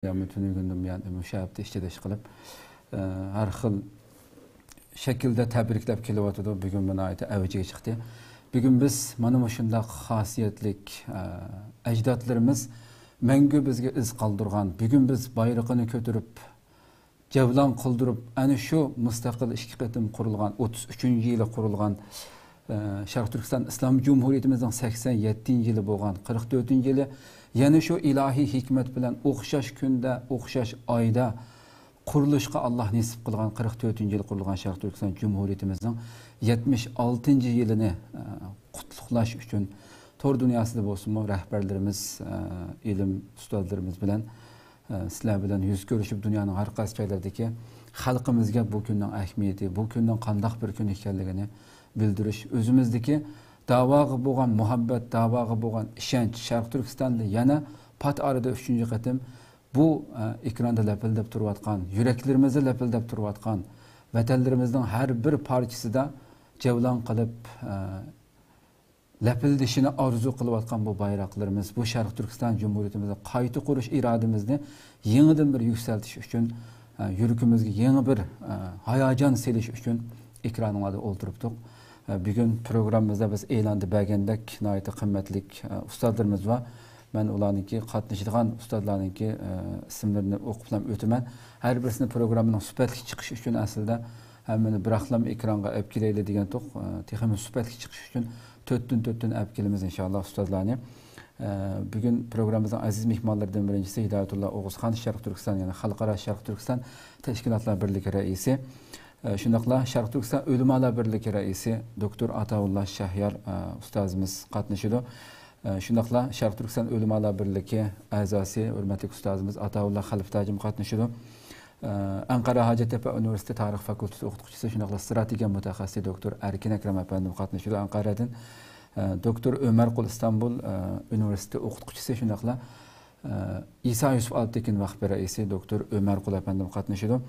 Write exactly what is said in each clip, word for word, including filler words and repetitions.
يەنى تۈنۈگۈندىن بۇيان مۇشۇ ھەپتە ئىچىدە ئىشقىلىپ، ئە، ھەر خىل شەكىلدە تەبرىكلەپ كېلىۋاتىدۇ. بۈگۈن بۇ ناھايىتى ئەۋجىگە چىقتى. بۈگۈن بىز مانا مۇشۇنداق خاسىيەتلىك، ئە، ئەجدادلىرىمىز مەڭگۈ بىزگە ئىز قالدۇرغان، بۈگۈن بىز بايرىقىنى كۆتۈرۈپ، جەۋلان قىلدۇرۇپ، ئەنە شۇ مۇستەقىل ئىككى قېتىم قۇرۇلغان، ئوتتۇز ئۈچىنچى يىلى قۇرۇلغان، ئە، شەرقىي تۈركىستان ئىسلام جۇمھۇرىيىتىمىزنىڭ سەكسەن يەتتىنچى يىلى بولغان، قىرىق تۆتىنچى يىلى يەنە شۇ ئىلاھىي ھېكمەت بىلەن ئوخشاش كۈندە، ئوخشاش ئايدا قۇرۇلۇشقا ئاللاھ نېسىپ قىلغان، قىرىق تۆتىنچى يىلى قۇرۇلغان شەرقىي تۈركىستان جۇمھۇرىيىتىمىزنىڭ يەتمىش ئالتىنچى يىلىنى، ئە، قۇتلۇقلاش ئۈچۈن تور دۇنياسىدا بولسىمۇ رەھبەرلىرىمىز، ئە، ئىلىم ئۇستازلىرىمىز بىلەن، ئە، سىلەر بىلەن يۈز كۆرۈشۈپ، دۇنيانىڭ ھەر قايسى جايلىرىدىكى خەلقىمىزگە بۇ كۈننىڭ ئەھمىيىتى، بۇ كۈننىڭ قانداق بىر كۈن ئىكەنلىكىنى بىلدۈرۈش، ئۆزىمىزدىكى داۋاغا بولغان مۇھەببەت، داۋاغا بولغان ئىشەنچ، شەرقىي تۈركىستاندا يەنە پات ئارىدا ئۈچىنچى قېتىم بۇ، ئە، ئېكراندا لەپىلدەپ تۇرۇۋاتقان، يۈرەكلىرىمىزدە لەپىلدەپ تۇرۇۋاتقان ۋەتەنلىرىمىزنىڭ ھەر بىر پارچىسىدا جەۋلان قىلىپ، ئە، لەپىلدىشىنى ئارزۇ قىلىۋاتقان بۇ بايراقلىرىمىز، بۇ شەرقىي تۈركىستان جۇمھۇرىيىتىمىزنى قايتا قۇرۇش ئىرادىمىزنى يېڭىدىن بىر يۈكسەلتىش ئۈچۈن، ئە، يۈرىكىمىزگە يېڭى بىر، ئە، ھاياجان سېلىش ئۈچۈن ئېكرانىڭلاردا ئولتۇرۇپتۇق. ئە، بۈگۈن پروگراممىمىزدا بىز ئېلاندا بەرگەندەك ناھايىتى قىممەتلىك، ئە، ئۇستازلىرىمىز بار. مەن ئۇلارنىڭكى قاتنىشىدىغان ئۇستازلارنىڭكى، ئە، ئىسىملىرىنى ئوقۇپلا ئۆتىمەن. ھەر بىرسىنى پروگراممىنىڭ سۈپەتلىك چىقىشى ئۈچۈن ئەسلىدە ھەممىنى بىراقلام ئېكرانغا ئەپ كېلەيلى دېگەنتۇق. ئە، تېخىمۇ سۈپەتلىك چىقىشى ئۈچۈن تۆتتىن تۆتتىن ئەپ كېلىمىز ئىنشاللا ئۇستازلارنى. ئە، بۈگۈن پروگراممىمىزنىڭ ئەزىز مېھمانلىرىدىن بىرىنچىسى ھىدايەتۇللا ئوغۇزخان، شەرقىي تۈركىستان، يەنى خەلقئارا شەرقىي تۈركىستان تەشكىلاتلار بىرلىكى رەئىسى. ئە، شۇنداقلا شەرقىي تۈركىستان ئۆلىمالار بىرلىكى رەئىسى دوكتور ئاتاۋۇللا شەھيار، ئە، ئۇستازىمىز قاتنىشىدۇ. ئە، شۇنداقلا شەرقىي تۈركىستان ئۆلىمالار بىرلىكى ئەزاسى، ھۆرمەتلىك ئۇستازىمىز ئاتاۋۇللا خەلپىتاجىمۇ قاتنىشىدۇ. ئە، ئەنقەرە ھاجەتتەپە ئۇنىۋېرسىتېتى تارىخ فاكۇلتېتى ئوقۇتقۇچىسى، شۇنداقلا ئىستراتېگىيە مۇتەخەسسىسى دوكتور ئەركىن ئەكرەم ئەپەندىمۇ قاتنىشىدۇ ئەنقەرەدىن. ئە، دوكتور ئۆمەرقۇل ئىستانبۇل، ئە، ئۇنىۋېرسىتېتى ئوقۇتقۇچىسى، شۇنداقلا ئىسا يۈسۈپ ئالپتېكىن ۋەقپى رەئىسى دوكتور ئۆمەرقۇل ئەپەندىم قاتنىشىدۇ.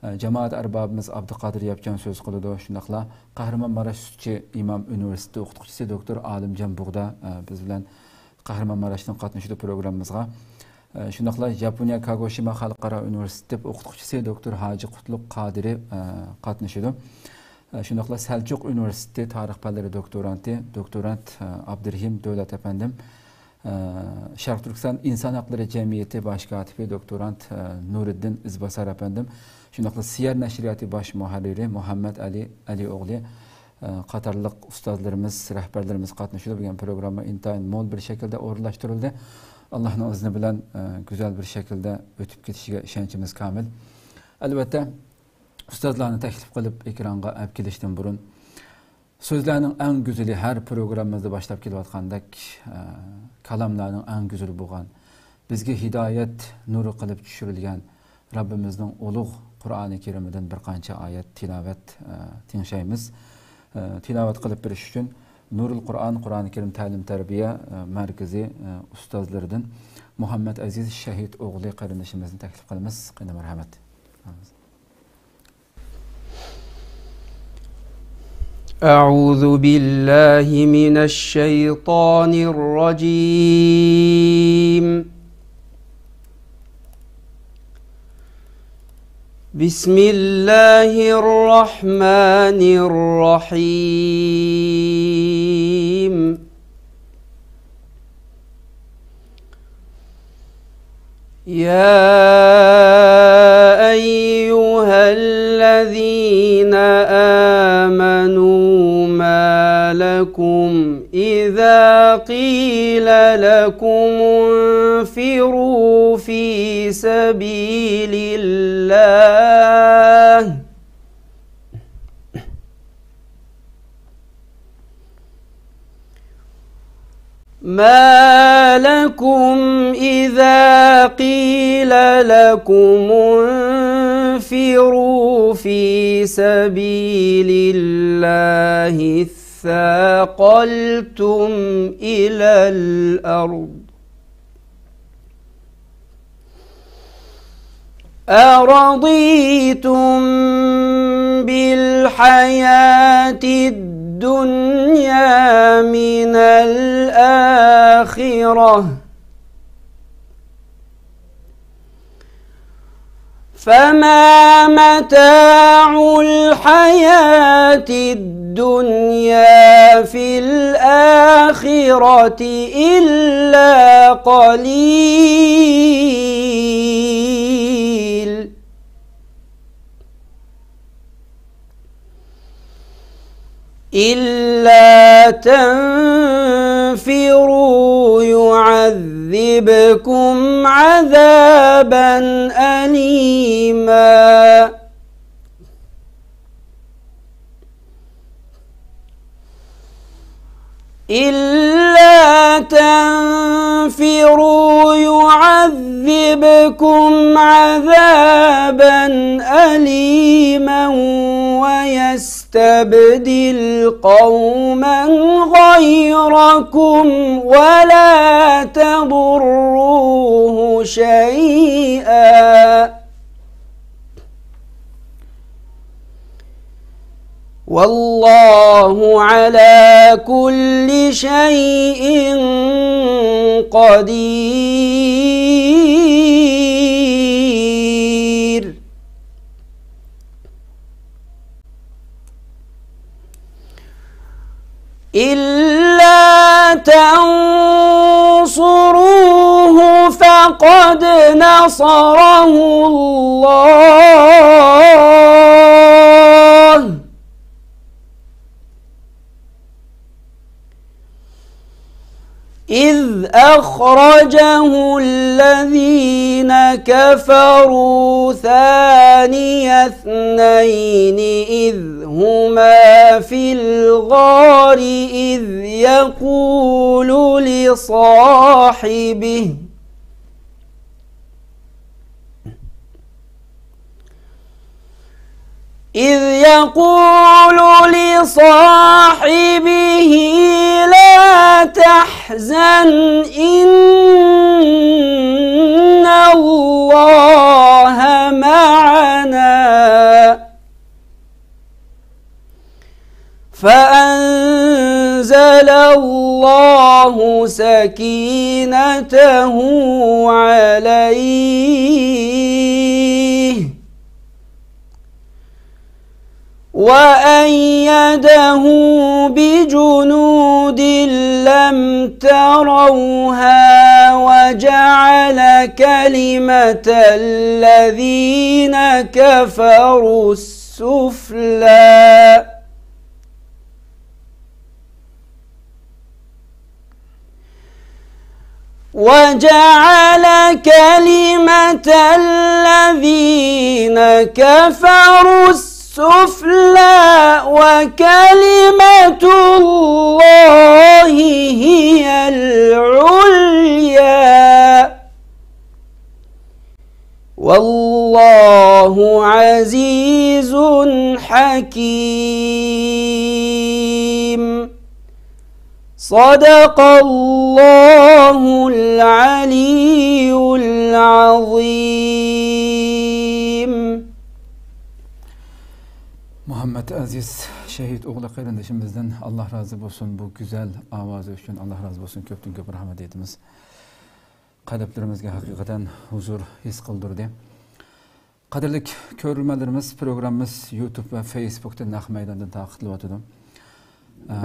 جامائەت ئەربابىمىز ئابدۇقادىر ياپچان سۆز قىلىدۇ. شۇنداقلا قەھرىمانماراش سۈتچى ئىمام ئۇنىۋېرسىتېتى ئوقۇتقۇچىسى دوكتور ئالىمجان بۇغدا بىز بىلەن قەھرىمانماراشتىن قاتنىشىدۇ پروگراممىمىزغا. شۇنداقلا ياپونىيە كاگوشىما خەلقئارا ئۇنىۋېرسىتېتى ئوقۇتقۇچىسى دوكتور ھاجى قۇتلۇق قادىرى قاتنىشىدۇ. شۇنداقلا سەلچۇق ئۇنىۋېرسىتېتى تارىخ پەنلىرى دوكتورانتى، دوكتورانت ئابدۇرېھىم دۆلەت ئەپەندىم، شەرقىي تۈركىستان ئىنسان ھەقلىرى جەمئىيىتى باش كاتىپى دوكتورانت نۇرىدىن ئىزباسار ئەپەندىم، شۇنداقلا سىيەر نەشرىياتى باش مۇھەررىرى مۇھەممەد ئەلى ئەلى ئوغلى قاتارلىق ئۇستازلىرىمىز، رەھبەرلىرىمىز قاتنىشىدۇ. بۈگۈن پروگرامما ئىنتايىن مول بىر شەكىلدە ئورۇنلاشتۇرۇلدى. ئاللانىڭ ئىزنى بىلەن گۈزەل بىر شەكىلدە ئۆتۈپ كېتىشىگە ئىشەنچىمىز كامىل. ئەلۋەتتە، ئۇستازلارنى تەكلىپ قىلىپ ئېكرانغا ئەپ كېلىشتىن بۇرۇن، سۆزلەرنىڭ ئەڭ گۈزىلى، ھەر پروگراممىمىزدا باشلاپ كېلىۋاتقاندەك، ئە، كالاملارنىڭ ئەڭ گۈزىلى بولغان، بىزگە ھىدايەت نۇرى قىلىپ چۈشۈرۈلگەن رەببىمىزنىڭ ئۇلۇغ قۇرئانى كەرىمىدىن بىر قانچە ئايەت تىلاۋەت، ئە، تىڭشايمىز. ئە، تىلاۋەت قىلىپ بېرىش ئۈچۈن نۇرۇل قۇرئان قۇرئانى كەرىم تەلىم تەربىيە، ئە، مەركىزى، ئە، ئۇستازلىرىدىن مۇھەممەد ئەزىز شەھىت ئوغلى قېرىندىشىمىزنى تەكلىپ قىلىمىز. قېنى، مەرھەمەت. أعوذ بالله من الشيطان الرجيم. بسم الله الرحمن الرحيم. يا أيها الذين آمنوا ما لكم إذا قيل لكم انفروا في سبيل الله ما لكم إذا قيل لكم انفروا في سبيل الله اثاقلتم إلى الأرض أرضيتم بالحياة الدنيا من الآخرة فما متاع الحياة الدنيا في الآخرة إلا قليل. إلا تنفروا يعذبكم عذابا أليما. إلا تنفروا يعذبكم عذابا أليما ويستبدل قوما غيركم ولا تضروه شيئا. والله على كل شيء قدير. إلا تنصروه فقد نصره الله إذ أخرجه الذين كفروا ثاني اثنين إذ هما في الغار إذ يقول لصاحبه إذ يقول لصاحبه لا تحزن إن الله معنا فأنزل الله سكينته عليه وأيده بجنود لم تروها وجعل كلمة الذين كفروا السفلى وجعل كلمة الذين كفروا السفلى وكلمة الله هي العليا والله عزيز حكيم. صدق الله العلي العظيم. مۇھەممەد ئەزىز شېھىت ئوغلى قېرىندىشىمىزدىن ئاللا رازى بولسۇن، بۇ گۈزەل ئاۋازى ئۈچۈن ئاللا رازى بولسۇن، كۆپتىن كۆپ رەھمەت ئېيتىمىز. قەلبلىرىمىزگە ھەقىقەتەن ھۇزۇر ھېس قىلدۇردى. قەدىرلىك كۆرۈرمەنلىرىمىز، پروگراممىمىز يۇتۇب ۋە فېيسبۇكتا نەق مەيداندىن تارقىتىلىۋاتىدۇ. ئە،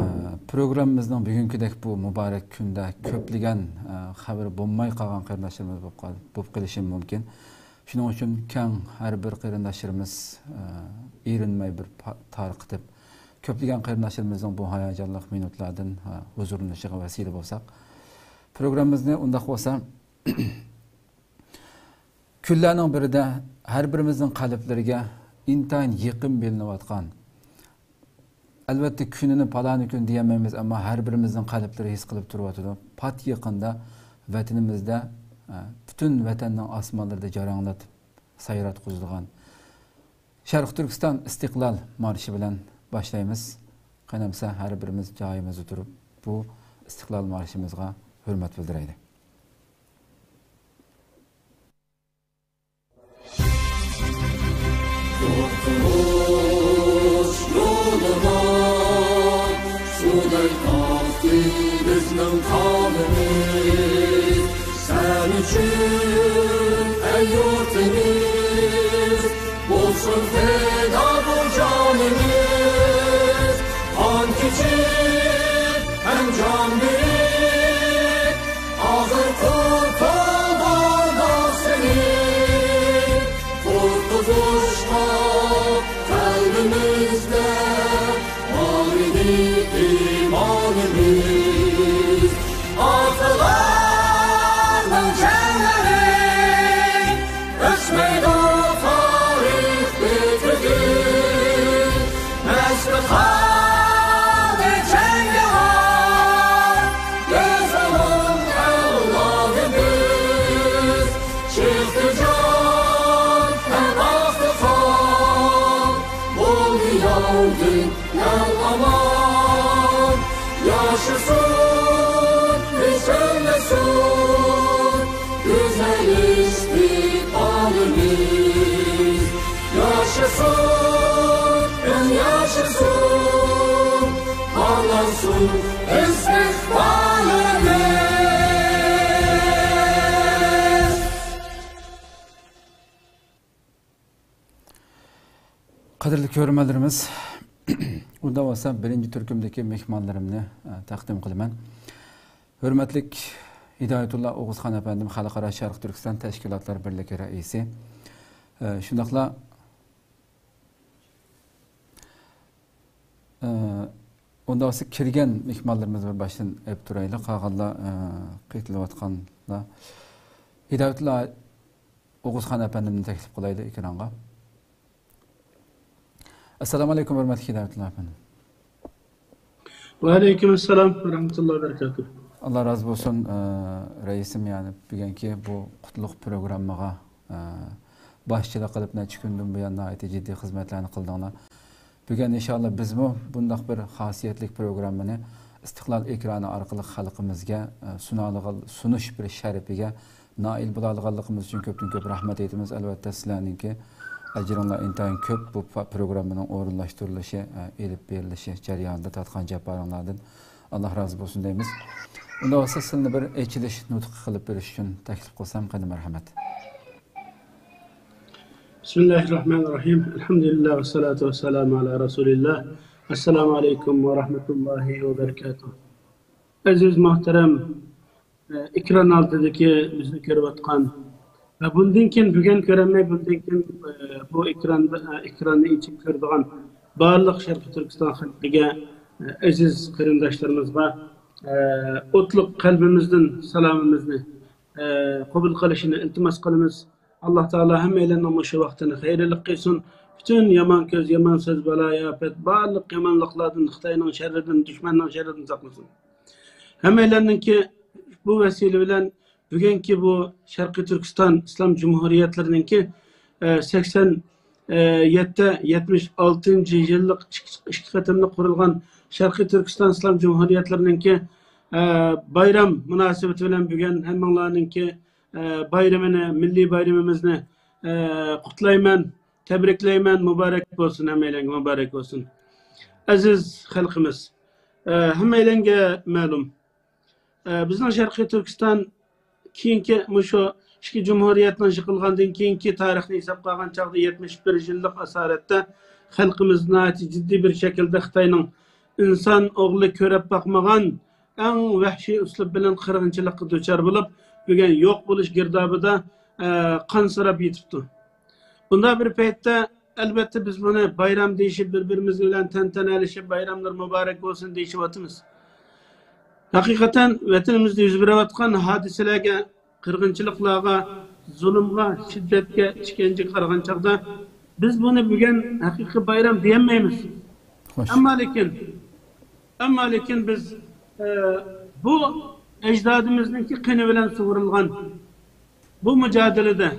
پروگراممىمىزنىڭ بۈگۈنكىدەك بۇ مۇبارەك كۈندە كۆپلىگەن، ئە، خەۋىرى بولماي قالغان قېرىنداشلىرىمىز بولۇپ قال-، بولۇپ قېلىشى مۇمكىن. شۇنىڭ ئۈچۈن كەڭ ھەر بىر قېرىنداشلىرىمىز، ئە، ئېرىنمەي بىر پا-، تارقىتىپ، كۆپلىگەن قېرىنداشلىرىمىزنىڭ بۇ ھاياجانلىق مىنۇتلاردىن، ئە، ھۇزۇرلىنىشىغا ۋەسىلە بولساق. پروگراممىمىزنى ئۇنداق بولسا، كۈنلەرنىڭ بىرىدە ھەر بىرىمىزنىڭ قەلبلىرىگە ئىنتايىن يېقىن بىلىنىۋاتقان، ئەلۋەتتە، كۈنىنى پالانى كۈن دېيەلمەيمىز، ئەمما ھەر بىرىمىزنىڭ قەلبلىرى ھېس قىلىپ تۇرۇۋاتىدۇ. پات يېقىندا ۋەتىنىمىزدە، ئە، پۈتۈن ۋەتەننىڭ ئاسمانلىرىدا جاراڭلىتىپ سايراتقۇزىدىغان شەرقىي تۈركىستان ئىستىقلال مارشى بىلەن باشلايمىز. قېنى ئەمسە ھەر بىرىمىز جايىمىزدا تۇرۇپ بۇ ئىستىقلال مارشىمىزغا ھۆرمەت بىلدۈرەيلى. توختىمىش يولىدا سۇدەك ئاقتى بىزنىڭ قانىمىز. سەن ئۈچۈن، ئەي يۇرتىمىز. بولسۇن پىدا بۇ جانىمىز، قان كېچىپ ھەم جان بېرىپ، ئاغزى قۇتۇلغاندا سېنى قۇتقۇزۇشقا قەلبىمىزدە بار ئىدى ئىمانىمىز. ئاتىلارنىڭ جەڭلىرى ئۆچمەيدۇ تارىخ بېتىدىن. مەستخانا جەڭگىۋار، بىز ئۇنىڭ ئەۋلادىمىز. چىقتى جان ھەم ئاقتى قان، بولدى ياۋدىن ئەل ئامان. ياشىسۇن، ئۆچەلمىسۇن گۈزەل ئىستىقبالىمىز. ياشىسۇن، ياشىسۇن، پارلانسۇن ئىستىقبالىمىز. قەدىرلىك كۆرۈرمەنلىرىمىز، ئۇنداق بولسا بىرىنچى تۈركۈمدىكى مېھمانلىرىمنى، ئە، تەقدىم قىلىمەن. ھۆرمەتلىك ھىدايەتۇللا ئوغۇزخان ئەپەندىم، خەلقئارا شەرقىي تۈركىستان تەشكىلاتلار بىرلىكى رەئىسى. ئە، شۇنداقلا، ئە، ئۇنداق بولسا كىرگەن مېھمانلىرىمىزنى بىر باشتىن ئېلىپ تۇرايلى. قالغانلار، ئە، قېتىلىۋاتقانلار. ھىدايەتۇللا ئوغۇزخان ئەپەندىمنى تەكلىپ قىلايلى ئېكرانغا. ئەسسالامۇ ئەلەيكۇم، ھۆرمەتلىك ھىدايەتۇللا ئەپەندىم. ۋەئەلەيكۇم ئەسسالام ۋە رەھمەتۇللاھى ۋە بەرىكاتۇھ. ئاللا رازى بولسۇن، ئە، رەئىسىم، يەنى بۈگۈنكى بۇ قۇتلۇق پروگراممىغا، ئە، باشچىلىق قىلىپ، نەچچە كۈندىن بۇيان ناھايىتى جىددىي خىزمەتلەرنى قىلدىڭلار. بۈگۈن ئىنشاللا بىزمۇ بۇنداق بىر خاسىيەتلىك پروگراممىنى ئىستىقلال ئېكرانى ئارقىلىق خەلقىمىزگە، ئە، سۇنالىغان، سۇنۇش بىر شەرىپىگە نائىل بولالىغانلىقىمىز ئۈچۈن كۆپتىن كۆپ رەھمەت ئېيتىمىز. ئەلۋەتتە، سىلەرنىڭكى ئەجرىڭلار ئىنتايىن كۆپ. بۇ پا-، پروگراممىنىڭ ئورۇنلاشتۇرۇلۇشى، ئە، ئېلىپ بېرىلىشى جەريانىدا تارتقان جاپالىرىڭلاردىن ئاللا رازى بولسۇن دەيمىز. ئۇنداق بولسا، سىلىنى بىر ئېچىلىش نۇتقى قىلىپ بېرىش ئۈچۈن تەكلىپ قىلسام، قېنى، مەرھەمەت. بسم الله الرحمن الرحيم. الحمد لله والصلاة والسلام على رسول الله. السلام عليكم ورحمة الله وبركاته. ئەزىز، مۆھتەرەم، ئە، ئېكران ئالدىدىكى بىزنى كۆرۈۋاتقان ۋە بۇندىن كېيىن، بۈگۈن كۆرەلمەي، بۇندىن كېيىن، ئە، بۇ ئېكراندا، ئە، ئېكراننى ئېچىپ كۆرىدىغان بارلىق شەرقىي تۈركىستان خەلقىگە، ئە، ئەزىز قېرىنداشلىرىمىزغا، ئە، ئوتلۇق قەلبىمىزدىن سالامىمىزنى، ئە، قوبۇل قىلىشىنى ئىلتىماس قىلىمىز. ئاللا تائالا ھەممەيلەننىڭ مۇشۇ ۋاقتىنى خەيرلىك قىلسۇن. پۈتۈن يامان كۆز، يامان سۆز، بالايىئاپەت، بارلىق يامانلىقلاردىن، خىتاينىڭ شەررىدىن، دۈشمەننىڭ شەررىدىن ساقلىسۇن. ھەممەيلەننىڭكى بۇ ۋەسىلە بىلەن بۈگۈنكى بۇ شەرقىي تۈركىستان ئىسلام جۇمھۇرىيەتلىرىنىڭكى، ئە، سەكسەن يەتتە، يەتمىش ئالتىنچى يىللىق ئىككى، ئىككى قېتىملىق قۇرۇلغان شەرقىي تۈركىستان ئىسلام جۇمھۇرىيەتلىرىنىڭكى، ئە، بايرام مۇناسىۋىتى بىلەن بۈگۈن ھەممىڭلارنىڭكى، ئە، بايرىمىنى، مىللىي بايرىمىمىزنى، ئە، قۇتلايمەن، تەبرىكلەيمەن، مۇبارەك بولسۇن، ھەممەيلەنگە مۇبارەك بولسۇن. ئەزىز خەلقىمىز، ئە، ھەممەيلەنگە مەلۇم، ئە، بىزنىڭ شەرقىي تۈركىستان كېيىنكى مۇشۇ ئىككى جۇمھۇرىيەتنىڭ يىقىلغاندىن كېيىنكى تارىخنى ھېسابقا ئالغان چاغدا، يەتمىش بىر يىللىق ئاسارەتتە خەلقىمىز ناھايىتى جىددىي بىر شەكىلدە خىتاينىڭ ئىنسان ئوغلى كۆرۈپ باقمىغان ئەڭ ۋەھشىي ئۇسلۇب بىلەن قىرغىنچىلىققا دۇچار بولۇپ، بۈگۈن يوق بولۇش گىردابىدا، ئە، قانسىراپ يېتىپتۇ. بۇنداق بىر پەيتتە، ئەلۋەتتە، بىز بۇنى بايرام دېيىشىپ، بىر-بىرىمىز بىلەن تەنتەنىلىشىپ، بايراملار مۇبارەك بولسۇن دېيىشىۋاتىمىز. ھەقىقەتەن، ۋەتىنىمىزدە يۈز بېرىۋاتقان ھادىسىلەرگە، قىرغىنچىلىقلارغا، زۇلۇمغا، شىددەتكە، ئىشكەنجىگە قارىغان چاغدا، بىز بۇنى بۈگۈن ھەقىقىي بايرام دېيەلمەيمىز. خوش. ئەمما لېكىن، ئەمما لېكىن بىز، ئە، بۇ ئەجدادىمىزنىڭكى قېنى بىلەن سۇغۇرۇلغان بۇ مۇجادىلىدە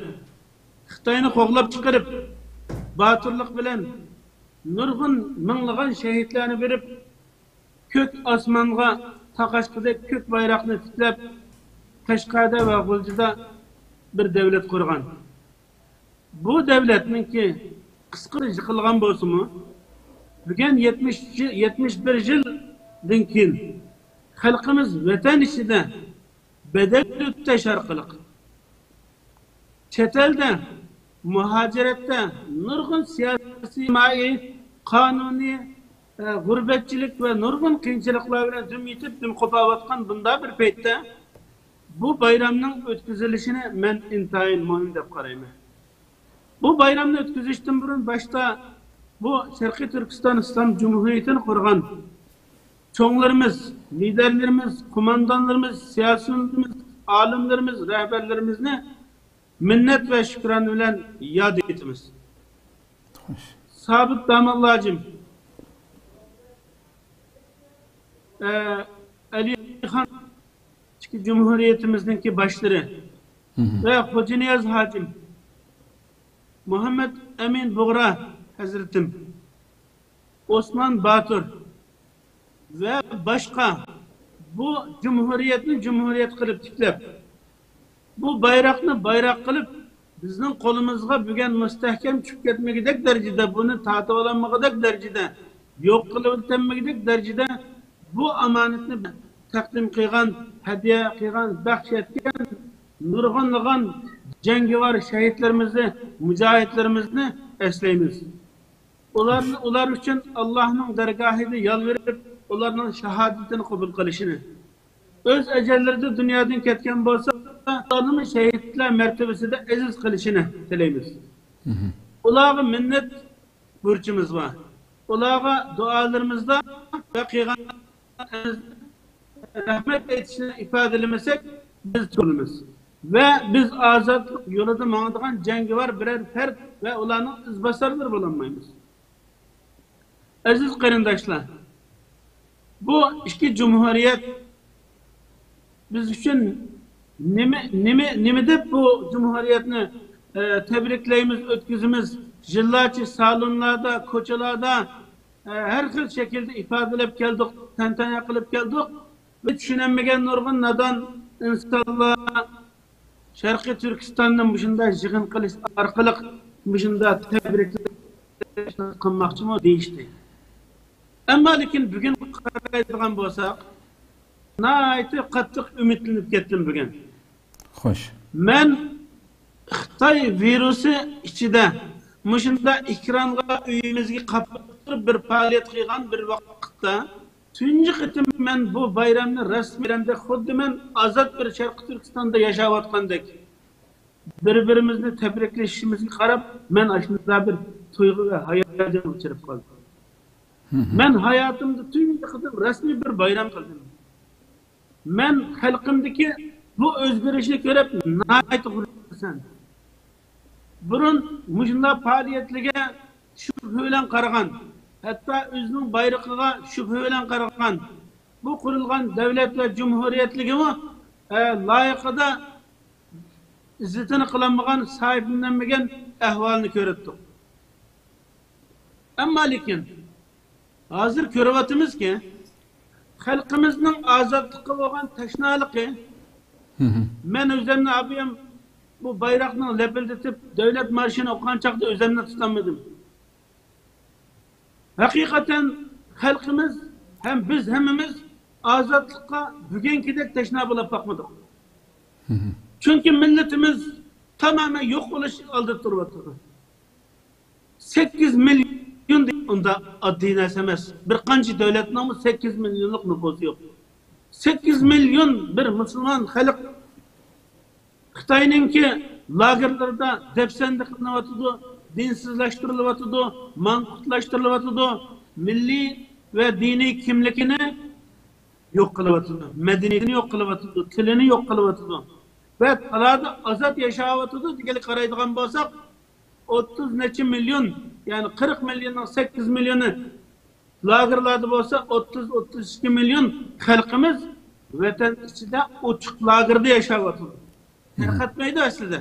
خىتاينى قوغلاپ چىقىرىپ، باتۇرلۇق بىلەن نۇرغۇن مىڭلىغان شەھىدلەرنى بېرىپ، كۆك ئاسمانغا تاقاشقۇدەك كۆك بايراقنى تىكلەپ، قەشقەردە ۋە غۇلجىدا بىر دەۋلەت قۇرغان. بۇ دەۋلەتنىڭكى قىسقىچە يىقىلغان بولسىمۇ، بۈگۈن يەتمىش، يەتمىش بىر يىلدىن كېيىن خەلقىمىز ۋەتەن ئىچىدە بەدەل ئۆتەش ئارقىلىق، چەت ئەلدە مۇھاجىرەتتە نۇرغۇن سىياسىي، ئىجتىمائىي، قانۇنىي، ئە، غۇربەتچىلىك ۋە نۇرغۇن قىيىنچىلىقلار بىلەن دۈم يېتىپ، دۈم قوپاۋاتقان بۇنداق بىر پەيتتە بۇ بايرامنىڭ ئۆتكۈزۈلۈشىنى مەن ئىنتايىن مۇھىم دەپ قارايمەن. بۇ بايرامنى ئۆتكۈزۈشتىن بۇرۇن باشتا بۇ شەرقىي تۈركىستان ئىسلام جۇمھۇرىيىتىنى قۇرغان چوڭلىرىمىز، لىدەرلىرىمىز، قوماندانلىرىمىز، سىياسىيونلىرىمىز، ئالىملىرىمىز، رەھبەرلىرىمىزنى مىننەت ۋە شۈكرانە بىلەن ياد ئېتىمىز. خوش. سابىت داموللاجىم، ئە، ئەلىخان ئىككى جۇمھۇرىيىتىمىزنىڭكى باشلىرى ۋە خوجانىياز ھاجىم، مۇھەممەد ئەمىن بۇغرا ھەزرىتىم، ئوسمان باتۇر ۋە باشقا بۇ جۇمھۇرىيەتنى جۇمھۇرىيەت قىلىپ تىكلەپ، بۇ بايراقنى بايراق قىلىپ، بىزنىڭ قولىمىزغا بۈگۈن مۇستەھكەم چۈشۈپ كەتمىگۈدەك دەرىجىدە، بۇنى تارتىۋالالمىغۇدەك دەرىجىدە، يوق قىلىۋېتەلمىگۈدەك دەرىجىدە بۇ ئامانەتنى تەقدىم قىلغان، ھەدىيە قىلغان، بەخش ئەتكەن نۇرغۇنلىغان جەڭگىۋار شەھىدلىرىمىزنى، مۇجاھىدلىرىمىزنى ئەسلەيمىز. ئۇلارنى، ئۇلار ئۈچۈن ئاللاھنىڭ دەرگاھىدا يالۋۇرۇپ، ئۇلارنىڭ شاھادىتىنى قوبۇل قىلىشىنى، ئۆز ئەجەللىرىدە دۇنيادىن كەتكەن بولسا، ئۇلارنىمۇ شەھىدلەر مەرتىۋىسىدە ئەزىز قىلىشىنى تىلەيمىز. ئۇلارغا مىننەت بۇرچىمىز بار. ئۇلارغا دۇئالىرىمىزدا ۋە قىلغان رەھمەت ئېيتىشنى ئىپادىلىمىسەك، بىز تۇرىمىز. ۋە بىز ئازادلىق يولىدا ماڭىدىغان جەڭگىۋار بىرەر پەرد ۋە ئۇلارنىڭ ئىزباسارلىرى بولالمايمىز. ئەزىز قېرىنداشلار، بۇ ئىككى جۇمھۇرىيەت بىز ئۈچۈن نېمە، نېمە، نېمە دەپ بۇ جۇمھۇرىيەتنى، ئە، تەبرىكلەيمىز، ئۆتكۈزىمىز؟ يىللارچە سالونلاردا، كوچىلاردا، ئە، ھەر خىل شەكىلدە ئىپادىلەپ كەلدۇق، تەنتەنە قىلىپ كەلدۇق. بىز چۈشىنەلمىگەن نۇرغۇن نادان ئىنسانلار شەرقىي تۈركىستاندا مۇشۇنداق يىغىن قىلىش ئارقىلىق مۇشۇنداق تەبرىكلەش قىلماقچىمۇ دېيىشتى. ئەمما لېكىن بۈگۈن قارايدىغان بولساق، ناھايىتى قاتتىق ئۈمىدلىنىپ كەتتىم بۈگۈن. خوش. مەن خىتاي ۋىرۇسى ئىچىدە مۇشۇنداق ئېكرانغا ئۆيىمىزگە قاپلىنىپ تۇرۇپ بىر پائالىيەت قىلغان بىر ۋاقىتتا، تۇنجى قېتىم مەن بۇ بايرامنى رەسمىي بايرامدەك، خۇددى مەن ئازاد بىر شەرقىي تۈركىستاندا ياشاۋاتقاندەك، بىر-بىرىمىزنى تەبرىكلىشىشىمىزگە قاراپ، مەن ئاشۇنداق بىر تۇيغۇ ۋە ھاياجانغا ئۇچراپ قالدىم. مەن ھاياتىمدا تۇنجى قېتىم رەسمىي بىر بايرام قىلدىم. مەن خەلقىمدىكى بۇ ئۆزگىرىشنى كۆرۈپ ناھايىتى خۇرسەن. بۇرۇن مۇشۇنداق پائالىيەتلەرگە شۈبھە بىلەن قارىغان، ھەتتا ئۆزىنىڭ بايرىقىغا شۈبھە بىلەن قارىغان، بۇ قۇرۇلغان دۆلەت ۋە جۇمھۇرىيەتلىكىمۇ، ئە، لايىقىدا ئىززىتىنى قىلالمىغان، ساھىبلىنەلمىگەن ئەھۋالنى كۆرۈپتۇق. ئەمما لېكىن، ھازىر كۆرۈۋاتىمىزكى، خەلقىمىزنىڭ ئازادلىققا بولغان تەشنالىقى، مەن ئۆزۈمنى ئابىيام بۇ بايراقنىڭ لەپىلدىتىپ، دۆلەت مارشىنى ئوقۇغان چاغدا ئۆزۈمنى تۇتالمىدىم. ھەقىقەتەن خەلقىمىز ھەم بىز ھەممىمىز ئازادلىققا بۈگۈنكىدەك تەشنا بولاپ باقمىدۇق. چۈنكى مىللىتىمىز تامامەن يوق بولۇش ئالدىدا تۇرۇۋاتىدۇ. سەككىز مىليون دېگەن ئۇنداق ئاددىي نەرسە ئەمەس. بىر قانچە دۆلەتنىڭمۇ سەككىز مىليونلۇق نوپۇسى يوق. سەككىز مىليون بىر مۇسۇلمان خەلق خىتاينىڭكى لاگېرلىرىدا دەپسەندە قىلىنىۋاتىدۇ، دىنسىزلاشتۇرۇلۇۋاتىدۇ، ماڭقۇرتلاشتۇرۇلۇۋاتىدۇ، مىللىي ۋە دىنىي كىملىكىنى يوق قىلىۋاتىدۇ، مەدەنىيىتىنى يوق قىلىۋاتىدۇ، تىلىنى يوق قىلىۋاتىدۇ ۋە تالادا ئازاد ياشاۋاتىدۇ دېگەنلىك قارايدىغان بولساق، ئوتتۇز نەچچە مىليون، يەنى قىرىق مىليوننىڭ سەككىز مىليونى لاگېرلاردا بولسا، ئوتتۇز، ئوتتۇز ئىككى مىليون خەلقىمىز ۋەتەن ئىچىدە ئوچۇق لاگېردا ياشاۋاتىدۇ. تەرقەتمەيدۇ ئەسلىدە.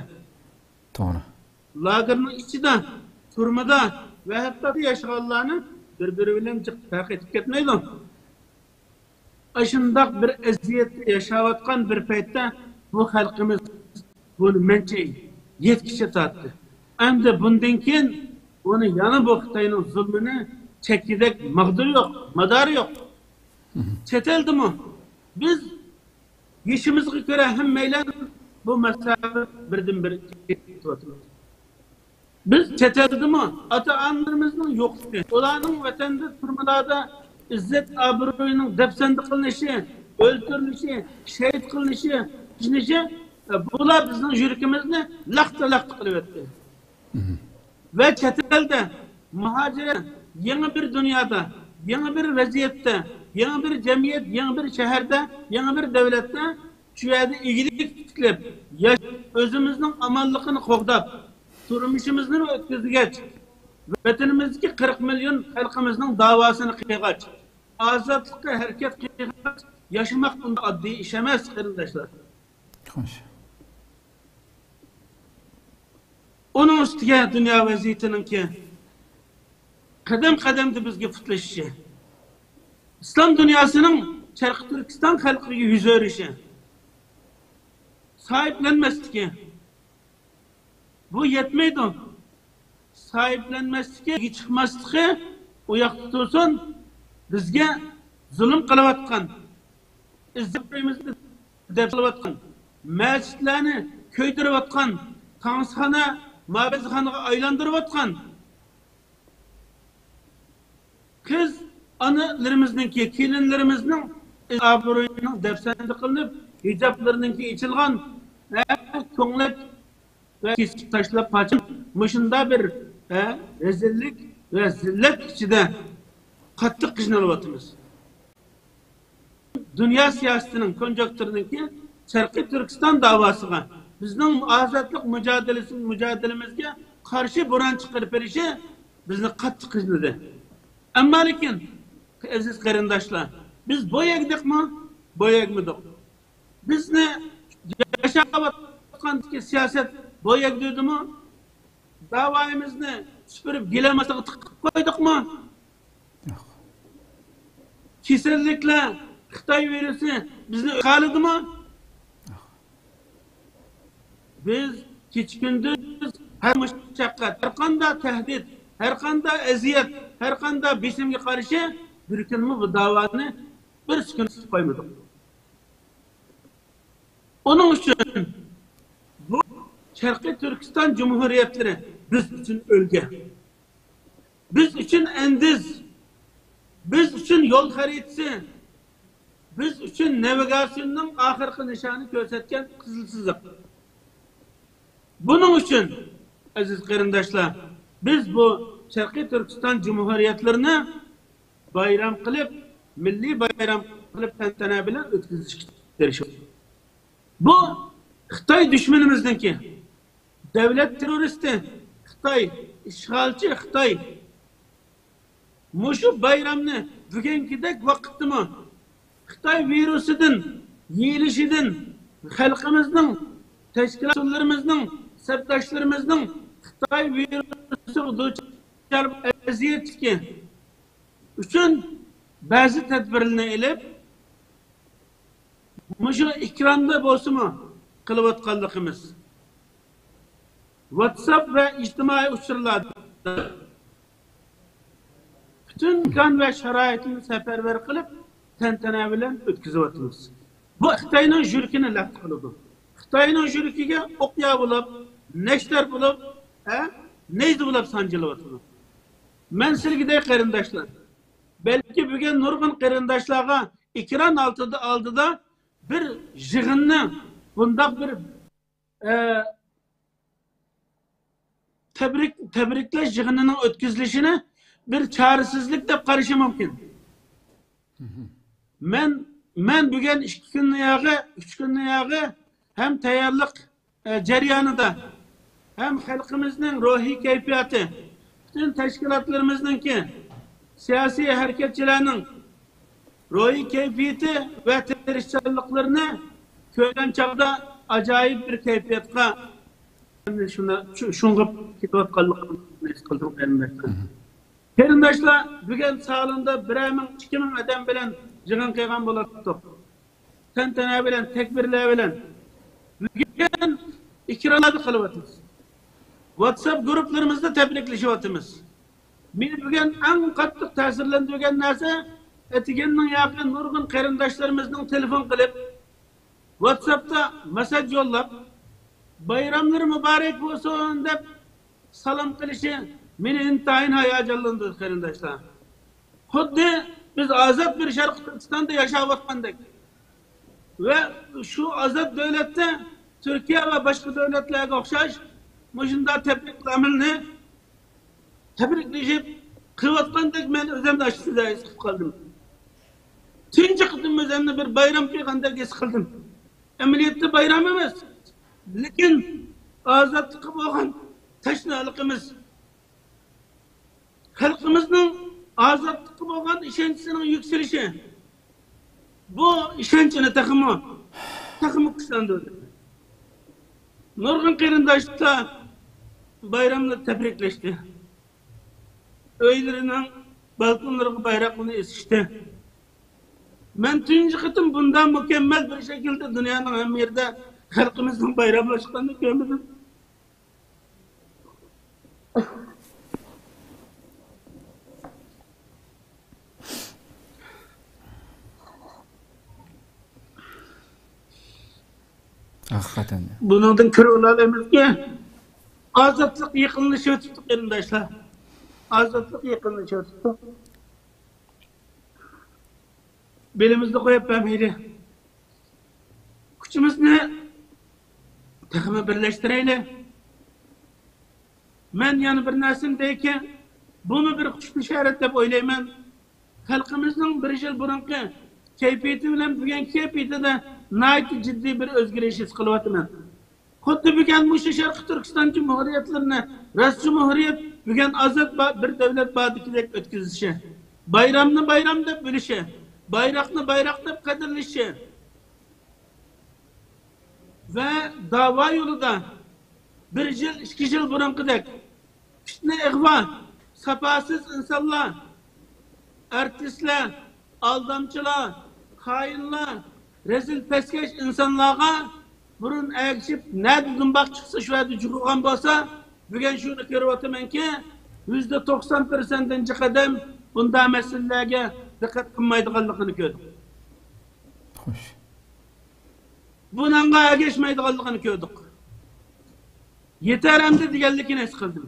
توغرا. لاگېرنىڭ ئىچىدە، تۈرمىدە ۋە ھەتتا ياشىغانلارنى بىر-بىرى بىلەن جىق پەرق ئېتىپ كەتمەيدۇ. ئاشۇنداق بىر ئەزىيەتتە ياشاۋاتقان بىر پەيتتە بۇ خەلقىمىز بۇنى مەنچە يەتكۈچە تارتتى. ئەمدى بۇندىن كېيىن بۇنى يەنە بۇ خىتاينىڭ زۇلمىنى چەككۈدەك ماغدۇرى يوق، مادارى يوق. چەت ئەلدىمۇ بىز يېشىمىزغا كۆرە ھەممەيلەن بۇ مەسىلىنى بىردىنبىر كېتىۋاتىمىز. بىز چەت ئەلدىمۇ ئاتا-ئانىلىرىمىزنىڭ يوقلۇقى، ئۇلارنىڭ ۋەتەندە تۈرمىلەردە ئىززەت-ئابرۇيىنىڭ دەپسەندە قىلىنىشى، ئۆلتۈرۈلۈشى، شېھىت قىلىنىشى، قىينىشى، بۇلار بىزنىڭ يۈرىكىمىزنى لەختە-لەختە قىلىۋەتتى. ۋە چەت ئەلدە مۇھاجىرەت يېڭى بىر دۇنيادا، يېڭى بىر ۋەزىيەتتە، يېڭى بىر جەمئىيەت، يېڭى بىر شەھەردە، يېڭى بىر دۆلەتتە شۇ يەردە ئىگىلىك تىكلەپ، ياش-، ئۆزىمىزنىڭ ئامانلىقىنى قوغداپ، تۇرمۇشىمىزنى ئۆتكۈزگەچ، ۋەتىنىمىزدىكى قىرىق مىليون خەلقىمىزنىڭ داۋاسىنى قىلغاچ، ئازادلىققا ھەرىكەت قىلغاچ، ياشىماق ئۇنداق ئاددىي ئىش ئەمەس، قېرىنداشلار. خوش. ئۇنىڭ ئۈستىگە دۇنيا ۋەزىيىتىنىڭكى قەدەم-قەدەمدە بىزگە پۇتلىشىشى، ئىسلام دۇنياسىنىڭ شەرقىي تۈركىستان خەلقىگە يۈز ئۆرۈشى، ساھىبلەنمەسلىكى، بۇ يەتمەيدۇ. ساھىبلەنمەسلىكى، چىقماسلىقى ئۇ ياقتا تۇرسۇن، بىزگە زۇلۇم قىلىۋاتقان، ئىززەتلىرىمىزنى دەپ قىلىۋاتقان، مەسچىتلەرنى كۆيدۈرۈۋاتقان، تانسىخانا، مابەزخانىغا ئايلاندۇرۇۋاتقان، قىز ئانىلىرىمىزنىڭكى، كېلىنلىرىمىزنىڭ ئابرۇيىنىڭ دەپسەندە قىلىنىپ، ھىجابلىرىنىڭكى ئېچىلغان، ھە، كۆڭلەك ۋە كېسىپ تاشلاپ قاچان مۇشۇنداق بىر، ھە، رەزىللىك ۋە زىللەت ئىچىدە قاتتىق قىينىلىۋاتىمىز. دۇنيا سىياسىتىنىڭ كونجۇكتۇرىنىڭكى شەرقىي تۈركىستان داۋاسىغا، بىزنىڭ ئازادلىق مۇجادىلىسى، مۇجادىلىمىزگە قارشى بوران چىقىرىپ بېرىشى بىزنى قاتتىق قىينىدى. ئەمما لېكىن، ئەزىز قېرىنداشلار، بىز بوياگدۇقمۇ؟ بوياگمىدۇق. بىزنى ياشاۋاتقاندىكى سىياسەت بوياگدۇدىمۇ؟ داۋايىمىزنى سۈپۈرۈپ گىلەماسىغا تىقىپ قويدۇقمۇ؟ ياق. كېسەللىكلەر، خىتاي ۋىرۇسى بىزنى قالىدىمۇ؟ ياق. بىز كېچە-كۈندۈز ھەر مۇشەققەت، ھەر قانداق تەھدىت، ھەر قانداق ئەزىيەت، ھەر قانداق بېسىمگە قارشى بىر كۈنمۇ بۇ داۋانى بىر سېكۇنت تۇتۇپ قويمىدۇق. ئۇنىڭ ئۈچۈن بۇ شەرقىي تۈركىستان جۇمھۇرىيەتلىرى بىز ئۈچۈن ئۈلگە. بىز ئۈچۈن ئەندىز، بىز ئۈچۈن يول خەرىتىسى، بىز ئۈچۈن ناۋىگاتسىيوننىڭ ئاخىرقى نىشانى كۆرسەتكەن قىزىل سىزىق. بۇنىڭ ئۈچۈن، ئەزىز قېرىنداشلار، بىز بۇ شەرقىي تۈركىستان جۇمھۇرىيەتلىرىنى بايرام قىلىپ، مىللىي بايرام قىلىپ، تەنتەنە بىلەن ئۆتكۈزۈشكە تىرىشىمىز. بۇ خىتاي دۈشمىنىمىزنىڭكى، دۆلەت تېررورىستى خىتاي، ئىشغالچى خىتاي مۇشۇ بايرامنى بۈگۈنكىدەك ۋاقىتتىمۇ خىتاي ۋىرۇسىدىن يېيىلىشىدىن، خەلقىمىزنىڭ، تەشكىلاتلىرىمىزنىڭ، سەپداشلىرىمىزنىڭ خىتاي ۋىرۇسىغا دۇچار ئەزىيەتلىكى ئۈچۈن بەزى تەدبىرلەرنى ئېلىپ، مۇشۇ ئېكراندا بولسىمۇ قىلىۋاتقانلىقىمىز، ۋاتساپ ۋە ئىجتىمائىي ئۇچۇرلاردا پۈتۈن ئىمكان ۋە شارائىتنى سەپەرۋەر قىلىپ، تەنتەنە بىلەن ئۆتكۈزۈۋاتىمىز. بۇ خىتاينىڭ يۈرىكىنى لەت قىلىدۇ. خىتاينىڭ يۈرىكىگە ئوقيا بولۇپ، نەشتەر بولۇپ، ھە، نەيزە بولۇپ سانجىلىۋاتىدۇ. مەن سىلىگە دەي، قېرىنداشلار، بەلكى بۈگۈن نۇرغۇن قېرىنداشلارغا ئېكران ئالدىدا، ئالدىدا بىر يىغىننى، بۇنداق بىر، ئە، تەبرىك، تەبرىكلەش يىغىنىنىڭ ئۆتكۈزۈلۈشىنى بىر چارىسىزلىك دەپ قارىشى مۇمكىن. مەن، مەن بۈگۈن ئىككى كۈندىن ياغى، ئۈچ كۈندىن ياغى ھەم تەييارلىق، ئە، جەريانىدا ھەم خەلقىمىزنىڭ روھىي كەيپىياتى، پۈتۈن تەشكىلاتلىرىمىزنىڭكى، سىياسىي ھەرىكەتچىلەرنىڭ روھىي كەيپىياتى ۋە تىرىشچانلىقلىرىنى كۆرگەن چاغدا ئاجايىپ بىر كەيپىياتقا شۇڭ-، شۇڭغۇپ كېتىۋاتقانلىقىنى ھېس قىلدىم، قېرىنداشلار. قېرىنداشلار، بۈگۈن سالوندا بىرەر مىڭ، ئىككى مىڭ ئادەم بىلەن يىغىن قىلغان بولاتتۇق. تەنتەنە بىلەن، تەكبىرلەر بىلەن بۈگۈن ئېكرانلاردا قىلىۋاتىمىز. ۋاتساپ گۇرۇپپىلىرىمىزدا تەبرىكلىشىۋاتىمىز. مېنى بۈگۈن ئەڭ قاتتىق تەسىرلەندۈرگەن نەرسە، ئەتىگەننىڭ ياقى نۇرغۇن قېرىنداشلىرىمىزنىڭ تېلېفون قىلىپ، ۋاتساپتا مېسساژ يوللاپ، «بايراملىرى مۇبارەك بولسۇن» دەپ، سالام قىلىشى مېنى ئىنتايىن ھاياجانلاندۇردى، قېرىنداشلار. خۇددى بىز ئازاد بىر شەرقىي تۈركىستاندا ياشاۋاتقاندەك ۋە شۇ ئازاد دۆلەتتە تۈركىيە ۋە باشقا دۆلەتلەرگە ئوخشاش مۇشۇنداق تەبرىكلەمىنى تەبرىكلىشىپ قىلىۋاتقاندەك مەن ئۆزۈمنى ئاشۇنداق ھېس قىلىپ قالدىم. تۇنجى قېتىم ئۆزۈمنى بىر بايرام قىلغاندەك ھېس قىلدىم. ئەمەلىيەتتە بايرام ئەمەس، لېكىن ئازادلىققا بولغان تەشنالىقىمىز، خەلقىمىزنىڭ ئازادلىققا بولغان ئىشەنچىسىنىڭ يۈكسىلىشى، بۇ ئىشەنچنى تېخىمۇ، تېخىمۇ كۈچلەندۈردى. نۇرغۇن قېرىنداشلار بايرامنى تەبرىكلەشتى. ئۆيلىرىنىڭ بالكونلىرىغا بايراقلىرىنى ئېسىشتى. مەن تۇنجى قېتىم بۇنداق مۇكەممەل بىر شەكىلدە دۇنيانىڭ ھەممە يېرىدە خەلقىمىزنىڭ بايراملاشقىنىنى كۆرمىدىم. ھەقىقەتەن. بۇنىڭدىن كۆرۈۋالالايمىزكى، ئازادلىق يېقىنلىشىۋېتىپتۇ، قېرىنداشلار. ئازادلىق يېقىنلىشىۋېتىپتۇ. بېلىمىزنى قويۇپ بەرمەيلى. كۈچىمىزنى تېخىمۇ بىرلەشتۈرەيلى. مەن يەنە بىر نەرسىنى دەيكى، بۇمۇ بىر خۇش بېشارەت دەپ ئويلايمەن. خەلقىمىزنىڭ بىر يىل بۇرۇنقى كەيپىياتى بىلەن بۈگۈنكى كەيپىياتىدا ناھايىتى جىددىي بىر ئۆزگىرىش ھېس قىلىۋاتىمەن. خۇددى بۈگۈن مۇشۇ شەرقىي تۈركىستان جۇمھۇرىيەتلىرىنى راست جۇمھۇرىيەت، بۈگۈن ئازاد با-، بىر دۆلەت باردىكىدەك ئۆتكۈزۈشى، بايرامنى بايرام دەپ بىلىشى، بايراقنى بايراق دەپ قەدىرلىشى ۋە داۋا يولىدا بىر يىل، ئىككى يىل بۇرۇنقىدەك پىتنە، ئىغۋا، ساپاسىز ئىنسانلار، ئارتىسلار، ئالدامچىلار، خائىنلار، رەزىل پەسكەش ئىنسانلارغا بۇرۇن ئەگىشىپ، نەدە دۇمباق چىقسا، شۇ يەردە جۇغۇغان بولسا، بۈگۈن شۇنى كۆرۈۋاتىمەنكى، يۈزدە توقسان پىرسەنتتىن جىق ئادەم بۇنداق مەسىلىلەرگە دىققەت قىلمايدىغانلىقىنى كۆردۇق. خوش. بۇنىڭغا ئەگەشمەيدىغانلىقىنى كۆردۇق. يېتەر ئەمدى دېگەنلىكىنى ھېس قىلدىم.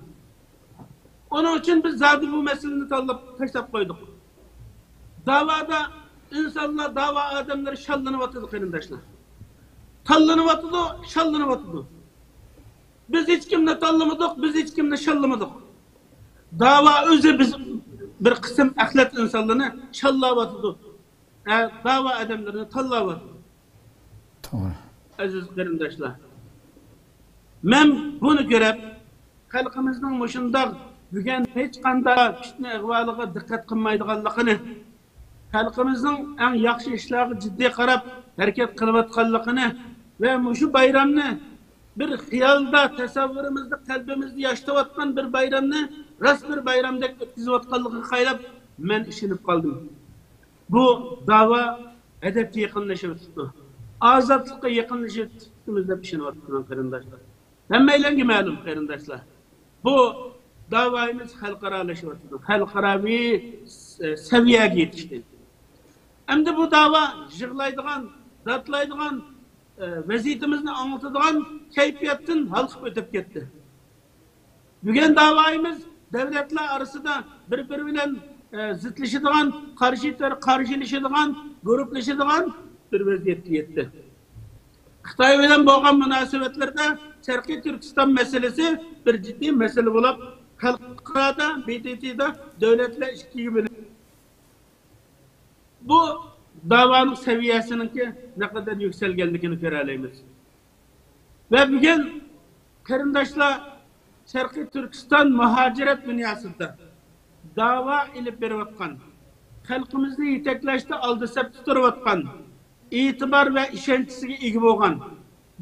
ئۇنىڭ ئۈچۈن بىز زادى بۇ مەسىلىنى تاللاپ تاشلاپ قويدۇق. داۋادا ئىنسانلار، داۋا ئادەملىرى شاللىنىۋاتىدۇ، قېرىنداشلار. تاللىنىۋاتىدۇ، شاللىنىۋاتىدۇ. بىز ھېچكىمنى تاللىمىدۇق، بىز ھېچكىمنى شاللىمىدۇق. داۋا ئۆزى بىز بىر قىسىم ئەخلەت ئىنسانلارنى شاللاۋاتىدۇ. ئە، داۋا ئادەملىرىنى تاللاۋاتىدۇ. توغرا. ئەزىز قېرىنداشلار، مەن بۇنى كۆرۈپ، خەلقىمىزنىڭ مۇشۇنداق بۈگۈن ھېچقانداق پىتنە ئىغۋالىغا دىققەت قىلمايدىغانلىقىنى، خەلقىمىزنىڭ ئەڭ ياخشى ئىشلارغا جىددىي قاراپ ھەرىكەت قىلىۋاتقانلىقىنى ۋە مۇشۇ بايرامنى بىر خىيالدا، تەسەۋۋۇرىمىزدا، قەلبىمىزدە ياشىتىۋاتقان بىر بايرامنى راست بىر بايرامدەك ئۆتكۈزۈۋاتقانلىقىغا قايىلاپ، مەن ئىشىنىپ قالدىم. بۇ داۋا ھەدەپكە يېقىنلىشىۋېتىپتۇ. ئازادلىققا يېقىنلىشىۋېتىپتىمىز دەپ ئىشىنىۋاتىمەن، قېرىنداشلار. ھەممەيلەنگە مەلۇم، قېرىنداشلار. بۇ داۋايىمىز خەلقئارالىشىۋاتىدۇ. خەلقئاراۋى، ئە، سەۋىيەگە يېتىشتى. ئەمدى بۇ داۋا يىغلايدىغان، داتلايدىغان، ئە، ۋەزىيىتىمىزنى ئاڭلىتىدىغان كەيپىياتتىن ھالقىپ ئۆتۈپ كەتتى. بۈگۈن داۋايىمىز دۆلەتلەر ئارىسىدا بىر-بىرى بىلەن، ئە، زىتلىشىدىغان، قارشى تەر-، قارشىلىشىدىغان، گۇرۇپلىشىدىغان بىر ۋەزىيەتكە يەتتى. خىتاي بىلەن بولغان مۇناسىۋەتلەردە شەرقىي تۈركىستان مەسىلىسى بىر جىددىي مەسىلە بولۇپ، خەلقئارادا، بى تى تىدا دۆلەتلەر ئىككىگە بۆلۈنۈپ، بۇ داۋانىڭ سەۋىيەسىنىڭكى نەقەدەر يۈكسەلگەنلىكىنى كۆرەلەيمىز. ۋە بۈگۈن قېرىنداشلار، شەرقىي تۈركىستان مۇھاجىرەت دۇنياسىدا داۋا ئېلىپ بېرىۋاتقان، خەلقىمىزنى يېتەكلەشتە ئالدى سەپتە تۇرۇۋاتقان، ئېتىبار ۋە ئىشەنچىسىگە ئىگە بولغان،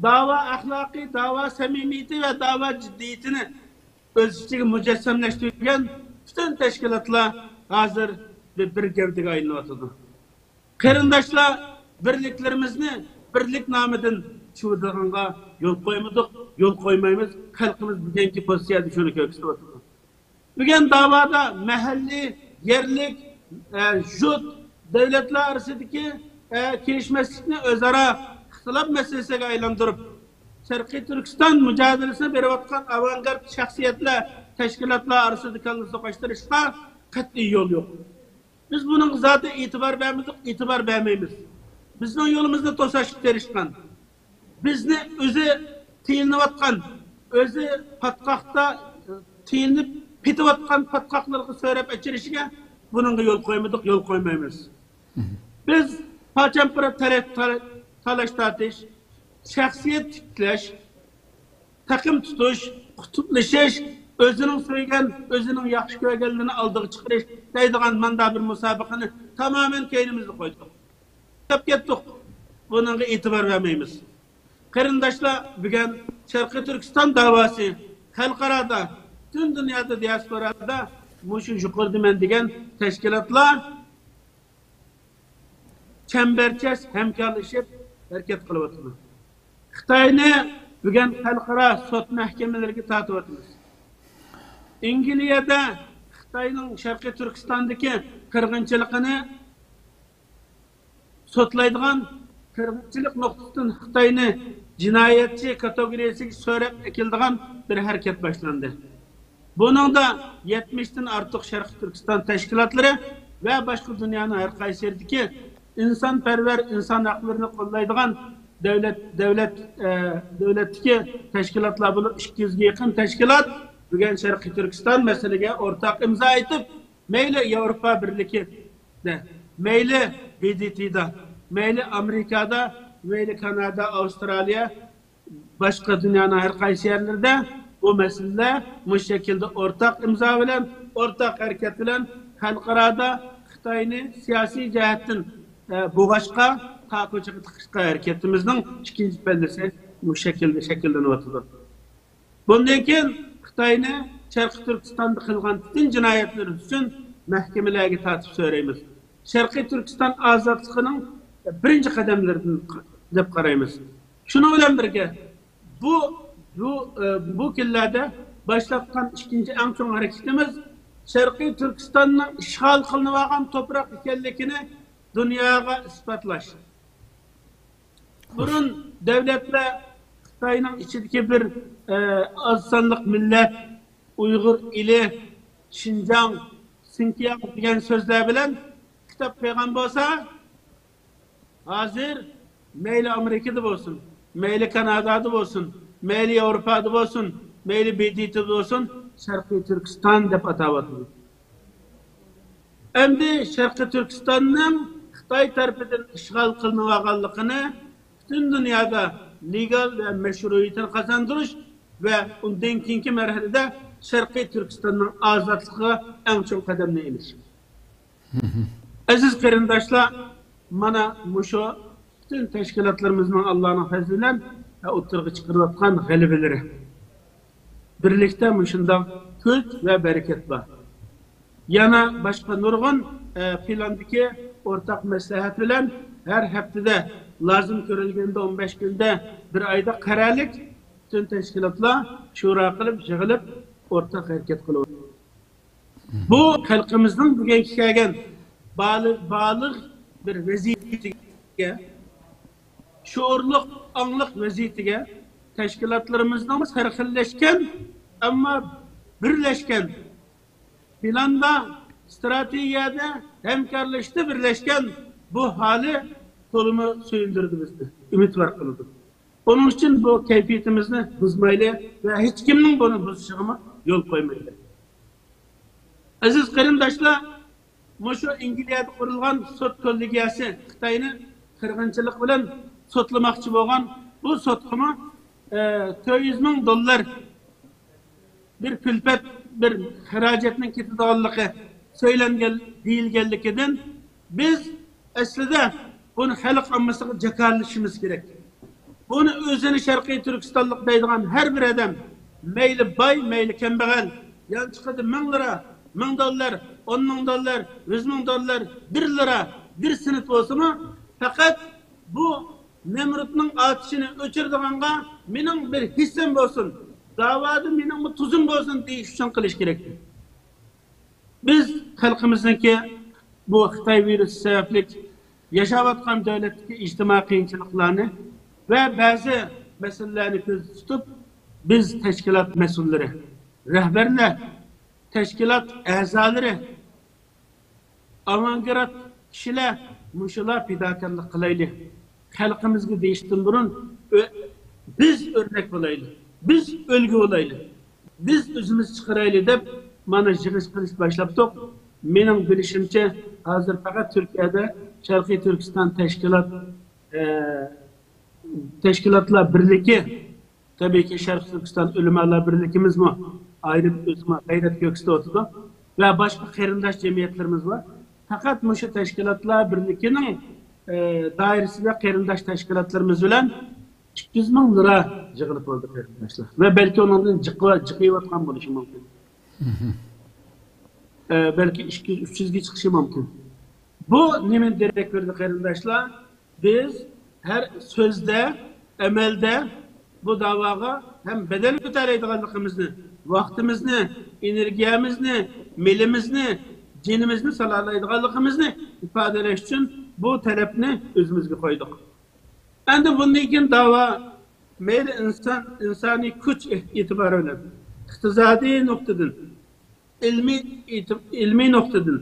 داۋا ئەخلاقى، داۋا سەمىمىيىتى ۋە داۋا جىددىيىتىنى ئۆز ئىچىگە مۇجەسسەملەشتۈرگەن پۈتۈن تەشكىلاتلار ھازىر بىر، بىر گەۋدىگە ئايلىنىۋاتىدۇ. قېرىنداشلار، بىرلىكلىرىمىزنى بىرلىك نامىدىن چىۋىدىغانغا يول قويمىدۇق، يول قويمايمىز. خەلقىمىز بۈگۈنكى پوزىتسىيەدە شۇنى كۆرسىتىۋاتىدۇ. بۈگۈن داۋادا مەھەللىي، يەرلىك، ئە، يۇرت، دۆلەتلەر ئارىسىدىكى، ئە، كېلىشمەسلىكنى ئۆزئارا ئىختىلاپ مەسىلىسىگە ئايلاندۇرۇپ، شەرقىي تۈركىستان مۇجادىلىسىنى بېرىۋاتقان ئاۋانگارت شەخسىيەتلەر، تەشكىلاتلار ئارىسىدا كاللا سوقۇشتۇرۇشقا قەتئىي يول يوق. بىز بۇنىڭغا زادى ئېتىبار بەرمىدۇق، ئېتىبار بەرمەيمىز. بىزنىڭ يولىمىزنى توساشقا تىرىشقان، بىزنى ئۆزى تىيىلىنىۋاتقان، ئۆزى پاتقاقتا تىيىلىنىپ پېتىۋاتقان پاتقاقلىرىغا سۆرەپ ئەچىرىشىگە بۇنىڭغا يول قويمىدۇق، يول قويمايمىز. بىز پاچامپىرا تەرەپ تالاش تارتىش، شەخسىيەت تىكلەش، تەقىم تۇتۇش، قۇتۇپلىشىش، ئۆزىنىڭ سۆيگەن، ئۆزىنىڭ ياخشى كۆرگەنلىرىنى ئالدىغا چىقىرىش دەيدىغان ماندا بىر مۇسابىقىنى تامامەن كەينىمىزدە قويدۇق. تاشلاپ كەتتۇق. بۇنىڭغا ئېتىبار بەرمەيمىز. قېرىنداشلار، بۈگۈن شەرقىي تۈركىستان داۋاسى خەلقئارادا، پۈتۈن دۇنيادا، دىياسپورادا مۇشۇ يۇقىرىدا مەن دېگەن تەشكىلاتلار چەمبەرچاس ھەمكارلىشىپ ھەرىكەت قىلىۋاتىدۇ. خىتاينى بۈگۈن خەلقئارا سوت مەھكىمىلىرىگە تارتىۋاتىمىز. ئەنگلىيەدە خىتاينىڭ شەرقىي تۈركىستاندىكى قىرغىنچىلىقىنى سوتلايدىغان، قىرغىنچىلىق نۇقتىسىدىن خىتاينى جىنايەتچى كاتېگورىيەسىگە سۆرەپ ئەكېلىدىغان بىر ھەرىكەت باشلاندى. بۇنىڭدا يەتمىشتىن ئارتۇق شەرقىي تۈركىستان تەشكىلاتلىرى ۋە باشقا دۇنيانىڭ ھەر قايسى يېرىدىكى ئىنسانپەرۋەر، ئىنسان ھەقلىرىنى قوللايدىغان دۆلەت، دۆلەت، ئە، دۆلەتتىكى تەشكىلاتلار بولۇپ، ئىككى يۈزگە يېقىن تەشكىلات بۈگۈن شەرقىي تۈركىستان مەسىلىگە ئورتاق ئىمزا ئېتىپ، مەيلى ياۋروپا بىرلىكىدە، مەيلى ب د ت دا، مەيلى ئامېرىكادا، مەيلى كانادا، ئاۋسترالىيە، باشقا دۇنيانىڭ ھەر قايسى يەرلىرىدە بۇ مەسىلىلەر مۇشۇ شەكىلدە ئورتاق ئىمزا بىلەن، ئورتاق ھەرىكەت بىلەن خەلقئارادا خىتاينى سىياسىي جەھەتتىن، ئە، بوغاشقا، تاقىچىغا تىقىشقا ھەرىكىتىمىزنىڭ ئىككىنچى پەللىسى مۇشۇ شەكىلدە شەكىللىنىۋاتىدۇ. بۇندىن كېيىن خىتاينى شەرقىي تۈركىستاندا قىلغان پۈتۈن جىنايەتلىرى ئۈچۈن مەھكىمىلەرگە تارتىپ سۆرەيمىز. شەرقىي تۈركىستان ئازادلىقىنىڭ بىرىنچى قەدەملىرىدىن دەپ قارايمىز. شۇنىڭ بىلەن بىرگە، بۇ، بۇ، ئە، بۇ كۈنلەردە باشلاتقان ئىككىنچى ئەڭ چوڭ ھەرىكىتىمىز شەرقىي تۈركىستاننىڭ ئىشغال قىلىنىۋالغان توپراق ئىكەنلىكىنى دۇنياغا ئىسپاتلاش. بۇرۇن دۆلەتلەر خىتاينىڭ ئىچىدىكى بىر، ئە، ئاز سانلىق مىللەت، ئۇيغۇر ئېلى، شىنجاڭ، سىنكىياڭ دېگەن سۆزلەر بىلەن خىتاب قىلغان بولسا، ھازىر مەيلى ئامېرىكىدا بولسۇن، مەيلى كانادادا بولسۇن، مەيلى ياۋروپادا بولسۇن، مەيلى ب د ت دا بولسۇن، شەرقىي تۈركىستان دەپ ئاتاۋاتىدۇ. ئەمدى شەرقىي تۈركىستاننىڭ خىتاي تەرىپىدىن ئىشغال قىلىنىۋالغانلىقىنى پۈتۈن دۇنيادا لېگال ۋە مەشرۇئىيىتىنى قازاندۇرۇش ۋە ئۇندىن كېيىنكى مەرھەلىدە شەرقىي تۈركىستاننىڭ ئازادلىقىغا ئەڭ چوڭ قەدەمنى ئېلىش. ئەزىز قېرىنداشلار، مانا مۇشۇ پۈتۈن تەشكىلاتلىرىمىزنىڭ ئاللانىڭ پەزلى بىلەن ئوتتۇرىغا چىقىرىۋاتقان غەلىبىلىرى. بىرلىكتە مۇشۇنداق كۈچ ۋە بەرىكەت بار. يەنە باشقا نۇرغۇن، ئە، پىلاندىكى ئورتاق مەسلىھەت بىلەن ھەر ھەپتىدە، لازىم كۆرۈلگەندە ئون بەش كۈندە، بىر ئايدا قەرەللىك پۈتۈن تەشكىلاتلار شورا قىلىپ، يىغىلىپ، ئورتاق ھەرىكەت قىلىۋاتىدۇ. بۇ خەلقىمىزنىڭ بۈگۈنكى كەلگەن بالىغ، بالىغ بىر ۋەزىيىتىگە، شوئۇرلۇق، ئاڭلىق ۋەزىيىتىگە تەشكىلاتلىرىمىزنىڭ ھەر خىللەشكەن، ئەمما بىرلەشكەن پىلاندا، ئىستراتېگىيەدە، ھەمكارلىشىشتا بىرلەشكەن بۇ ھالى تولىمۇ سۆيۈندۈرىدۇ بىزنى، ئۈمىدۋار قىلىدۇ. ئۇنىڭ ئۈچۈن بۇ كەيپىيىتىمىزنى بۇزمايلى ۋە ھېچكىمنىڭ بۇنى بۇزۇشىغىمۇ يول قويمايلى. ئەزىز قېرىنداشلار، مۇشۇ ئەنگلىيەدە قۇرۇلغان سوت كوللېگىيەسى خىتاينى قىرغىنچىلىق بىلەن سوتلىماقچى بولغان بۇ سوتقىمۇ، ئە، تۆت يۈز مىڭ دوللار بىر كۈلپەت، بىر خىراجەتنىڭ كېتىدىغانلىقى سۆيلەنگەن، دېيىلگەنلىكىدىن، بىز ئەسلىدە بۇنى خەلق ئاممىسىغا جاكارلىشىمىز كېرەك. بۇنى ئۆزىنى شەرقىي تۈركىستانلىق دەيدىغان ھەر بىر ئادەم، مەيلى باي، مەيلى كەمبەغەل، يانچۇقىدا مىڭ لىرا، مىڭ دوللار، ئون مىڭ دوللار، يۈز مىڭ دوللار، بىر لىرا، بىر سېنت بولسىمۇ، پەقەت بۇ نەمرۇتنىڭ ئاتىشىنى ئۆچۈرىدىغانغا مېنىڭ بىر ھېسسەم بولسۇن، داۋادا مېنىڭمۇ تۇزۇم بولسۇن دېيىش ئۈچۈن قىلىش كېرەك. بىز خەلقىمىزنىڭكى بۇ خىتاي ۋىرۇسى سەۋەبلىك ياشاۋاتقان دۆلەتتىكى ئىجتىمائىي قىيىنچىلىقلارنى ۋە بەزى مەسىلىلەرنى كۆزدە تۇتۇپ، بىز تەشكىلات مەسئۇللىرى، رەھبەرلەر، تەشكىلات ئەزالىرى، ئاۋانگارت كىشىلەر مۇشۇلار پىداكارلىق قىلايلى. خەلقىمىزگە دېيىشتىن بۇرۇن ئۆ-، بىز ئۆرنەك بولايلى، بىز ئۈلگە بولايلى، بىز ئۆزىمىز چىقىرايلى دەپ مانا يىغىش قىلىش باشلاپتۇق. مېنىڭ بىلىشىمچە، ھازىر پەقەت تۈركىيەدە شەرقىي تۈركىستان تەشكىلات، ئە، تەشكىلاتلار بىرلىكى، تەبىئىيكى، شەرقىي تۈركىستان ئۆلىمالار بىرلىكىمىزمۇ ئايرىم ئۆزىمۇ غەيرەت كۆرسىتىۋاتىدۇ ۋە باشقا قېرىنداش جەمئىيەتلىرىمىز بار. پەقەت مۇشۇ تەشكىلاتلار بىرلىكىنىڭ، ئە، دائىرىسىدە قېرىنداش تەشكىلاتلىرىمىز بىلەن ئىككى يۈز مىڭ لىرا يىغىلىپ بولدى، قېرىنداشلار. ۋە بەلكى ئۇنىڭدىن جىقى-، جىقىيىۋاتقان بولۇشى مۇمكىن. ئە، بەلكى ئىككى يۈز، ئۈچ يۈزگە چىقىشى مۇمكىن. بۇ نېمىنى دېرەك بېرىدۇ، قېرىنداشلار؟ بىز ھەر سۆزدە، ئەمەلدە بۇ داۋاغا ھەم بەدەل كۆتەرەلەيدىغانلىقىمىزنى، ۋاقتىمىزنى، ئېنېرگىيەمىزنى، مېلىمىزنى، جېنىمىزنى سالالايدىغانلىقىمىزنى ئىپادىلەش ئۈچۈن بۇ تەلەپنى ئۆزىمىزگە قويدۇق. ئەمدى بۇندىن كېيىن داۋا مەيلى ئىنسان، ئىنسانىي كۈچ ئېتىبارى بىلەن، ئىقتىسادىي نۇقتىدىن، ئىلمىي ئېتىب-، ئىلمىي نۇقتىدىن،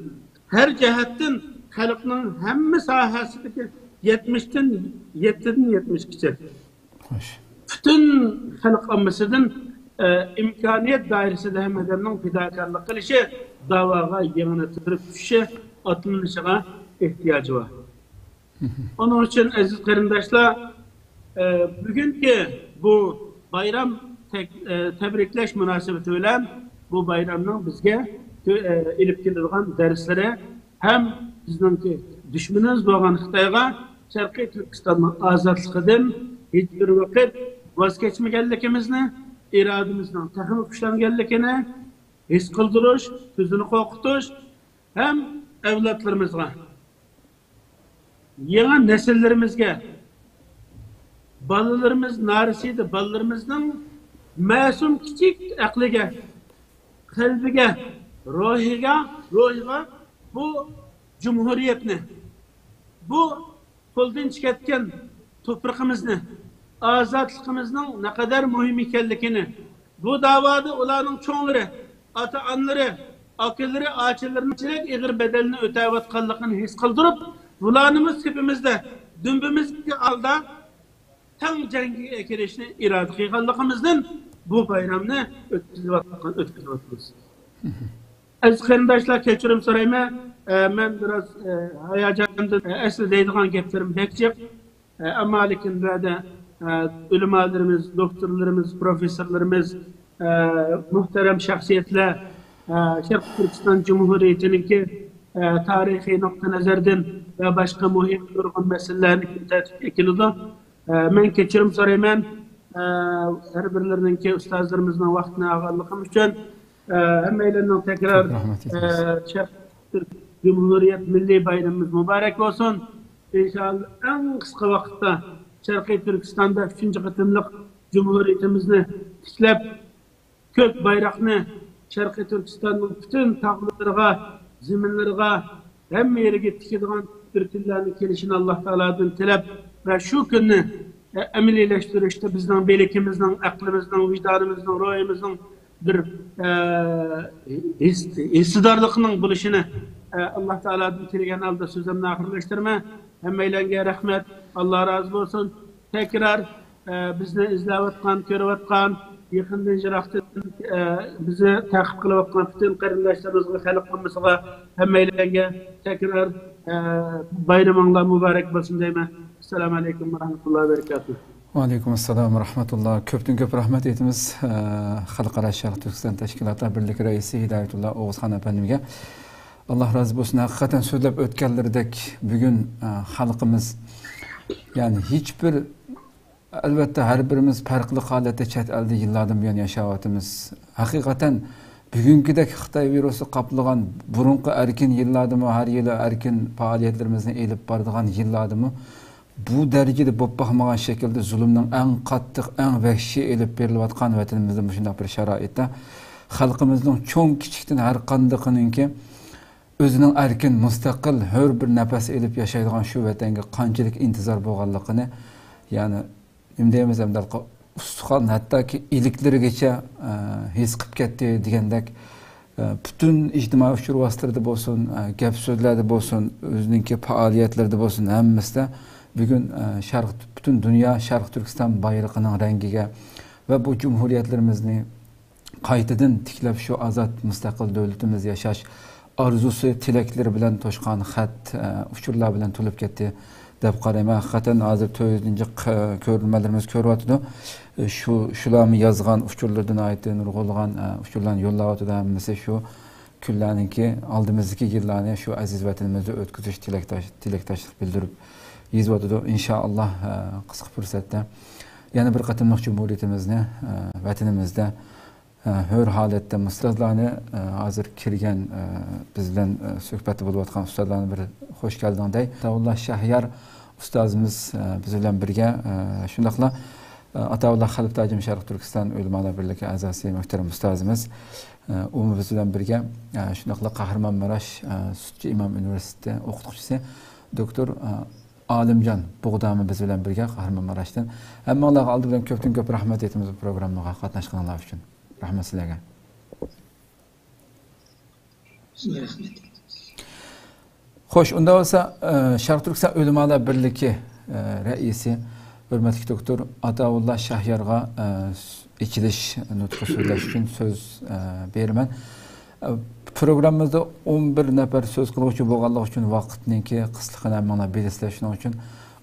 ھەر جەھەتتىن خەلقنىڭ ھەممە ساھەسىدىكى يەتمىشتىن، يەتتىدىن يەتمىشكىچە پۈتۈن خەلق ئاممىسىدىن، ئە، ئىمكانىيەت دائىرىسىدە ھەممە ئادەمنىڭ پىداكارلىق قىلىشى، داۋاغا يېڭىنى تۇرۇپ چۈشۈشى، ئاتلىنىشىغا ئېھتىياجى بار. ئۇنىڭ ئۈچۈن، ئەزىز قېرىنداشلار، ئە، بۈگۈنكى بۇ بايرام تەك-، ئە، تەبرىكلەش مۇناسىۋىتى بىلەن بۇ بايرامنىڭ بىزگە، ئە، ئېلىپ كېلىدىغان دەرسلىرى ھەم بىزنىڭكى دۈشمىنىمىز بولغان خىتايغا شەرقىي تۈركىستاننىڭ ئازادلىقىدىن ھېچ بىر ۋاقىت ۋاز كەچمىگەنلىكىمىزنى، ئىرادىمىزنىڭ تېخىمۇ كۈچلەنگەنلىكىنى ھېس قىلدۇرۇش، كۆزىنى قورقۇتۇش ھەم ئەۋلادلىرىمىزغا، يېڭى نەسىللىرىمىزگە، بالىلىرىمىز نارەسىدە بالىلىرىمىزنىڭ مەسۇم كىچىك ئەقلىگە، قەلبىگە، روھىغا، روھىغا بۇ جۇمھۇرىيەتنى، بۇ قولدىن چىقىۋەتكەن توپرىقىمىزنى، ئازادلىقىمىزنىڭ نەقەدەر مۇھىم ئىكەنلىكىنى، بۇ داۋادا ئۇلارنىڭ چوڭلىرى، ئاتا-ئانىلىرى، ئاكىلىرى، ئاچىلىرى نېچىلىك ئېغىر بەدەلنى ئۆتەۋاتقانلىقىنى ھېس قىلدۇرۇپ، بۇلارنىمۇ سېپىمىزدە، دۈمبىمىزدىكى ئالدا تەڭ جەڭگە كىرىشنى ئىرادە قىلغانلىقىمىزدىن بۇ بايرامنى ئۆتكۈزۈۋاتقان، ئۆتكۈزۈۋاتىمىز. ئەزىز قېرىنداشلار، كەچۈرۈم سورايمەن. ئە، مەن بىراز، ئە، ھاياجاندىن، ئە، ئەسلى دەيدىغان گەپلىرىم بەك جىق. ئە، ئەمما لېكىن بۇ يەردە، ئە، ئۆلىمالىرىمىز، دوكتورلىرىمىز، پروفېسسورلىرىمىز، ئە، مۇھتەرەم شەخسىيەتلەر، ئە، شەرقىي تۈركىستان جۇمھۇرىيىتىنىڭكى، ئە، تارىخىي نۇقتىئىنەزەردىن ۋە باشقا مۇھىم نۇرغۇن مەسىلىلەرنى كۈن تەرتىپكە ئەكېلىدۇ. ئە، مەن كەچۈرۈم سورايمەن، ئە، ھەر بىرلىرىنىڭكى ئۇستازلىرىمىزنىڭ ۋاقتىنى ئالغانلىقىم ئۈچۈن. ئە، ھەممەيلەننىڭ تەكرار، كۆپ رەھمەت ئېيتىمىز. ئە، شەرقىي تۈرك جۇمھۇرىيەت مىللىي بايرىمىمىز مۇبارەك بولسۇن. ئىنشائاللا، ئەڭ قىسقا ۋاقىتتا شەرقىي تۈركىستاندا ئۈچىنچى قېتىملىق جۇمھۇرىيىتىمىزنى تىكلەپ، كۆك بايراقنى شەرقىي تۈركىستاننىڭ پۈتۈن تاغلىرىغا، زېمىنلىرىغا، ھەممە يېرىگە تىكىدىغان بىر كۈنلەرنىڭ كېلىشىنى ئاللا تائالادىن تىلەپ ۋە شۇ كۈننى، ئە، ئەمەلىيلەشتۈرۈشتە بىزنىڭ بىلىكىمىزنىڭ، ئەقلىمىزنىڭ، ۋىجدانىمىزنىڭ، روھىمىزنىڭ بىر، ئە، ھېس-، ھېسسىدارلىقىنىڭ بولۇشىنى، ئە، ئاللا تائالادىن تىلىگەن ھالدا سۆزۈمنى ئاخىرلاشتۇرىمەن. ھەممەيلەنگە رەھمەت، ئاللا رازى بولسۇن. تەكرار، ئە، بىزنى ئىزدەۋاتقان، كۆرۈۋاتقان، يېقىندىن يىراقتىن، ئە، بىزنى تەقىب قىلىۋاتقان پۈتۈن قېرىنداشلىرىمىزغا، خەلق ئاممىسىغا، ھەممەيلەنگە تەكرار، ئە، بايرىمىڭلار مۇبارەك بولسۇن دەيمەن. ئەسسالامۇ ئەلەيكۇم ۋە رەھمەتۇللاھى ۋە بەرىكاتۇھ. ۋەئەلەيكۇم ئەسسالام ۋە رەھمەتۇللا. كۆپتىن كۆپ رەھمەت ئېيتىمىز، ئە، خەلقئارا شەرق تۈركىستان تەشكىلاتلار بىرلىكى رەئىسى ھىدايەتۇللا ئوغۇزخان ئەپەندىمگە. ئاللا رازى بولسۇن. ھەقىقەتەن سۆزلەپ ئۆتكەنلىرىدەك، بۈگۈن، ئە، خەلقىمىز، يەنى ھېچبىر ئەلۋەتتە، ھەر بىرىمىز پەرقلىق ھالەتتە چەت ئەلدە يىللاردىن بۇيان ياشاۋاتىمىز. ھەقىقەتەن، بۈگۈنكىدەك خىتاي ۋىرۇسى قاپلىغان بۇرۇنقى ئەركىن يىللاردىمۇ ھەر يىلى ئەركىن پائالىيەتلىرىمىزنى ئېلىپ بارىدىغان يىللاردىمۇ بۇ دەرىجىدە بولۇپ باقمىغان شەكىلدە زۇلۇمنىڭ ئەڭ قاتتىق، ئەڭ ۋەھشىي ئېلىپ بېرىلىۋاتقان ۋەتىنىمىزدە مۇشۇنداق بىر شارائىتتا خەلقىمىزنىڭ چوڭ كىچىكتىن ھەر قاندىقىنىڭكى ئۆزىنىڭ ئەركىن، مۇستەقىل، ھۆر بىر نەپەس ئېلىپ ياشايدىغان شۇ ۋەتەنگە قانچىلىك ئىنتىزار بولغانلىقىنى، يەنى نېمە دەيمىز ئەمدى، ئۇستىخان ھەتتاكى ئىلىكلىرىگىچە، ئە، ھېس قىلىپ كەتتى دېگەندەك، ئە، پۈتۈن ئىجتىمائىي ئۇچۇر ۋاسىتىلىرىدا بولسۇن، ئە، گەپ سۆزلەردە بولسۇن، ئۆزىنىڭكى پائالىيەتلىرىدە بولسۇن، ھەممىسىدە بۈگۈن، ئە، شەرق، پۈتۈن دۇنيا شەرقىي تۈركىستان بايرىقىنىڭ رەڭگىگە ۋە بۇ جۇمھۇرىيەتلىرىمىزنى قايتىدىن تىكلەپ، شۇ ئازاد، مۇستەقىل دۆلىتىمىزدە ياشاش ئارزۇسى، تىلەكلىرى بىلەن توشقان خەت، ئە، ئۇچۇرلار بىلەن تولۇپ كەتتى دەپ قارايمەن. ھەقىقەتەن ھازىر تۆت يۈز كە-، كۆرۈرمەنلىرىمىز كۆرۈۋاتىدۇ. ئە، شۇ، شۇلارمۇ يازغان ئۇچۇرلىرىدا ناھايىتى نۇرغۇنلىغان، ئە، ئۇچۇرلارنى يوللاۋاتىدۇ. ھەممىسى شۇ كۈنلەرنىڭكى، ئالدىمىزدىكى يىللارنى شۇ ئەزىز ۋەتىنىمىزدە ئۆتكۈزۈش تىلەكداش-، تىلەكداشلىق بىلدۈرۈپ يېزىۋاتىدۇ. ئىنشائاللا، ئە، قىسقا پۇرسەتتە يەنە بىر قېتىملىق جۇمھۇرىيىتىمىزنى، ئە، ۋەتىنىمىزدە ئە، ھۆر ھالەتتە ئۇستازلارنى، ئە، ھازىر كىرگەن، ئە، بىز بىلەن، ئە، سۆھبەتتە بولۇۋاتقان ئۇستازلارنى بىر خوش كەلدىڭ دەي. ئاتاۋۇللا شەھيار ئۇستازىمىز، ئە، بىز بىلەن بىرگە، ئە، شۇنداقلا، ئە، ئاتاۋۇللا خەلپىتاجىم شەرقىي تۈركىستان ئۆلىمالار بىرلىكى ئەزاسى مۆھتەرەم ئۇستازىمىز، ئە، ئۇمۇ بىز بىلەن بىرگە، ئە، شۇنداقلا قەھرىمانماراش، ئە، سۈتچى ئىمام ئۇنىۋېرسىتېتى ئوقۇتقۇچىسى دوكتور، ئە، ئالىمجان بۇغدامى بىز بىلەن بىرگە قەھرىمانماراشتىن. ھەممىڭلارغا ئالدى بىلەن كۆپتىن كۆپ رەھمەت ئېيتىمىز بۇ پروگراممىغا قاتناشقىنىڭلار ئۈچۈن. رەھمەت سىلەرگە. خوش، ئۇنداق بولسا، ئە، شەرقىي تۈركىستان ئۆلىمالار بىرلىكى، ئە، رەئىسى، ھۆرمەتلىك دوكتور ئاتاۋۇللا شاھيارغا، ئە، ئېچىلىش نۇتقى سۆزلەش ئۈچۈن سۆز، ئە، بېرىمەن. ئە، پروگراممىمىزدا ئون بىر نەپەر سۆز قىلغۇچى بولغانلىقى ئۈچۈن ۋاقىتنىڭكى قىسلىقىنى ھەممىڭلار بىلىسىلەر، شۇنىڭ ئۈچۈن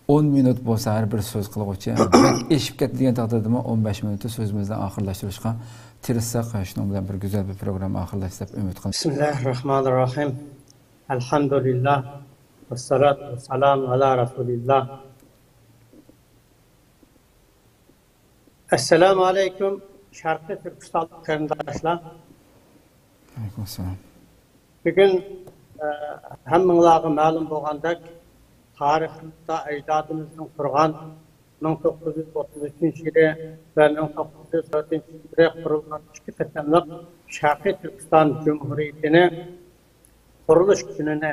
ئون مىنۇت بولسا ھەر بىر سۆز قىلغۇچى، بەك ئېشىپ كەتتى دېگەن تەقدىردىمۇ ئون بەش مىنۇتتا سۆزىمىزنى ئاخىرلاشتۇرۇشقا تىرىشساق، شۇنىڭ بىلەن بىر گۈزەل بىر پروگرامما ئاخىرلاشتى دەپ ئۈمىد قىلىمەن. بىسمىللاھىررەھمانىررەھىم. ئەلھەمدۇلىللاھ. ۋەسسالاتۇ ۋەسسالامۇ ئەلا رەسۇلىللاھ. ئەسسالامۇ ئەلەيكۇم، شەرقىي تۈركىستانلىق قېرىنداشلار. ئەلەيكۇم ئەسسالام. بۈگۈن، ئە، ھەممىڭلارغا مەلۇم بولغاندەك، تارىخىمىزدا ئەجدادىمىزنىڭ قۇرغان مىڭ توققۇز يۈز ئوتتۇز ئۈچىنچى يىلى ۋە مىڭ توققۇز يۈز تۆتىنچى يىلى قۇرۇلغان ئىككى قېتىملىق شەرقىي تۈركىستان جۇمھۇرىيىتىنى قۇرۇلۇش كۈنىنى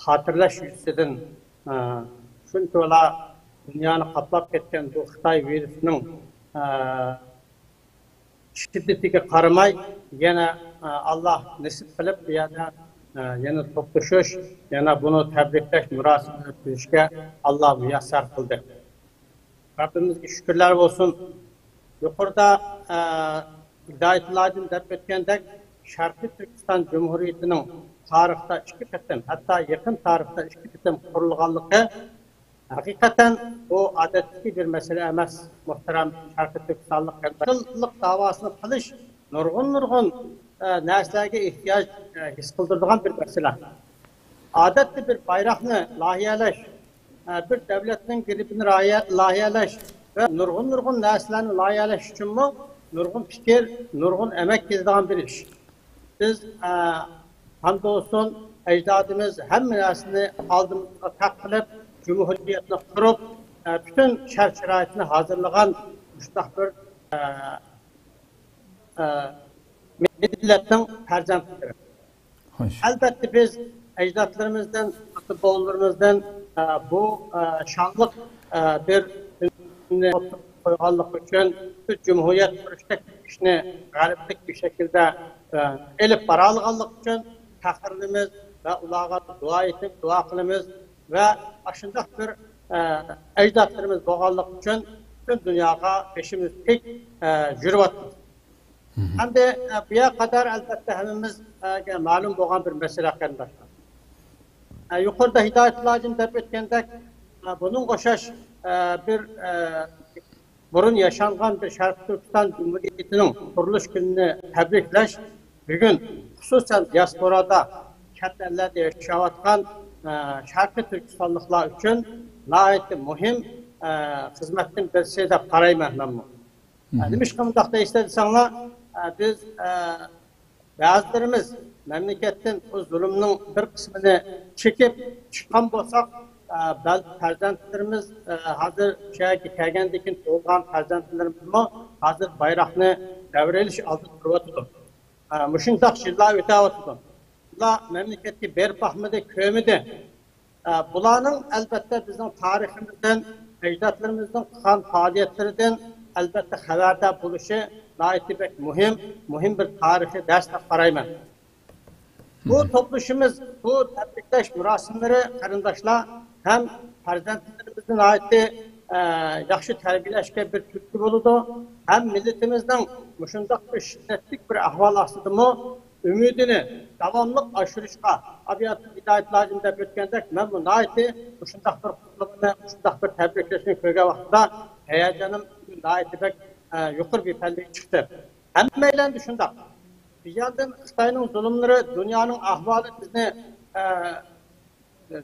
خاتىرىلەش يۈزىسىدىن، ئە، شۇنچىۋالا دۇنيانى قاپلاپ كەتكەن بۇ خىتاي ۋىرۇسىنىڭ، ئە، شىددىتىگە قارىماي، يەنە، ئە، ئاللا نېسىپ قىلىپ، بۇ يەردە، ئە، يەنە توپلىشىش، يەنە بۇنى تەبرىكلەش مۇراسىمىنى ئۆتكۈزۈشكە ئاللا مۇيەسسەر قىلدى. رەببىمىزگە شۈكۈرلەر بولسۇن. يۇقىرىدا، ئە، ھىدايەتۇللاجان دەپ ئۆتكەندەك، شەرقىي تۈركىستان جۇمھۇرىيىتىنىڭ تارىختا ئىككى قېتىم، ھەتتا يېقىن تارىختا ئىككى قېتىم قۇرۇلغانلىقى، ھەقىقەتەن بۇ ئادەتتىكى بىر مەسىلە ئەمەس، مۇھتەرەم شەرقىي تۈركىستانلىق قېرىنداشلار. مۇستەقىللىق داۋاسىنى قىلىش نۇرغۇن، نۇرغۇن، ئە، نەرسىلەرگە ئېھتىياج، ئە، ھېس قىلدۇرىدىغان بىر مەسىلە. ئادەتتە بىر بايراقنى لايىھەلەش، ئە، بىر دۆلەتنىڭ گېربىنى رايە-، لايىھەلەش ۋە نۇرغۇن، نۇرغۇن نەرسىلەرنى لايىھەلەش ئۈچۈنمۇ نۇرغۇن پىكىر، نۇرغۇن ئەمەك كېتىدىغان بىر ئىش. بىز، ئە، ھەمدۇسۇن ئەجدادىمىز ھەممە نەرسىنى ئالدىمىزغا تەق قىلىپ، جۇمھۇرىيەتنى قۇرۇپ، ئە، پۈتۈن شەرت-شارائىتنى ھازىرلىغان مۇشۇنداق بىر، ئە، ئە، مىللەتنىڭ پەرزەنتلىرى. خوش. ئەلبەتتە، بىز ئەجدادلىرىمىزدىن، ئاتا-بوۋىلىرىمىزدىن، ئە، بۇ، ئە، شانلىق، ئە، بىر كۈننى ئوتتۇرىغا قويغانلىقى ئۈچۈن، بىز جۇمھۇرىيەت قۇرۇشتەك ئىشنى غەلىبىلىك بىر شەكىلدە، ئە، ئېلىپ بارالىغانلىقى ئۈچۈن پەخىرلىنىمىز ۋە ئۇلارغا دۇئا ئېيتىپ، دۇئا قىلىمىز ۋە ئاشۇنداق بىر، ئە، ئەجدادلىرىمىز بولغانلىقى ئۈچۈن پۈتۈن دۇنياغا بېشىمىزنى تىك، ئە، يۈرۈۋاتىمىز. مم. ئەمدى، ئە، بۇ يەرگە قەدەر ئەلبەتتە ھەممىمىزگە مەلۇم بولغان بىر مەسىلە، قېرىنداشلار. ئە، يۇقىرىدا ھىدايەتۇللاجان دەپ ئۆتكەندەك، ئە، بۇنىڭغا ئوخشاش، ئە، بىر، ئە، بۇرۇن ياشانغان بىر شەرقىي تۈركىستان جۇمھۇرىيىتىنىڭ قۇرۇلۇش كۈنىنى تەبرىكلەش بۈگۈن خۇسۇسەن دىياسپورادا، چەت ئەللەردە ياشاۋاتقان، ئە، شەرقىي تۈركىستانلىقلار ئۈچۈن ناھايىتى مۇھىم، ئە، خىزمەتتىن بىرسى دەپ قارايمەن مەنمۇ. مم. نېمىشقا مۇنداق دەيسىلەر دېسەڭلار، بىز، بەزىلىرىمىز مەملىكەتتىن بۇ زۇلۇمنىڭ بىر قىسمىنى چېكىپ چىققان بولساق، بەلكى پەرزەنتلىرىمىز، ھازىر شۇ يەرگە كەلگەندىن كېيىن تۇغۇلغان پەرزەنتلىرىمىزمۇ ھازىر بايراقنى دەۋرىلىش ئالدىدا تۇرۇۋاتىدۇ. مۇشۇنداق يىللار ئۆتۈۋاتىدۇ. بۇلار مەملىكەتكە بېرىپ باقمىدى، كۆرمىدى. ئە، بۇلارنىڭ ئەلۋەتتە بىزنىڭ تارىخىمىزدىن، ئەجدادلىرىمىزنىڭ قىلغان پائالىيەتلىرىدىن ئەلۋەتتە خەۋەردار بولۇشى ناھايىتى بەك مۇھىم، مۇھىم بىر تارىخىي دەرس دەپ قارايمەن. بۇ توپلىشىمىز، بۇ تەبرىكلەش مۇراسىملىرى، قېرىنداشلار، ھەم پەرزەنتلىرىمىزنى ناھايىتى، ئە، ياخشى تەربىيەلەشكە بىر تۈرتكە بولىدۇ، ھەم مىللىتىمىزنىڭ مۇشۇنداق بىر شىددەتلىك بىر ئەھۋال ئاستىدىمۇ ئۈمىدىنى داۋاملىق ئاشۇرۇشقا، ئابىياتىم ھىدايەت لاجىم دەپ ئۆتكەندەك، مەنمۇ ناھايىتى مۇشۇنداق بىر قۇتلىغۇنى، مۇشۇنداق بىر تەبرىكلەشنى كۆرگەن ۋاقتىدا ھاياجانىم ناھايىتى بەك، ئە، يۇقىرى بىر پەللىگە چىقتى. ھەممەيلەن شۇنداق. بىر ياندىن خىتاينىڭ زۇلۇملىرى، دۇنيانىڭ ئەھۋالى بىزنى، ئە،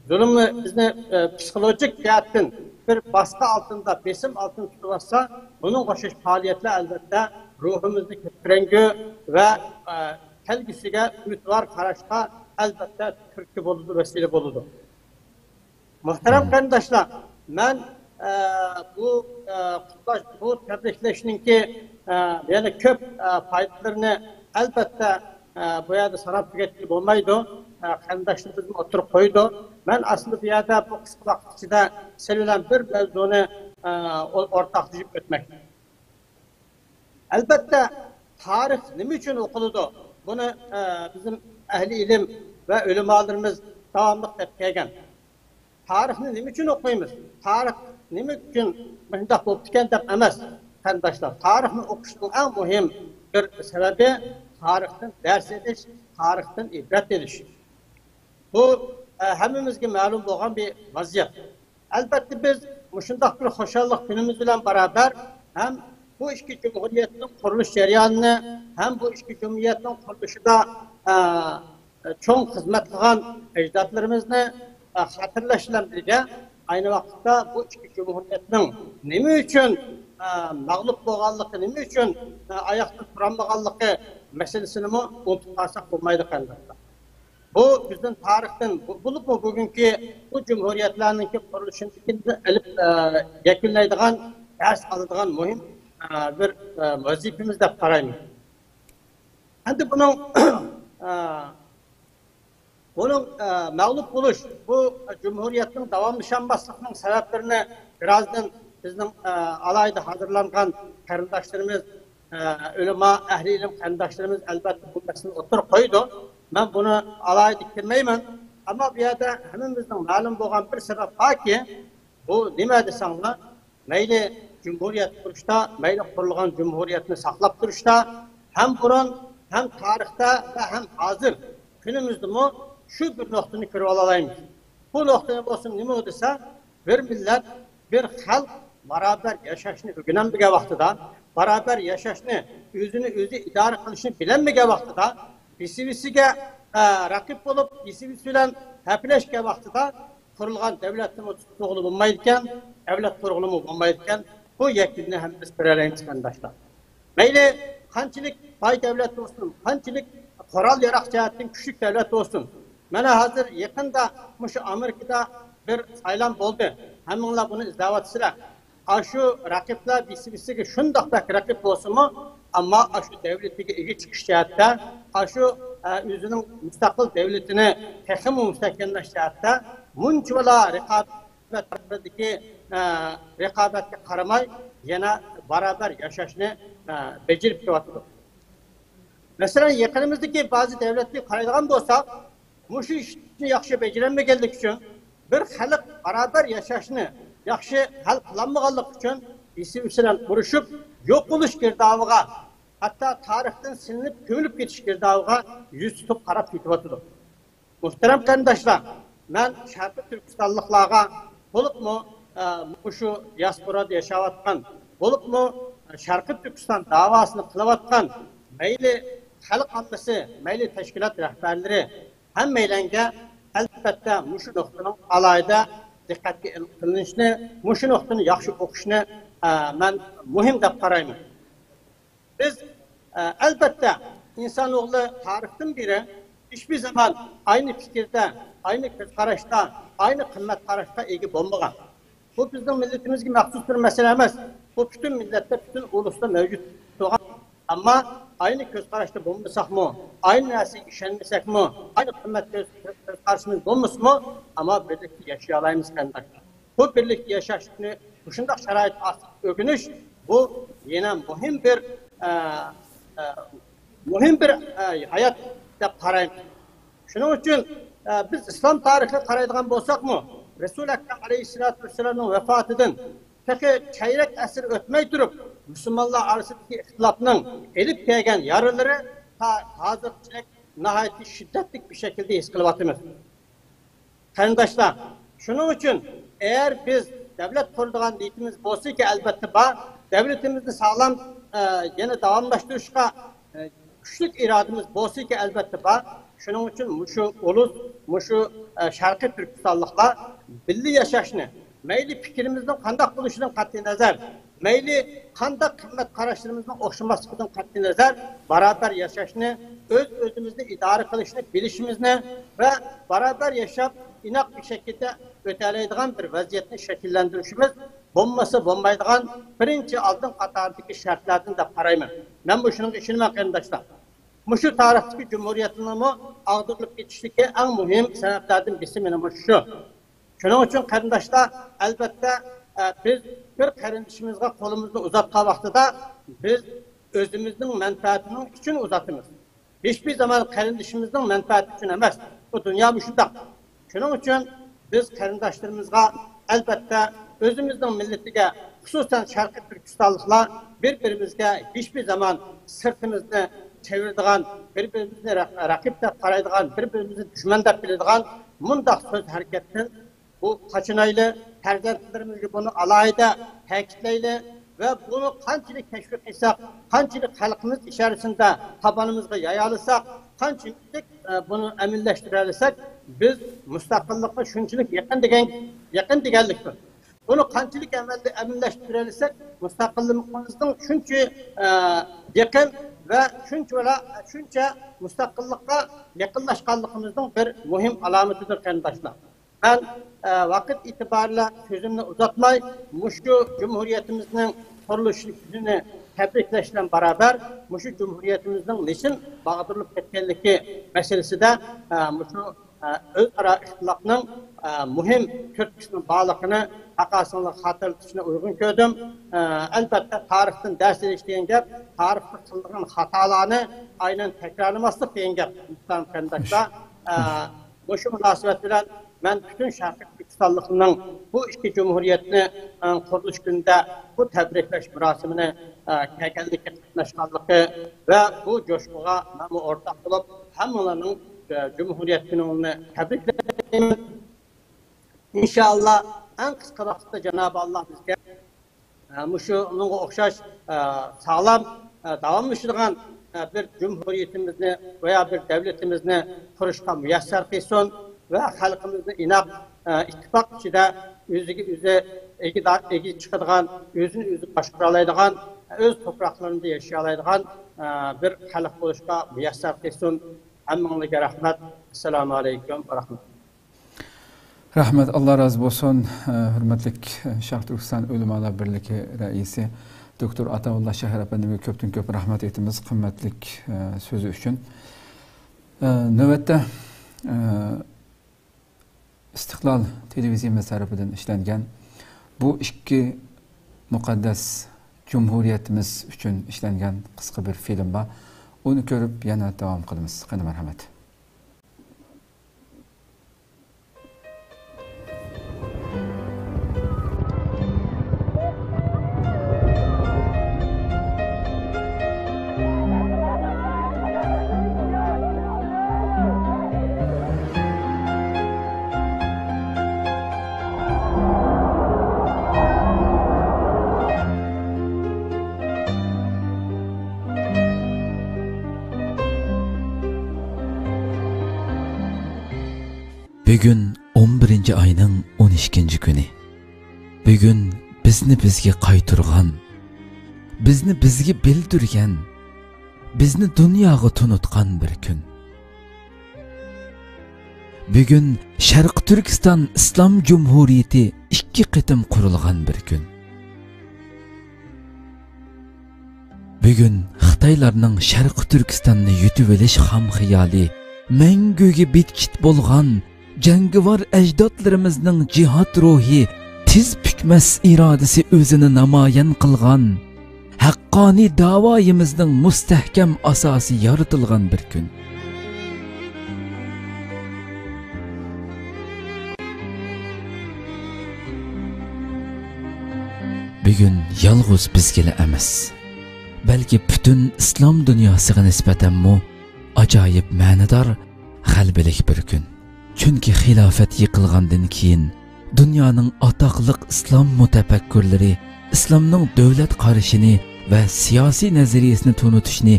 زۇلۇمى بىزنى، ئە، پسىخولوگىك جەھەتتىن بىر باسقا ئالتىندا، بېسىم ئالتىندا تۇتۇۋاتسا، بۇنىڭغا ئوخشاش پائالىيەتلەر ئەلۋەتتە روھىمىزنى كۆتۈرەڭگۈ ۋە، ئە، كەلگۈسىگە ئۈمىدۋار قاراشقا ئەلۋەتتە تۈرتكە بولىدۇ، ۋەسىلە بولىدۇ. مۇھتەرەم قېرىنداشلار، مەن، ئە، بۇ، ئە، قۇتلاش، بۇ تەبرىكلەشنىڭكى، ئە، يەنە كۆپ، ئە، پايدىلىرىنى ئەلۋەتتە، ئە، بۇ يەردە ساناپ تۈگەتكىلى بولمايدۇ. ئە، قېرىنداشلىرىمىزمۇ ئوتتۇرىغا قويىدۇ. مەن ئاسلىدا بۇ يەردە بۇ قىسقا ۋاقىت ئىچىدە سىلەر بىلەن بىر مەۋزۇنى، ئە، ئو-، ئورتاقلىشىپ ئۆتمەكچى. ئەلۋەتتە، تارىخ نېمە ئۈچۈن ئوقۇلىدۇ؟ بۇنى، ئە، بىزنىڭ ئەھلى ئىلىم ۋە ئۆلىمالىرىمىز داۋاملىق دەپ كەلگەن. تارىخنى نېمە ئۈچۈن ئوقۇيمىز؟ تارىخ نېمە ئۈچۈن مۇشۇنداق بوپتىكەن دەپ ئەمەس، قېرىنداشلار. تارىخنى ئوقۇشنىڭ ئەڭ مۇھىم بىر سەۋەبى تارىختىن دەرس ئېلىش، تارىختىن ئىبرەت ئېلىش. بۇ، ئە، ھەممىمىزگە مەلۇم بولغان بىر ۋەزىيەت. ئەلۋەتتە، بىز مۇشۇنداق بىر خۇشاللىق كۈنىمىز بىلەن بارابەر ھەم بۇ ئىككى جۇمھۇرىيەتنىڭ قۇرۇلۇش جەريانىنى ھەم بۇ ئىككى جۇمھۇرىيەتنىڭ قۇرۇلۇشىدا، ئە، چوڭ خىزمەت قىلغان ئەجدادلىرىمىزنى، ئە، خاتىرىلەش بىلەن بىرگە، ئاينى ۋاقىتتا بۇ ئىككى جۇمھۇرىيەتنىڭ نېمە ئۈچۈن، ئە، مەغلۇپ بولغانلىقى، نېمە ئۈچۈن، ئە، ئاياقتا تۇرالمىغانلىقى مەسىلىسىنىمۇ ئۇنتۇپ قالساق بولمايدۇ، قېرىنداشلار. بۇ بىزدىن تارىختىن، بۇ-، بولۇپمۇ بۈگۈنكى بۇ جۇمھۇرىيەتلەرنىڭكى قۇرۇلۇشىدىن ئېلىپ، ئە، يەكۈنلەيدىغان، دەرس ئالىدىغان مۇھىم، ئە، بىر، ئە، ۋەزىپىمىز دەپ قارايمەن. ئەمدى بۇنىڭ، ئە، بۇنىڭ، ئە، مەغلۇپ بولۇش، بۇ جۇمھۇرىيەتنىڭ داۋاملىشالماسلىقىنىڭ سەۋەبلىرىنى بىرازدىن بىزنىڭ، ئە، ئالاھىدە ھازىرلانغان قېرىنداشلىرىمىز، ئە، ئۆلىما، ئەھلى ئىلىم قېرىنداشلىرىمىز ئەلۋەتتە بۇ مەسىلىنى ئوتتۇرىغا قويىدۇ. مەن بۇنى ئالاھىدە كىرمەيمەن. ئەمما بۇ يەردە ھەممىمىزنىڭ مەلۇم بولغان بىر سەۋەب باركى، بۇ نېمە دېسەڭلار، مەيلى جۇمھۇرىيەت قۇرۇشتا، مەيلى قۇرۇلغان جۇمھۇرىيەتنى ساقلاپ تۇرۇشتا، ھەم بۇرۇن، ھەم تارىختا ۋە ھەم ھازىر كۈنىمىزدىمۇ شۇ بىر نۇقتىنى كۆرۈپ ئالالايمىز. بۇ نۇقتىنى بولسا نېمە دېسە، بىر مىللەت، بىر خەلق بارابەر ياشاشنى ئۆگىنەلمىگەن ۋاقتىدا، بارابەر ياشاشنى، ئۆزىنى ئۆزى ئىدارە قىلىشنى بىلەلمىگەن ۋاقتىدا، بىسىۋىسىگە، ئە، رەقىب بولۇپ، بىسىۋىسى بىلەن ھەپىلەشكەن ۋاقتىدا، قۇرۇلغان دۆلەتنىمۇ تۇتقىلى بولمايدىكەن، دۆلەت قۇرغىلىمۇ بولمايدىكەن. بۇ يەكۈننى ھەممىمىز كۆرەلەيمىز، قېرىنداشلار. مەيلى قانچىلىك باي دۆلەت بولسۇن، قانچىلىك قورال-ياراغ جەھەتتىن كۈچلۈك دۆلەت بولسۇن، مانا ھازىر يېقىندا مۇشۇ ئامېرىكىدا بىر سايلام بولدى. ھەممىڭلار بۇنى ئىزدەۋاتىسىلەر. ئاشۇ رەقىبلەر بىسىۋىسىگە شۇنداق بەك رەقىب بولسىمۇ، ئەمما ئاشۇ دۆلىتىگە ئىگە چىقىش جەھەتتە، ئاشۇ، ئە، ئۆزىنىڭ مۇستەقىل دۆلىتىنى تېخىمۇ مۇستەھكەملەش جەھەتتە مۇنچىۋالا رىقابەت، ئە، رىقابەتكە قارىماي يەنە بارابەر ياشاشنى، ئە، بېجىرىپ كېلىۋاتىدۇ. مەسىلەن، يېقىنىمىزدىكى بەزى دۆلەتلەرگە قارايدىغان بولساق، مۇشۇ ئىشنى ياخشى بېجىرەلمىگەنلىكى ئۈچۈن، بىر خەلق بارابەر ياشاشنى ياخشى ھەل قىلالمىغانلىقى ئۈچۈن، بىسىۋىسى بىلەن ئۇرۇشۇپ، يوقىلىش گىردابىغا، ھەتتا تارىختىن سىلىنىپ، كۆمۈلۈپ كېتىش گىردابىغا يۈز تۇتۇپ قاراپ كېتىۋاتىدۇ. مۇھتەرەم قېرىنداشلار، مەن شەرقىي تۈركىستانلىقلارغا، بولۇپمۇ، ئە، مۇشۇ دىياسپورادا ياشاۋاتقان، بولۇپمۇ شەرقىي تۈركىستان داۋاسىنى قىلىۋاتقان مەيلى خەلق ئاممىسى، مەيلى تەشكىلات رەھبەرلىرى، ھەممەيلەنگە ئەلۋەتتە مۇشۇ نۇقتىنىڭ ئالاھىدە دىققەتكە ئېلىنىشىنى، مۇشۇ نۇقتىنى ياخشى ئوقۇشنى، ئە، مەن مۇھىم دەپ قارايمەن. بىز، ئە، ئەلۋەتتە، ئىنسان ئوغلى تارىختىن بېرى ھېچبىر زامان ئاينى پىكىردە، ئاينى كۆز قاراشتا، ئاينى قىممەت قاراشقا ئىگە بولمىغان. بۇ بىزنىڭ مىللىتىمىزگە مەخسۇس بىر مەسىلە ئەمەس. بۇ پۈتۈن مىللەتتە، پۈتۈن ئۇلۇستا مەۋجۇت بولغان. ئەمما ئاينى كۆز قاراشتا بولمىساقمۇ، ئاينى نەرسىگە ئىشەنمىسەكمۇ، ئاينى قىممەت كۆز، كۆز قارىشىمىز بولمىسىمۇ، ئەمما بىرلىكتە ياشىيالايمىز، قېرىنداشلار. بۇ بىرلىكتە ياشاشنى مۇشۇنداق شارائىت ئاستىدا ئۆگىنىش، بۇ يەنە مۇھىم بىر، ئە، ئە، مۇھىم بىر، ئە، ھايات دەپ قارايمەن. شۇنىڭ ئۈچۈن، ئە، بىز ئىسلام تارىخىغا قارايدىغان بولساقمۇ، رەسۇل ئەكرەم ئەلەيھىسسالاتۇ ۋەسسالامنىڭ ۋاپاتىدىن تېخى چەيرەك ئەسىر ئۆتمەي تۇرۇپ، مۇسۇلمانلار ئارىسىدىكى ئىختىلاپنىڭ ئېلىپ كەلگەن يارىلىرى تا ھازىرغىچىلىك ناھايىتى شىددەتلىك بىر شەكىلدە ھېس قىلىۋاتىمىز. قېرىنداشلار، شۇنىڭ ئۈچۈن ئەگەر بىز دۆلەت قۇرىدىغان نىيىتىمىز بولسىكى، ئەلۋەتتە بار. دۆلىتىمىزنى ساغلام، ئە، يەنە داۋاملاشتۇرۇشقا، ئە، كۈچلۈك ئىرادىمىز بولسىكى، ئەلۋەتتە بار. شۇنىڭ ئۈچۈن مۇشۇ ئۇلۇس، مۇشۇ، ئە، شەرقىي تۈركىستانلىقلار بىللە ياشاشنى، مەيلى پىكرىمىزنىڭ قانداق بولۇشىدىن قەتئىينەزەر، مەيلى قانداق قىممەت قاراشلىرىمىزنىڭ ئوخشىماسلىقىدىن قەتئىينەزەر، باراۋەر ياشاشنى، ئۆز-ئۆزىمىزنى ئىدارە قىلىشنى بىلىشىمىزنى ۋە باراۋەر ياشاپ، ئىناق بىر شەكىلدە ئۆتەلەيدىغان بىر ۋەزىيەتنى شەكىللەندۈرۈشىمىز بولمىسا بولمايدىغان بىرىنچى ئالدىن قاتاردىكى شەرتلەردىن دەپ قارايمەن. مەن مۇشۇنىڭغا ئىشىنىمەن، قېرىنداشلار. مۇشۇ تارىختىكى جۇمھۇرىيەتنىڭمۇ ئاغدۇرۇلۇپ كېتىشلىكى ئەڭ مۇھىم سەۋەبلەردىن بىرسى مانا مۇشۇ. شۇنىڭ ئۈچۈن قېرىنداشلار، ئەلۋەتتە، ئە، بىز بىر قېرىندىشىمىزغا قولىمىزنى ئۇزاتقان ۋاقتىدا بىز ئۆزىمىزنىڭ مەنپەئەتىنىڭ ئۈچۈن ئۇزاتىمىز. ھېچبىر زامان قېرىندىشىمىزنىڭ مەنپەئەتى ئۈچۈن ئەمەس. بۇ دۇنيا مۇشۇنداق. شۇنىڭ ئۈچۈن بىز قېرىنداشلىرىمىزغا، ئەلۋەتتە، ئۆزىمىزنىڭ مىللىتىگە، خۇسۇسەن شەرقىي تۈركىستانلىقلار بىر-بىرىمىزگە ھېچبىر زامان سىرتىمىزنى چېۋىرىدىغان، بىر-بىرىمىزنى رەق-، رەقىب دەپ قارايدىغان، بىر-بىرىمىزنى دۈشمەن دەپ بىلىدىغان مۇنداق سۆز ھەرىكەتتىن بۇ قاچىنايلى، پەرزەنتلىرىمىزگە بۇنى ئالاھىدە تەكىتلەيلى ۋە بۇنى قانچىلىك تەشۋىق قىلساق، قانچىلىك خەلقىمىز ئىچەرىسىندە تاۋانىمىزغا يايالىساق، قانچىلىك، ئە، بۇنى ئەمەلىيلەشتۈرەلىسەك، بىز مۇستەقىللىققا شۇنچىلىك يېقىن دېگەن، يېقىن دېگەنلىكتۇر. بۇنى قانچىلىك ئەمەلدە ئەمەلىيلەشتۈرەلىسەك، مۇستەقىللىقىمىزنىڭ شۇنچە، ئە، يېقىن ۋە شۇنچە، شۇنچە مۇستەقىللىققا يېقىنلاشقانلىقىمىزنىڭ بىر مۇھىم ئالامىتىدۇر، قېرىنداشلار. مەن، ئە، ۋاقىت ئېتىبارىيلا سۆزۈمنى ئۇزارتماي، مۇشۇ جۇمھۇرىيىتىمىزنىڭ قۇرۇلۇش كۈنىنى تەبرىكلەش بىلەن باراۋەر، مۇشۇ جۇمھۇرىيىتىمىزنىڭ نېشىن باغدۇرۇلۇپ كەتكەنلىكى مەسىلىسىدە، ئە، مۇشۇ، ئە، ئۆزئارا ئىختىلاپنىڭ، ئە، مۇھىم تۈرتكىسىنىڭ بارلىقىنى ھەققاسىڭلار خاتىرىلىتىشنى ئۇيغۇن كۆردۈم. ئە، ئەلۋەتتە، تارىختىن دەرس ئېلىش دېگەن گەپ، تارىختا قىلىنغان خاتالارنى ئاينەن تەكرارلىماسلىق دېگەن گەپ، مۇھتەرەم قېرىنداشلار. ئە، مۇشۇ مۇناسىۋەت بىلەن مەن پۈتۈن شەرقىي تۈركىستانلىقلارنىڭ بۇ ئىككى جۇمھۇرىيەتنى، ئە، قۇرۇلۇش كۈنىدە بۇ تەبرىكلەش مۇراسىمىنى، ئە، كەلگەنلىككە قاتناشقانلىقى ۋە بۇ جوشقۇغا مەنمۇ ئورتاق بولۇپ، ھەممىڭلارنىڭ، ئە، جۇمھۇرىيەت كۈنىڭلارنى تەبرىكلەيمەن. ئىنشائاللا، ئەڭ قىسقا ۋاقىتتا جانابى ئاللا بىزگە ئە، مۇشۇنىڭغا ئوخشاش، ئە، ساغلام، ئە، داۋاملىشىدىغان، ئە، بىر جۇمھۇرىيىتىمىزنى ۋە يا بىر دۆلىتىمىزنى قۇرۇشقا مۇيەسسەر قىلسۇن ۋە خەلقىمىزنى ئىناق، ئە، ئىتتىپاق ئىچىدە ئۆزىگە ئۆزى ئىگىدا-، ئىگە چىقىدىغان، ئۆزىنى ئۆزى باشقۇرالايدىغان، ئۆز توپراقلىرىدا ياشىيالايدىغان، ئە، بىر خەلق بولۇشقا مۇيەسسەر قىلسۇن. ھەممىڭلارغا رەھمەت. ئەسسالامۇ ئەلەيكۇم ۋە رەھمەتۇللا. رەھمەت، ئاللا رازى بولسۇن. ئە، ھۆرمەتلىك، ئە، شەرقىي تۈركىستان ئۆلىمالار بىرلىكى رەئىسى دوكتور ئاتاۋۇللا شاھىر ئەپەندىمگە كۆپتىن كۆپ رەھمەت ئېيتىمىز قىممەتلىك، ئە، سۆزى ئۈچۈن. ئە، نۆۋەتتە، ئە، ئىستىقلال تېلېۋىزىيىمىز تەرىپىدىن ئىشلەنگەن بۇ ئىككى مۇقەددەس جۇمھۇرىيىتىمىز ئۈچۈن ئىشلەنگەن قىسقا بىر فىلىم بار. ئۇنى كۆرۈپ يەنە داۋام قىلىمىز. قېنى، مەرھەمەت. بۈگۈن ئون بىرىنچى ئاينىڭ ئون ئىككىنچى كۈنى. بۈگۈن بىزنى بىزگە قايتۇرغان، بىزنى بىزگە بىلدۈرگەن، بىزنى دۇنياغا تونۇتقان بىر كۈن. بۈگۈن شەرقىي تۈركىستان ئىسلام جۇمھۇرىيىتى ئىككى قېتىم قۇرۇلغان بىر كۈن. بۈگۈن خىتايلارنىڭ شەرقىي تۈركىستاننى يۇتۇۋېلىش خام خىيالى، مەڭگۈگە بىتكىت بولغان جەڭگىۋار ئەجدادلىرىمىزنىڭ جىھاد روھى تىز پۈكمەس ئىرادىسى ئۆزىنى نامايان قىلغان، ھەققانىي داۋايىمىزنىڭ مۇستەھكەم ئاساسى يارىتىلغان بىر كۈن. بۈگۈن يالغۇز بىزگىلا ئەمەس، بەلكى پۈتۈن ئىسلام دۇنياسىغا نىسبەتەنمۇ ئاجايىپ مەنىدار، غەلىبىلىك بىر كۈن. چۈنكى خىلاپەت يىقىلغاندىن كېيىن، دۇنيانىڭ ئاتاقلىق ئىسلام مۇتەپەككۇرلىرى ئىسلامنىڭ دۆلەت قارىشىنى ۋە سىياسىي نەزەرىيىسىنى تونۇتۇشنى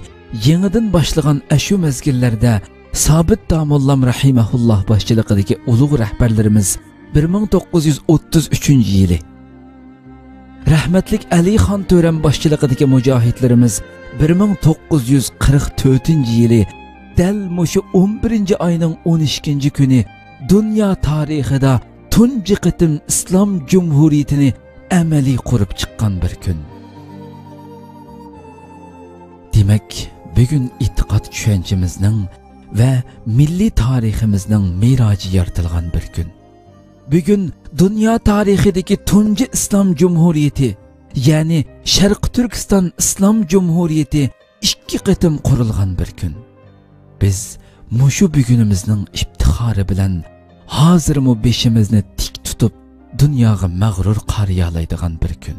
يېڭىدىن باشلىغان ئەشۇ مەزگىللەردە، سابىت داموللام رەھىمەھۇللاھ باشچىلىقىدىكى ئۇلۇغ رەھبەرلىرىمىز بىر مىڭ توققۇز يۈز ئوتتۇز ئۈچىنچى يىلى، رەھمەتلىك ئەلىخان تۆرەم باشچىلىقىدىكى مۇجاھىدلىرىمىز بىر مىڭ توققۇز يۈز قىرىق تۆتىنچى يىلى دەل مۇشۇ ئون بىرىنچى ئاينىڭ ئون ئىككىنچى كۈنى دۇنيا تارىخىدا تۇنجى قېتىم ئىسلام جۇمھۇرىيىتىنى ئەمەلىي قۇرۇپ چىققان بىر كۈن. دېمەك، بۈگۈن ئېتىقاد چۈشەنچىمىزنىڭ ۋە مىللىي تارىخىمىزنىڭ مىراجى يارىتىلغان بىر كۈن. بۈگۈن دۇنيا تارىخىدىكى تۇنجى ئىسلام جۇمھۇرىيىتى، يەنى شەرقىي تۈركىستان ئىسلام جۇمھۇرىيىتى ئىككى قېتىم قۇرۇلغان بىر كۈن. بىز مۇشۇ بۈگۈنىمىزنىڭ ئىپتىخارى بىلەن ھازىرمۇ بېشىمىزنى تىك تۇتۇپ، دۇنياغا مەغرۇر قارىيالايدىغان بىر كۈن.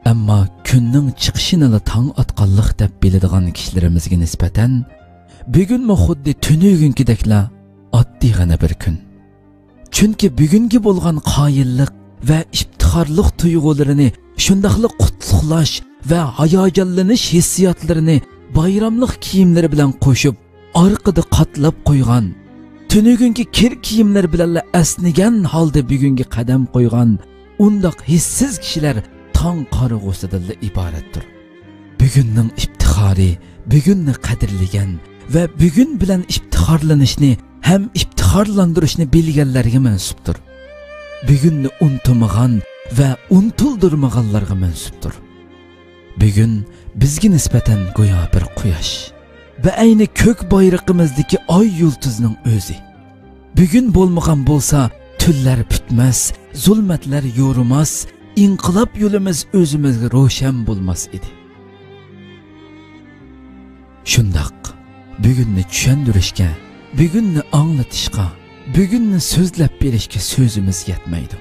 ئەمما كۈننىڭ چىقىشىنىلا تاڭ ئاتقانلىق دەپ بىلىدىغان كىشىلىرىمىزگە نىسبەتەن، بۈگۈنمۇ خۇددى تۈنۈگۈنكىدەكلا ئاددىيغىنە بىر كۈن. چۈنكى بۈگۈنگە بولغان قايىللىق ۋە ئىپتىخارلىق تۇيغۇلىرىنى، شۇنداقلا قۇتلۇقلاش ۋە ھاياجانلىنىش ھېسسىياتلىرىنى بايراملىق كىيىملىرى بىلەن قوشۇپ، ئارقىدا قاتلاپ قويغان، تۈنۈگۈنكى كىر كىيىملىرى بىلەنلا ئەسنىگەن ھالدا بۈگۈنگە قەدەم قويغان ئۇنداق ھېسسىز كىشىلەر تاڭ قارىغۇسىدىنلا ئىبارەتتۇر. بۈگۈننىڭ ئىپتىخارى، بۈگۈننى قەدىرلىگەن ۋە بۈگۈن بىلەن ئىپتىخارلىنىشنى ھەم ئىپتىخارلاندۇرۇشنى بىلگەنلەرگە مەنسۇپتۇر. بۈگۈننى ئۇنتۇمىغان ۋە ئۇنتۇلدۇرمىغانلارغا مەنسۇپتۇر. بۈگۈن بىزگە نىسبەتەن گويا بىر قۇياش، بەئەينى كۆك بايرىقىمىزدىكى ئاي يۇلتۇزنىڭ ئۆزى. بۈگۈن بولمىغان بولسا، تۈنلەر پۈتمەس، زۇلمەتلەر يورۇماس، ئىنقىلاب يولىمىز ئۆزىمىزگە روشەن بولماس ئىدى. شۇنداق، بۈگۈننى چۈشەندۈرۈشكە، بۈگۈننى ئاڭلىتىشقا، بۈگۈننى سۆزلەپ بېرىشكە سۆزىمىز يەتمەيدۇ.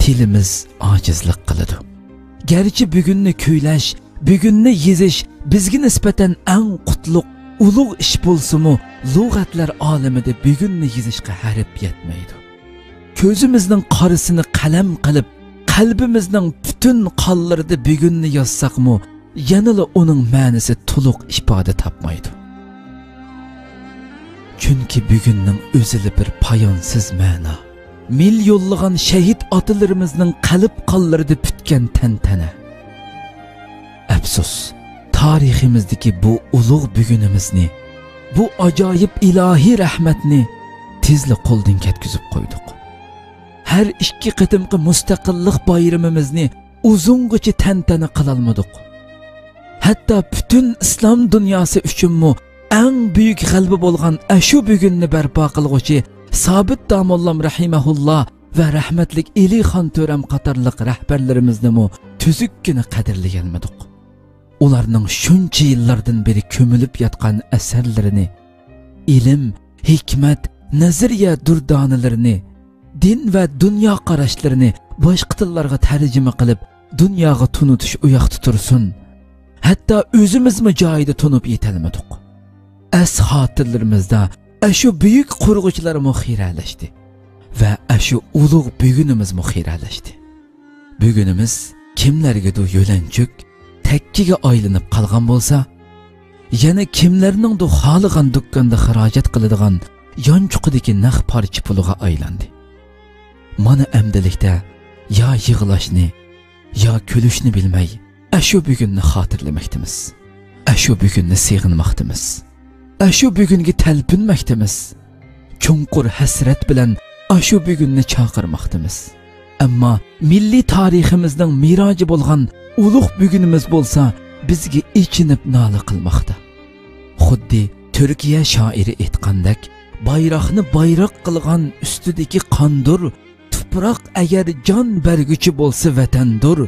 تىلىمىز ئاجىزلىق قىلىدۇ. گەرچە بۈگۈننى كۈيلەش، بۈگۈننى يېزىش بىزگە نىسبەتەن ئەڭ قۇتلۇق، ئۇلۇغ ئىش بولسىمۇ، لۇغەتلەر ئالىمىدە بۈگۈننى يېزىشقا ھەرپ يەتمەيدۇ. كۆزىمىزنىڭ قارىسىنى قەلەم قىلىپ، قەلبىمىزنىڭ پۈتۈن قانلىرىدا بۈگۈننى يازساقمۇ، يەنىلا ئۇنىڭ مەنىسى تولۇق ئىپادە تاپمايدۇ. چۈنكى بۈگۈننىڭ ئۆزىلا بىر پايانسىز مەنا. مىليونلىغان شەھىت ئاتىلىرىمىزنىڭ قەلب قانلىرىدا پۈتكەن تەنتەنە. ئەپسۇس، تارىخىمىزدىكى بۇ ئۇلۇغ بۈگۈنىمىزنى، بۇ ئاجايىپ ئىلاھىي رەھمەتنى تېزلا قولدىن كەتكۈزۈپ قويدۇق. ھەر ئىككى قېتىمقى مۇستەقىللىق بايرىمىمىزنى ئۇزۇنغىچە تەنتەنە قىلالمىدۇق. ھەتتا پۈتۈن ئىسلام دۇنياسى ئۈچۈنمۇ ئەڭ بۈيۈك غەلىبە بولغان ئەشۇ بۈگۈننى بەرپا قىلغۇچى سابىت داموللام رەھىمەھۇللا ۋە رەھمەتلىك ئېلىخان تۆرەم قاتارلىق رەھبەرلىرىمىزنىمۇ تۈزۈككىنە قەدىرلىيەلمىدۇق. ئۇلارنىڭ شۇنچە يىللاردىن بېرى كۆمۈلۈپ ياتقان ئەسەرلىرىنى، ئىلىم، ھېكمەت، نەزەرىيە دۇردانىلىرىنى، دىن ۋە دۇنيا قاراشلىرىنى باشقا تىللارغا تەرجىمە قىلىپ، دۇنياغا تونۇتۇش ئۇياقتا تۇرسۇن، ھەتتا ئۆزىمىزمۇ جايىدا تونۇپ يېتەلمىدۇق. ئەس-خاتىرىلىرىمىزدا ئەشۇ بۈيۈك قۇرغۇچىلارمۇ خىرەلەشتى ۋە ئەشۇ ئۇلۇغ بۈگۈنىمىزمۇ خىرەلەشتى. بۈگۈنىمىز كىملەرگىدۇر يۆلەنچۈك، تەككىگە ئايلىنىپ قالغان بولسا، يەنە كىملەرنىڭدۇر خالىغان دۇكاندا خىراجەت قىلىدىغان يانچۇقىدىكى نەق پارچە پۇلىغا ئايلاندى. مانا ئەمدىلىكتە يا يىغلاشنى، يا كۈلۈشنى بىلمەي، ئەشۇ بۈگۈننى خاتىرىلىمەكتىمىز. ئەشۇ بۈگۈننى سېغىنماقتىمىز. ئەشۇ بۈگۈنگە تەلپۈنمەكتىمىز. چوڭقۇر ھەسرەت بىلەن ئاشۇ بۈگۈننى چاقىرماقتىمىز. ئەمما مىللىي تارىخىمىزنىڭ مىراجى بولغان ئۇلۇغ بۈگۈنىمىز بولسا بىزگە ئېچىنىپ نالە قىلماقتا. خۇددى تۈركىيە شائىرى ئېيتقاندەك، بايراقنى بايراق قىلغان ئۈستىدىكى قاندۇر، تۈپ «تۇپراق ئەگەر جان بەرگۈچى بولسا ۋەتەندۇر»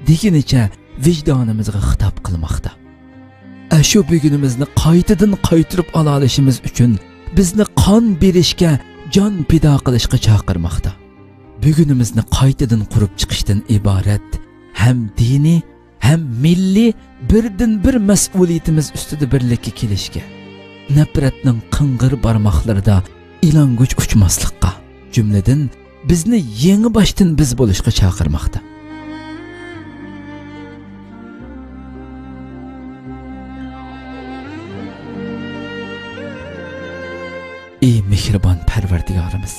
دېگىنىچە ۋىجدانىمىزغا خىتاب قىلماقتا. ئەشۇ بۈگۈنىمىزنى قايتىدىن قايتۇرۇپ ئالالىشىمىز ئۈچۈن بىزنى قان بېرىشكە، جان پىدا قىلىشقا چاقىرماقتا. بۈگۈنىمىزنى قايتىدىن قۇرۇپ چىقىشتىن ئىبارەت ھەم دىنىي، ھەم مىللىي بىردىنبىر مەسئۇلىيىتىمىز ئۈستىدە بىرلىككە كېلىشكە، نەپرەتنىڭ قىڭغىر بارماقلىرىدا ئىلانگۈچ ئۇچماسلىققا، جۈملىدىن بىزنى يېڭى باشتىن بىز بولۇشقا چاقىرماقتا. ئى مېھرىبان پەرۋەردىگارىمىز!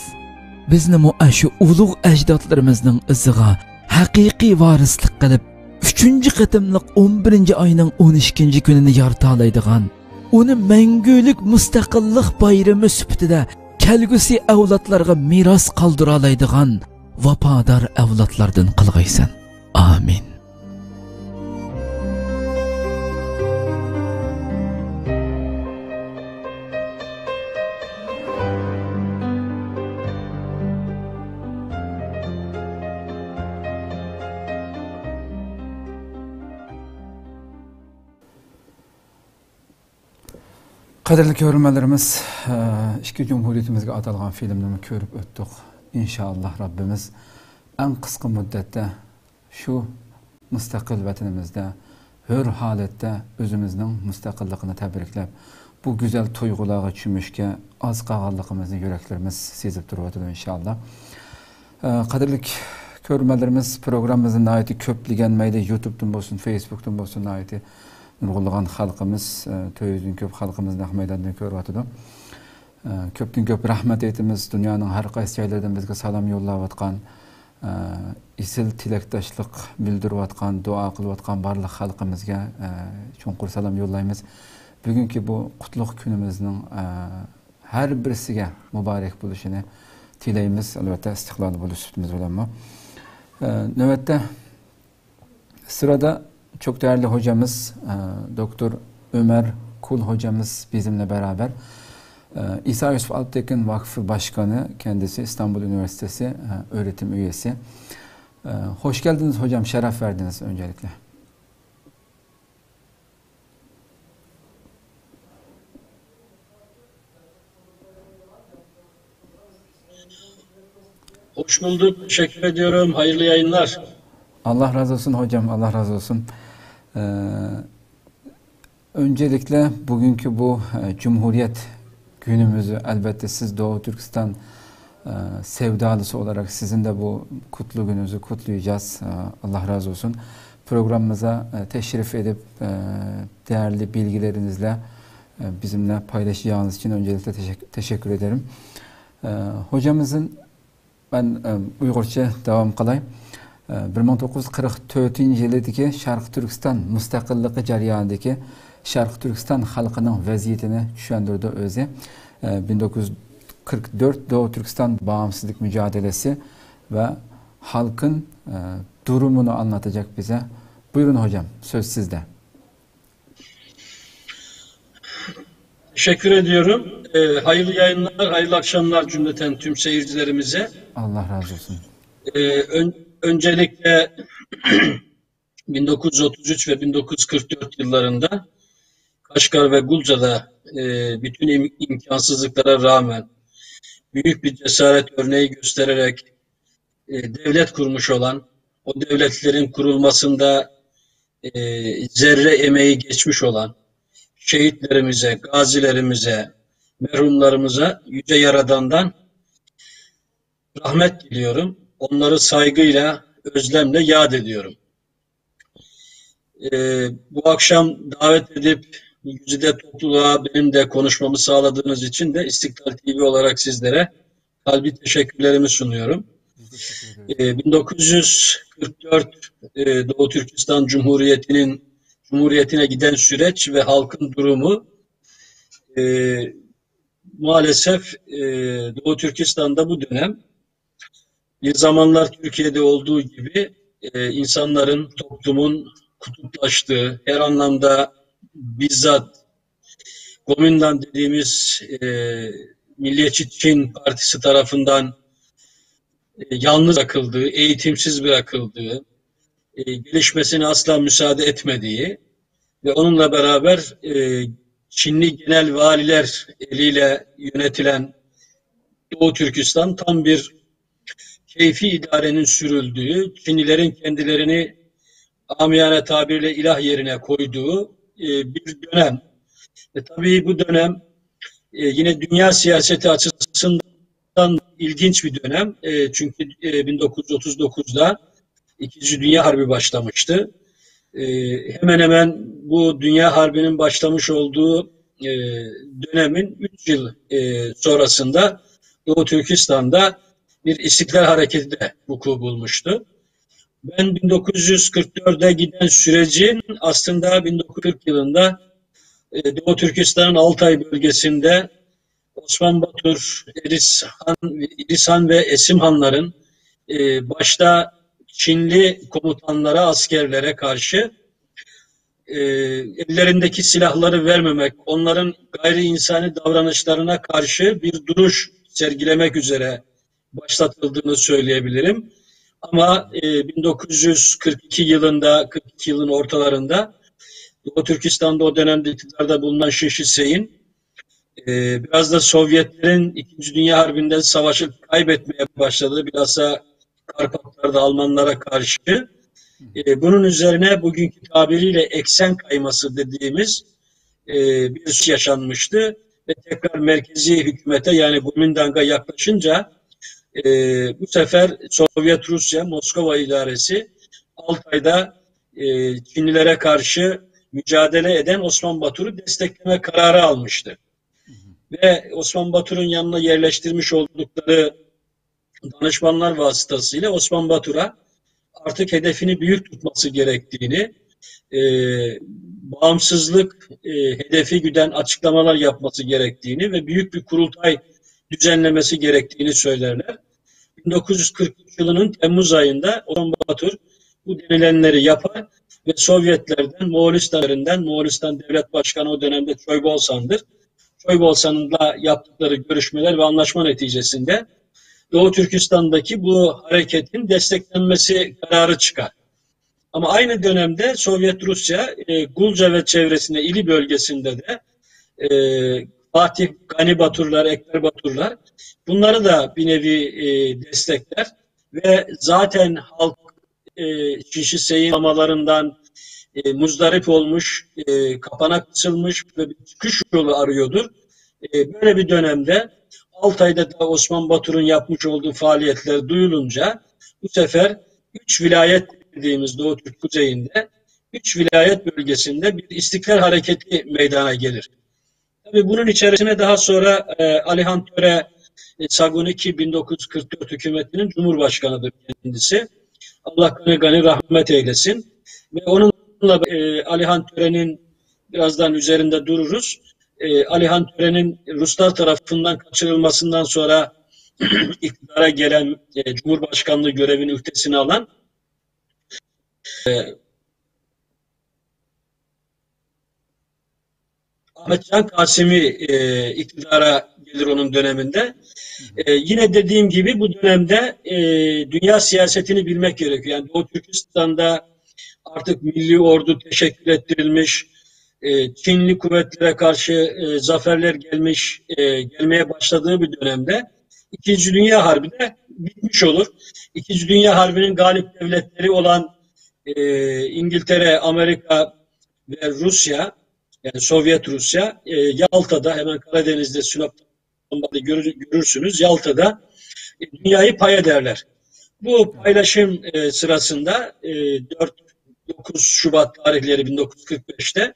بىزنىمۇ ئاشۇ ئۇلۇغ ئەجدادلىرىمىزنىڭ ئىزىغا ھەقىقىي ۋارىسلىق قىلىپ، ئۈچىنچى قېتىملىق ئون بىرىنچى ئاينىڭ ئون ئىككىنچى كۈنىنى يارىتالايدىغان، ئۇنى مەڭگۈلۈك مۇستەقىللىق بايرىمى سۈپىتىدە كەلگۈسى ئەۋلادلارغا مىراس قالدۇرالايدىغان ۋاپادار ئەۋلادلاردىن قىلغايسەن. ئامىن. قەدىرلىك كۆرۈرمەنلىرىمىز، ئىككى جۇمھۇرىيىتىمىزگە ئاتالغان فىلىمنىمۇ كۆرۈپ ئۆتتۇق. ئىنشائاللا، رەببىمىز ئەڭ قىسقا مۇددەتتە شۇ مۇستەقىل ۋەتىنىمىزدە ھۆر ھالەتتە ئۆزىمىزنىڭ مۇستەقىللىقىنى تەبرىكلەپ، بۇ گۈزەل تۇيغۇلارغا چۆمۈشكە ئاز قالغانلىقىمىزنى يۈرەكلىرىمىز سېزىپ تۇرۇۋاتىدۇ، ئىنشائاللا. ئە، قەدىرلىك كۆرۈرمەنلىرىمىز، پروگراممىمىزنى ناھايىتى كۆپلىگەن، مەيلى يۇتۇبتىن بولسۇن، فېيسبۇكتىن بولسۇن، ناھايىتى نۇرغۇنلىغان خەلقىمىز، ئە، تۆت يۈزدىن كۆپ خەلقىمىز نەق مەيداندىن كۆرۈۋاتىدۇ. ئە، كۆپتىن كۆپ رەھمەت ئېيتىمىز، دۇنيانىڭ ھەر قايسى جايلىرىدىن بىزگە سالام يوللاۋاتقان، ئە، ئېسىل تىلەكداشلىق بىلدۈرۈۋاتقان، دۇئا قىلىۋاتقان بارلىق خەلقىمىزگە، ئە، چوڭقۇر سالام يوللايمىز. بۈگۈنكى بۇ قۇتلۇق كۈنىمىزنىڭ، ئە، ھەر بىرسىگە مۇبارەك بولۇشىنى تىلەيمىز، ئەلۋەتتە، ئىستىقلال بولۇش سۈپىتىمىز بىلەنمۇ. ئە، نۆۋەتتە سىرىدا çok değerli hocamız, e, doktor Ömer Kul hocamız bizimle beraber. E, İsa Yusuf Alptekin Vakfı Başkanı, kendisi İstanbul Üniversitesi, e, öğretim üyesi. E, hoş geldiniz hocam, şeref verdiniz öncelikle. Hoş bulduk. Teşekkür ediyorum. Hayırlı yayınlar. Allah razı olsun hocam, Allah razı olsun. Ee, öncelikle bugünkü bu e, Cumhuriyet günümüzü, elbette siz Doğu Türkistan e, sevdalısı olarak sizin de bu kutlu gününüzü kutlayacağız. E, Allah razı olsun. Programımıza e, teşrif edip e, değerli bilgilerinizle e, bizimle paylaşacağınız için öncelikle teşek- teşekkür ederim. E, hocamızın, ben e, Uygurca devam kılay. E, bir bin dokuz yüz kırk dördüncü yıldaki Şarkı Türkistan müstakilliği jaryanındaki Şarkı Türkistan halkının vaziyetini düşündürdü özü. E, bin dokuz yüz kırk dört Doğu Türkistan bağımsızlık mücadelesi ve halkın e, durumunu anlatacak bize. Buyurun hocam, söz sizde. Teşekkür ediyorum. Ee, hayırlı yayınlar, hayırlı akşamlar cümleten tüm seyircilerimize. Allah razı olsun. Ee, ön- öncelikle bin dokuz yüz otuz üç ve bin dokuz yüz kırk dört yıllarında Kaşgar ve Gulca'da e, bütün im- imkansızlıklara rağmen büyük bir cesaret örneği göstererek e, devlet kurmuş olan, o devletlerin kurulmasında e, zerre emeği geçmiş olan şehitlerimize, gazilerimize, merhumlarımıza Yüce Yaradan'dan rahmet diliyorum. Onları saygıyla, özlemle yad ediyorum. E, bu akşam davet edip Güzide topluluğa benim de konuşmamı sağladığınız için de İstiklal T V olarak sizlere kalbi teşekkürlerimi sunuyorum. Ee, bin dokuz yüz kırk dört e, Doğu Türkistan Cumhuriyeti'nin Cumhuriyeti'ne giden süreç ve halkın durumu e, maalesef e, Doğu Türkistan'da bu dönem bir zamanlar Türkiye'de olduğu gibi e, insanların, toplumun kutuplaştığı, her anlamda bizzat Gomindan dediğimiz e, Milliyetçi Çin Partisi tarafından e, yalnız bırakıldığı, eğitimsiz bırakıldığı, e, gelişmesine asla müsaade etmediği ve onunla beraber, e, Çinli genel valiler eliyle yönetilen Doğu Türkistan tam bir keyfi idarenin sürüldüğü, Çinlilerin kendilerini amiyane tabirle ilah yerine koyduğu, e, bir dönem. E, tabii bu dönem, e, yine dünya siyaseti açısından ilginç bir dönem. E, çünkü, e, bin dokuz yüz otuz dokuzda İkinci Dünya Harbi başlamıştı. E, hemen hemen bu Dünya Harbi'nin başlamış olduğu, e, dönemin üç yıl, e, sonrasında Doğu Türkistan'da bir İstiklal Hareketi de vuku bulmuştu. Ben bin dokuz yüz kırk dörde giden sürecin aslında bin dokuz yüz kırk yılında, e, Doğu Türkistan'ın Altay bölgesinde Osman Batur, Eris Han, İris Han ve Esim Hanların, e, başta Çinli komutanlara, askerlere karşı, e, ellerindeki silahları vermemek, onların gayri insani davranışlarına karşı bir duruş sergilemek üzere başlatıldığını söyleyebilirim. Ama, e, bin dokuz yüz kırk iki yılında, kırk iki yılın ortalarında Doğu Türkistan'da o dönemde iktidarda bulunan Şişi Seyin, e, biraz da Sovyetlerin İkinci Dünya Harbi'nden savaşı kaybetmeye başladığı, biraz da Karpatlar'da Almanlara karşı. E, bunun üzerine bugünkü tabiriyle eksen kayması dediğimiz, e, bir süreç yaşanmıştı. Ve tekrar merkezi hükümete, yani Gomindang'a yaklaşınca, e, bu sefer Sovyet Rusya, Moskova idaresi Altay'da, e, Çinlilere karşı mücadele eden Osman Batur'u destekleme kararı almıştı. Ve Osman Batur'un yanına yerleştirmiş oldukları danışmanlar vasıtasıyla Osman Batur'a artık hedefini büyük tutması gerektiğini, e, bağımsızlık, e, hedefi güden açıklamalar yapması gerektiğini ve büyük bir kurultay düzenlemesi gerektiğini söylerler. bin dokuz yüz kırk üç yılının Temmuz ayında Osman Batur bu denilenleri yapar ve Sovyetlerden, Moğolistan'dan, Moğolistan Devlet Başkanı o dönemde Çoybolsan'dır. Çoybolsan'la yaptıkları görüşmeler ve anlaşma neticesinde Doğu Türkistan'daki bu hareketin desteklenmesi kararı çıkar. Ama aynı dönemde Sovyet Rusya, e, Gulca ve çevresinde, İli bölgesinde de, e, Fatih Gani Baturlar, Ekber Baturlar, bunları da bir nevi, e, destekler ve zaten halk, e, Şişi Seyin amalarından, e, muzdarip olmuş, e, kapana kısılmış ve bir çıkış yolu arıyordur. E, böyle bir dönemde Altay'da da Osman Batur'un yapmış olduğu faaliyetler duyulunca bu sefer üç vilayet dediğimiz Doğu Türk kuzeyinde, üç vilayet bölgesinde bir istiklal hareketi meydana gelir. Tabii bunun içerisine daha sonra, e, Alihan Töre, e, Saguni ki bin dokuz yüz kırk dört hükümetinin cumhurbaşkanıdır kendisi. Allah gani gani rahmet eylesin. Ve onunla, e, Alihan Töre'nin birazdan üzerinde dururuz. E, Alihan Töre'nin Ruslar tarafından kaçırılmasından sonra iktidara gelen, e, cumhurbaşkanlığı görevini üstesine alan, e, Ahmet Can Kasimi, e, iktidara gelir onun döneminde. E, yine dediğim gibi bu dönemde, e, dünya siyasetini bilmek gerekiyor. Yani Doğu Türkistan'da artık milli ordu teşekkül ettirilmiş, e, Çinli kuvvetlere karşı, e, zaferler gelmiş, e, gelmeye başladığı bir dönemde İkinci Dünya Harbi de bitmiş olur. İkinci Dünya Harbi'nin galip devletleri olan, e, İngiltere, Amerika ve Rusya, yani Sovyet Rusya, e, Yalta'da, hemen Karadeniz'de, Sinop'ta görür- görürsünüz, Yalta'da, e, dünyayı pay ederler. Bu paylaşım, e, sırasında, e, dört dokuz Şubat tarihleri bin dokuz yüz kırk beşte,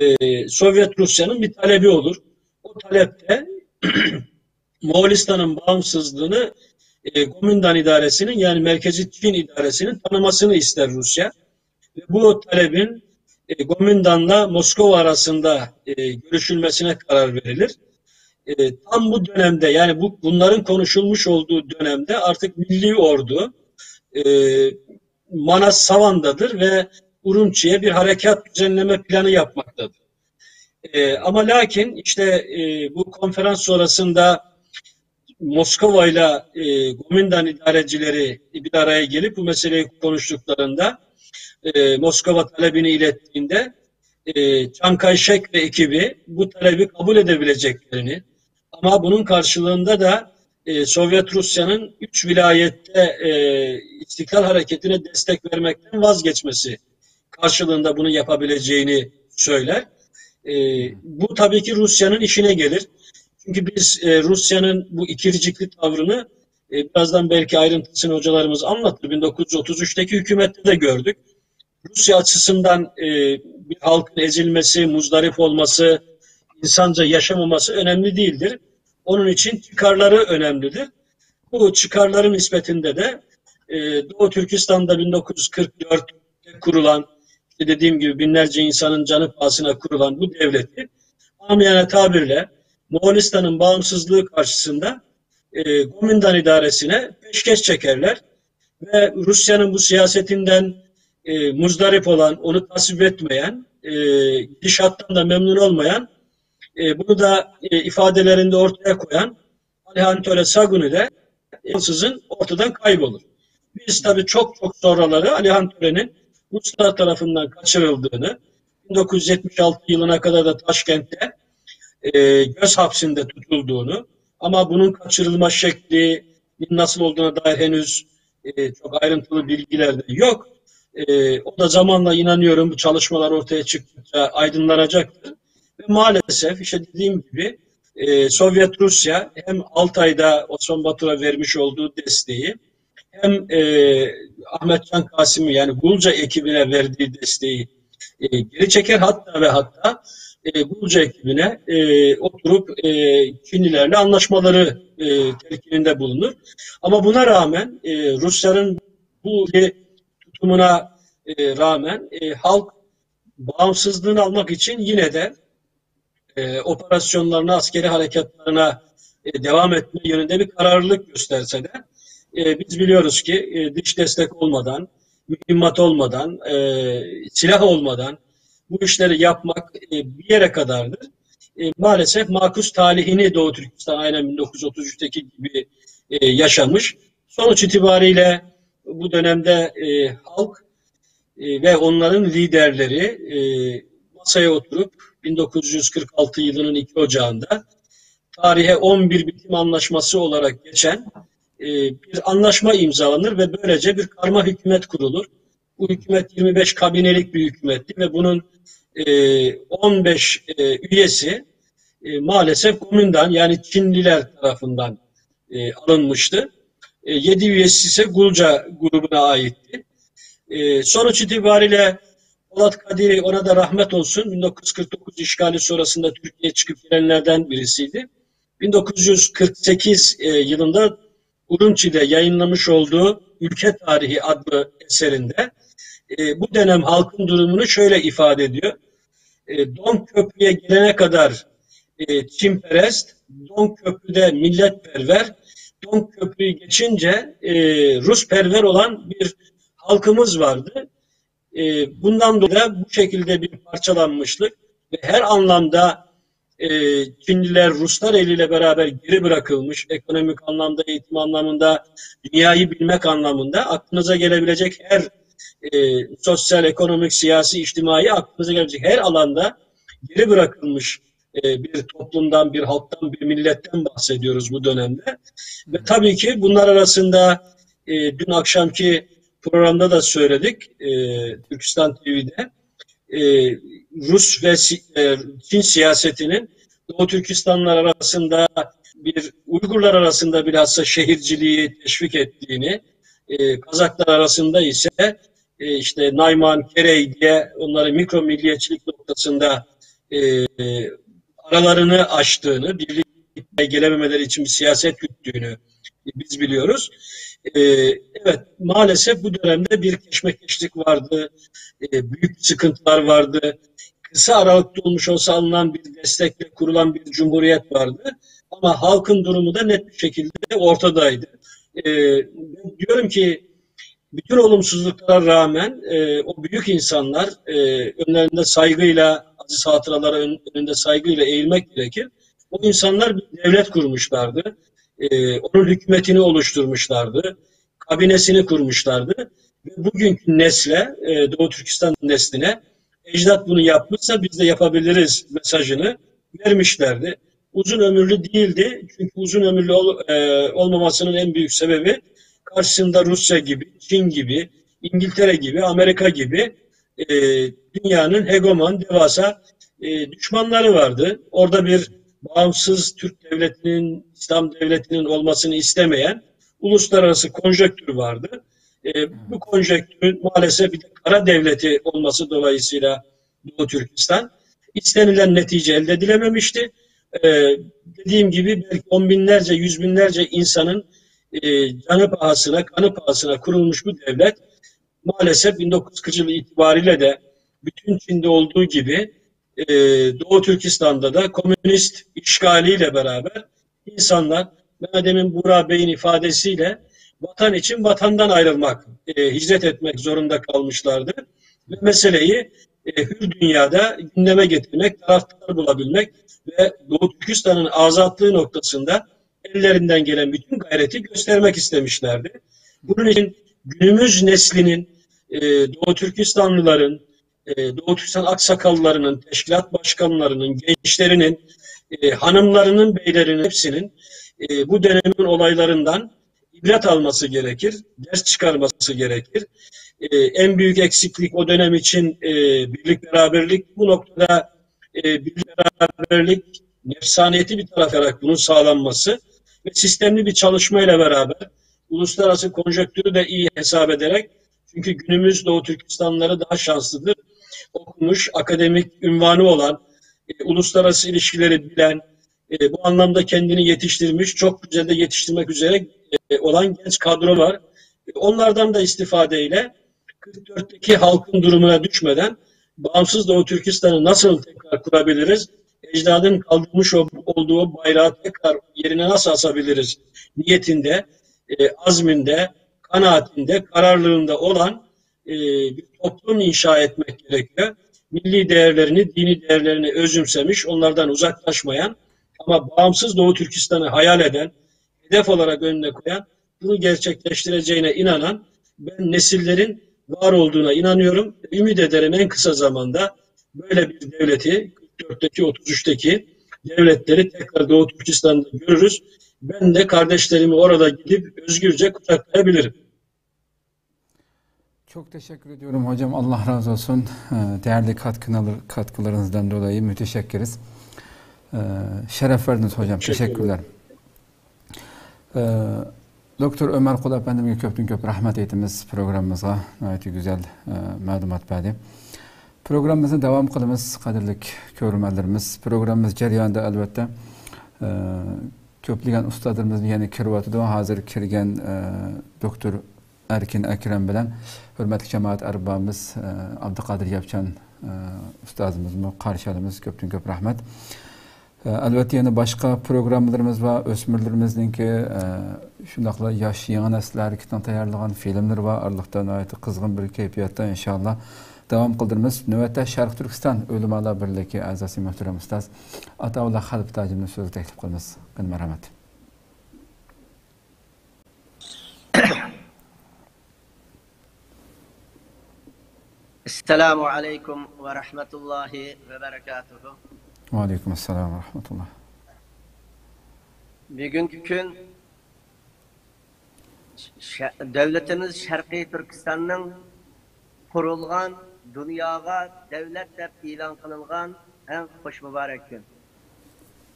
e, Sovyet Rusya'nın bir talebi olur. O talepte Moğolistan'ın bağımsızlığını, e, Gomindan idaresinin, yani Merkezi Çin idaresinin tanımasını ister Rusya. Ve bu talebin, e, Gomindan'la Moskova arasında, e, görüşülmesine karar verilir. E, tam bu dönemde, yani bu bunların konuşulmuş olduğu dönemde artık milli ordu, e, Manas Savanda'dır ve Urumçi'ye bir harekat düzenleme planı yapmaktadır. E, ama lakin işte, e, bu konferans sonrasında Moskova ile e, Gomindan idarecileri bir araya gelip bu meseleyi konuştuklarında e, Moskova talebini ilettiğinde e, Chiang Kai-shek ve ekibi bu talebi kabul edebileceklerini ama bunun karşılığında da e, Sovyet Rusya'nın üç vilayette e, İstiklal Hareketi'ne destek vermekten vazgeçmesi karşılığında bunu yapabileceğini söyler. E, bu tabii ki Rusya'nın işine gelir. Çünkü biz e, Rusya'nın bu ikircikli tavrını e, birazdan belki ayrıntısını hocalarımız anlatır. bin dokuz yüz otuz üçteki hükümette de gördük. Rusya açısından e, bir halkın ezilmesi, muzdarip olması, insanca yaşamaması önemli değildir. Onun için çıkarları önemlidir. Bu çıkarların nispetinde de e, Doğu Türkistan'da bin dokuz yüz kırk dörtte kurulan, işte dediğim gibi binlerce insanın canı pahasına kurulan bu devleti, amiyane tabirle Moğolistan'ın bağımsızlığı karşısında e, Gomindan idaresine peşkeş çekerler. Ve Rusya'nın bu siyasetinden e, muzdarip olan, onu tasvip etmeyen, e, gidişattan da memnun olmayan, e, bunu da e, ifadelerinde ortaya koyan Alihan Töre Saguni de ansızın ortadan kaybolur. Biz tabii çok çok sonraları Alihan Töre'nin Ruslar tarafından kaçırıldığını, bin dokuz yüz yetmiş altı yılına kadar da Taşkent'te e, göz hapsinde tutulduğunu ama bunun kaçırılma şekli nasıl olduğuna dair henüz e, çok ayrıntılı bilgiler de yok. E, o da zamanla inanıyorum bu çalışmalar ortaya çıktıkça aydınlanacaktır. Ve maalesef işte dediğim gibi e, Sovyet Rusya hem Altay'da Osman Batur'a vermiş olduğu desteği hem e, Ahmet Can Kasim'i yani Gulca ekibine verdiği desteği e, geri çeker. Hatta ve hatta e, Gulca ekibine e, oturup e, Çinlilerle anlaşmaları e, telkininde bulunur. Ama buna rağmen e, Rusların bu tutumuna e, rağmen e, halk bağımsızlığını almak için yine de e, operasyonlarına, askeri harekatlarına e, devam etme yönünde bir kararlılık gösterse de e, biz biliyoruz ki e, dış destek olmadan, mühimmat olmadan, e, silah olmadan bu işleri yapmak e, bir yere kadardır. E, maalesef makus talihini Doğu Türkistan aynen bin dokuz yüz otuz üçteki gibi e, yaşamış. Sonuç itibariyle bu dönemde e, halk e, ve onların liderleri e, masaya oturup bin dokuz yüz kırk altı yılının iki Ocağı'nda tarihe on bir bitim anlaşması olarak geçen e, bir anlaşma imzalanır ve böylece bir karma hükümet kurulur. Bu hükümet yirmi beş kabinelik bir hükümetti ve bunun e, on beş e, üyesi e, maalesef Komintang yani Çinliler tarafından e, alınmıştı. E, yedi üyesi ise Gulca grubuna aitti. E, sonuç itibariyle Polat Kadiri, ona da rahmet olsun, bin dokuz yüz kırk dokuz işgali sonrasında Türkiye'ye çıkıp gelenlerden birisiydi. bin dokuz yüz kırk sekiz e, yılında Urumçi'de yayınlamış olduğu Ülke Tarihi adlı eserinde e, bu dönem halkın durumunu şöyle ifade ediyor. E, Don Köprü'ye gelene kadar e, Çinperest, Don Köprü'de milletperver, Don Köprü'yü geçince e, Rusperver olan bir halkımız vardı. E, bundan dolayı da bu şekilde bir parçalanmışlık ve her anlamda e, Çinliler Ruslar eliyle beraber geri bırakılmış, ekonomik anlamda, eğitim anlamında, dünyayı bilmek anlamında aklınıza gelebilecek her e, sosyal, ekonomik, siyasi, içtimai aklınıza gelebilecek her alanda geri bırakılmış e, bir toplumdan, bir halktan, bir milletten bahsediyoruz bu dönemde. Ve tabii ki bunlar arasında e, dün akşamki programda da söyledik e, Türkistan T V'de. E, Rus ve si- e, Çin siyasetinin Doğu Türkistanlar arasında bir Uygurlar arasında bilhassa şehirciliği teşvik ettiğini, e, Kazaklar arasında ise e, işte Nayman, Kerey diye onları mikro milliyetçilik noktasında e, aralarını açtığını, birlikte gelememeleri için bir siyaset güttüğünü biz biliyoruz. E, evet, maalesef bu dönemde bir keşmekeşlik vardı, e, büyük sıkıntılar vardı. Kısa aralıkta olmuş olsa alınan bir destekle kurulan bir cumhuriyet vardı. Ama halkın durumu da net bir şekilde ortadaydı. E, diyorum ki bütün olumsuzluklara rağmen e, o büyük insanlar e, önlerinde saygıyla, aziz hatıralara ön- önünde saygıyla eğilmek gerekir. O insanlar bir devlet kurmuşlardı. e, onun hükümetini oluşturmuşlardı, kabinesini kurmuşlardı. Ve bugünkü nesle, e, Doğu Türkistan nesline, "Ecdat bunu yapmışsa biz de yapabiliriz" mesajını vermişlerdi. Uzun ömürlü değildi. Çünkü uzun ömürlü ol- e, olmamasının en büyük sebebi karşısında Rusya gibi, Çin gibi, İngiltere gibi, Amerika gibi e, dünyanın hegemon, devasa e, düşmanları vardı. Orada bir bağımsız Türk devletinin, İslam devletinin olmasını istemeyen uluslararası konjonktür vardı. E, bu konjonktürün maalesef bir de kara devleti olması dolayısıyla Doğu Türkistan istenilen netice elde edilememişti. E, dediğim gibi belki on binlerce, yüz binlerce insanın e, canı pahasına, kanı pahasına kurulmuş bu devlet maalesef bin dokuz yüz kırk yılı itibariyle de bütün Çin'de olduğu gibi e, Doğu Türkistan'da da komünist işgaliyle beraber insanlar, ben demin Buğra Bey'in ifadesiyle vatan için vatandan ayrılmak, e, hicret etmek zorunda kalmışlardı. Ve meseleyi e, hür dünyada gündeme getirmek, taraftar bulabilmek ve Doğu Türkistan'ın azatlığı noktasında ellerinden gelen bütün gayreti göstermek istemişlerdi. Bunun için günümüz neslinin, e, Doğu Türkistanlıların, e, Doğu Türkistan aksakallarının, teşkilat başkanlarının, gençlerinin, e, hanımlarının, beylerinin hepsinin e, bu dönemin olaylarından ibret alması gerekir, ders çıkarması gerekir. E, en büyük eksiklik o dönem için e, birlik beraberlik. Bu noktada e, birlik beraberlik nefsaniyeti bir taraf olarak bunun sağlanması ve sistemli bir çalışmayla beraber uluslararası konjonktürü de iyi hesap ederek, çünkü günümüz Doğu Türkistanlıları daha şanslıdır. Okumuş, akademik ünvanı olan, e, uluslararası ilişkileri bilen, e, bu anlamda kendini yetiştirmiş, çok güzel de yetiştirmek üzere e, olan genç kadro var. E, onlardan da istifadeyle kırk dörtteki halkın durumuna düşmeden bağımsız Doğu Türkistan'ı nasıl tekrar kurabiliriz? Ecdadın kaldırmış ol- olduğu bayrağı tekrar yerine nasıl asabiliriz niyetinde, e, azminde, kanaatinde, kararlılığında olan e, bir toplum inşa etmek gerekiyor. Milli değerlerini, dini değerlerini özümsemiş, onlardan uzaklaşmayan ama bağımsız Doğu Türkistan'ı hayal eden, hedef olarak önüne koyan, bunu gerçekleştireceğine inanan ben nesillerin var olduğuna inanıyorum. Ümit ederim en kısa zamanda böyle bir devleti, kırk dörtteki, otuz üçteki devletleri tekrar Doğu Türkistan'da görürüz. Ben de kardeşlerimi orada gidip özgürce kucaklayabilirim. Çok teşekkür ediyorum hocam. Allah razı olsun. Ee, Değerli katkılar, katkılarınızdan dolayı müteşekkiriz. Ee, Şeref verdiniz hocam. Teşekkürler. Ee, Doktor Ömer Kul Efendimiz'e köpten köp rahmet eytimiz programımızga. Gayet güzel e, malumat verdi. Programımızı devam kılımız, kadirlik körmenlerimiz. Programımız ceryanında elbette e, köplegen ustadlarımız yeni kirvatı da hazır kirgen e, doktor ئەركىن ئەكرەم بىلەن ھۆرمەتلىك جامائەت ئەربابىمىز ئابدۇقادىر ياپچان ئۇستازىمىزمۇ قارشى ئالىمىز. كۆپتىن كۆپ رەھمەت. ئەلۋەتتە يەنە باشقا پروگراممىلىرىمىز بار. ئۆسمۈرلىرىمىزنىڭكى شۇنداقلا ياش يېڭى نەسىل ھەرىكىتىنىڭ تەييارلىغان فىلىملىرى بار. ئارىلىقتا ناھايىتى قىزغىن بىر كەيپىياتتا ئىنشاللا داۋام قىلدۇرىمىز. نۆۋەتتە شەرقىي تۈركىستان ئۆلىمالار بىرلىكى ئەزاسى مۆھتەرەم ئۇستاز ئاتاۋۇللا خەلپە تاجىمنى سۆزگە تەكلىپ قىلىمىز. قېنى مەرھەمەت. ئەسسالامۇ ئەلەيكۇم ۋە رەھمەتۇللاھى ۋە بەرەكاتۇھۇ. ۋەئەلەيكۇم ئەسسالام ۋە رەھمەتۇللا. بۈگۈنكى كۈن شە- دۆلىتىمىز شەرقىي تۈركىستاننىڭ قۇرۇلغان، دۇنياغا دۆلەت دەپ ئېلان قىلىنغان ئەڭ خۇش مۇبارەك كۈن.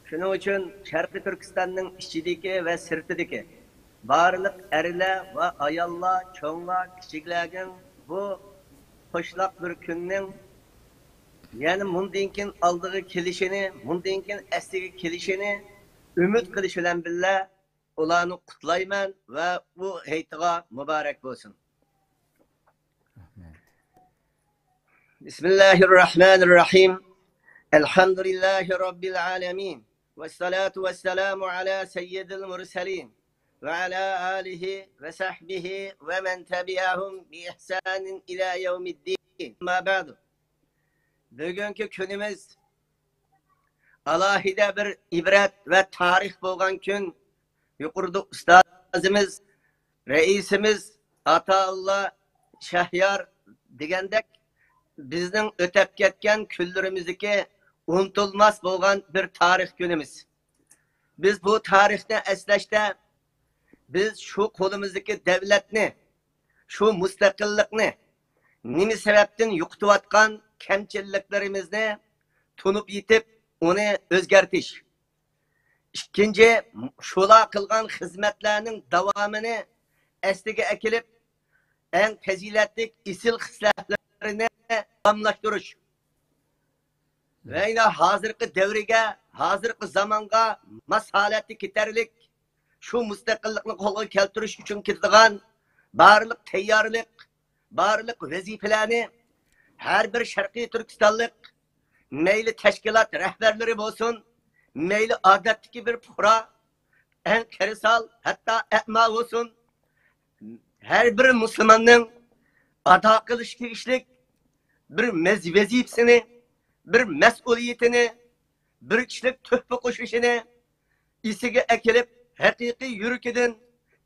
شۇنىڭ ئۈچۈن شەرقىي تۈركىستاننىڭ ئىچىدىكى ۋە سىرتىدىكى بارلىق ئەرلەر ۋە ئاياللار، چوڭلار، كىچىكلەرنىڭ بۇ قوشلاق بىر كۈننىڭ يەنە مۇندىن كېيىن ئالدىغا كېلىشىنى، مۇندىن كېيىن ئەسلىگە كېلىشىنى ئۈمىد قىلىش بىلەن بىللە، ئۇلارنى قۇتلايمەن ۋە ئۇ ھېيتىغا مۇبارەك بولسۇن. بسم الله الرحمن الرحيم. الحمد لله رب العالمين. والصلاة والسلام على سيد المرسلين وعلى آله وصحبه ومن تبعهم بإحسان إلى يوم الدين. أما بعد. بۈگۈنكى كۈنىمىز ئالاھىدە بىر ئىبرەت ۋە تارىخ بولغان كۈن. يۇقىرىدا ئۇستازىمىز، رەئىسىمىز ئاتائاللا شەھيار دېگەندەك، بىزنىڭ ئۆتەپ كەتكەن كۈنلىرىمىزدىكى ئۇنتۇلماس بولغان بىر تارىخ كۈنىمىز. بىز بۇ تارىخنى ئەسلەشتە، بىز شۇ قولىمىزدىكى دەۋلەتنى، شۇ مۇستەقىللىقنى، نېمە سەۋەبتىن يوقىتىۋاتقان كەمچىللىكلىرىمىزنى تونۇپ يېتىپ، ئۇنى ئۆزگەرتىش. ئىككىنچى، شۇلار قىلغان خىزمەتلەرنىڭ داۋامىنى ئەسلىگە ئەكېلىپ، ئەڭ پەزىلەتلىك ئېسىل خىسلەتلىرىنى داۋاملاشتۇرۇش. ۋە يەنە ھازىرقى دەۋرگە، ھازىرقى زامانغا ماس ھالەتتە كېتەرلىك، شۇ مۇستەقىللىقنى قولغا كەلتۈرۈش ئۈچۈن كېتىدىغان بارلىق تەييارلىق، بارلىق ۋەزىپىلەرنى ھەر بىر شەرقىي تۈركىستانلىق، مەيلى تەشكىلات رەھبەرلىرى بولسۇن، مەيلى ئادەتتىكى بىر پۇقرا، ئەڭ قېرىسال، ھەتتا ئەما بولسۇن، ھەر بىر مۇسۇلماننىڭ ئادا قىلىشقا تېگىشلىك بىر مەز-، ۋەزىپىسىنى، بىر مەسئۇلىيىتىنى، بىر كىشىلىك تۆھپە قوشۇشىنى ئېسىگە ئەكېلىپ، ھەقىقىي يۈرىكىدىن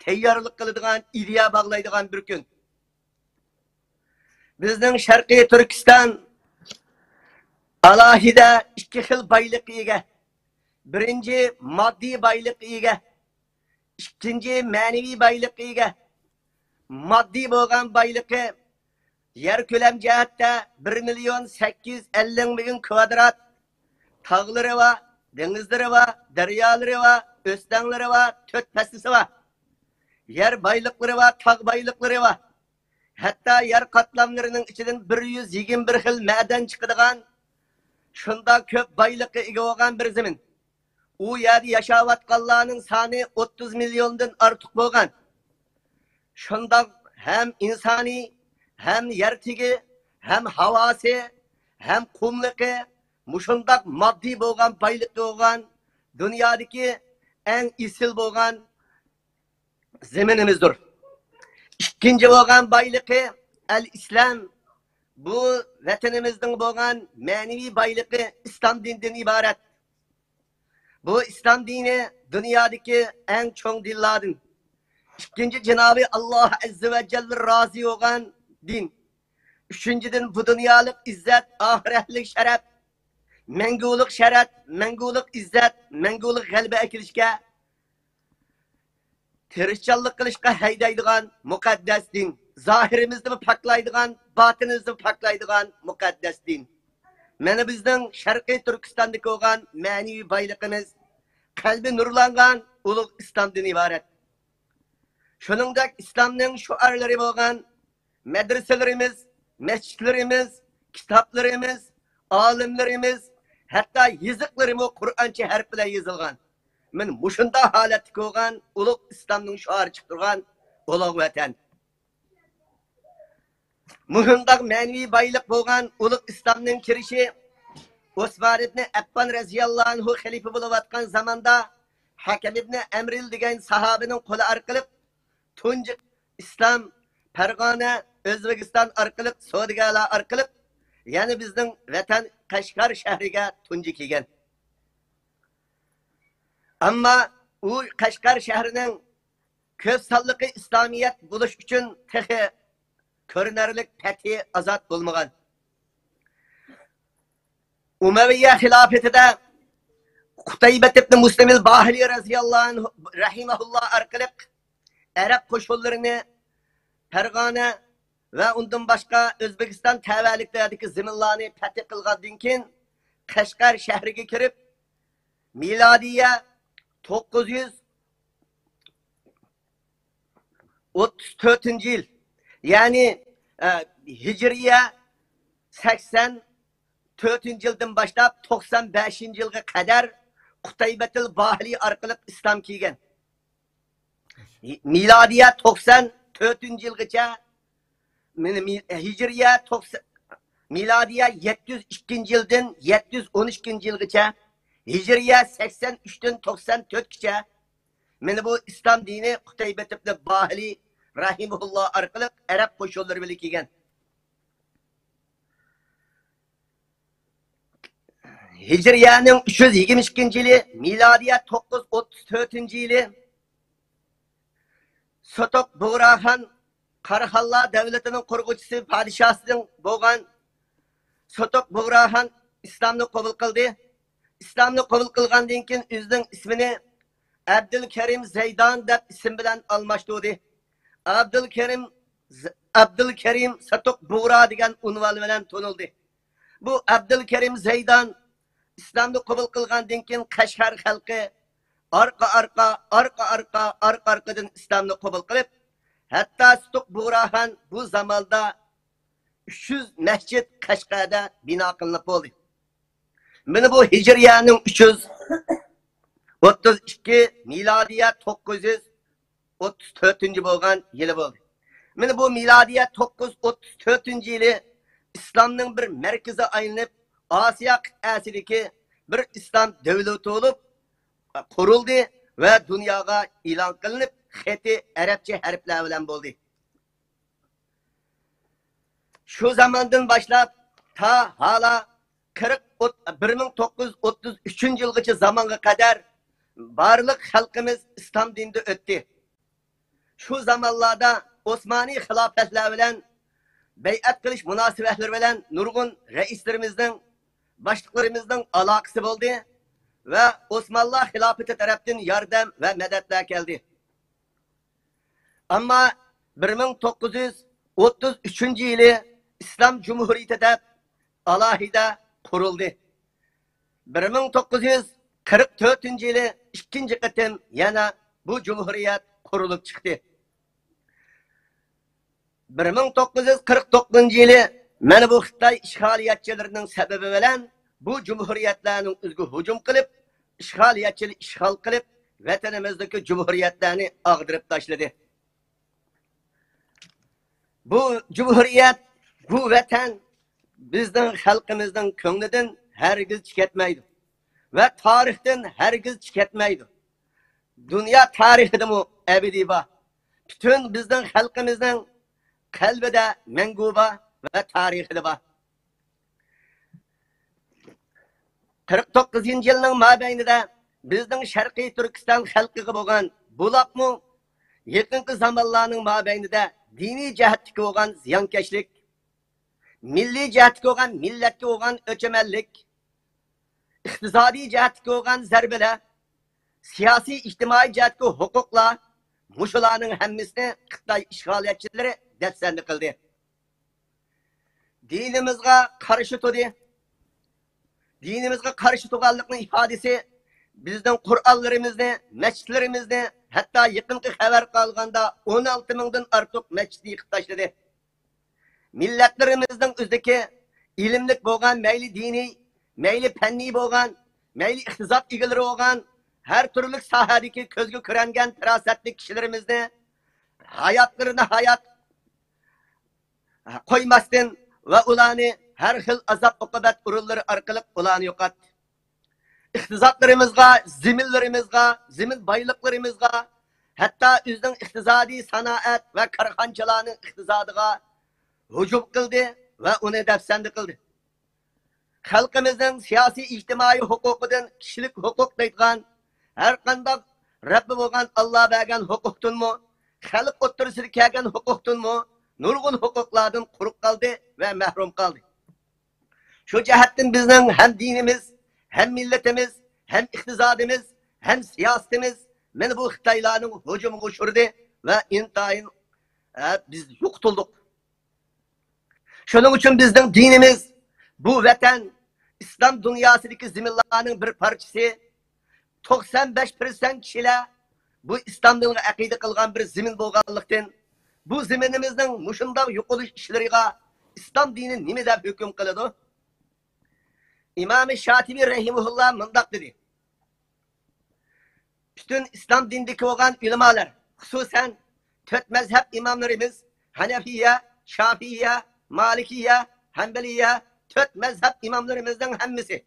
تەييارلىق قىلىدىغان، ئىدىيە باغلايدىغان بىر كۈن. بىزنىڭ شەرقىي تۈركىستان ئالاھىدە ئىككى خىل بايلىققا ئىگە. بىرىنچى، ماددىي بايلىققا ئىگە. ئىككىنچى، مەنىۋى بايلىققا ئىگە. ماددىي بولغان بايلىقى يەر كۆلەم جەھەتتە بىر مىليون سەككىز يۈز ئەللىك مىڭ كۋادرات، تاغلىرى بار، دېڭىزلىرى بار، دەريالىرى بار، ئۆستەڭلىرى بار، تۆت پەسلىسى بار. يەر بايلىقلىرى بار، تاغ بايلىقلىرى بار. ھەتتا يەر قاتلاملىرىنىڭ ئىچىدىن بىر يۈز يىگىرمە بىر خىل مەدەن چىقىدىغان، شۇنداق كۆپ بايلىققا ئىگە بولغان بىر زېمىن. ئۇ يەردە ياشاۋاتقانلارنىڭ سانى ئوتتۇز مىليوندىن ئارتۇق بولغان. شۇنداق ھەم ئىنسانى، ھەم يەر تېگى، ھەم ھاۋاسى، ھەم قۇملۇقى مۇشۇنداق ماددىي بولغان بايلىقى بولغان، دۇنيادىكى ئەڭ ئېسىل بولغان زېمىنىمىزدۇر. ئىككىنچى بولغان بايلىقى ئەل ئىسلام. بۇ ۋەتىنىمىزنىڭ بولغان مەنىۋى بايلىقى ئىسلام دىنىدىن ئىبارەت. بۇ ئىسلام دىنى دۇنيادىكى ئەڭ چوڭ دىنلاردىن. ئىككىنچى، جانابى ئاللاھ ئەززە ۋە جەللە رازى بولغان دىن. ئۈچىنچىدىن، بۇ دۇنيالىق ئىززەت، ئاخىرەتلىك شەرەپ، مەڭگۈلۈك شەرەپ، مەڭگۈلۈك ئىززەت، مەڭگۈلۈك غەلىبە ئەكېلىشكە تىرىشچانلىق قىلىشقا ھەيدەيدىغان مۇقەددەس دىن. زاھىرىمىزنىمۇ پاكلايدىغان، باتىنىمىزنى پاكلايدىغان مۇقەددەس دىن. مانا بىزنىڭ شەرقىي تۈركىستاندىكى بولغان مەنىۋى بايلىقىمىز، قەلبى نۇرلانغان ئۇلۇغ ئىسلامدىن ئىبارەت. شۇنىڭدەك ئىسلامنىڭ شوئارلىرى بولغان مەدرىسىلىرىمىز، مەسچىتلىرىمىز، كىتابلىرىمىز، ئالىملىرىمىز، ھەتتا يېزىقلىرىمۇ قۇرئانچە ھەرپ بىلەن يېزىلغان. مانا مۇشۇنداق ھالەتتە بولغان ئۇلۇغ ئىسلامنىڭ شوئارى چىقىپ تۇرغان ئۇلۇغ ۋەتەن. مۇشۇنداق مەنىۋى بايلىق بولغان ئۇلۇغ ئىسلامنىڭ كىرىشى ئوسمان ئىبنى ئەففان رەزىياللاھۇ ئەنھۇ خەلىپە بولۇۋاتقان زاماندا، ھەكەم ئىبنى ئەمرىل دېگەن ساھابىنىڭ قولى ئارقىلىق تۇنجى ئىسلام پەرغانە، ئۆزبېكىستان ئارقىلىق، سودىگەرلەر ئارقىلىق يەنە بىزنىڭ ۋەتەن قەشقەر شەھىرىگە تۇنجى كەلگەن. ئەمما ئۇ قەشقەر شەھىرىنىڭ كۆپ سانلىقى ئىسلامىيەت بولۇش ئۈچۈن تېخى كۆرۈنەرلىك پەتھى ئازاد بولمىغان. ئۇمەۋىيە خىلاپىتىدە قۇتەيبەت ئىبنى مۇسلىمىل باھىلى رەزىياللاھۇ ئەنھۇ، رەھىمەھۇللا ئارقىلىق ئەرەب قوشۇنلىرىنى پەرغانە ۋە ئۇندىن باشقا ئۆزبېكىستان تەۋەلىكلىرىدىكى زېمىنلارنى پەتھى قىلغاندىن كېيىن، قەشقەر شەھىرىگە كىرىپ، مىلادىيە توققۇز يۈز ئوتتۇز تۆتىنچى يىل، يەنى، ئە، ھىجرىيە سەكسەن تۆتىنچى يىلدىن باشلاپ توقسان بەشىنچى يىلغا قەدەر قۇتەيبەتىل باھىلى ئارقىلىق ئىسلام كىرگەن. مىلادىيە توقسان تۆتىنچى يىلغىچە، مىنى مى-، ھىجرىيە توقسان، مىلادىيە يەتتە يۈز ئىككىنچى يىلدىن يەتتە يۈز ئون ئىككىنچى يىلغىچە، ھىجرىيە سەكسەن ئۈچتىن توقسان تۆتكىچە، مانا بۇ ئىسلام دىنى قۇتەيبەت ئىبنى باھىلى رەھىمەھۇللا ئارقىلىق ئەرەب قوشۇنلىرى بىلەن كىرگەن. ھىجرىيەنىڭ ئۈچ يۈز يىگىرمە ئىككىنچى يىلى، مىلادىيە توققۇز يۈز ئوتتۇز تۆتىنچى يىلى، سوتۇق بۇغراخان قاراخانلار دەۋلىتىنىڭ قۇرغۇچىسى، پادىشاھىنىڭ بولغان سوتۇق بۇغراخان ئىسلامنى قوبۇل قىلدى. ئىسلامنى قوبۇل قىلغاندىن كېيىن ئۆزىنىڭ ئىسمىنى ئابدۇلكەرىم زەيدان دەپ ئىسىم بىلەن ئالماشتۇردى. ئابدۇلكەرىم، ئابدۇلكەرىم سوتۇق بۇغرا دېگەن ئۇنۋان بىلەن تونۇلدى. بۇ ئابدۇلكەرىم زەيدان ئىسلامنى قوبۇل قىلغاندىن كېيىن قەشقەر خەلقى ئارقا-ئارقا، ئارقا-ئارقا، ئارقا-ئارقىدىن ئىسلامنى قوبۇل قىلىپ، ھەتتا سوتۇق بۇغراخان بۇ زاماندا ئۈچ يۈز مەسچىت قەشقەردە بىنا قىلىنىپ بولدى. مانا بۇ ھىجرىيەنىڭ ئۈچ يۈز ئوتتۇز ئىككى، مىلادىيە توققۇز يۈز ئوتتۇز تۆتىنچى بولغان يىلى بولدى. مانا بۇ مىلادىيە توققۇز يۈز ئوتتۇز تۆتىنچى يىلى ئىسلامنىڭ بىر مەركىزى ئايلىنىپ، ئاسىيا قىتئەسىدىكى بىر ئىسلام دۆلىتى بولۇپ قۇرۇلدى ۋە دۇنياغا ئېلان قىلىنىپ، خېتى ئەرەبچە ھەرپلەر بىلەن بولدى. شۇ زاماندىن باشلاپ تا ھالا قىرىق، بىر مىڭ توققۇز يۈز ئوتتۇز ئۈچىنچى يىلغىچە زامانغا قەدەر بارلىق خەلقىمىز ئىسلام دىنىدا ئۆتتى. شۇ زامانلاردا ئوسمانىي خىلاپەتلەر بىلەن بەيئەت قىلىش مۇناسىۋەتلىرى بىلەن نۇرغۇن رەئىسلىرىمىزنىڭ، باشلىقلىرىمىزنىڭ ئالاقىسى بولدى ۋە ئوسمانلار خىلاپىتى تەرەپتىن ياردەم ۋە مەدەتلەر كەلدى. ئەمما بىر مىڭ توققۇز يۈز ئوتتۇز ئۈچىنچى يىلى ئىسلام جۇمھۇرىيىتى دەپ ئالاھىدە قۇرۇلدى. بىر مىڭ توققۇز يۈز قىرىق تۆتىنچى يىلى ئىككىنچى قېتىم يەنە بۇ جۇمھۇرىيەت قۇرۇلۇپ چىقتى. بىر مىڭ توققۇز يۈز قىرىق توققۇزىنچى يىلى مانا بۇ خىتاي ئىشغالىيەتچىلىرىنىڭ سەۋەبى بىلەن بۇ جۇمھۇرىيەتلەرنىڭ ئۆزىگە ھۇجۇم قىلىپ، ئىشغالىيەتچىلىك ئىشغال قىلىپ، ۋەتىنىمىزدىكى جۇمھۇرىيەتلەرنى ئاغدۇرۇپ تاشلىدى. بۇ جۇمھۇرىيەت، بۇ ۋەتەن بىزنىڭ خەلقىمىزنىڭ كۆڭلىدىن ھەرگىز چىقەتمەيدۇ ۋە تارىختىن ھەرگىز چىقەتمەيدۇ. دۇنيا تارىخىدىمۇ ئەبەدىي بار. پۈتۈن بىزنىڭ خەلقىمىزنىڭ قەلبىدە مەڭگۈ بار ۋە تارىخىدا بار. قىرىق توققۇزىنچى يىلنىڭ مابەينىدە بىزنىڭ شەرقىي تۈركىستان خەلقىگە بولغان، بولۇپمۇ يېقىنقى زامانلارنىڭ مابەينىدە دىنىي جەھەتتىكى بولغان زىيانكەشلىك، مىللىي جەھەتتىكى بولغان، مىللەتكە بولغان ئۆچمەنلىك، ئىقتىسادىي جەھەتتىكى بولغان زەربىلەر، سىياسىي، ئىجتىمائىي جەھەتتىكى ھوقۇقلار، مۇشۇلارنىڭ ھەممىسىنى خىتاي ئىشغالىيەتچىلىرى دەپسەندە قىلدى. دىنىمىزغا قارشى تۇردى. دىنىمىزغا قارشى تۇرغانلىقنىڭ ئىپادىسى بىزنىڭ قۇرئانلىرىمىزنى، مەسچىتلىرىمىزنى، ھەتتا يېقىنقى خەۋەرگە ئالغاندا ئون ئالتە مىڭدىن ئارتۇق مەسچىتنى يىقىپ تاشلىدى. مىللەتلىرىمىزنىڭ ئۆزىدىكى ئىلىملىك بولغان، مەيلى دىنىي، مەيلى پەننىي بولغان، مەيلى ئىقتىساد ئىگىلىرى بولغان، ھەر تۈرلۈك ساھەدىكى كۆزگە كۆرۈنگەن پىراسەتلىك كىشىلىرىمىزنى ھاياتلىرىنى ھايات قويماستىن ۋە ئۇلارنى ھەر خىل ئازاب-ئوقۇبەت ئورۇنلىرى ئارقىلىق ئۇلارنى يوقاتتى. ئىقتىسادلىرىمىزغا، زېمىنلىرىمىزغا، زېمىن بايلىقلىرىمىزغا، ھەتتا ئۆزىنىڭ ئىقتىسادىي سانائەت ۋە كارخانىچىلارنىڭ ئىقتىسادىغا ھۇجۇم قىلدى ۋە ئۇنى دەپسەندە قىلدى. خەلقىمىزنىڭ سىياسىي ئىجتىمائىي ھوقۇقىدىن كىشىلىك ھوقۇق دەيدىغان ھەرقانداق رەببى بولغان ئاللا بەرگەن ھوقۇقتىنمۇ، خەلق ئوتتۇرىسىدا كەلگەن ھوقۇقتىنمۇ نۇرغۇن ھوقۇقلاردىن قۇرۇق قالدى ۋە مەھرۇم قالدى. شۇ جەھەتتىن بىزنىڭ ھەم دىنىمىز، ھەم مىللىتىمىز، ھەم ئىقتىسادىمىز، ھەم سىياسىتىمىز مانا بۇ خىتايلارنىڭ ھۇجۇمىغا ئۇچرىدى ۋە ئىنتايىن، ئە، بىز يوقىتىلدۇق. شۇنىڭ ئۈچۈن بىزنىڭ دىنىمىز، بۇ ۋەتەن، ئىسلام دۇنياسىدىكى زېمىنلارنىڭ بىر پارچىسى، توقسان بەش پىرسەنت كىشىلەر بۇ ئىسلام دىنىغا ئەقىدە قىلغان بىر زېمىن بولغانلىقتىن، بۇ زېمىنىمىزنىڭ مۇشۇنداق يوقىلىش ئىشلىرىغا ئىسلام دىنى نېمە دەپ ھۆكۈم قىلىدۇ؟ ئىمام شاتىبى رەھىمەھۇللا مۇنداق دېدى: پۈتۈن ئىسلام دىنىدىكى بولغان ئۆلىمالار، خۇسۇسەن تۆت مەزھەپ ئىماملىرىمىز، ھەنەفىيە، شافىئىيە، مالىكىيە، ھەنبەلىيە، تۆت مەزھەپ ئىماملىرىمىزنىڭ ھەممىسى،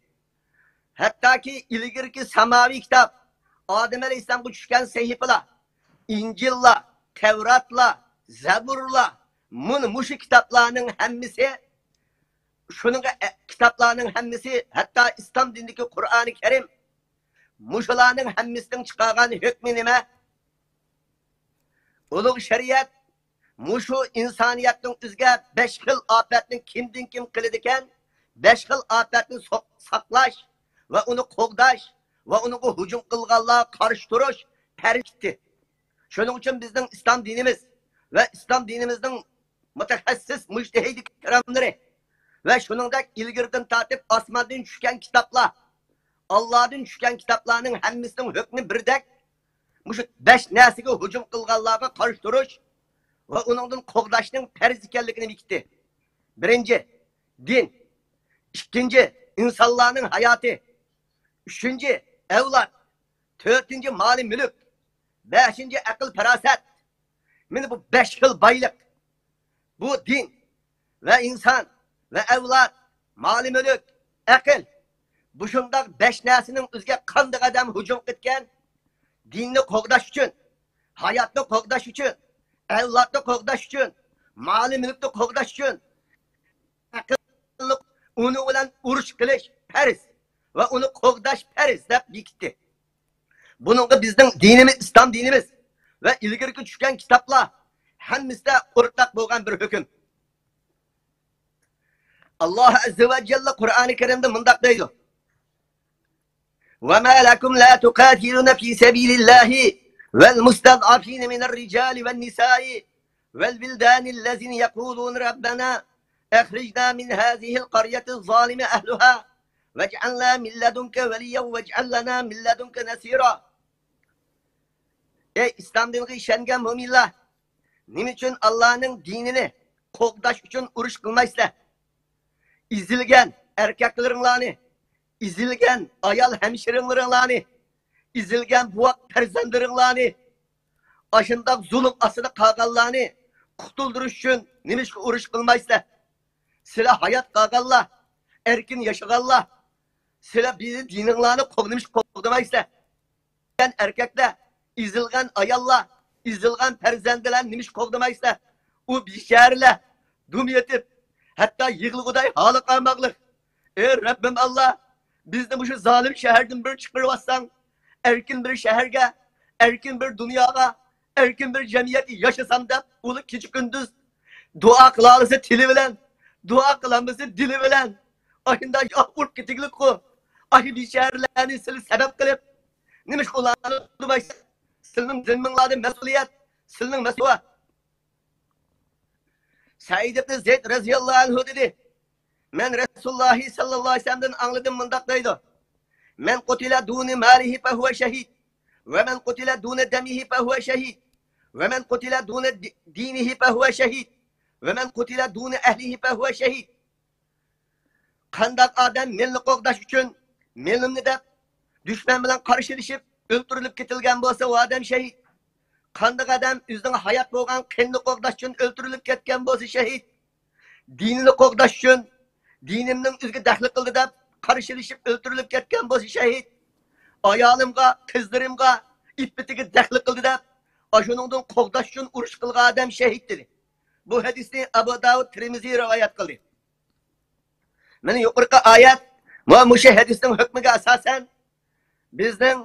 ھەتتاكى ئىلگىرىكى ساماۋىي كىتاب، ئادەم ئەلەيھىسسالامغا چۈشكەن سەھىپىلەر، ئىنجىللار، تەۋراتلار، زەبۇرلار، مۇنۇ مۇشۇ كىتابلارنىڭ ھەممىسى، شۇنىڭغا ئە-، كىتابلارنىڭ ھەممىسى، ھەتتا ئىسلام دىنىدىكى قۇرئانى كەرىم، مۇشۇلارنىڭ ھەممىسىنىڭ چىقارغان ھۆكمى نېمە؟ ئۇلۇغ شەرىئەت مۇشۇ ئىنسانىيەتنىڭ ئۆزىگە بەش خىل ئاپەتنى كىمدىن كىم قىلىدىكەن، بەش خىل ئاپەتنى ساق-، ساقلاش ۋە ئۇنى قوغداش ۋە ئۇنىڭغا ھۇجۇم قىلغانلارغا قارشى تۇرۇش پەرز ئىدى. شۇنىڭ ئۈچۈن بىزنىڭ ئىسلام دىنىمىز ۋە ئىسلام دىنىمىزنىڭ مۇتەخەسسىس مۇجتەھىدى كىراملىرى ۋە شۇنىڭدەك ئىلگىرىدىن تارتىپ ئاسماندىن چۈشكەن كىتابلار، ئاللادىن چۈشكەن كىتابلارنىڭ ھەممىسىنىڭ ھۆكمى بىردەك، مۇشۇ بەش نەرسىگە ھۇجۇم قىلغانلارغا قارشى تۇرۇش ۋە ئۇنىڭدىن قوغداشنىڭ پەرز ئىكەنلىكىنى بېكىتتى. بىرىنچى، دىن. ئىككىنچى، ئىنسانلارنىڭ ھاياتى. ئۈچىنچى، ئەۋلاد. تۆتىنچى، مالى مۈلۈك. بەشىنچى، ئەقىل پاراسەت. مانا بۇ بەش خىل بايلىق. بۇ دىن ۋە ئىنسان ۋە ئەۋلاد، مالى مۈلۈك، ئەقىل. بۇشۇنداق بەش نەرسىنىڭ ئۆزىگە قانداق ئادەم ھۇجۇم قىلىدىكەن؟ دىننى قوغداش ئۈچۈن، ھاياتنى قوغداش ئۈچۈن، ئەۋلادنى قوغداش ئۈچۈن، مالى مۈلۈكنى قوغداش ئۈچۈن، ئەقىللىق ئۇنىڭ بىلەن ئۇرۇش قىلىش پەرز ۋە ئۇنى قوغداش پەرز دەپ بېكىتتى. بۇنىڭغا بىزنىڭ دىنىمىز، ئىسلام دىنىمىز ۋە ئىلگىرىكى چۈشكەن كىتابلار ھەممىسىدە ئورتاق بولغان بىر ھۆكۈم. ئاللاھ ئەززە ۋە جەللە قۇرئانى كەرىمدە مۇنداق دەيدۇ: وما لكم لا تقاتلون في سبيل الله والمستضعفين من الرجال والنساء والولدان الذين يقولون ربنا أخرجنا من هذه القرية الظالم أهلها واجعل لنا من لدنك وليا واجعل لنا من لدنك نصيرا. ئەي ئىسلام دىنىغا ئىشەنگەن مۆمىنلەر، نېمە ئۈچۈن ئاللانىڭ دىنىنى قوغداش ئۈچۈن ئۇرۇش قىلمايسىلەر؟ ئېزىلگەن ئەركەكلىرىڭلارنى، ئېزىلگەن ئايال ھەمشىرىڭلىرىڭلارنى، ئېزىلگەن بوۋاق پەرزەنتلىرىڭلارنى، ئاشۇنداق زۇلۇم ئاستىدا قالغانلارنى قۇتۇلدۇرۇش ئۈچۈن نېمىشقا ئۇرۇش قىلمايسىلەر؟ سىلەر ھايات قالغانلار، ئەركىن ياشىغانلار، سىلەر بىزنىڭ دىنىڭلارنى قوغ-، نېمىشقا قوغدىمايسىلەر؟ ئەركەكلەر، ئېزىلغان ئاياللار، ئېزىلغان پەرزەنتلەر نېمىشقا قوغدىمايسىلەر؟ ئۇ بىچارىلەر دۇم يېتىپ، ھەتتا يىغلىغۇدەك ھالى قالماقلىق. ئەي رەببىم ئاللا، بىزنى مۇشۇ زالىم شەھەردىن بىر چىقىرىۋاتساڭ، ئەركىن بىر شەھەرگە، ئەركىن بىر دۇنياغا، ئەركىن بىر جەمئىيەتتە ياشىسام دەپ، ئۇلار كېچە-كۈندۈز دۇئا قىلالىسا تىلى بىلەن، دۇئا قىلالمىسا دىلى بىلەن، ئاشۇنداق ياق ئۇرۇپ كېتىگلىكقۇ. ئاشۇ بىچارىلەرنى سىلى سەۋەب قىلىپ، نېمىشقا ئۇلارنى تۇتمايسىز؟ سىلىنىڭ زىممىڭلاردا مەسئۇلىيەت، سىلىنىڭ مەسئۇلى. سەئىد ئىبن زەيد رەزىياللاھۇ ئەنھۇ دېدى، مەن رەسۇلۇللاھى ساللاللاھۇ ئەلەيھى ۋەسەللەمدىن ئاڭلىدىم مۇنداق دەيدۇ، من قتل دون ماله فهو شهيد، ومن قتل دون دمه فهو شهيد، ومن قتل دون د-، دينه فهو شهيد، ومن قتل دون أهله فهو شهيد. قانداق ئادەم مېلىنى قوغداش ئۈچۈن مېلىمنى دەپ، دۈشمەن بىلەن قارشىلىشىپ ئۆلتۈرۈلۈپ كېتىلگەن بولسا، ئۇ ئادەم شەھىت. قانداق ئادەم ئۆزىنىڭ ھايات بولغان قېنىنى قوغداش ئۈچۈن ئۆلتۈرۈلۈپ كەتكەن بولسا، شەھىت. دىنىنى قوغداش ئۈچۈن، دىنىمنىڭ ئۆزىگە دەخلى قىلدى دەپ قارشىلىشىپ ئۆلتۈرۈلۈپ كەتكەن بولسا، شەھىت. ئايالىمغا، قىزلىرىمغا، ئىپپىتىگە دەخلى قىلدى دەپ، ئاشۇنىڭدىن قوغداش ئۈچۈن ئۇرۇش قىلغان ئادەم شەھىت، دېدى. بۇ ھەدىسنى ئەبۇ داۋۇد، تىرمىزى رىۋايەت قىلدى. مانا يۇقىرىقى ئايەت ۋە مۇشۇ ھەدىسنىڭ ھۆكمىگە ئاساسەن، بىزنىڭ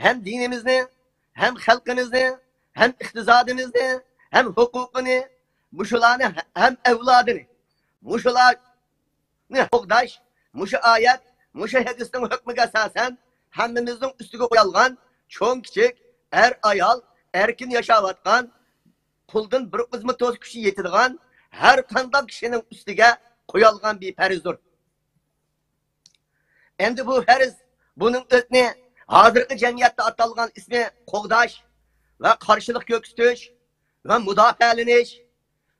ھەم دىنىمىزنى، ھەم خەلقىمىزنى، ھەم ئىقتىسادىمىزنى، ھەم ھوقۇقىنى، مۇشۇلارنى ھەم ئەۋلادىنى، مۇشۇلارنى قوغداش، مۇشۇ ئايەت، مۇشۇ ھەدىسنىڭ ھۆكمىگە ئاساسەن، ھەممىمىزنىڭ ئۈستىگە قويۇلغان، چوڭ-كىچىك، ئەر-ئايال، ئەركىن ياشاۋاتقان، قولدىن بىر ئۇزما توس كۈچى يېتىدىغان ھەر قانداق كىشىنىڭ ئۈستىگە قويۇلغان بىر پەرزدۇر. ئەمدى بۇ پەرز، بۇنىڭ ئۆزىنى ھازىرقى جەمئىيەتتە ئاتالغان ئىسمى قوغداش ۋە قارشىلىق كۆرسىتىش ۋە مۇداپىئەلىنىش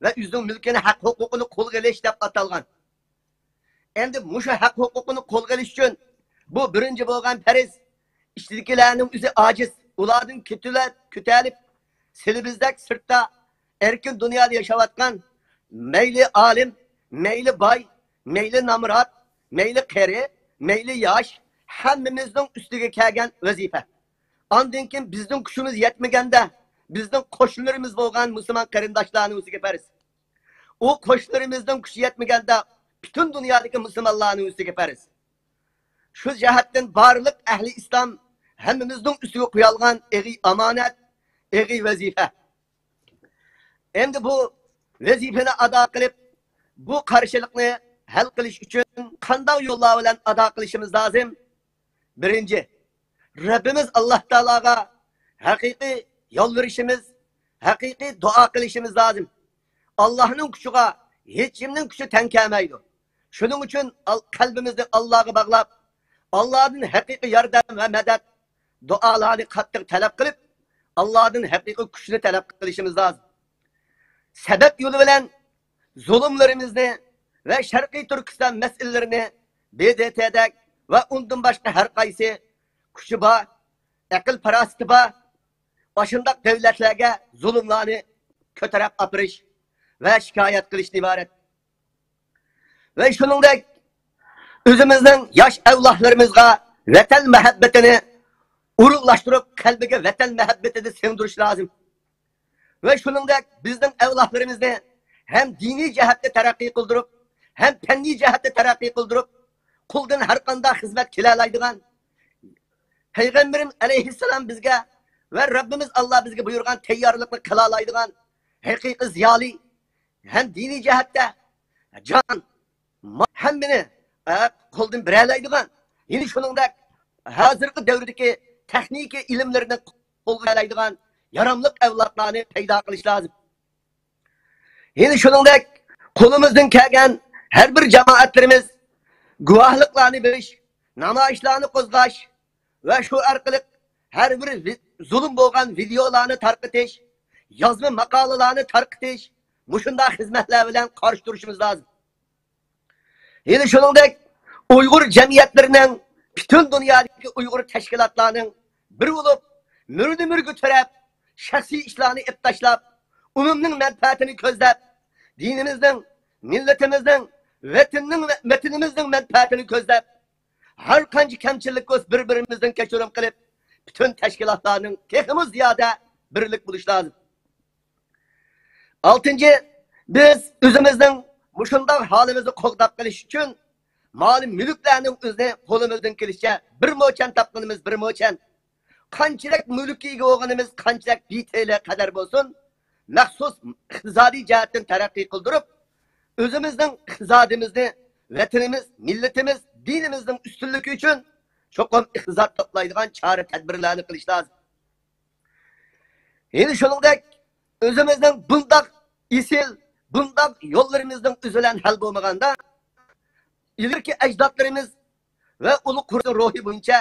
ۋە ئۆزىنىڭ مۈلكىنى، ھەق ھوقۇقىنى قولغا ئېلىش دەپ ئاتالغان. ئەمدى مۇشۇ ھەق ھوقۇقىنى قولغا ئېلىش ئۈچۈن بۇ بىرىنچى بولغان پەرز، ئىچىدىكىلەرنىڭ ئۆزى ئاجىز، ئۇلاردىن كېتىلە-، كۆتەلىپ، سىلىبىزدەك سىرتتا ئەركىن دۇنيادا ياشاۋاتقان مەيلى ئالىم، مەيلى باي، مەيلى نامرات، مەيلى قېرى، مەيلى ياش، ھەممىمىزنىڭ ئۈستىگە كەلگەن ۋەزىپە. ئاندىن كېيىن بىزنىڭ كۈچىمىز يەتمىگەندە، بىزنىڭ قوشنىلىرىمىز بولغان مۇسۇلمان قېرىنداشلارنىڭ ئۆزىگە پەرز. ئۇ قوشنىلىرىمىزنىڭ كۈچى يەتمىگەندە، پۈتۈن دۇنيادىكى مۇسۇلمانلارنىڭ ئۈستىگە پەرز. شۇ جەھەتتىن بارلىق ئەھلى ئىسلام ھەممىمىزنىڭ ئۈستىگە قويۇلغان ئېغىر ئامانەت، ئېغىر ۋەزىپە. ئەمدى بۇ ۋەزىپىنى ئادا قىلىپ، بۇ قارشىلىقنى ھەل قىلىش ئۈچۈن قانداق يوللار بىلەن ئادا قىلىشىمىز لازىم؟ بىرىنچى، رەببىمىز ئاللاھ تائالاغا ھەقىقىي يالۋۇرۇشىمىز، ھەقىقىي دۇئا قىلىشىمىز لازىم. ئاللاھنىڭ كۈچىگە ھېچكىمنىڭ كۈچى تەڭ كەلمەيدۇ. شۇنىڭ ئۈچۈن ئال-، قەلبىمىزنى ئاللاھقا باغلاپ، ئاللاھتىن ھەقىقىي ياردەم ۋە مەدەت، دۇئالارنى قاتتىق تەلەپ قىلىپ، ئاللاھتىن ھەقىقىي كۈچنى تەلەپ قىلىشىمىز لازىم. سەبەب يولى بىلەن زۇلۇملىرىمىزنى ۋە شەرقىي تۈركىستان مەسىلىلىرىنى ب د ت دەك ۋە ئۇندىن باشقا ھەر قايسى كۈچى بار، ئەقىل پاراسىتى بار، ئاشۇنداق دۆلەتلەرگە زۇلۇملارنى كۆتۈرۈپ ئاپىرىش ۋە شىكايەت قىلىشتىن ئىبارەت. ۋە شۇنىڭدەك ئۆزىمىزنىڭ ياش ئەۋلادلىرىمىزغا ۋەتەن مۇھەببىتىنى ئورۇنلاشتۇرۇپ، قەلبىگە ۋەتەن مۇھەببىتىنى سىڭدۈرۈش لازىم. ۋە شۇنىڭدەك بىزنىڭ ئەۋلادلىرىمىزنى ھەم دىنىي جەھەتتە تەرەققىي قىلدۇرۇپ، ھەم پەننىي جەھەتتە تەرەققىي قىلدۇرۇپ، قولدىن ھەر قانداق خىزمەت كېلەلەيدىغان، پەيغەمبىرىم ئەلەيھىسسالام بىزگە ۋە رەببىمىز ئاللا بىزگە بۇيرۇغان تەييارلىقنى قىلالايدىغان ھەقىقىي زىيالىي ھەم دىنىي جەھەتتە جان، ما-، ھەممىنى، ئە، قولدىن بېرەلەيدىغان، يەنە شۇنىڭدەك ھازىرقى دەۋردىكى تېخنىكا ئىلىملىرىنى قولغا ئالالايدىغان ياراملىق ئەۋلادلارنى پەيدا قىلىش لازىم. يەنە شۇنىڭدەك قولىمىزدىن كەلگەن ھەر بىر جامائەتلىرىمىز گۇۋاھلىقلارنى بېرىش، نامايىشلارنى قوزغاش ۋە شۇ ئارقىلىق ھەر بىر ۋى-، زۇلۇم بولغان ۋىدېئولارنى تارقىتىش، يازما ماقالىلارنى تارقىتىش، مۇشۇنداق خىزمەتلەر بىلەن قارشى تۇرۇشىمىز لازىم. يەنە شۇنىڭدەك ئۇيغۇر جەمئىيەتلىرىنىڭ، پۈتۈن دۇنيادىكى ئۇيغۇر تەشكىلاتلارنىڭ بىر بولۇپ، مۈرىنى مۈرىگە تىرەپ، شەخسىي ئىشلارنى ئېلىپ تاشلاپ، ئومۇمنىڭ مەنپەئەتىنى كۆزلەپ، دىنىمىزنىڭ، مىللىتىمىزنىڭ، ۋەتىنىنىڭ، ۋەتىنىمىزنىڭ مەنپەئەتىنى كۆزلەپ، ھەر قانچە كەمچىلىك بولسا بىر-بىرىمىزدىن كەچۈرۈم قىلىپ، پۈتۈن تەشكىلاتلارنىڭ تېخىمۇ زىيادە بىرلىك بولۇشى لازىم. ئالتىنچى، بىز ئۆزىمىزنىڭ مۇشۇنداق ھالىمىزنى قوغداپ قېلىش ئۈچۈن مال-مۈلۈكلەرنىڭ ئۆزىنى قولىمىزدىن كېلىشىچە بىر موچەن تاپقىنىمىز بىر موچەن. قانچىلىك مۈلۈككە ئىگە بولغىنىمىز قانچىلىك بىتېلە قەدەر بولسۇن، مەخسۇس ئىقتىسادىي جەھەتتىن تەرەققىي قىلدۇرۇپ، ئۆزىمىزنىڭ ئىقتىسادىمىزنى، ۋەتىنىمىز، مىللىتىمىز، دىنىمىزنىڭ ئۈستۈنلۈكى ئۈچۈن چوقۇم ئىقتىساد توپلايدىغان چارە-تەدبىرلەرنى قىلىش لازىم. يەنە شۇنىڭدەك ئۆزىمىزنىڭ بۇنداق ئېسىل، بۇنداق يوللىرىمىزنىڭ ئۆزى بىلەن ھەل بولمىغاندا، ئىلگىرىكى ئەجدادلىرىمىز ۋە ئۇلۇغ قۇرۇشنىڭ روھى بويىچە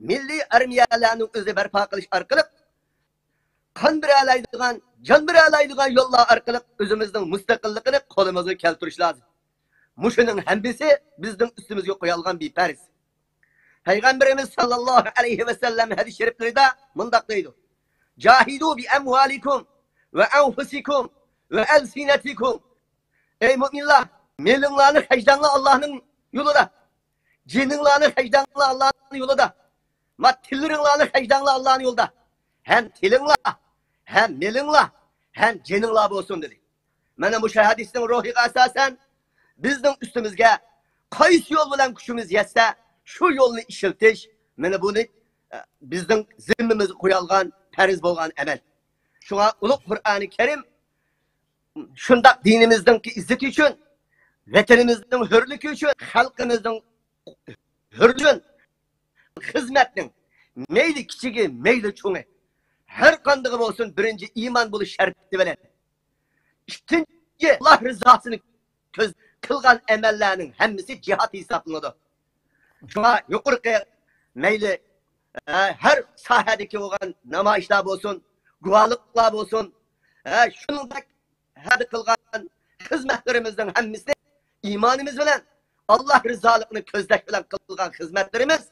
مىللىي ئارمىيەلەرنىڭ ئۆزى بەرپا قىلىش ئارقىلىق، قان بېرەلەيدىغان، جان بېرەلەيدىغان يوللار ئارقىلىق ئۆزىمىزنىڭ مۇستەقىللىقىنى قولىمىزغا كەلتۈرۈش لازىم. مۇشۇنىڭ ھەممىسى بىزنىڭ ئۈستىمىزگە قويۇلغان بىپەرز. پەيغەمبىرىمىز ساللاللاھۇ ئەلەيھى ۋەسەللەم ھەدىس شەرىپلىرىدە مۇنداق دەيدۇ: جاھىدۇ بىئەمۋالىكۇم ۋە ئەنفۇسىكۇم ۋە ئەلسىنەتىكۇم. ئەي مۆمىنلار، مېلىڭلارنى خەجلەڭلار ئاللانىڭ يولىدا. جېنىڭلارنى خەجلەڭلار ئاللانىڭ يولىدا. ما تىللىرىڭلارنى خەجلەڭلار ئاللانىڭ يولىدا. ھەم تىلىڭلار، ھەم مېلىڭلار، ھەم جېنىڭلار بولسۇن، دېدى. مانا مۇشۇ ھەدىسنىڭ روھىغا ئاساسەن، بىزنىڭ ئۈستىمىزگە قايسى يول بىلەن كۈچىمىز يەتسە، شۇ يولنى ئىشلىتىش، مانا بۇنى، ئە، بىزنىڭ زىممىمىزگە قويۇلغان پەرز بولغان ئەمەل. شۇڭا ئۇلۇغ قۇرئانى كەرىم شۇنداق دىنىمىزنىڭكى ئىززىتى ئۈچۈن، ۋەتىنىمىزنىڭ ھۆرلۈكى ئۈچۈن، خەلقىمىزنىڭ ھۆرلۈكى ئۈچۈن خىزمەتنىڭ مەيلى كىچىكى، مەيلى چوڭى، ھەر قاندىقى بولسۇن، بىرىنچى ئىمان بولۇش شەرتى بىلەن، ئىككىنچى، ئاللا رىزاسىنى كۆز قىلغان ئەمەللەرنىڭ ھەممىسى جىھاد ھېسابلىنىدۇ. شۇڭا يۇقىرىقى مەيلى، ئە، ھەر ساھەدىكى بولغان نامايىشلار بولسۇن، گۇۋاھلىقلار بولسۇن، ئە، شۇنىڭدەك ھەدە قىلغان خىزمەتلىرىمىزنىڭ ھەممىسى ئىمانىمىز بىلەن، ئاللا رىزالىقىنى كۆزلەش بىلەن قىلغان خىزمەتلىرىمىز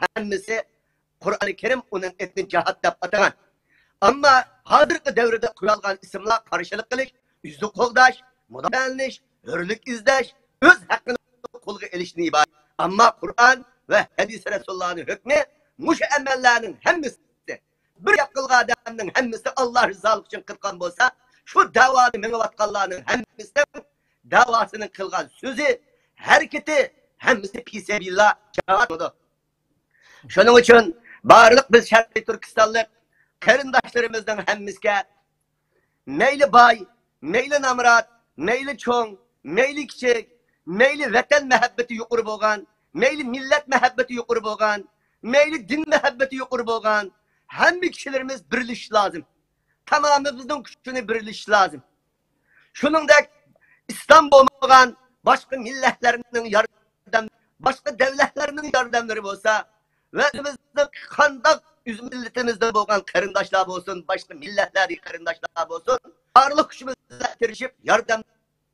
ھەممىسى قۇرئانى كەرىم ئۇنىڭ ئېتىنى جىھاد دەپ ئاتىغان. ئەمما ھازىرقى دەۋردە قويۇلغان ئىسىملار قارشىلىق قىلىش، ئۆزىنى قوغداش، مۇداپىئەلىنىش، ھۆرلۈك ئىزدەش، ئۆز ھەققىنى قولغا ئېلىشتىن ئىبارەت. ئەمما قۇرئان ۋە ھەدىس رەسۇلۇللانىڭ ھۆكمى مۇشۇ ئەمەللەرنىڭ ھەممىسى، بىر گەپ قىلغان ئادەمنىڭ ھەممىسى ئاللا رىزالىقى ئۈچۈن قىلغان بولسا، شۇ دەۋانى مېڭىۋاتقانلارنىڭ ھەممىسىنىڭ دەۋاسىنىڭ قىلغان سۆزى، ھەرىكىتى ھەممىسى پىسەبىللا جاۋاب بولىدۇ. شۇنىڭ ئۈچۈن بارلىق بىز شەرقىي تۈركىستانلىق قېرىنداشلىرىمىزنىڭ ھەممىسىگە، مەيلى باي، مەيلى نامرات، مەيلى چوڭ، مەيلى كىچىك، مەيلى ۋەتەن مەھەببىتى يۇقىرى بولغان، مەيلى مىللەت مەھەببىتى يۇقىرى بولغان، مەيلى دىن مەھەببىتى يۇقىرى بولغان، ھەممە كىشىلىرىمىز بىرلىشىش لازىم. تامامىمىزنىڭ كۈچىنى بىرلىشىش لازىم. شۇنىڭدەك ئىسلام بولمىغان باشقا مىللەتلەرنىڭ ياردەم، باشقا دەۋلەتلەرنىڭ ياردەملىرى بولسا ۋە ئۆزىمىزنىڭ قانداق ئۆز مىللىتىمىزدە بولغان قېرىنداشلار بولسۇن، باشقا مىللەتلەردىكى قېرىنداشلار بولسۇن، بارلىق كۈچىمىز بىلەن تىرىشىپ ياردەم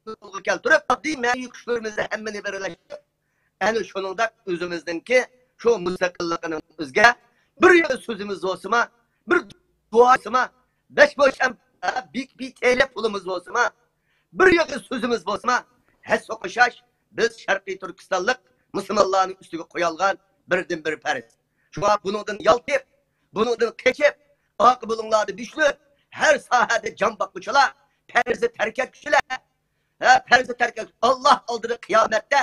قولغا كەلتۈرۈپ، ئاددىي مەنىۋى كۈچلىرىمىزنى ھەممىنى بىرلەشتۈرۈپ، ئەنە شۇنىڭدەك ئۆزىمىزنىڭكى شۇ مۇستەقىللىقىنىڭ ئۆزىگە بىر يېغى سۆزىمىز بولسىما، بىر دۇئا بولسىما، بەش بوش ئەم-، بىك بىتەيلە پۇلىمىز بولسىما، بىر يېغى سۆزىمىز بولسىما، ھەسسە قوشاش بىز شەرقىي تۈركىستانلىق مۇسۇلمانلارنىڭ ئۈستىگە قويالغان بىردىنبىر پەرز. شۇڭا بۇنىڭدىن يالتىپ، بۇنىڭدىن قېچىپ، ئارقا بۇلۇڭلاردا بۈشۈلۈپ، ھەر ساھەدە جان باققۇچىلار پەرزنى تەرك ئەتكۈچىلەر، ھە، پەرزنى تەرك ئەتكۈچى ئاللاھ ئالدىدا قىيامەتتە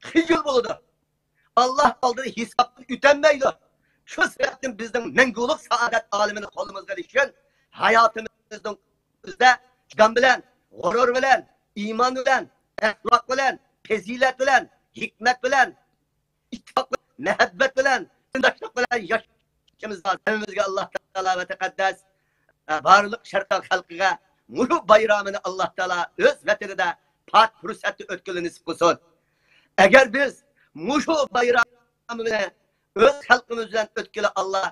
خىجىل بولىدۇ. ئاللاھ ئالدىدا ھېسابتىن ئۆتەلمەيدۇ. شۇ سەۋەبتىن بىزنىڭ مەڭگۈلۈك سائادەت ئالىمىنى قولىمىزغا ئېلىش ئۈچۈن ھاياتىمىزنىڭ ئۆزىدە چىدام بىلەن، غۇرۇر بىلەن، ئىمان بىلەن، ئەخلاق بىلەن، پەزىلەت بىلەن، ھېكمەت بىلەن، ئىتتىپاق، مەھەببەت بىلەن، قېرىنداشلىق بىلەن ياشىشىمىز لازىم. ھەممىمىزگە ئاللاھ تائالا ۋە تەقەددەس، ئە، بارلىق شەرقىيان خەلقىگە مۇشۇ بايرامىنى ئاللاھ تائالا ئۆز ۋەتىنىدە پاك پۇرسەتتە ئۆتكىلى نېسىپ قىلسۇن. ئەگەر بىز مۇشۇ بايرامنى ئۆز خەلقىمىز بىلەن ئۆتكىلى ئاللاھ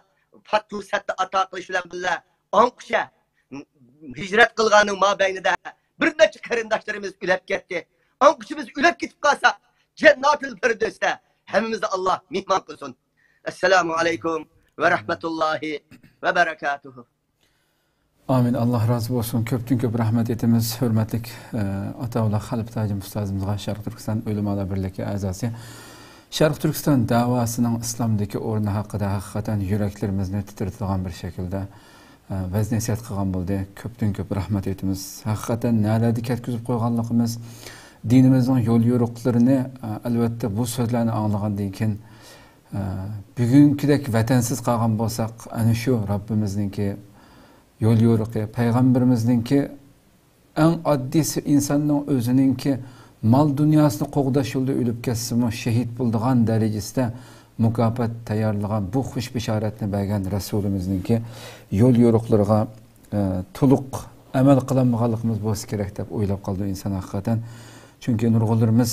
پاك پۇرسەتتە ئاتا قىلىش بىلەن بىللە، ئاڭقىچە ھىجرەت قىلغاننىڭ مابەينىدە بىر نەچچە قېرىنداشلىرىمىز ئۆلۈپ كەتتى. ئاڭقىچە بىز ئۆلۈپ كېتىپ قالساق، جەنناتىل پىردەۋستە ھەممىمىزنى ئاللاھ مېھمان قىلسۇن. ئەسسالامۇ ئەلەيكۇم ۋە رەھمەتۇللاھى ۋە بەرەكاتۇھۇ. ئامىن. ئاللاھ رازى بولسۇن. كۆپتىن كۆپ رەھمەت ئېيتىمىز ھۆرمەتلىك، ئە، ئاتاۋۇللا خەلپىتاجىم ئۇستازىمىزغا، شەرقىي تۈركىستان ئۆلىمالار بىرلىكى ئەزاسى. شەرقىي تۈركىستان دەۋاسىنىڭ ئىسلامدىكى ئورنى ھەققىدە ھەقىقەتەن يۈرەكلىرىمىزنى تىترىتىدىغان بىر شەكىلدە، ئە، ۋەز نەسىھەت قىلغان بولدى. كۆپتىن كۆپ رەھمەت ئېيتىمىز. ھەقىقەتەن نەلەردە كەتكۈزۈپ قويغانلىقىمىز، دىنىمىزنىڭ يول يورۇقلىرىنى، ئە، ئەلۋەتتە بۇ سۆزلەرنى ئاڭلىغاندىن كېيىن، ئە، بۈگۈنكىدەك ۋەتەنسىز قالغان بولساق، ئەنە شۇ رەببىمىزنىڭكى يول يورۇقى، پەيغەمبىرىمىزنىڭكى ئەڭ ئاددىيسى ئىنساننىڭ ئۆزىنىڭكى مال دۇنياسىنى قوغداش يولىدا ئۆلۈپ كەتسىمۇ، شېھىت بولىدىغان دەرىجىسىدە مۇكاپات تەييارلىغان بۇ خۇش بېشارەتنى بەرگەن رەسۇلىمىزنىڭكى يول يورۇقلىرىغا، ئە، تولۇق ئەمەل قىلالمىغانلىقىمىز بولسا كېرەك دەپ ئويلاپ قالىدۇ ئىنسان ھەقىقەتەن. چۈنكى نۇرغۇنلىرىمىز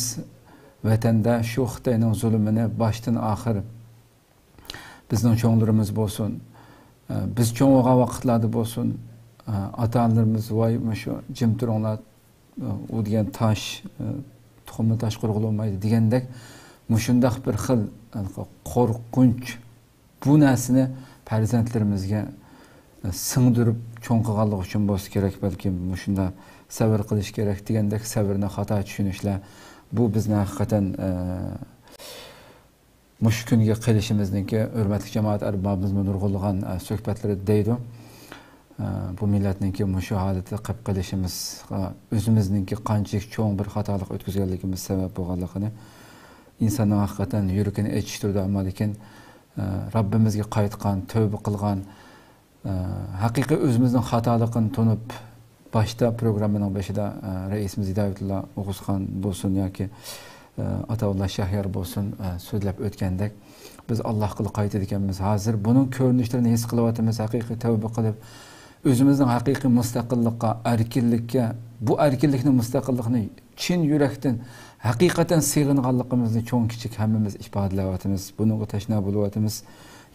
ۋەتەندە شۇ خىتاينىڭ زۇلۇمىنى باشتىن ئاخىر بىزنىڭ چوڭلىرىمىز بولسۇن، ئە، بىز چوڭ بولغان ۋاقىتلاردا بولسۇن، ئە، ئاتا-ئانىلىرىمىز، ۋاي، مۇشۇ جىم تۇرۇڭلار، ئە، ئۇ دېگەن تاش، ئە، تۇخۇمنى تاشقا ئۇرغىلى بولمايدۇ دېگەندەك، مۇشۇنداق بىر خىل، ئە، قورقۇنچ، بۇ نەرسىنى پەرزەنتلىرىمىزگە، ئە، سىڭدۈرۈپ چوڭ قىلغانلىقى ئۈچۈن بولسا كېرەك، بەلكىم مۇشۇنداق سەۋر قىلىش كېرەك دېگەندەك سەۋرنى خاتا چۈشىنىشلەر، بۇ بىزنى ھەقىقەتەن، ئە، مۇشۇ كۈنگە قېلىشىمىزنىڭكى، ھۆرمەتلىك جامائەت ئەربابىمىزمۇ نۇرغۇنلىغان، ئە، سۆھبەتلىرىدە دەيدۇ. ئە، بۇ مىللەتنىڭكى مۇشۇ ھالەتتە قېلىپ قېلىشىمىزغا ئۆزىمىزنىڭكى قانچىلىك چوڭ بىر خاتالىق ئۆتكۈزگەنلىكىمىز سەۋەب بولغانلىقىنى ئىنساننىڭ ھەقىقەتەن يۈرىكىنى ئېچىشتۇرىدۇ. ئەمما لېكىن، ئە، رەببىمىزگە قايتقان، تەۋبە قىلغان، ئە، ھەقىقىي ئۆزىمىزنىڭ خاتالىقىنى تونۇپ، باشتا پروگراممىنىڭ بېشىدا، ئە، رەئىسىمىز ھىدايەتۇللا ئوغۇزخان بولسۇن ياكى، ئە، ئاتاۋۇللا شەھرىيار بولسۇن، ئە، سۆزلەپ ئۆتكەندەك، بىز ئاللاھقىلا قايتىدىكەنمىز. ھازىر بۇنىڭ كۆرۈنۈشلىرىنى ھېس قىلىۋاتىمىز، ھەقىقىي تەۋبە قىلىپ، ئۆزىمىزنىڭ ھەقىقىي مۇستەقىللىققا، ئەركىنلىككە، بۇ ئەركىنلىكنى، مۇستەقىللىقنى چىن يۈرەكتىن، ھەقىقەتەن سېغىنغانلىقىمىزنى چوڭ-كىچىك ھەممىمىز ئىپادىلەۋاتىمىز. بۇنىڭغا تەشنا بولۇۋاتىمىز،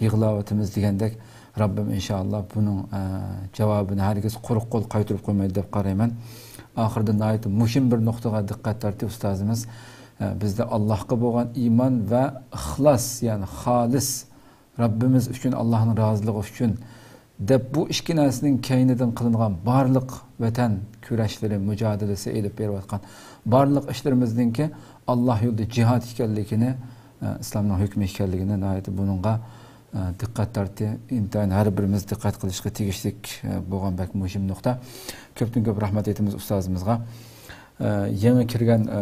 يىغلاۋاتىمىز دېگەندەك، رەببىم ئىنشائاللا بۇنىڭ، ئە، جاۋابىنى ھەرگىز قۇرۇق قول قايتۇرۇپ قويمايدۇ دەپ قارايمەن. ئاخىرىدا ناھايىتى مۇھىم بىر نۇقتىغا دىققەت تارتتى ئۇستازىمىز. ئە، بىزدە ئاللاھقا بولغان ئىمان ۋە ئىخلاس، يەنى خالىس رەببىمىز ئۈچۈن، ئاللاھنىڭ رازىلىقى ئۈچۈن دەپ، بۇ ئىككى نەرسىنىڭ كەينىدىن قىلىنغان بارلىق ۋەتەن كۈرەشلىرى، مۇجادىلىسى ئېلىپ بېرىۋاتقان بارلىق ئىشلىرىمىزنىڭكى ئاللاھ يولىدا جىھاد ئىكەنلىكىنى، ئە، ئىسلامنىڭ ھۆكمى ئىكەنلىكىنى ناھايىتى بۇنىڭغا، ئە، دىققەت تارتتى. ئىنتايىن ھەر بىرىمىز دىققەت قىلىشقا تېگىشلىك، ئە، بولغان بەك مۇھىم نۇقتا. كۆپتىن كۆپ رەھمەت ئېيتىمىز ئۇستازىمىزغا. ئە، يېڭى كىرگەن، ئە،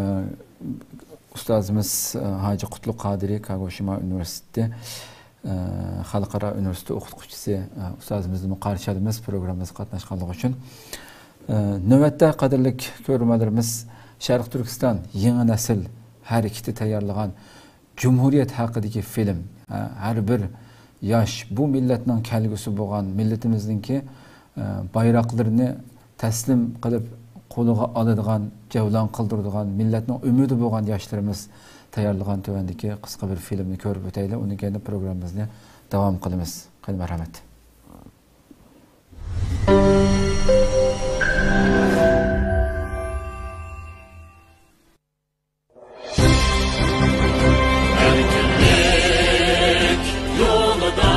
ئۇستازىمىز، ئە، ھاجى قۇتلۇق قادىرى، كاگوشىما ئۇنىۋېرسىتېتى، ئە، خەلقئارا ئۇنىۋېرسىتېتى ئوقۇتقۇچىسى، ئە، ئۇستازىمىزنىمۇ قارشى ئالىمىز پروگراممىمىزغا قاتناشقانلىقى ئۈچۈن. ئە، نۆۋەتتە، قەدىرلىك كۆرۈرمەنلىرىمىز، شەرقىي تۈركىستان يېڭى نەسىل ھەرىكىتى تەييارلىغان جۇمھۇرىيەت ھەققىدىكى فىلىم. ھە، ھەر بىر ياش بۇ مىللەتنىڭ كەلگۈسى بولغان، مىللىتىمىزنىڭكى، ئە، بايراقلىرىنى تەسلىم قىلىپ قولىغا ئالىدىغان، جەۋلان قىلدۇرىدىغان، مىللەتنىڭ ئۈمىدى بولغان ياشلىرىمىز تەييارلىغان تۆۋەندىكى قىسقا بىر فىلىمنى كۆرۈپ ئۆتەيلى. ئۇنىڭ كەينىدىن پروگراممىمىزنى داۋام قىلىمىز. قېنى، مەرھەمەت. ئەركىنلىك يولىدا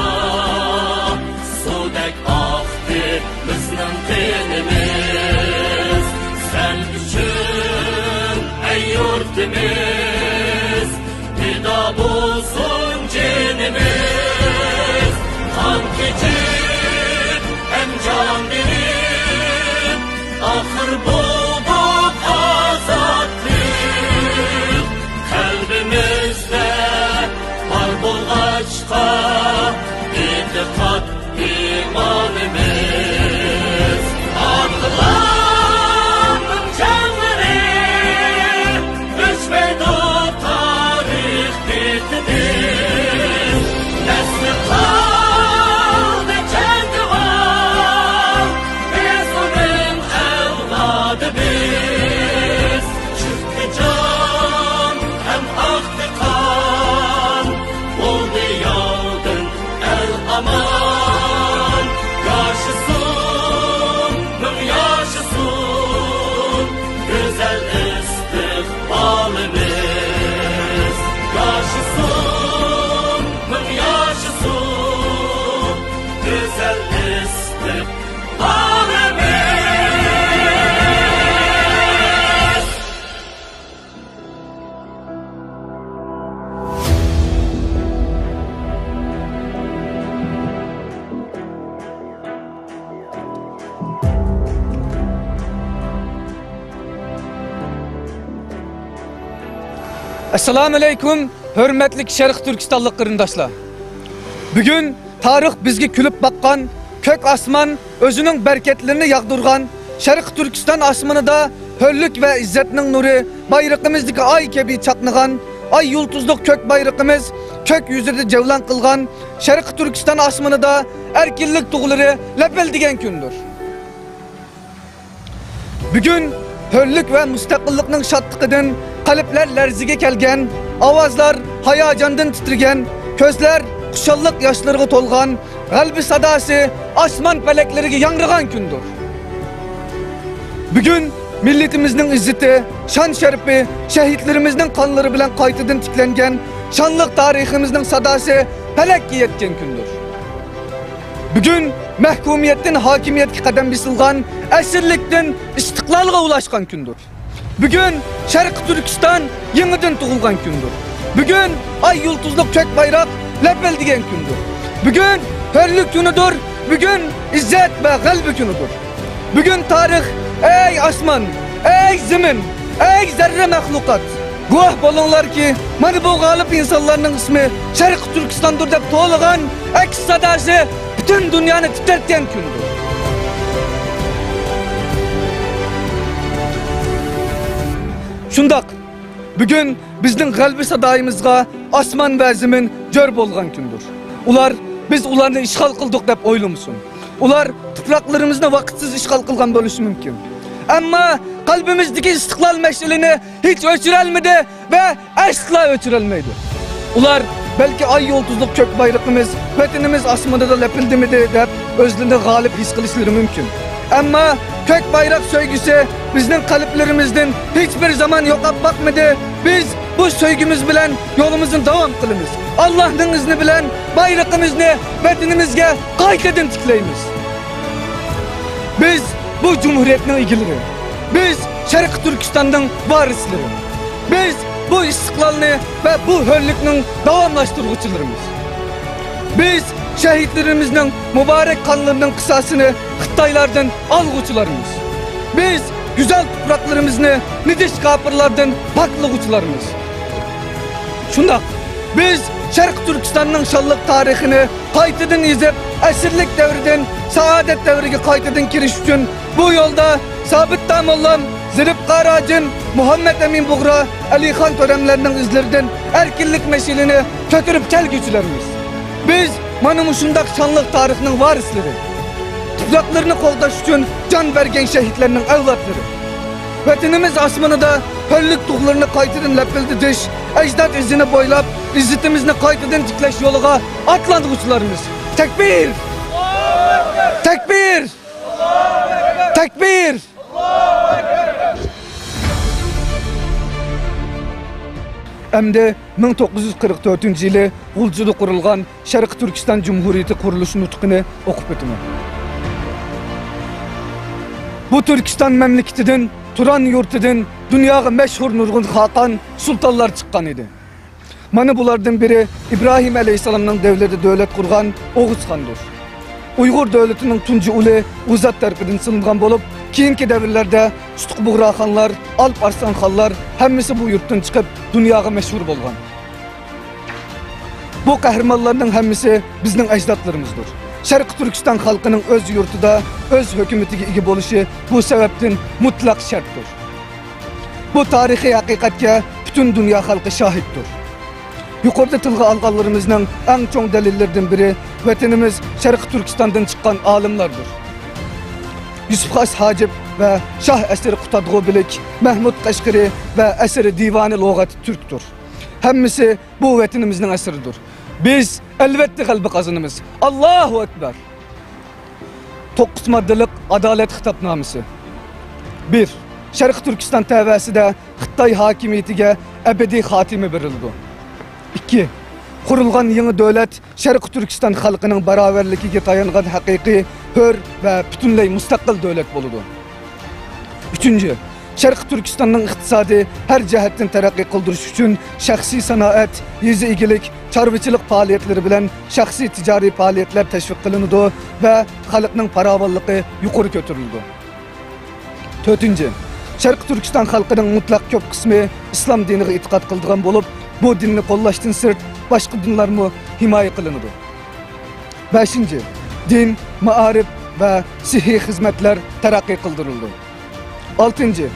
سۇدەك ئاقتى بىزنىڭ قېنىمىز. سەن ئۈچۈن، ئەي يۇرتىمىز، پىدا بولسۇن جېنىمىز. قان كېچىپ ھەم جان بېرىپ، ئاخىر بولدۇق ئازادلىق. قەلبىمىزدە بار بولغاچقا، ئېتىقاد ئىمانىمىز. ئاتىلارنىڭ جانلىرى ئۆچمەيدۇ تارىخ بېتىدىن. نەسلى قالدى جەڭگىۋار، بىز ئۇنىڭ ئەۋلادىمىز. چۆكتى جان ھەم ئاقتى قان، بولدى ياۋدىن ئەل ئامان. ياشىسۇن، مىڭ ياشىسۇن گۈزەل ئىستىقبالىمىز. ياشىسۇن، مىڭ ياشىسۇن گۈزەل ئىستىقبالىمىز. ئەسسالامۇئەلەيكۇم، ھۆرمەتلىك شەرقىي تۈركىستانلىق قېرىنداشلار! بۈگۈن تارىخ بىزگە كۈلۈپ باققان، كۆك ئاسمان ئۆزىنىڭ بەرىكەتلىرىنى ياغدۇرغان، شەرقىي تۈركىستان ئاسمىنىدا ھۆرلۈك ۋە ئىززەتنىڭ نۇرى بايرىقىمىزدىكى ئاي كەبى چاقنىغان، ئاي يۇلتۇزلۇق كۆك بايرىقىمىز كۆك يۈزىدە جەۋلان قىلغان، شەرقىي تۈركىستان ئاسمىنىدا ئەركىنلىك تۇغلىرى لەپىلدىگەن كۈندۇر. بۈگۈن ھۆرلۈك ۋە مۇستەقىللىقنىڭ شادلىقىدىن قەلبلەر لەرزىگە كەلگەن، ئاۋازلار ھاياجاندىن تىترىگەن، كۆزلەر خۇشاللىق ياشلىرىغا تولغان، غەلىبە ساداسى ئاسمان پەلەكلىرىگە ياڭرىغان كۈندۇر. بۈگۈن مىللىتىمىزنىڭ ئىززىتى، شان-شەرىپى شەھىدلىرىمىزنىڭ قانلىرى بىلەن قايتىدىن تىكلەنگەن، شانلىق تارىخىمىزنىڭ ساداسى پەلەككە يەتكەن كۈندۇر. بۈگۈن مەھكۇمىيەتتىن ھاكىمىيەتكە قەدەم بېسىلغان، ئەسىرلىكتىن ئىستىقلالغا ئۇلاشقان كۈندۇر. بۈگۈن شەرقىي تۈركىستان يېڭىدىن تۇغۇلغان كۈندۇر. بۈگۈن ئاي يۇلتۇزلۇق كۆك بايراق لەپىلدىگەن كۈندۇر. بۈگۈن ھۆرلۈك كۈنىدۇر. بۈگۈن ئىززەت ۋە غەلىبە كۈنىدۇر. بۈگۈن تارىخ، ئەي ئاسمان، ئەي زېمىن، ئەي زەررە مەخلۇقات! گۇۋاھ بولۇڭلاركى، مانا بۇ غالىپ ئىنسانلارنىڭ ئىسمى شەرقىي تۈركىستاندۇر دەپ توۋلىغان ئەكس ساداسى پۈتۈن دۇنيانى تىترەتكەن كۈندۇر. شۇنداق، بۈگۈن بىزنىڭ غەلىبە سادايىمىزغا ئاسمان ۋە زېمىن جۆر بولغان كۈندۇر. ئۇلار، بىز ئۇلارنى ئىشغال قىلدۇق دەپ ئويلىمىسۇن. ئۇلار تۇپراقلىرىمىزنى ۋاقىتسىز ئىشغال قىلغان بولۇشى مۇمكىن. ئەمما قەلبىمىزدىكى ئىستىقلال مەشئىلىنى ھېچ ئۆچۈرەلمىدى ۋە ئەسلا ئۆچۈرەلمەيدۇ. ئۇلار بەلكى ئاي يۇلتۇزلۇق كۆك بايرىقىمىز، ۋەتىنىمىز ئاسمىنىدا لەپىلدىمىدى دەپ ئۆزلىرىنى غالىب ھېس قىلىشلىرى مۇمكىن. ئەمما كۆك بايراق سۆيگۈسى بىزنىڭ قەلبلىرىمىزدىن ھېچبىر زامان يوقاپ باقمىدى. بىز بۇ سۆيگۈمىز بىلەن يولىمىزنى داۋام قىلىمىز. ئاللاھنىڭ ئىزنى بىلەن بايرىقىمىزنى ۋەتىنىمىزگە قايتىدىن تىكلەيمىز. بىز بۇ جۇمھۇرىيەتنىڭ ئىگىلىرى. بىز شەرقىي تۈركىستاننىڭ ۋارىسلىرى. بىز بۇ ئىستىقلالنى ۋە بۇ ھۆرلۈكنىڭ داۋاملاشتۇرغۇچىلىرىمىز. بىز شەھىدلىرىمىزنىڭ مۇبارەك قانلىرىنىڭ قىساسىنى خىتايلاردىن ئالغۇچىلارمىز. بىز گۈزەل تۇپراقلىرىمىزنى نىجىس كاپىرلاردىن پاكلىغۇچىلارمىز. شۇنداق، بىز شەرقىي تۈركىستاننىڭ شانلىق تارىخىنى قايتىدىن يېزىپ، ئەسىرلىك دەۋرىدىن سائادەت دەۋرىگە قايتىدىن كىرىش ئۈچۈن بۇ يولدا سابىت داموللام، زېرىپ قاراجىن، مۇھەممەت ئەمىن بۇغرا، ئەلىخان تۆرەملەرنىڭ ئىزلىرىدىن ئەركىنلىك مەشئىلىنى كۆتۈرۈپ كەلگۈچىلەرمىز. بىز مانا مۇشۇنداق شانلىق تارىخنىڭ ۋارىسلىرى. تۇپراقلىرىنى قوغداش ئۈچۈن جان بەرگەن شەھىدلەرنىڭ ئەۋلادلىرى. ۋەتىنىمىز ئاسمىنىدا ھۆرلۈك تۇغلىرىنى قايتىدىن لەپىلدىتىش، ئەجداد ئىزىنى بويلاپ، ئىززىتىمىزنى قايتىدىن تىكلەش يولىغا ئاتلانغۇچىلىرىمىز. تەكبىر! تەكبىر! تەكبىر! ئەمدى مىڭ توققۇز يۈز قىرىق تۆتىنچى يىلى غۇلجىدا قۇرۇلغان شەرقىي تۈركىستان جۇمھۇرىيىتى قۇرۇلۇش نۇتقىنى ئوقۇپ ئۆتىمەن. بۇ تۈركىستان مەملىكىتىدىن، تۇران يۇرتىدىن دۇنياغا مەشھۇر نۇرغۇن خاقان، سۇلتانلار چىققان ئىدى. مانا بۇلاردىن بىرى ئىبراھىم ئەلەيھىسسالامنىڭ دەۋرىدە دۆلەت قۇرغان ئوغۇز خاندۇر. ئۇيغۇر دۆلىتىنىڭ تۇنجى ئۇلى ئۇزات تەرىپىدىن سېلىنغان بولۇپ، كېيىنكى دەۋرلەردە سۇتۇق بۇغراخانلار، ئالپ ئارسلانخانلار ھەممىسى بۇ يۇرتتىن چىقىپ، دۇنياغا مەشھۇر بولغان. بۇ قەھرىمانلارنىڭ ھەممىسى بىزنىڭ ئەجدادلىرىمىزدۇر. شەرقىي تۈركىستان خەلقىنىڭ ئۆز يۇرتىدا ئۆز ھۆكۈمىتىگە ئىگە بولۇشى بۇ سەۋەبتىن مۇتلەق شەرتتۇر. بۇ تارىخىي ھەقىقەتكە پۈتۈن دۇنيا خەلقى شاھىتتۇر. يۇقىرىدا تىلغا ئالغانلىرىمىزنىڭ ئەڭ چوڭ دەلىللىرىدىن بىرى ۋەتىنىمىز شەرقىي تۈركىستاندىن چىققان ئالىملاردۇر. يۈسۈپ خاس ھاجىپ ۋە شاھ ئەسىرى قۇتادغۇ بىلىك، مەھمۇد قەشقىرى ۋە ئەسىرى دىۋانى لۇغەتى تۈركتۇر. ھەممىسى بۇ ۋەتىنىمىزنىڭ ئەسىرىدۇر. بىز ئەلۋەتتە غەلىبە قازىنىمىز. ئاللاھۇ ئەكبەر! توققۇز ماددىلىق ئادالەت خىتابنامىسى. بىر، شەرقىي تۈركىستان تەۋەسىدە خىتاي ھاكىمىيىتىگە ئەبەدىي خاتىمە بېرىلىدۇ. ئىككى، قۇرۇلغان يېڭى دۆلەت شەرقىي تۈركىستان خەلقىنىڭ باراۋەرلىكىگە تايانغان ھەقىقىي، ھۆر ۋە پۈتۈنلەي مۇستەقىل دۆلەت بولىدۇ. ئۈچىنچى، شەرقىي تۈركىستاننىڭ ئىقتىسادى ھەر جەھەتتىن تەرەققىي قىلدۇرۇش ئۈچۈن شەخسىي سانائەت، يېزا ئىگىلىك، چارۋىچىلىق پائالىيەتلىرى بىلەن شەخسىي تىجارىي پائالىيەتلەر تەشۋىق قىلىنىدۇ ۋە خەلقنىڭ پاراۋانلىقى يۇقىرى كۆتۈرۈلىدۇ. تۆتىنچى، شەرقىي تۈركىستان خەلقىنىڭ مۇتلەق كۆپ قىسمى ئىسلام دىنىغا ئېتىقاد قىلىدىغان بولۇپ، بۇ دىننى قوللاشتىن سىرت باشقا دىنلارمۇ ھىمايە قىلىنىدۇ. بەشىنچى، دىن، مائارىپ ۋە سىھھىي خىزمەتلەر تەرەققىي قىلدۇرۇلىدۇ. ئالتىنچى،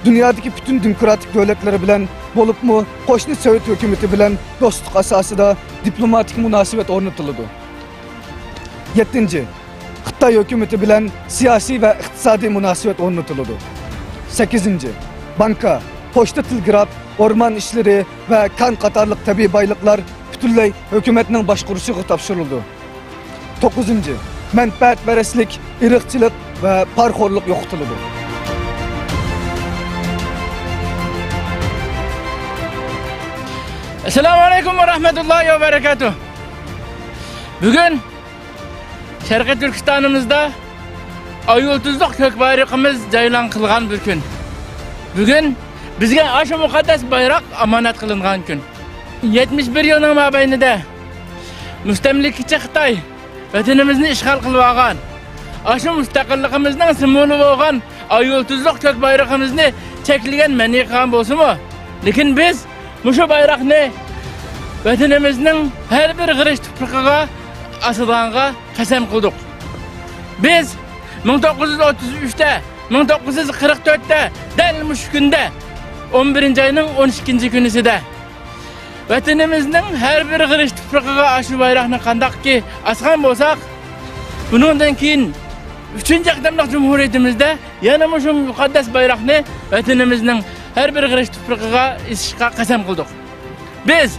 دۇنيادىكى پۈتۈن دېموكراتىك دۆلەتلەر بىلەن، بولۇپمۇ قوشنا سوۋېت ھۆكۈمىتى بىلەن دوستلۇق ئاساسىدا دىپلوماتىك مۇناسىۋەت ئورنىتىلىدۇ. يەتتىنچى، خىتاي ھۆكۈمىتى بىلەن سىياسىي ۋە ئىقتىسادىي مۇناسىۋەت ئورنىتىلىدۇ. سەككىزىنچى، بانكا، پوچتا، تېلېگراف، ئورمان ئىشلىرى ۋە كان قاتارلىق تەبىئىي بايلىقلار پۈتۈنلەي ھۆكۈمەتنىڭ باشقۇرۇشىغا تاپشۇرۇلىدۇ. توققۇزىنچى، مەنپەئەتپەرەسلىك، ئىرقچىلىق ۋە پارىخورلۇق يوقىتىلىدۇ. ئەسسالامۇ ئەلەيكۇم ۋە رەھمەتۇللاھى ۋە بەرەكاتۇھ. بۈگۈن شەرقىي تۈركىستانىمىزدا ئاي يۇلتۇزلۇق كۆك بايرىقىمىز جەۋلان قىلغان بىر كۈن. بۈگۈن بىزگە ئاشۇ مۇقەددەس بايراق ئامانەت قىلىنغان كۈن. يەتمىش بىر يىلنىڭ مابەينىدە مۇستەملىكىچى خىتاي ۋەتىنىمىزنى ئىشغال قىلىۋالغان، ئاشۇ مۇستەقىللىقىمىزنىڭ سىمۋولى بولغان ئاي يۇلتۇزلۇق كۆك بايرىقىمىزنى چەكلىگەن، مەنئى قىلغان بولسىمۇ، لېكىن بىز مۇشۇ بايراقنى ۋەتىنىمىزنىڭ ھەر بىر غېرىچ تۇپرىقىغا ئاسىدىغانغا قەسەم قىلدۇق. بىز مىڭ توققۇز يۈز ئوتتۇز ئۈچتە، مىڭ توققۇز يۈز قىرىق تۆتتە، دەل مۇشۇ كۈندە، ئون بىرىنچى ئاينىڭ ئون ئىككىنچى كۈنىسىدە، ۋەتىنىمىزنىڭ ھەر بىر غېرىچ تۇپرىقىغا ئاشۇ بايراقنى قانداقكى ئاسقان بولساق، بۇنىڭدىن كېيىن ئۈچىنچى قېتىملىق جۇمھۇرىيىتىمىزدە يەنە مۇشۇ مۇقەددەس بايراقنى ۋەتىنىمىزنىڭ ھەر بىر غېرىچ تۇپرىقىغا ئېسىشقا قەسەم قىلدۇق. بىز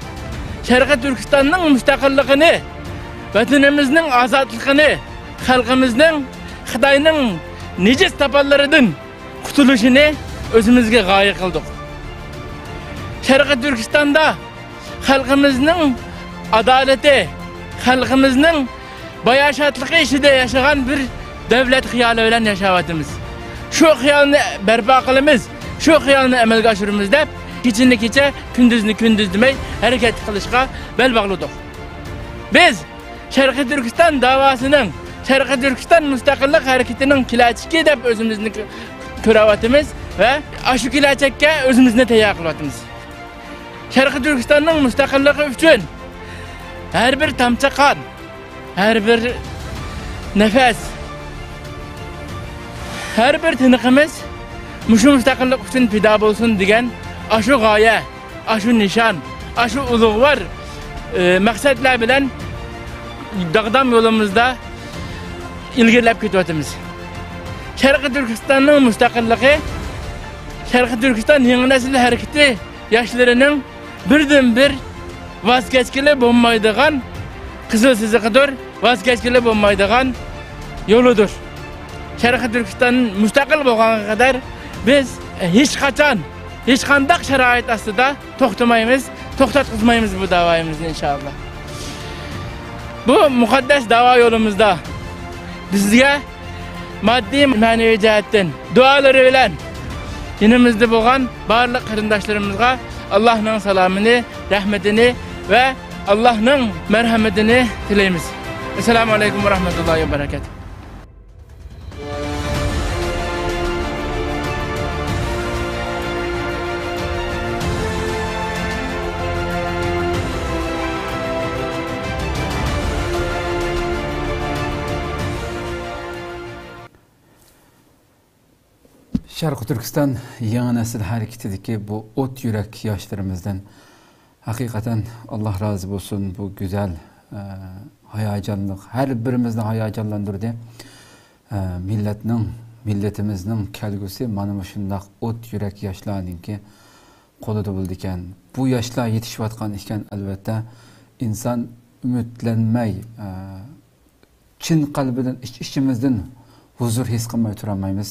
شەرقىي تۈركىستاننىڭ مۇستەقىللىقىنى، ۋەتىنىمىزنىڭ ئازادلىقىنى، خەلقىمىزنىڭ خىتاينىڭ نىجىس تاپانلىرىدىن قۇتۇلۇشىنى ئۆزىمىزگە غايە قىلدۇق. شەرقىي تۈركىستاندا خەلقىمىزنىڭ ئادالىتى، خەلقىمىزنىڭ باياشاتلىقى ئىچىدە ياشىغان بىر دۆلەت خىيالى بىلەن ياشاۋاتىمىز. شۇ خىيالنى بەرپا قىلىمىز، شۇ خىيالنى ئەمەلگە ئاشۇرىمىز دەپ، كېچىنى كېچە، كۈندۈزنى كۈندۈز دېمەي ھەرىكەت قىلىشقا بەل باغلىدۇق. بىز شەرقىي تۈركىستان داۋاسىنىڭ، شەرقىي تۈركىستان مۇستەقىللىق ھەرىكىتىنىڭ كېلەچىكى دەپ ئۆزىمىزنى كۆ-، كۆرۈۋاتىمىز ۋە ئاشۇ كېلەچەككە ئۆزىمىزنى تەييار قىلىۋاتىمىز. شەرقىي تۈركىستاننىڭ مۇستەقىللىقى ئۈچۈن ھەر بىر تامچە قان، ھەر بىر نەپەس، ھەر بىر تىنىقىمىز مۇشۇ مۇستەقىللىق ئۈچۈن پىدا بولسۇن دېگەن ئاشۇ غايە، ئاشۇ نىشان، ئاشۇ ئۇلۇغۋار، ئى، مەقسەتلەر بىلەن داغدام يولىمىزدا ئىلگىرىلەپ كېتىۋاتىمىز. شەرقىي تۈركىستاننىڭ مۇستەقىللىقى، شەرقىي تۈركىستان يېڭى نەسىل ھەرىكىتى ياشلىرىنىڭ بىردىنبىر ۋاز كەچكىلى بولمايدىغان قىزىل سىزىقىدۇر، ۋاز كەچكىلى بولمايدىغان يولىدۇر. شەرقىي تۈركىستان مۇستەقىل بولغانغا قەدەر بىز ھېچقاچان، ھېچقانداق شارائىت ئاستىدا توختىمايمىز، توختاتقۇزمايمىز بۇ داۋايىمىزنى ئىنشائاللا. بۇ مۇقەددەس داۋا يولىمىزدا بىزگە ماددىي، مەنىۋى جەھەتتىن دۇئالىرى بىلەن يېنىمىزدا بولغان بارلىق قېرىنداشلىرىمىزغا ئاللاھنىڭ سالامىنى، رەھمىتىنى ۋە ئاللاھنىڭ مەرھەمىتىنى تىلەيمىز. ئەسسالامۇ ئەلەيكۇم ۋە رەھمەتۇللاھى ۋە بەرەكاتۇھ. شەرقىي تۈركىستان يېڭى نەسىل ھەرىكىتىدىكى بۇ ئوت يۈرەك ياشلىرىمىزدىن ھەقىقەتەن ئاللا رازى بولسۇن. بۇ گۈزەل، ئە، ھاياجانلىق، ھەر بىرىمىزنى ھاياجانلاندۇردى. ئە، مىللەتنىڭ، مىللىتىمىزنىڭ كەلگۈسى مانا مۇشۇنداق ئوت يۈرەك ياشلارنىڭكى قولىدا بولىدىكەن. بۇ ياشلار يېتىشىۋاتقان ئىكەن، ئەلۋەتتە، ئىنسان ئۈمىدلەنمەي، ئە، چىن قەلبىدىن، ئىچ-ئىچىمىزدىن ھۇزۇر ھېس قىلماي تۇرالمايمىز.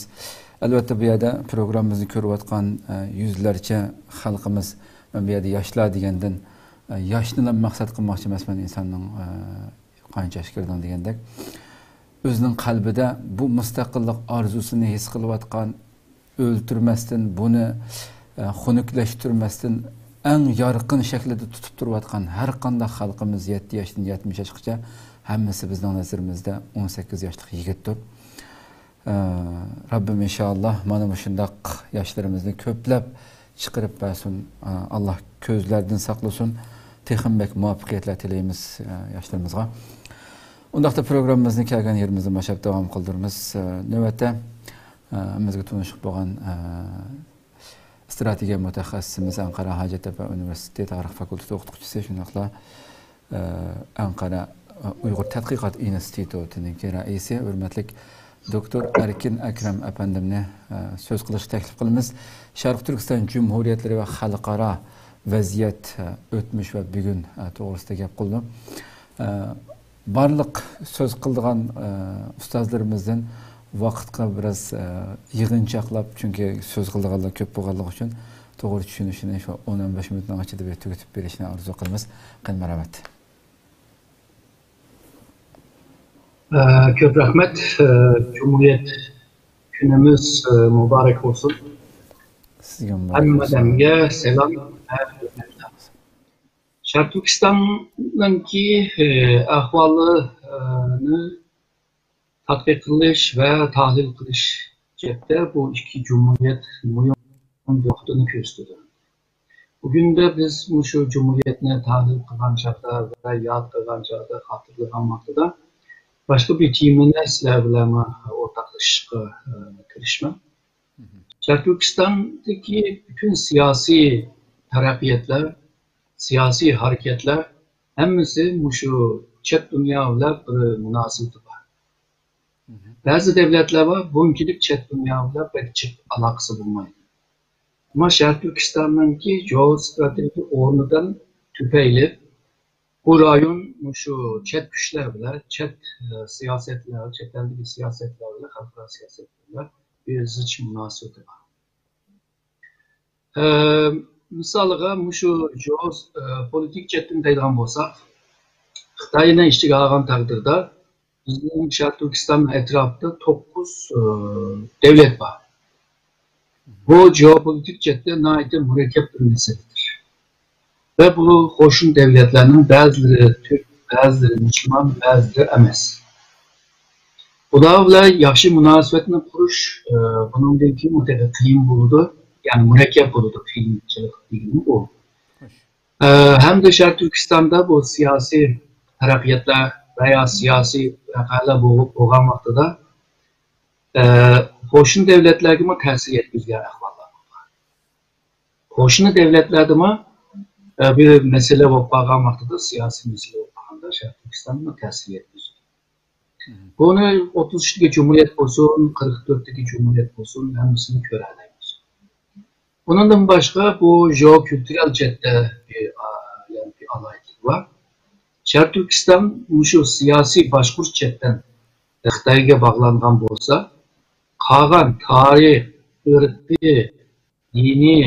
ئەلۋەتتە، بۇ يەردە پروگراممىمىزنى كۆرۈۋاتقان، ئە، يۈزلەرچە خەلقىمىز، مەن بۇ يەردە ياشلار دېگەندىن، ئە، ياشنىلا مەقسەت قىلماقچى ئەمەسمەن، ئىنساننىڭ، ئە، قانچە ياشقا كىردىڭ دېگەندەك، ئۆزىنىڭ قەلبىدە بۇ مۇستەقىللىق ئارزۇسىنى ھېس قىلىۋاتقان، ئۆلتۈرمەستىن، بۇنى، ئە، خۇنۈكلەشتۈرمەستىن، ئەڭ يارقىن شەكلىدە تۇتۇپ تۇرۇۋاتقان ھەر قانداق خەلقىمىز يەتتە ياشتىن يەتمىش ياشقىچە ھەممىسى بىزنىڭ نەزىرىمىزدە ئون سەككىز ياشلىق يىگىتتۇر. ئە، رەببىم ئىنشائاللا مانا مۇشۇنداق ياشلىرىمىزنى كۆپلەپ چىقىرىپ بەرسۇن. ئە، ئاللا كۆزلەردىن ساقلىسۇن. تېخىمۇ بەك مۇۋەپپەقىيەتلەر تىلەيمىز، ئە، ياشلىرىمىزغا. ئۇنداقتا پروگراممىمىزنى كەلگەن يېرىمىزدىن باشلاپ داۋام قىلدۇرىمىز. ئە، نۆۋەتتە، ئە، ھەممىمىزگە تونۇشلۇق بولغان، ئە، ئىستراتېگىيە مۇتەخەسسىسىمىز، ئەنقەرە ھاجەتتەپە ئۇنىۋېرسىتېتى تارىخ فاكۇلتېتى ئوقۇتقۇچىسى، شۇنداقلا، ئە، ئەنقەرە، ئە، ئۇيغۇر تەتقىقات ئىنستىتۇتىنىڭكى رەئىسى، ھۆرمەتلىك دوكتور ئەركىن ئەكرەم ئەپەندىمنى، ئە، سۆز قىلىشقا تەكلىپ قىلىمىز. شەرقىي تۈركىستان جۇمھۇرىيەتلىرى ۋە خەلقئارا ۋەزىيەت، ئە، ئۆتمۈش ۋە بۈگۈن، ئە، توغرىسىدا گەپ قىلىدۇ. ئە، بارلىق سۆز قىلىدىغان، ئە، ئۇستازلىرىمىزدىن ۋاقىتقا بىراز، ئە، يىغىنچاقلاپ، چۈنكى سۆز قىلىدىغانلار كۆپ بولغانلىقى ئۈچۈن، توغرا چۈشىنىشىنى شۇ ئون ئون بەش مىنۇتنىڭ ئىچىدە بىر تۈگىتىپ بېرىشنى ئارزۇ قىلىمىز. قېنى، مەرھەمەت. ئە، كۆپ رەھمەت. ئە، جۇمھۇرىيەت كۈنىمىز، ئە، مۇبارەك بولسۇن. سىزگە مۇبارەك بولسۇن. ھەممىدەمگە سالام ۋە ھۆرمەتلەر. شەرقىي تۈركىستاننىڭكى، ئە، ئەھۋالىنى تەتقىق قىلىش ۋە تەھلىل قىلىش جەھەتتە بۇ ئىككى جۇمھۇرىيەت مۇھىم نۇقتىنى كۆرسىتىدۇ. بۈگۈندە بىز مۇشۇ جۇمھۇرىيەتنى تەھلىل قىلغان چاغدا ۋە ياد قىلغان چاغدا، خاتىرىلىگەن ۋاقتىدا باشقا بىر تېمىنى سىلەر بىلەن ئورتاقلىشىشقا، ئە، تىرىشىمەن. شەرقىي تۈركىستاندىكى پۈتۈن سىياسىي تەرەققىياتلار، سىياسىي ھەرىكەتلەر ھەممىسى مۇشۇ چەت دۇنيا بىلەن بىر مۇناسىۋىتى بار. بەزى دۆلەتلەر بار، بۇنچىلىك چەت دۇنيا بىلەن بەك جىق ئالاقىسى بولمايدۇ. ئەمما شەرقىي تۈركىستاننىڭكى جېئوستراتېگىيە ئورنىدىن تۈپەيلى بۇ رايون مۇشۇ چەت كۈچلەر بىلەن، چەت، ئە، سىياسەتلەر، چەت ئەلدىكى سىياسەتلەر بىلەن، خەلقئارا سىياسەتلەر بىلەن بىر زىچ مۇناسىۋىتى بار. ئە، مىسالىغا، مۇشۇ جېئو-، ئە، پولىتىك جەھەتتىن دەيدىغان بولساق، خىتاينى ئىچىگە ئالغان تەقدىردە، بىزنىڭ شەرقىي تۈركىستان ئەتراپىدا توققۇز، ئە، دۆلەت بار. بۇ جېئوپولىتىك جەھەتتە ناھايىتى مۇرەككەپ بىر مەسىلىدۇر. ۋە بۇ قوشنا دۆلەتلەرنىڭ بەزىلىرى تۈرك، بەزىلىرى مۇسۇلمان، بەزىلىرى ئەمەس. بۇلار بىلەن ياخشى مۇناسىۋەتنى قۇرۇش، ئە، بۇنىڭدىن كېيىن تېخى قىيىن بولىدۇ، يەنى مۇرەككەپ بولىدۇ، قىيىنچىلىق دېگىنىم ئۇ. ئە، ھەمدە شەرقىي تۈركىستاندا بۇ سىياسىي تەرەققىياتلار ۋە يا سىياسىي ۋەقەلەر بولۇپ بولغان ۋاقتىدا، ئە، قوشنا دۆلەتلەرگىمۇ تەسىر يەتكۈزگەن ئەھۋاللار بولغان. قوشنا دۆلەتلەردىمۇ، ئە، بىر مەسىلە بولۇپ قالغان ۋاقتىدا، سىياسىي مەسىلە بولۇپ قالغاندا، شەرقىي تۈركىستانغا تەسىر يەتكۈزگەن. بۇنى ئوتتۇز ئۈچتىكى جۇمھۇرىيەت بولسۇن، قىرىق تۆتتىكى جۇمھۇرىيەت بولسۇن، ھەممىسىنى كۆرەلەيمىز. ئۇنىڭدىن باشقا، بۇ جېئوكۈلتۈرەل جەھەتتە بىر، ئا، يەنە بىر ئالاھىدىلىك بار. شەرقىي تۈركىستان مۇشۇ سىياسىي باشقۇرۇش جەھەتتىن خىتايغا باغلانغان بولسا، قالغان تارىخ، ئىرقىي، دىنىي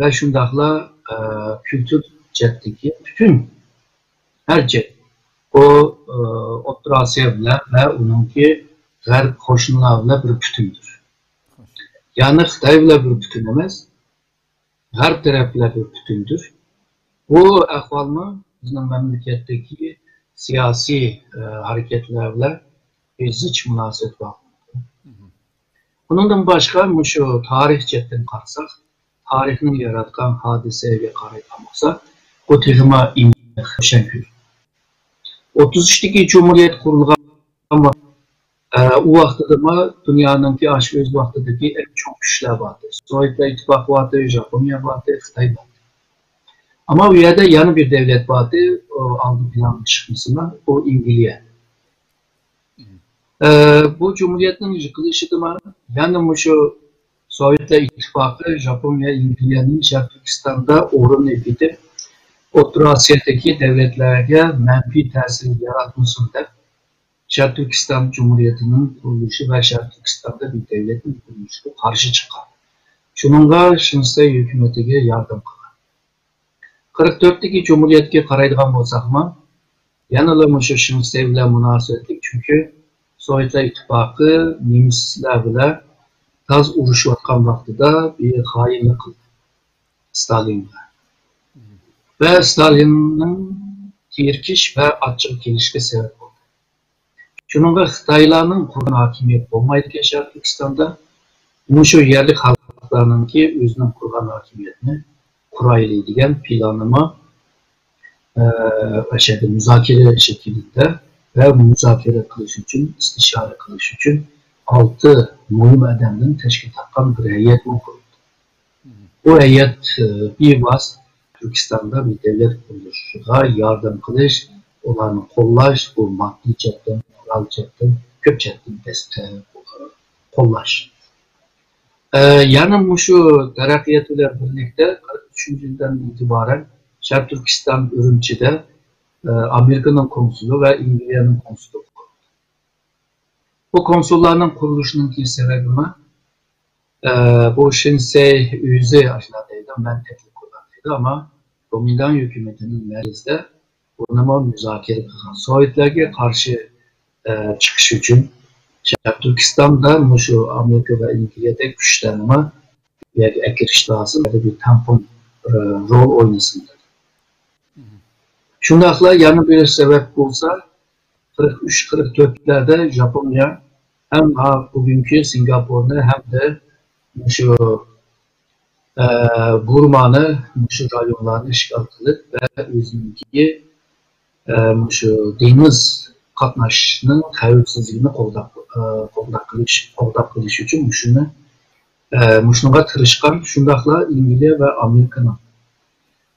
ۋە شۇنداقلا، ئە، كۈلتۈر جەھەتتىكى پۈتۈن ھەر جەھەت، بۇ، ئە، ئوتتۇرا ئاسىيا بىلەن ۋە ئۇنىڭكى غەرب قوشنىلار بىلەن بىر پۈتۈندۇر. يەنى خىتاي بىلەن بىر پۈتۈن ئەمەس، غەرب تەرەپ بىلەن بىر پۈتۈندۇر. بۇ ئەھۋالمۇ بىزنىڭ مەملىكەتتىكى سىياسىي، ئە، ھەرىكەتلەر بىلەن بىر زىچ مۇناسىۋەت باغلىنىدۇ. ئۇنىڭدىن باشقا، مۇشۇ تارىخ جەھەتتىن قارىساق، تارىخنىڭ ياراتقان ھادىسىگە قارايدىغان بولساق، بۇ تېخىمۇ ئېنىق، روشەن كۆرۈنىدۇ. ئوتتۇز ئۈچتىكى جۇمھۇرىيەت قۇرۇلغان ۋاقىت، ئە، ئۇ ۋاقتىدىمۇ دۇنيانىڭكى ئاشۇ ئۆز ۋاقتىدىكى ئەڭ چوڭ كۈچلەر بارتى. سوۋېتلار ئىتتىپاقى بارتى، ژاپونىيە بارتى، خىتاي بارتى. ئەمما ئۇ يەردە يەنە بىر دۆلەت بارتى، ئۇ ئالدى پىلانغا چىقمىسىمۇ، ئۇ ئىنگلىيە. ئە، بۇ جۇمھۇرىيەتنىڭ يىقىلىشىدىمۇ يەنە مۇشۇ سوۋېتلار ئىتتىپاقى، ژاپونىيە، ئىنگلىيەنىڭ شەرقىي تۈركىستاندا ئورۇننى ئېپىتىپ، ئوتتۇرا ئاسىيادىكى دۆلەتلەرگە مەنپىي تەسىر ياراتمىسۇن دەپ، شەرقىي تۈركىستان جۇمھۇرىيىتىنىڭ قۇرۇلۇشى ۋە شەرقىي تۈركىستاندا بىر دۆلەتنىڭ قۇرۇلۇشىغا قارشى چىققان. شۇنىڭغا شىنسەي ھۆكۈمىتىگە ياردەم قىلغان. قىرىق تۆتتىكى جۇمھۇرىيەتكە قارايدىغان بولساقمۇ، يەنىلا مۇشۇ شىنسەي بىلەن مۇناسىۋەتلىك، چۈنكى سوۋېتلار ئىتتىپاقى نېمىسلەر بىلەن تاز ئۇرۇشۇۋاتقان ۋاقتىدا بىر خائىنلىق قىلدى ستالىنغا. ۋە ستالىننىڭ تېرىكىش ۋە ئاچچىقى كېلىشكە سەۋەب بولدى. شۇنىڭغا خىتايلارنىڭ قۇرغان ھاكىمىيەت بولمايدىكەن شەرقىي تۈركىستاندا، مۇشۇ يەرلىك خەلقلەرنىڭكى ئۆزىنىڭ قۇرغان ھاكىمىيەتنى قۇرايلى دېگەن پىلانىمۇ، ئە، ئاشۇ يەردە مۇزاكىرە شەكلىدە ۋە مۇزاكىرە قىلىش ئۈچۈن، ئىستىشارە قىلىش ئۈچۈن ئالتە مۇھىم ئادەمدىن تەشكىل تاپقان بىر ھەيئەتمۇ قۇرۇلدى. بۇ ھەيئەت، ئى، بىۋاسىتە تۈركىستاندا بىر دۆلەت قۇرۇلۇشىغا ياردەم قىلىش، ئۇلارنى قوللاش، بۇ ماددىي جەھەتتىن، قورال جەھەتتىن، كۆپ جەھەتتىن دەستەپ قوللاش. ئە، يەنە مۇشۇ تەرەققىيات بىلەن بىرلىكتە قىرىق ئۈچىنچى يىلدىن ئېتىبارەن شەرقىي تۈركىستان ئۈرۈمچىدە، ئە، ئامېرىكىنىڭ كونسۇلى ۋە ئىنگلىيەنىڭ كونسۇلى قۇرۇلدى. بۇ كونسۇللارنىڭ قۇرۇلۇشىنىڭكى سەۋەبىمۇ، ئە، بۇ شىنسەي ئۆزى ئاشۇنداق دەيدۇ، مەن تەكلىپ قىلغان دەيدۇ، ئەمما گومىنداڭ ھۆكۈمىتىنىڭ مەجلىسىدە بۇنىمۇ مۇزاكىرە قىلغان. سوۋېتلارغا قارشى، ئە، چىقىش ئۈچۈن شەرقىي تۈركىستاندا مۇشۇ ئامېرىكا ۋە ئىنگلىيەدەك كۈچلەرنىمۇ بۇ يەرگە ئەكىرىش لازىم، بىر تامپون، ئە، رول ئوينىسۇن دېدى. شۇنداقلا يەنە بىر سەۋەب بولسا، قىرىق ئۈچ، قىرىق تۆتلەردە ژاپونىيە ھەم ھا-، بۈگۈنكى سىنگاپورنى ھەمدە مۇشۇ، ئە، بۇرمانى، مۇشۇ رايونلارنى ئىشغال قىلىپ ۋە ئۆزىنىڭكى، ئە، مۇشۇ دېڭىز قاتناشنىڭ خەۋپسىزلىكىنى قوغداپ، ئە، قوغداپ قېلىش، قوغداپ قېلىش ئۈچۈن مۇشۇنى، ئە، مۇشۇنىڭغا تىرىشقان. شۇنداقلا ئىنگلىيە ۋە ئامېرىكىنىڭ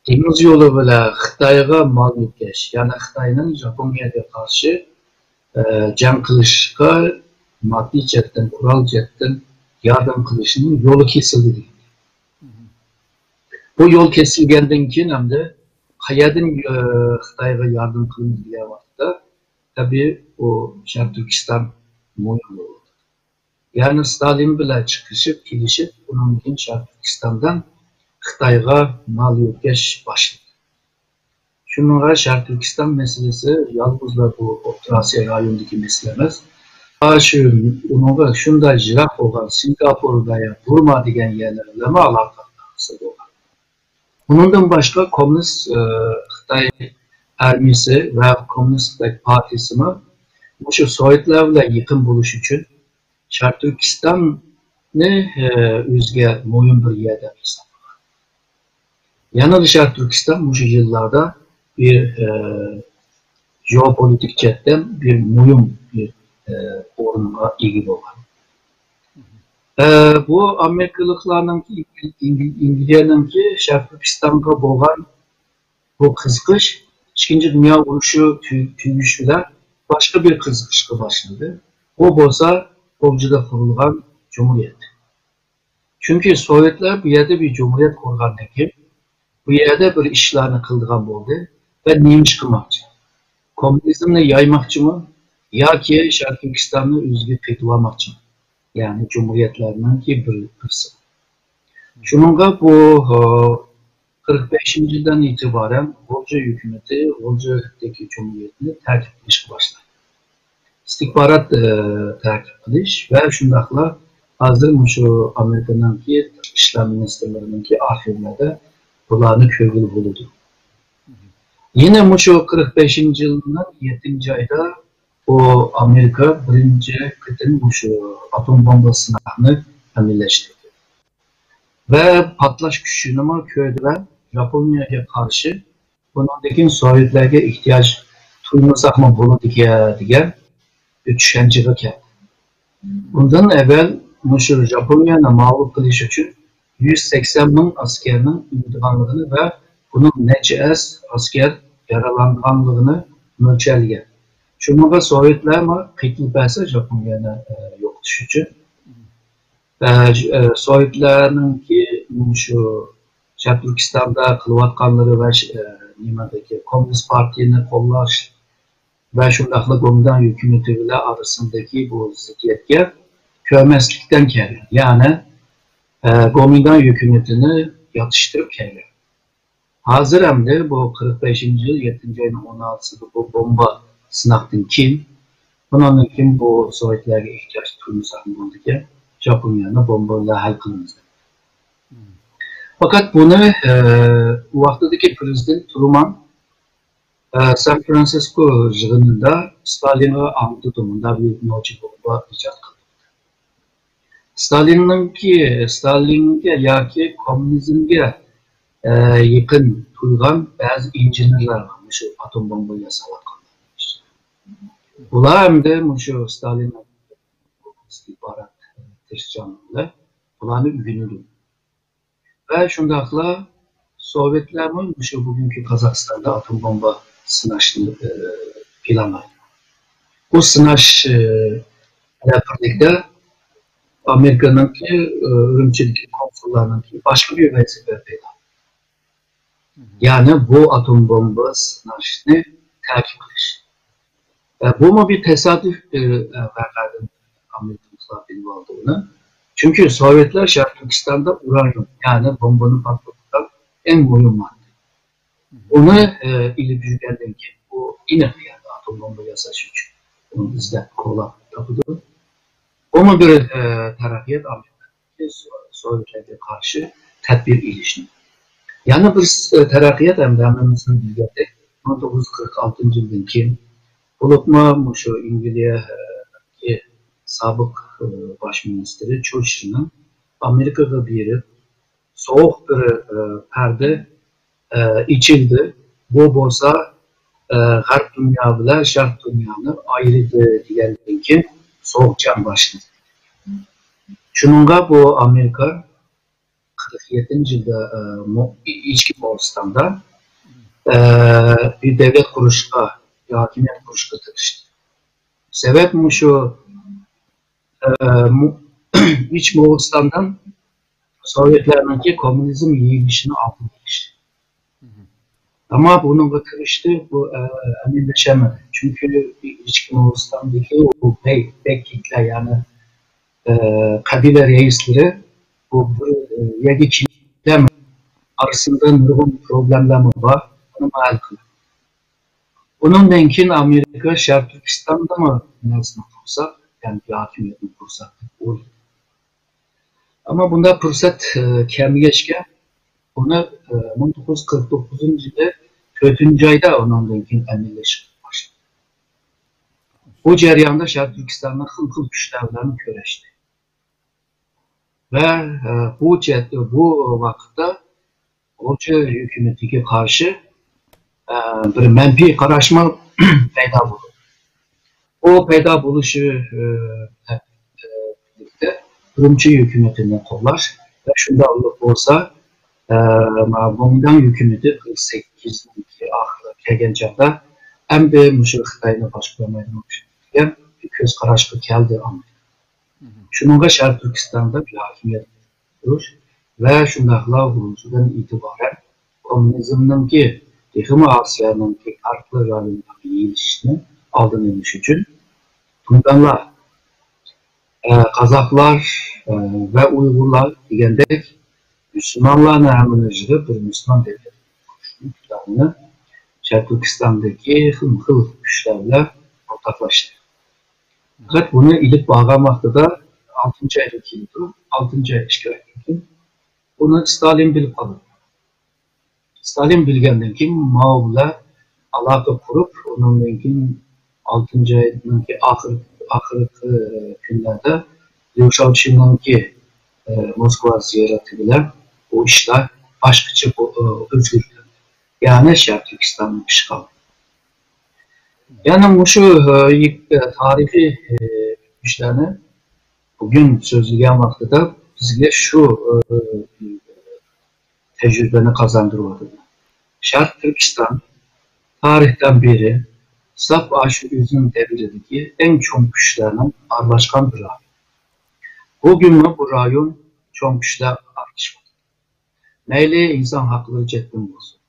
دېڭىز يولى بىلەن خىتايغا مال يۆتكەش، يەنى خىتاينىڭ ژاپونىيەگە قارشى، ئە، جەڭ قىلىشقا ماددىي جەھەتتىن، قورال جەھەتتىن ياردەم قىلىشىنىڭ يولى كېسىلدى دېگەن. بۇ يول كېسىلگەندىن كېيىن ئەمدى قەيەردىن، ئە، خىتايغا ياردەم قىلىنىدۇ دېگەن ۋاقىتتا، تەبىئىي، ئۇ شەرقىي تۈركىستان مۇھىم بولىدۇ. يەنى ستالىن بىلەن چىقىشىپ، كېلىشىپ، ئۇنىڭدىن كېيىن شەرقىي تۈركىستاندىن خىتايغا مال يۆتكەش باشلىدى. شۇنىڭغا شەرقىي تۈركىستان مەسىلىسى يالغۇزلا بۇ ئوتتۇرا ئاسىيا رايونىدىكى مەسىلە ئەمەس. شۇ، ئۇنىڭغا شۇنداق يىراق بولغان سىنگاپور ۋە بۇرما دېگەن يەرلەر بىلەنمۇ ئالاقىدار بولغان. ئۇنىڭدىن باشقا، كوممۇنىست، ئى، خىتاي ئارمىيىسى ۋە كوممۇنىست خىتاي پارتىيىسىمۇ مۇشۇ سوۋېتلار بىلەن يېقىن بولۇش ئۈچۈن شەرقىي تۈركىستاننى، ئى، ئۆزىگە مۇھىم بىر يەر دەپ ھېسابلىغان. يەنىلا شەرقىي تۈركىستان مۇشۇ يىللاردا بىر، ئى، جېئوپولىتىك جەھەتتىن بىر مۇھىم بىر، ئە، ئورۇنغا ئىگە بولغان. ئە، بۇ ئامېرىكىلىقلارنىڭكى، ئىنگل-، ئىنگلىيەنىڭكى شەرقىي تۈركىستانغا بولغان بۇ قىزىقىش ئىككىنچى دۇنيا ئۇرۇشى تۈ-، تۈگىشى بىلەن باشقا بىر قىزىقىشقا باشلىدى. ئۇ بولسا غۇلجىدا قۇرۇلغان جۇمھۇرىيەت. چۈنكى سوۋېتلار بۇ يەردە بىر جۇمھۇرىيەت قۇرغاندىن كېيىن، بۇ يەردە بىر ئىشلارنى قىلىدىغان بولدى ۋە نېمە ئىش قىلماقچى؟ كوممۇنىزمنى يايماقچىمۇ ياكى شەرقىي تۈركىستاننى ئۆزىگە قېتىۋالماقچىمۇ؟ يەنى جۇمھۇرىيەتلەرنىڭكى بىر قىسمى. شۇنىڭغا بۇ، ئە، قىرىق بەشىنچى يىلدىن ئېتىبارەن غۇلجا ھۆكۈمىتى غۇلجىدىكى جۇمھۇرىيەتنى تەرتىپ قىلىشقا باشلايدۇ. ئىستىخبارات، ئە، تەرتىپ قىلىش ۋە شۇنداقلا ھازىر مۇشۇ ئامېرىكىنىڭكى تاشقى ئىشلار مىنىستىرلىرىنىڭكى ئارخىۋلىرىدا بۇلارنى كۆرگىلى بولىدۇ. يەنە مۇشۇ قىرىق بەشىنچى يىلنىڭ يەتتىنچى ئايدا بۇ ئامېرىكا بىرىنچى قېتىم مۇشۇ ئاتوم بومبا سىناقنى ئەمەلىيلەشتۈردى. ۋە پارتلاش كۈچىنىمۇ كۆردى ۋە ياپونىيەگە قارشى بۇنىڭدىن كېيىن سوۋېتلارغا ئېھتىياج تۇيمىساقمۇ بولىدىكەن دېگەن بىر چۈشەنچىگە كەلدى. بۇندىن ئەۋۋەل مۇشۇ ياپونىيەنى مەغلۇپ قىلىش ئۈچۈن يۈز سەكسەن مىڭ ئەسكەرنىڭ ئۆلىدىغانلىقىنى ۋە بۇنىڭ نەچچە ئەس ئەسكەر يارىلانغانلىقىنى مۆلچەرلىگەن. شۇنىڭغا سوۋېتلارمۇ قېتىلىپ بەرسە ياپونىيەنى، ئە، يوقىتىش ئۈچۈن. ئە، ج-، ئە، سوۋېتلارنىڭكى مۇشۇ شەرقىي تۈركىستاندا قىلىۋاتقانلىرى ۋە ش-، ئە، نېمىدىكى كوممۇنىست پارتىيىنى قوللاش ۋە شۇنداقلا گومىنداڭ ھۆكۈمىتى بىلەن ئارىسىدىكى بۇ زىددىيەتكە كۆنمەسلىكتىن كەلگەن. يەنى، ئە، گومىنداڭ ھۆكۈمىتىنى ياتىشتۇرۇپ كەلگەن. ھازىر ئەمدى بۇ قىرىق بەشىنچى يىل يەتتىنچى ئاينىڭ ئون ئالتىسىدا بۇ بومبا سىناقتىن كېيىن، بۇنىڭدىن كېيىن بۇ سوۋېتلارغا ئېھتىياج تۇيمىساق بولىدىكەن، ياپونىيەنى بومبا بىلەن ھەل قىلىمىز دەپ. پەقەت بۇنى، ئە، ئۇ ۋاقتىدىكى پىرېزىدېنت تۇرمان، ئە، سان فرانسىسكو يىغىنىدا ستالىنغا ئاڭلىتىدۇ، مۇنداق بىر نوچى بومبا ئىجاد قىلدى. ستالىننىڭكى، ستالىنگە ياكى كوممۇنىزمگە، ئە، يېقىن تۇرغان بەزى ئىنژېنېرلار بار، مۇشۇ ئاتوم بومبا ياساۋاتقانلار. بۇلار ئەمدى مۇشۇ ستالىننىڭ ئىستىخبارات تىرىشچانلىقى بىلەن بۇلارنى ئۆگىنىدۇ. ۋە شۇنداقلا سوۋېتلارمۇ مۇشۇ بۈگۈنكى قازاقىستاندا ئاتوم بومبا سىناشنى، ئە، پىلانلايدۇ. بۇ سىناش، ئە، بىلەن بىرلىكتە ئامېرىكىنىڭكى، ئە، ئۈرۈمچىدىكى كونسۇللارنىڭكى باشقا بىر ۋەزىپە پەيدا. يەنى بۇ ئاتوم بومبا سىناشنى تەكىتلەش. ئە، بۇمۇ بىر تاسادىپ بىر، ئە، ۋەقەدىن ئامېرىكىلىقلار بىلىۋالدى ئۇنى. چۈنكى سوۋېتلار شەرقىي تۈركىستاندا ئۇرانىيۇم، يەنى بومبىنى پارتلىتىدىغان ئەڭ مۇھىم ماددا. ئۇنى، ئە، ئېلىپ يۈرگەندىن كېيىن، ئۇ ئېنىق، يەنى ئاتوم بومبا ياساش ئۈچۈن ئۇنى ئىزدەپ، قوغلاپ تاپىدۇ. بۇمۇ بىر، ئە، تەرەققىيات ئامېرىكا سوۋېتلارغا قارشى تەدبىر ئېلىشنى. يەنە بىر، ئە، تەرەققىيات ھەمدە ھەممىمىزنىڭ بىلگەندەك، مىڭ توققۇز يۈز قىرىق ئالتىنچى يىلدىن كېيىن، بولۇپمۇ مۇشۇ ئەنگلىيەدىكى سابىق، ئە، باش مىنىستىرى چۇرچىلنىڭ ئامېرىكىغا بېرىپ، سوغۇق بىر، ئە، پەردە، ئە، ئېچىلدى. بۇ بولسا، ئە، غەرب دۇنيا بىلەن شەرق دۇنيانى ئايرىدى دېگەندىن كېيىن سوغۇق جەڭ باشلىدى. شۇنىڭغا بۇ ئامېرىكا قىرىق يەتتىنچى يىلدا، ئە، مو-، ئىچكى موغۇلىستاندا، ئە، بىر دۆلەت قۇرۇشقا، بىر ھاكىمىيەت قۇرۇشقا تىرىشتى. سەۋەب مۇشۇ، ئە، مو-، ئىچ موغۇلىستاندىن سوۋېتلارنىڭكى كوممۇنىزم يېڭىلىشىنى ئالدىنى ئېلىش. ئەمما بۇنىڭغا كىرىشتى، بۇ، ئە، ئەمەلىيلەشەلمىدى. چۈنكى ئىچكى موغۇلىستاندىكى ئۇ بەگ، بەگ كېكلەر، يەنى، ئە، قەبىلە رەئىسلىرى بۇ بىر، ئە، يەرگە كېلەلمەيدۇ. ئارىسىدا نۇرغۇن پروبلېملارمۇ بار، ئۇنى ھەل قىلدى. ئۇنىڭدىن كېيىن ئامېرىكا شەرقىي تۈركىستاندىمۇ نەرسىنى قۇرساق، يەنى ھاكىمىيەتنى قۇرساق دەپ ئويلىدى. ئەمما بۇنداق پۇرسەت، ئە، كەلمىگەچكە، ئۇنى، ئە، مىڭ توققۇز يۈز قىرىق توققۇزىنچى يىلى تۆتىنچى ئايدا ئۇنىڭدىن كېيىن ئەمەلىيلەشتۈرۈپ باشلىدى. بۇ جەرياندا شەرقىي تۈركىستاندا خىل-خىل كۈچلەر بىلەن كۈرەشتى. ۋە، ئە، بۇ جەھەتتە، بۇ ۋاقىتتا غۇلجا ھۆكۈمىتىگە قارشى، ئە، بىر مەنپىي قاراشمۇ پەيدا بولدى. بۇ پەيدا بولۇشى، ئە، بىلەن، ئە، بىرلىكتە ئۈرۈمچى ھۆكۈمىتىنى قوللاش ۋە شۇنداق بولسا، ئە، ماۋۇ مىڭداڭ ھۆكۈمىتى قىرىق سەككىزىنچى ئاخىرىغا كەلگەن چاغدا ئەمدى مۇشۇ خىتاينى باشقۇرالمايدىغان دېگەن كۆز قاراشقا كەلدى ئامېرىكا. شۇنىڭغا شەرقىي تۈركىستاندا بىر ھاكىمىيەت قۇرۇش ۋە شۇنداقلا خۇرۇلۇشىدىن ئېتىبارەن كوممۇنىزمنىڭكى تېخىمۇ ئاسىيانىڭكى پەرقلىق رايونلارغا يېيىلىشىشنىڭ ئالدىنى ئېلىش ئۈچۈن تۇڭگانلار، ئە، قازاقلار، ئە، ۋە ئۇيغۇرلار دېگەندەك مۇسۇلمانلارنىڭ ھەممىنى يىغىپ بىر مۇسۇلمان دۆلەت قۇرۇشنىڭ پىلانىنى شەرقىي تۈركىستاندىكى خىلمۇ خىل كۈچلەر بىلەن ئورتاقلاشتى. پەقەت بۇنى ئېلىپ بارغان ۋاقتىدا ئالتىنچى ئايغا كېلىدۇ، ئالتىنچى ئاي ئىككى ئايدىن كېيىن بۇنى ستالىن بىلىپ قالىدۇ. ستالىن بىلگەندىن كېيىن ماۋ بىلەن ئالاقە قۇرۇپ، ئۇنىڭدىن كېيىن ئالتىنچى ئاينىڭكى ئاخىر، ئاخىرقى كۈنلەردە ليۇ شياۋچىننىڭكى، ئە، موسكۋا زىيارىتى بىلەن بۇ ئىشلار باشقىچە بو-، ئۆزگىرىدۇ. يەنى شەرقىي تۈركىستاننىڭ ئىشغالى. يەنى مۇشۇ، ئە، يىك-، تارىخىي، ئە، ئۆتمۈشلەرنى بۈگۈن سۆزلىگەن ۋاقتىدا بىزگە شۇ، ئە، تەجرىبىنى قازاندۇرۇۋاتىدۇ. شەرقىي تۈركىستان تارىختىن بېرى ساپ ئاشۇ ئۆزىنىڭ دەۋرىدىكى ئەڭ چوڭ كۈچلەرنىڭ ئارىلاشقان بىر رايون. بۈگۈنمۇ بۇ رايون چوڭ كۈچلەر ئارىلىشىۋاتىدۇ. مەيلى ئىنسان ھەقلىرى جەھەتتىن بولسۇن،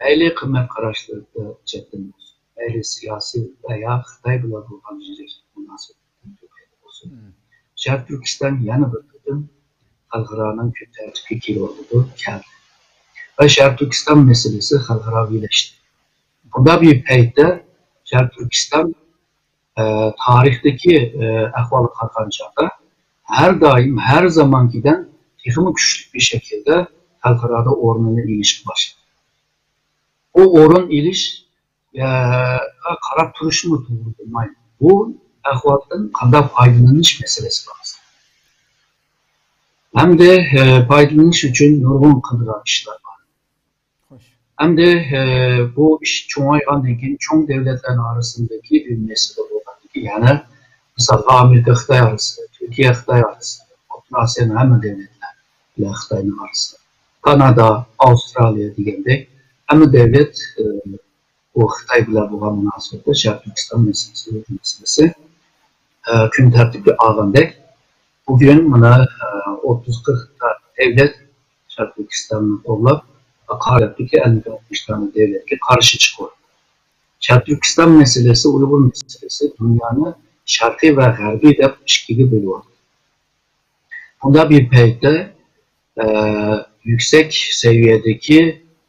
مەيلى قىممەت قاراشلىرى جەھەتتىن بولسۇن، مەيلى سىياسىي ۋە يا خىتاي بىلەن بولغان يىرىك مۇناسىۋەتتىن بولسۇن، شەرقىي تۈركىستان يەنە بىر قېتىم خەلقئارانىڭ كۈن تەرتىپىگە كېلىۋاتىدۇ، كەلدى. ۋە شەرقىي تۈركىستان مەسىلىسى خەلقئاراۋىلەشتى. بۇنداق بىر پەيتتە شەرقىي تۈركىستان، ئە، تارىختىكى، ئە، ئەھۋالغا قارىغان چاغدا ھەر دائىم، ھەر زامانكىدەن تېخىمۇ كۈچلۈك بىر شەكىلدە خەلقئارادا ئورنىنى ئېلىشقا باشلىدى. بۇ ئورۇن ئېلىش، ئە، قاراپ تۇرۇشمۇ توغرا بولمايدۇ. بۇ ئەھۋالدىن قانداق پايدىلىنىش مەسىلىسى لازىم. ھەمدە، ئە، پايدىلىنىش ئۈچۈن نۇرغۇن قىلىدىغان ئىشلار بار. خوش. ئەمدى، ئە، بۇ ئىش چوڭايغاندىن كېيىن، چوڭ دۆلەتلەرنىڭ ئارىسىندىكى بىر مەسىلە بولغاندىن كېيىن، يەنى، مىسالغا، ئامېرىكا خىتاي ئارىسى، تۈركىيە خىتاي ئارىسى، ئوتتۇرا ئاسىيانىڭ ھەممە دۆلەتلەر بىلەن خىتاينىڭ ئارىسى، كانادا، ئاۋسترالىيە دېگەندەك ھەممە دۆلەت، ئە، بۇ خىتاي بىلەن بولغان مۇناسىۋەتتە شەرقىي تۈركىستان مەسىلىسى، مەسىلىسى، ئە، كۈن تەرتىپكە ئالغاندەك، بۈگۈن مانا، ئە، ئوتتۇز قىرىق دۆلەت شەرقىي تۈركىستاننى قوللاپ، قارىدىكى ئەللىك ئاتمىش دۆلەتكە قارشى چىقىۋاتىدۇ. شەرقىي تۈركىستان مەسىلىسى، ئۇيغۇر مەسىلىسى دۇنيانى شەرقىي ۋە غەربىي دەپ ئىككىگە بۆلۈۋاتىدۇ. بۇنداق بىر پەيتتە، ئە، يۈكسەك سەۋىيەدىكى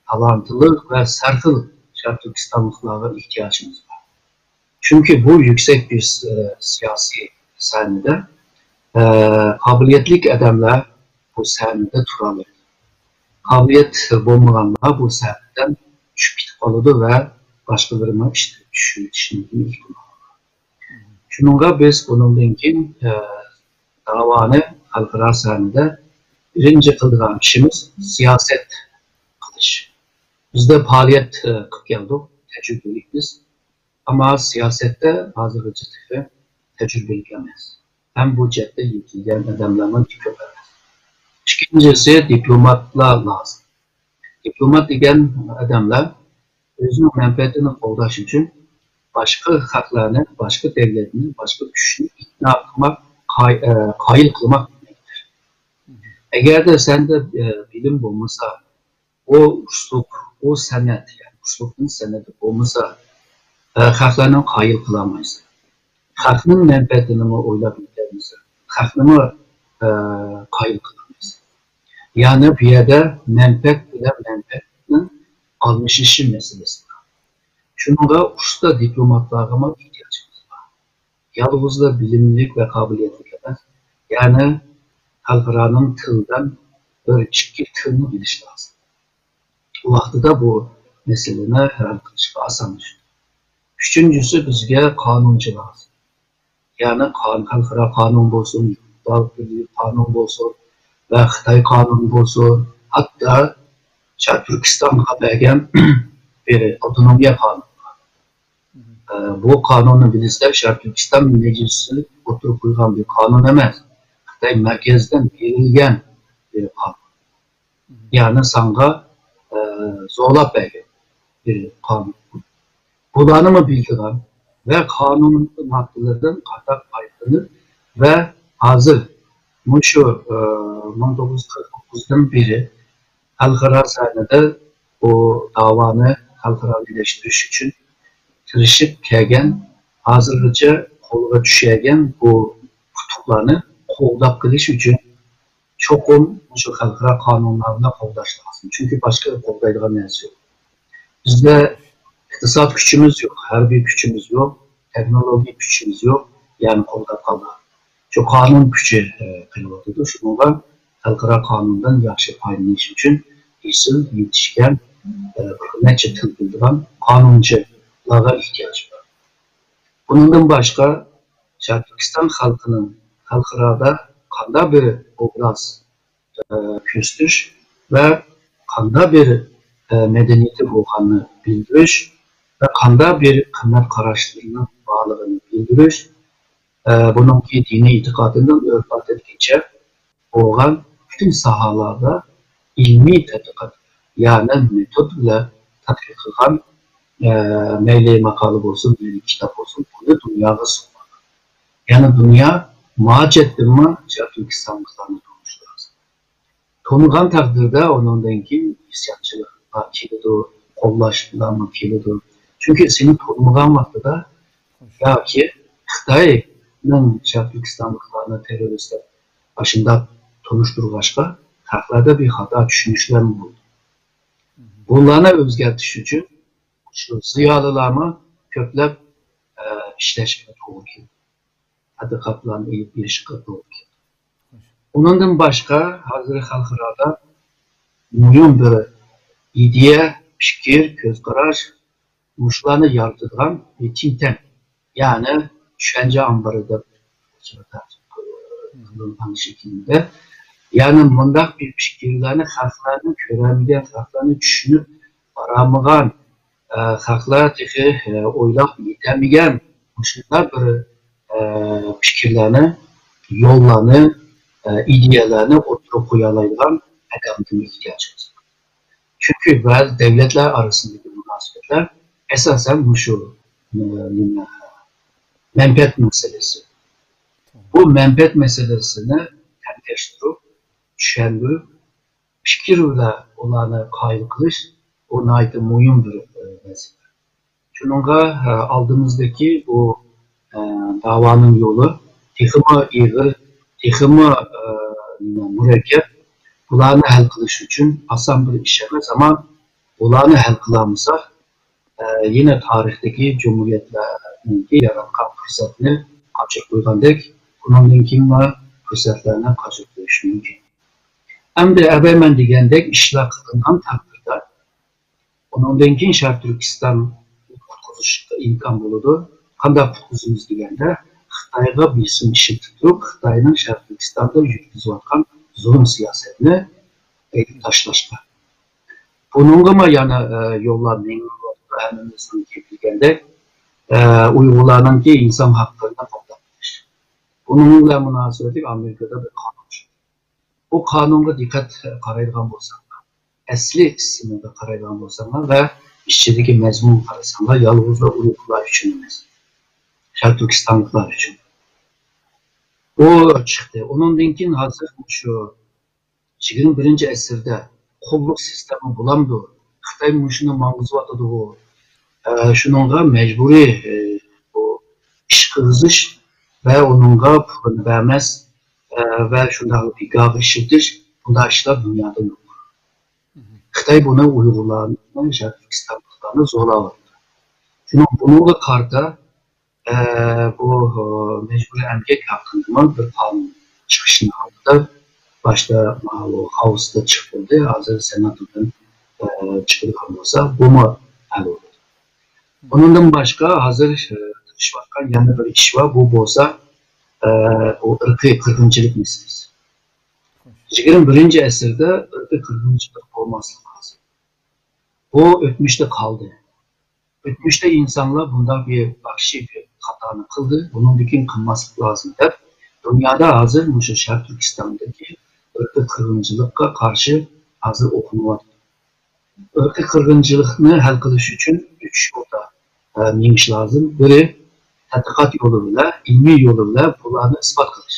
تالانتلىق ۋە سەرخىل شەرقىي تۈركىستانلىقلارغا ئېھتىياجىمىز بار. چۈنكى بۇ يۈكسەك بىر، ئە، سىياسىي سەھنىدە، ئە، قابىلىيەتلىك ئادەملەر بۇ سەھنىدە تۇرالايدۇ. قابىلىيەت بولمىغانلار بۇ سەھنىدىن چۈشۈپ كېتىپ قالىدۇ ۋە باشقىلىرىمۇ ئىشتىن چۈشۈۋېتىشى مۇمكىن ئېھتىمال. شۇنىڭغا بىز بۇنىڭدىن كېيىن، ئە، داۋانى خەلقئارا سەھنىدە بىرىنچى قىلىدىغان ئىشىمىز سىياسەت قىلىش. بىزدە پائالىيەت، ئە، قىلىپ كەلدۇق، تەجرىبىلىك بىز. ئەمما سىياسەتتە ھازىرغىچە تېخى تەجرىبىلىك ئەمەس. ھەم بۇ جەھەتتە يېتىلگەن ئادەملەرمۇ كۆپ ئەمەس. ئىككىنچىسى، دىپلوماتلار لازىم. دىپلومات دېگەن ئادەملەر ئۆزىنىڭ مەنپەئەتىنى قوغداش ئۈچۈن باشقا خەقلەرنى، باشقا دۆلەتنى، باشقا كۈچنى ئىقنا قىلماق، قاي-، ئە، قايىل قىلماق دېمەكتۇر. ئەگەردە سەندە، ئە، بىلىم بولمىسا، ئۇ ئۇسلۇب، ئۇ سەنئەت، يەنى ئۇسلۇبنىڭ سەنئىتى بولمىسا، ئە، خەقلەرنى قايىل قىلالمايسەن. خەقنىڭ مەنپەئەتىنىمۇ ئويلاپ يېتەلمىسە، خەقنىمۇ، ئە، قايىل قىلالمايسەن. يەنى بۇ يەردە مەنپەئەت بىلەن مەنپەئەتنىڭ ئالمىشىشى مەسىلىسى بار. شۇنىڭغا ئۇستا دىپلوماتلارغىمۇ ئېھتىياجىمىز بار. يالغۇزلا بىلىملىك ۋە قابىلىيەتلىك ئەمەس، يەنى خەلقئارانىڭ تىلىدىن بىر ئىككى تىلنى بىلىش لازىم. ۋاقتىدا بۇ مەسىلىنى ھەل قىلىشقا ئاسانلىشىدۇ. ئۈچىنچىسى، بىزگە قانۇنچى لازىم. يەنى قان-، خەلقئارا قانۇن بولسۇن، ياۋروپا بىرلىكى قانۇن بولسۇن ۋە خىتاي قانۇنى بولسۇن، ھەتتا شەرقىي تۈركىستانغا بەرگەن بىر ئاپتونومىيە قانۇنى بار. ئە، بۇ قانۇننى بىلىسىلەر، شەرقىي تۈركىستان مەجلىسى ئوتتۇرىغا قويغان بىر قانۇن ئەمەس. خىتاي مەركەزدىن بېرىلگەن بىر قانۇن. يەنى ساڭا، ئە، زورلاپ بەرگەن بىر قانۇن. بۇلارنىمۇ بىلىدىغان ۋە قانۇن ماددىلىرىدىن قاتتىق پايدىلىنىپ ۋە ھازىر مۇشۇ، ئە، مىڭ توققۇز يۈز قىرىق توققۇزدىن بېرى خەلقئارا سەھنىدە بۇ داۋانى خەلقئارالىشتۇرۇش ئۈچۈن تىرىشىپ كەلگەن، ھازىرغىچە قولغا چۈشەلگەن بۇ ئۇتۇقلارنى قوغداپ قېلىش ئۈچۈن چوقۇم مۇشۇ خەلقئارا قانۇنلار بىلەن قوغداش لازىم. چۈنكى باشقا قوغدايدىغان نەرسە يوق. بىزدە ئىقتىساد كۈچىمىز يوق، ھەربىي كۈچىمىز يوق، تېخنولوگىيە كۈچىمىز يوق، يەنى قوغداپ قالدى. شۇ قانۇن كۈچى، ئە، قېلىۋاتىدۇ. شۇنىڭغا خەلقئارا قانۇندىن ياخشى پايدىلىنىش ئۈچۈن ئېسىل، يېتىشكەن، ئە، بىر نەچچە تىل بىلىدىغان قانۇنچىلارغا ئېھتىياج بار. بۇنىڭدىن باشقا، شەرقىي تۈركىستان خەلقىنىڭ خەلقئارادا قانداق بىر ئوبراز، ئە، كۆرسىتىش ۋە قانداق بىر، ئە، مەدەنىيىتى بولغاننى بىلدۈرۈش ۋە قانداق بىر قىممەت قاراشلىرىنىڭ بارلىقىنى بىلدۈرۈش، ئە، بۇنىڭكى دىنىي ئېتىقادىدىن ئۆرپ-ئادەتكىچە بولغان پۈتۈن ساھەلەردە ئىلمىي تەتقىقات، يەنى مېتود بىلەن تەتقىق قىلغان، ئە، مەيلى ماقالە بولسۇن، مەيلى كىتاب بولسۇن، بۇنى دۇنياغا سۇنغان. يەنى دۇنيا ماجەتتىنمۇ شەرقىي تۈركىستانلىقلارنى تونۇشى لازىم. تونۇغان تەقدىردە ئۇنىڭدىن كېيىن ئىسيانچىلىقلار كېلىدۇ، قوللاشلارمۇ كېلىدۇ. چۈنكى سېنى تونۇمىغان ۋاقتىدا ياكى خىتاينىڭ شەرقىي تۈركىستانلىقلارنى تېررورىست دەپ ئاشۇنداق تونۇشتۇرغاچقا، خەقلەردە بىر خاتا چۈشىنىشلەرمۇ بولدى. بۇلارنى ئۆزگەرتىش ئۈچۈن شۇ زىيالىيلارمۇ كۆپلەپ، ئە، ئىشلەشكە توغرا كېلىدۇ. تەتقىقاتلارنى ئېلىپ بېرىشقا توغرا كېلىدۇ. ئۇنىڭدىن باشقا، ھازىر خەلقئارادا مۇھىم بىر ئىدىيە، پىكىر، كۆز قاراش، مۇشۇلارنى يارىتىدىغان بىر تىڭ تەنك، يەنى چۈشەنچە ئامبىرى دەپ قىلىنغان شەكلىدە، يەنى مۇنداق بىر پىكىرلەرنى خەقلەرنىڭ كۆرەلمىگەن، خەقلەرنىڭ چۈشىنىپ بارالمىغان، ئە، خەقلەر تېخى، ئە، ئويلاپ يېتەلمىگەن مۇشۇنداق بىر، ئە، پىكىرلەرنى، يوللارنى، ئە، ئىدىيەلەرنى ئوتتۇرىغا قويالايدىغان ئادەمگە ئېھتىياجىمىز بار. چۈنكى بەزى دەۋلەتلەر ئارىسىندىكى مۇناسىۋەتلەر ئاساسەن مۇشۇ، ئە، نېمە، مەنپەئەت مەسىلىسى. بۇ مەنپەئەت مەسىلىسىنى تەڭكەشتۈرۈپ، چۈشەندۈرۈپ، پىكىر بىلەن ئۇلارنى قايىل قىلىش، بۇ ناھايىتى مۇھىم بىر، ئە، ۋەزىپە. شۇنىڭغا، ئە، ئالدىمىزدىكى بۇ، ئە، داۋانىڭ يولى تېخىمۇ ئېغىر، تېخىمۇ، ئە، نېمە، مۇرەككەپ. بۇلارنى ھەل قىلىش ئۈچۈن ئاسان بىر ئىش ئەمەس، ئەمما بۇلارنى ھەل قىلالمىساق، ئە، يەنە تارىختىكى جۇمھۇرىيەتلەرنىڭكى ياراتقان پۇرسەتنى قاچۇرۇپ قويغاندەك، بۇنىڭدىن كېيىنمۇ پۇرسەتلەرنى قاچۇرۇپ قويۇشى مۇمكىن. ئەمدى ئەۋەل مەن دېگەندەك ئىشلار قىلىنغان تەقدىردە، ئۇنىڭدىن كېيىن شەرقىي تۈركىستان قۇتقۇزۇشقا ئىمكان بولىدۇ. قانداق قۇتقۇزىمىز دېگەندە، خىتايغا بېسىم ئىشلىتىپ تۇرۇپ، خىتاينىڭ شەرقىي تۈركىستاندا يۈرگۈزۈۋاتقان زۇلۇم سىياسەتنى ئېلىپ تاشلاشقا. بۇنىڭغىمۇ يەنە، ئە، يوللار مېڭىۋاتىدۇ، ھەممىمىزنىڭكى بىلگەندەك، ئە، ئۇيغۇرلارنىڭكى ئىنسان ھەقلىرىنى قوغداپ قېلىش. بۇنىڭ بىلەن مۇناسىۋەتلىك ئامېرىكىدا بىر قانۇن چىقتى. بۇ قانۇنغا دىققەت قارايدىغان بولساڭلار، ئەسلى ئىسمىغا قارايدىغان بولساڭلار ۋە ئىچىدىكى مەزمۇنغا قارىساڭلار، يالغۇزلا ئۇيغۇرلار ئۈچۈن ئەمەس، شەرقىي تۈركىستانلىقلار ئۈچۈن. ئۇ چىقتى. ئۇنىڭدىن كېيىن ھازىر شۇ يىگىرمە بىرىنچى ئەسىردە قۇللۇق سىستېما بولامدۇ؟ خىتاي مۇشۇنى ماڭغۇزۇۋاتىدىغۇ. ئە، شۇنىڭغا مەجبۇرىي، ئە، بۇ ئىش قىلغۇزۇش ۋە ئۇنىڭغا پۇلىنى بەرمەس، ئە، ۋە شۇنداق بىكارغا ئىشلىتىش، بۇنداق ئىشلار دۇنيادا يوق. خىتاي بۇنى ئۇيغۇرلارنى، شەرقىي تۈركىستانلىقلارنى زورلاۋاتىدۇ. شۇنىڭ، بۇنىڭغا قارىتا، ئە، بۇ، ئە، مەجبۇرىي ئەمگەك ھەققىدىمۇ بىر قانۇن چىقىشنىڭ ئالدىدا، باشتا ماۋۇ خاۋستا چىقىپ بولدى، ھازىر سېناتتىن، ئە، چىقىدىغان بولسا، بۇمۇ ھەل بولىدۇ. ئۇنىڭدىن باشقا ھازىر، ئە، تىرىشىۋاتقان يەنە بىر ئىش بار، بۇ بولسا، ئە، ئۇ ئىرقىي قىرغىنچىلىق مەسىلىسى. يىگىرمە بىرىنچى ئەسىردە ئىرقىي قىرغىنچىلىق بولماسلىقى لازىم. بۇ ئۆتمۈشتە قالدى. ئۆتمۈشتە ئىنسانلار بۇنداق بىر ۋەھشىي بىر خاتانى قىلدى، بۇنىڭدىن كېيىن قىلماسلىق لازىم دەپ، دۇنيادا ھازىر مۇشۇ شەرقىي تۈركىستاندىكى ئىرقىي قىرغىنچىلىققا قارشى ھازىر ئوقۇنۇۋاتىدۇ. ئىرقىي قىرغىنچىلىقنى ھەل قىلىش ئۈچۈن ئۈچ يولدا، ئە، مېڭىش لازىم. بىرى، تەتقىقات يولى بىلەن، ئىلمىي يولى بىلەن بۇلارنى ئىسپات قىلىش.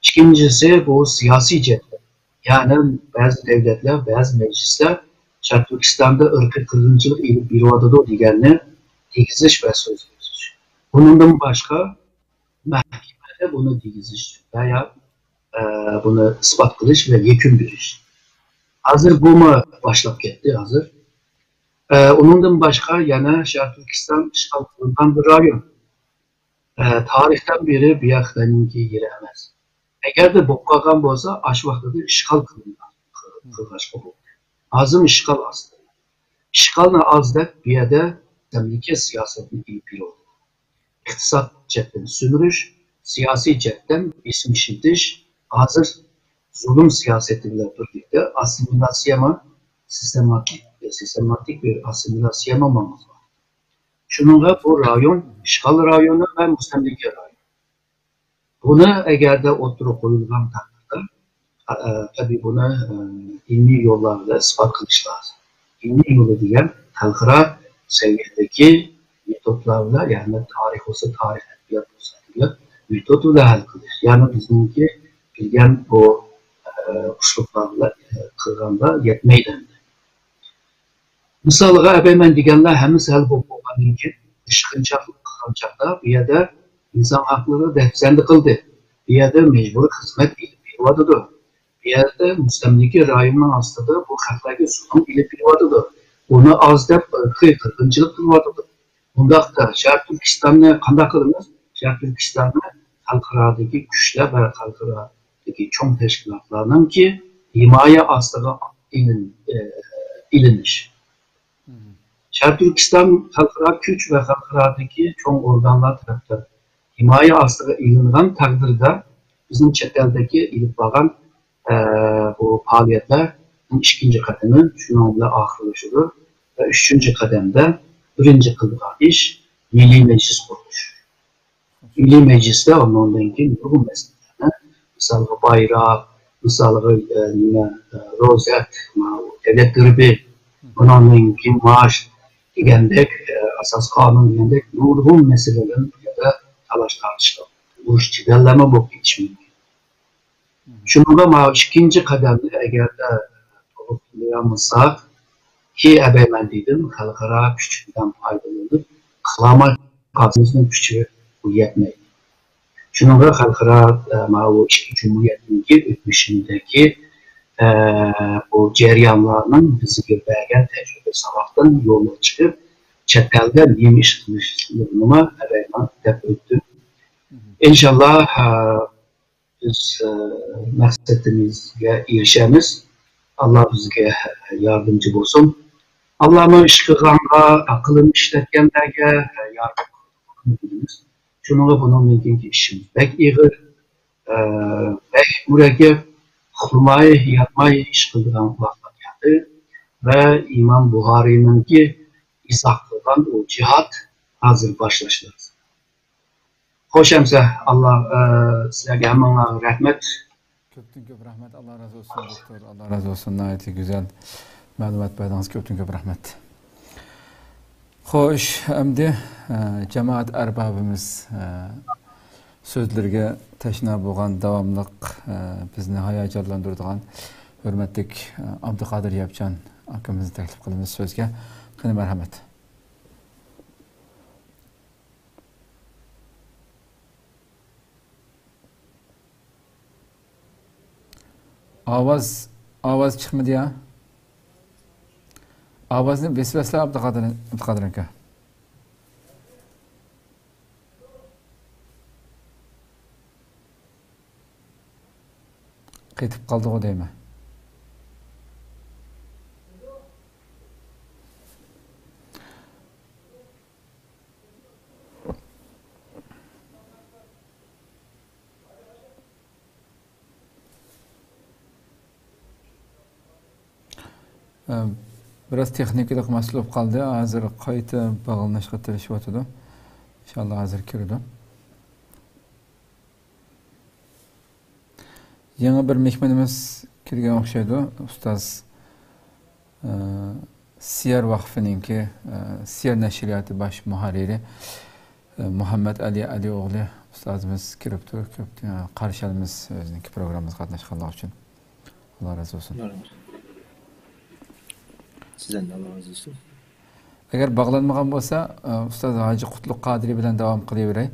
ئىككىنچىسى، بۇ سىياسىي جەھەتتىن. يەنى بەزى دۆلەتلەر، بەزى مەجلىسلەر شەرقىي تۈركىستاندا ئىرقىي قىرغىنچىلىق ئېلىپ بېرىۋاتىدۇ دېگەننى دېگۈزۈش ۋە سۆز يۈرگۈزۈش. بۇنىڭدىن باشقا، مەھكىمەدە بۇنى دېگۈزۈش ۋە يا، ئە، بۇنى ئىسپات قىلىش ۋە يەكۈن بېرىش. ھازىر بۇمۇ باشلاپ كەتتى ھازىر. ئە، ئۇنىڭدىن باشقا يەنە شەرقىي تۈركىستان ئىشغال قىلىنغان بىر رايون. ئە، تارىختىن بېرى بۇ يەر خىتاينىڭكى يېرى ئەمەس. ئەگەردە بولۇپ قالغان بولسا، ئاشۇ ۋاقتىدا ئىشغال قىلىنغان، قىلغاچقا بولدى. ھازىرمۇ ئىشغال ئاستىدا. ئىشغالنى ئاز دەپ، بۇ يەردە مۇستەملىكە سىياسىتىنى ئېلىپ بېرىۋاتىدۇ. ئىقتىساد جەھەتتىن سۈمۈرۈش، سىياسىي جەھەتتىن بېسىم ئىشلىتىش، ھازىر زۇلۇم سىياسىتى بىلەن بىرلىكتە ئاسسىمىلياتسىيەمۇ، سىستېماتىك، سىستېماتىك بىر ئاسسىمىلياتسىيەمۇ ماڭغۇزۇۋاتىدۇ. شۇنىڭغا بۇ رايون ئىشغال رايونى ۋە مۇستەملىكە رايونى. بۇنى ئەگەردە ئوتتۇرىغا قويۇلغان تەقدىردە، ئە، ئە، تەبىئىي بۇنى، ئە، ئىلمىي يوللار بىلەن ئىسپات قىلىش لازىم. ئىلمىي يولى دېگەن خەلقئارا سەۋىيەدىكى مېتودلار بىلەن، يەنى تارىخ بولسا تارىخ، ئەدەبىيات بولسا ئەدەبىيات مېتودى بىلەن ھەل قىلىش. يەنى بىزنىڭكى بىلگەن بۇ، ئە، ئۇسلۇبلار بىلەن، ئە، قىلغاندا يەتمەيدۇ ئەمدى. مىسالغا، ئەبەيمەن دېگەنلەر ھەممىسى ھەل بولۇپ بولغاندىن كېيىن، ئىشقىنچاقلىق قىلغان چاغدا بۇ يەردە ئىنسان ھەقلىرى دەپسەندە قىلدى. بۇ يەردە مەجبۇرىي خىزمەت ئېلىپ بېرىۋاتىدۇ. بۇ يەردە مۇستەملىكە رايونىنىڭ ئاستىدا بۇ خەقلەرگە زۇلۇم ئېلىپ بېرىۋاتىدۇ. ئۇنى ئاز دەپ، ئىرقىي قىرغىنچىلىق قىلىۋاتىدۇ. ئۇنداقتا شەرقىي تۈركىستاننى قانداق قىلىمىز؟ شەرقىي تۈركىستاننى خەلقئارادىكى كۈچلەر ۋە خەلقئارادىكى چوڭ تەشكىلاتلارنىڭكى ھىمايە ئاستىغا ئېلىن-، ئېلىنىش. شەرقىي تۈركىستان خەلقئارا كۈچ ۋە خەلقئارادىكى چوڭ ئورگانلار تەرەپتىن ھىمايە ئاستىغا ئېلىنغان تەقدىردە، بىزنىڭ چەت ئەلدىكى ئېلىپ بارغان، ئە، بۇ پائالىيەتلەرنىڭ ئىككىنچى قەدىمى شۇنىڭ بىلەن ئاخىرلىشىدۇ. ۋە ئۈچىنچى قەدەمدە، بىرىنچى قىلىدىغان ئىش مىللىي مەجلىس قۇرۇش. مىللىي مەجلىستە ئۇنىڭدىن كېيىن نۇرغۇن مەسىلىلەرنى، مىسالغا، بايراق، مىسالغا، ئە، نېمە، ئە، روزەت، ماۋۇ دۆلەت گېربى، ئۇنىڭدىن كېيىن مائاش دېگەندەك، ئە، ئاساس قانۇن دېگەندەك نۇرغۇن مەسىلىلەرنى بۇ يەردە تالاش-تارتىشلار، ئۇرۇش-جېدەللەرمۇ بولۇپ كېتىشى مۇمكىن. شۇنىڭغا ماۋۇ ئىككىنچى قەدەمنى ئەگەردە تولۇقلىيالمىساق، كى ئەبەيمەن دېدىم، خەلقئارا كۈچىدىن پايدىلىنىپ، قىلالماي قالسىمىزنىڭ كۈچى بۇ يەتمەيدۇ. شۇنىڭغا خەلقئارا، ئە، ماۋۇ ئىككى جۇمھۇرىيەتنىڭكى ئۆتمۈشىدىكى، ئە، بۇ جەريانلارنىڭ بىزگە بەرگەن تەجرىبە ساۋاقتىن يولغا چىقىپ، چەت ئەلدە نېمە ئىش قىلىشلىرىنىمۇ ئەبەيمەن دەپ ئۆتتۈم. ئىنشاللا، ئە، بىز، ئە، مەقسىتىمىزگە ئېرىشەمىز. ئاللا بىزگە ياردىمچى بولسۇن. ئاللانىڭ ئىش قىلغانغا، ئەقلىنى ئىشلەتكەنلەرگە ياردەم قىلىدىغانلىقىنى بىلىمىز. شۇنىڭغا بۇنىڭدىن كېيىنكى ئىشىمىز بەك ئېغىر، ئە، بەك مۇرەككەپ، ئۇخلىماي، ياتماي ئىش قىلىدىغان ۋاقىت كەلدى ۋە ئىمام بۇخارىينىڭكى ئىزاھ قىلغان ئۇ جىھاد ھازىر باشلاش لازىم. خوش ئەمسە، ئاللا، ئە، سىلەرگە ھەممىڭلارغا رەھمەت. كۆپتىن كۆپ رەھمەت، ئاللا رازى بولسۇن دوكتور، ئاللا رازى بولسۇن، ناھايىتى گۈزەل مەلۇمات بەردىڭىز، كۆپتىن كۆپ رەھمەت. خوش، ئەمدى، ئە، جامائەت ئەربابىمىز، ئە، سۆزلىرىگە تەشنا بولغان، داۋاملىق، ئە، بىزنى ھاياجانلاندۇرىدىغان ھۆرمەتلىك، ئە، ئابدۇقادىر ياپچان ئاكىمىزنى تەكلىپ قىلىمىز سۆزگە. قېنى، مەرھەمەت. ئاۋاز، ئاۋاز چىقمىدى يا؟ ئاۋازنى بېسىۋەتسىلە، ئابدۇقادىر، ئابدۇقادىر ئاكا. قېتىپ قالدىغۇ دەيمەن. ئەم، بىراز تېخنىكىلىق مەسىلە بولۇپ قالدى. ھازىر قايتا باغلىنىشقا تىرىشىۋاتىدۇ. ئىنشاللا ھازىر كىرىدۇ. يېڭى بىر مېھمىنىمىز كىرگەن ئوخشايدۇ. ئۇستاز، ئە، سىيەر ۋەقفىنىڭكى، ئە، سىيەر نەشرىياتى باش مۇھەررىرى، ئە، مۇھەممەد ئەلى ئەلى ئوغلى ئۇستازىمىز كىرىپتۇ. كۆپ، ئە، قارشى ئالىمىز ئۆزىنىڭكى پروگراممىمىزغا قاتناشقانلىقى ئۈچۈن. ئاللا رازى بولسۇن. سىزدىن ئاللا رازى بولسۇن. ئەگەر باغلانمىغان بولسا، ئە، ئۇستاز ھاجى قۇتلۇق قادىرى بىلەن داۋام قىلىۋېرەي.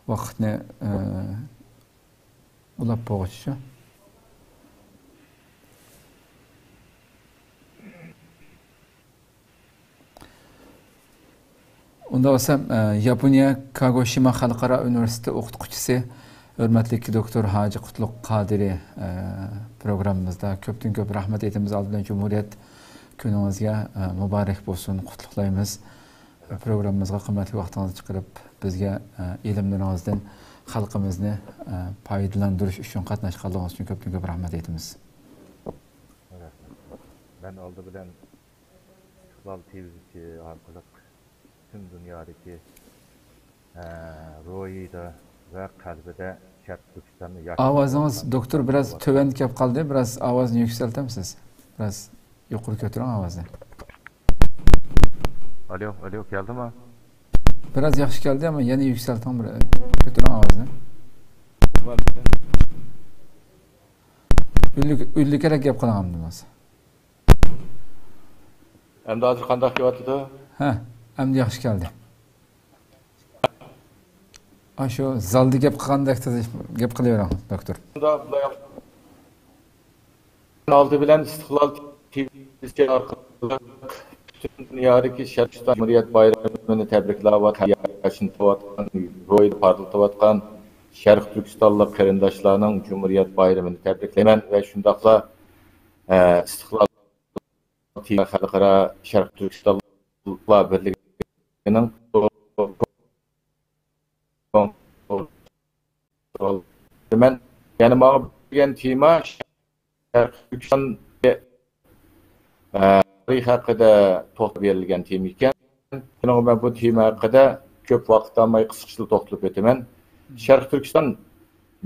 ۋاقىتنى، ئە، ئۇلاپ بولغۇچىچۇ. ئۇنداق بولسا، ئە، ياپونىيە كاگوشىما خەلقئارا ئۇنىۋېرسىتېتى ئوقۇتقۇچىسى، ھۆرمەتلىك دوكتور ھاجى قۇتلۇق قادىرى، ئە، پروگراممىمىزدا كۆپتىن كۆپ رەھمەت ئېيتىمىز. ئالدى بىلەن جۇمھۇرىيەت كۈنىڭىزگە، ئە، مۇبارەك بولسۇن، قۇتلۇقلايمىز. پروگراممىمىزغا قىممەتلىك ۋاقتىڭىزنى چىقىرىپ، بىزگە، ئە، ئىلىملىرىڭىزدىن خەلقىمىزنى، ئە، پايدىلاندۇرۇش ئۈچۈن قاتناشقانلىقىڭىز ئۈچۈن كۆپتىن كۆپ رەھمەت ئېيتىمىز. رەھمەت. مەن ئالدى بىلەن ئىستىقلال تىۋىسى ئارقىلىق پۈتۈن دۇنيادىكى، ئە، روھىدا ۋە قەلبىدە شەرقىي تۈركىستاننى ياشنىتىۋاتقان ئاۋازىڭىز، دوكتور، بىراز تۆۋەن كەپ قالدى. بىراز ئاۋازنى يۈكسەلتەمسىز؟ بىراز يۇقىرى كۆتۈرۈڭ ئاۋازنى. ئالو، ئالو، كەلدىما؟ بىراز ياخشى كەلدى، ئەمما يەنە يۈكسەلتىڭ، بىر كۆتۈرۈڭ ئاۋازنى. ئۈنلۈك، ئۈنلۈكرەك گەپ قىلىڭ ئەمدى بولمىسا. ئەمدى ھازىر قانداق كېلىۋاتىدۇ؟ ھە، ئەمدى ياخشى كەلدى. ئاشۇ زالدا گەپ قىلغاندەك تېز گەپ قىلىۋېرىڭ، دوكتور. ئالدى بىلەن ئىستىقلال تىۋىسى ئارقىلىق پۈتۈن دۇنيادىكى شەرقىي تۈركىستان جۇمھۇرىيەت بايرىمىنى تەبرىكلەۋاتقان، ياشنىتىۋاتقان، روھىدا پارلىتىۋاتقان شەرقىي تۈركىستانلىق قېرىنداشلارنىڭ جۇمھۇرىيەت بايرىمىنى تەبرىكلەيمەن ۋە شۇنداقلا، ئە، ئىستىقلال تىۋىسى خەلقئارا شەرقىي تۈركىستانلار بىرلىكىنىڭ مەن يەنە ماڭا بەرگەن تېما شەرقىي تۈركىستان، ئە، تارىخى ھەققىدە توختىلىپ بېرىلگەن تېما ئىكەن. شۇنىڭغا مەن بۇ تېما ھەققىدە كۆپ ۋاقىت ئالماي قىسقىچىلا توختىلىپ ئۆتىمەن. شەرقىي تۈركىستان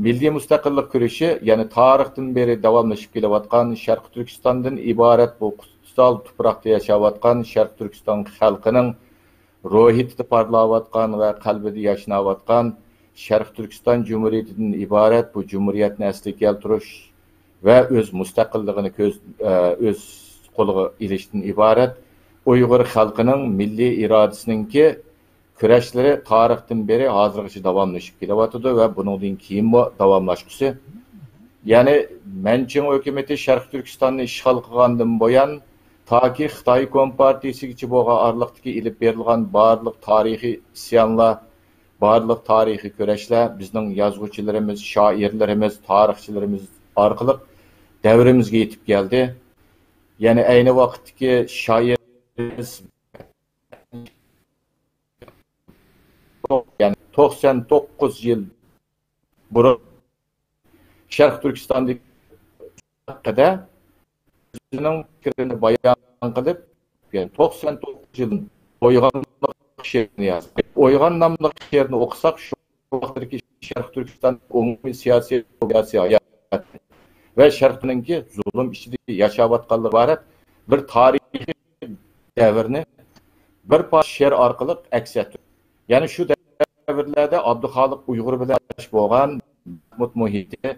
مىللىي مۇستەقىللىق كۈرىشى، يەنى تارىختىن بېرى داۋاملىشىپ كېلىۋاتقان شەرقىي تۈركىستاندىن ئىبارەت بۇ قۇتسال تۇپراقتا ياشاۋاتقان شەرقىي تۈركىستان خەلقىنىڭ روھىدا پارلاۋاتقان ۋە قەلبىدە ياشناۋاتقان شەرقىي تۈركىستان جۇمھۇرىيىتىدىن ئىبارەت بۇ جۇمھۇرىيەتنى ئەسلىگە كەلتۈرۈش ۋە ئۆز مۇستەقىللىقىنى كۆز-، ئە، ئۆز قولىغا ئېلىشتىن ئىبارەت ئۇيغۇر خەلقىنىڭ مىللىي ئىرادىسىنىڭكى كۈرەشلىرى تارىختىن بېرى ھازىرغىچە داۋاملىشىپ كېلىۋاتىدۇ ۋە بۇنىڭدىن كېيىنمۇ داۋاملاشقۇسى. يەنى مەنچىڭ ھۆكۈمىتى شەرقىي تۈركىستاننى ئىشغال قىلغاندىن بۇيان، تاكى خىتاي كومپارتىيىسىگىچە بولغان ئارىلىقتىكى ئېلىپ بېرىلغان بارلىق تارىخىي ئىسيانلار، بارلىق تارىخىي كۈرەشلەر بىزنىڭ يازغۇچىلىرىمىز، شائىرلىرىمىز، تارىخچىلىرىمىز ئارقىلىق دەۋرىمىزگە يېتىپ كەلدى. يەنى ئەينى ۋاقىتتىكى شائىرىمىز، يەنى توقسان توققۇز يىل بۇرۇن شەرقىي تۈركىستاندىكى ھەققىدە ئۆزىنىڭ پىكرىنى بايان قىلىپ، يەنى توقسان توققۇز يىلدىن ئويغانلىق شېئىرىنى يازدى. ئويغان ناملىق شېئىرنى ئوقۇساق، شۇ ۋاقىتتىكى شەرقىي تۈركىستان ئومۇمىي سىياسىي، سىياسىي ھاياتى ۋە شەرقنىڭكى زۇلۇم ئىچىدە ياشاۋاتقانلىقى ئىبارەت بىر تارىخىي دەۋرنى بىر پارچە شېئىر ئارقىلىق ئەكس ئەتتۈردى. يەنى شۇ دەۋرلەردە ئابدۇخالىق ئۇيغۇر بىلەن بولغان مەھمۇد مۇھىتى،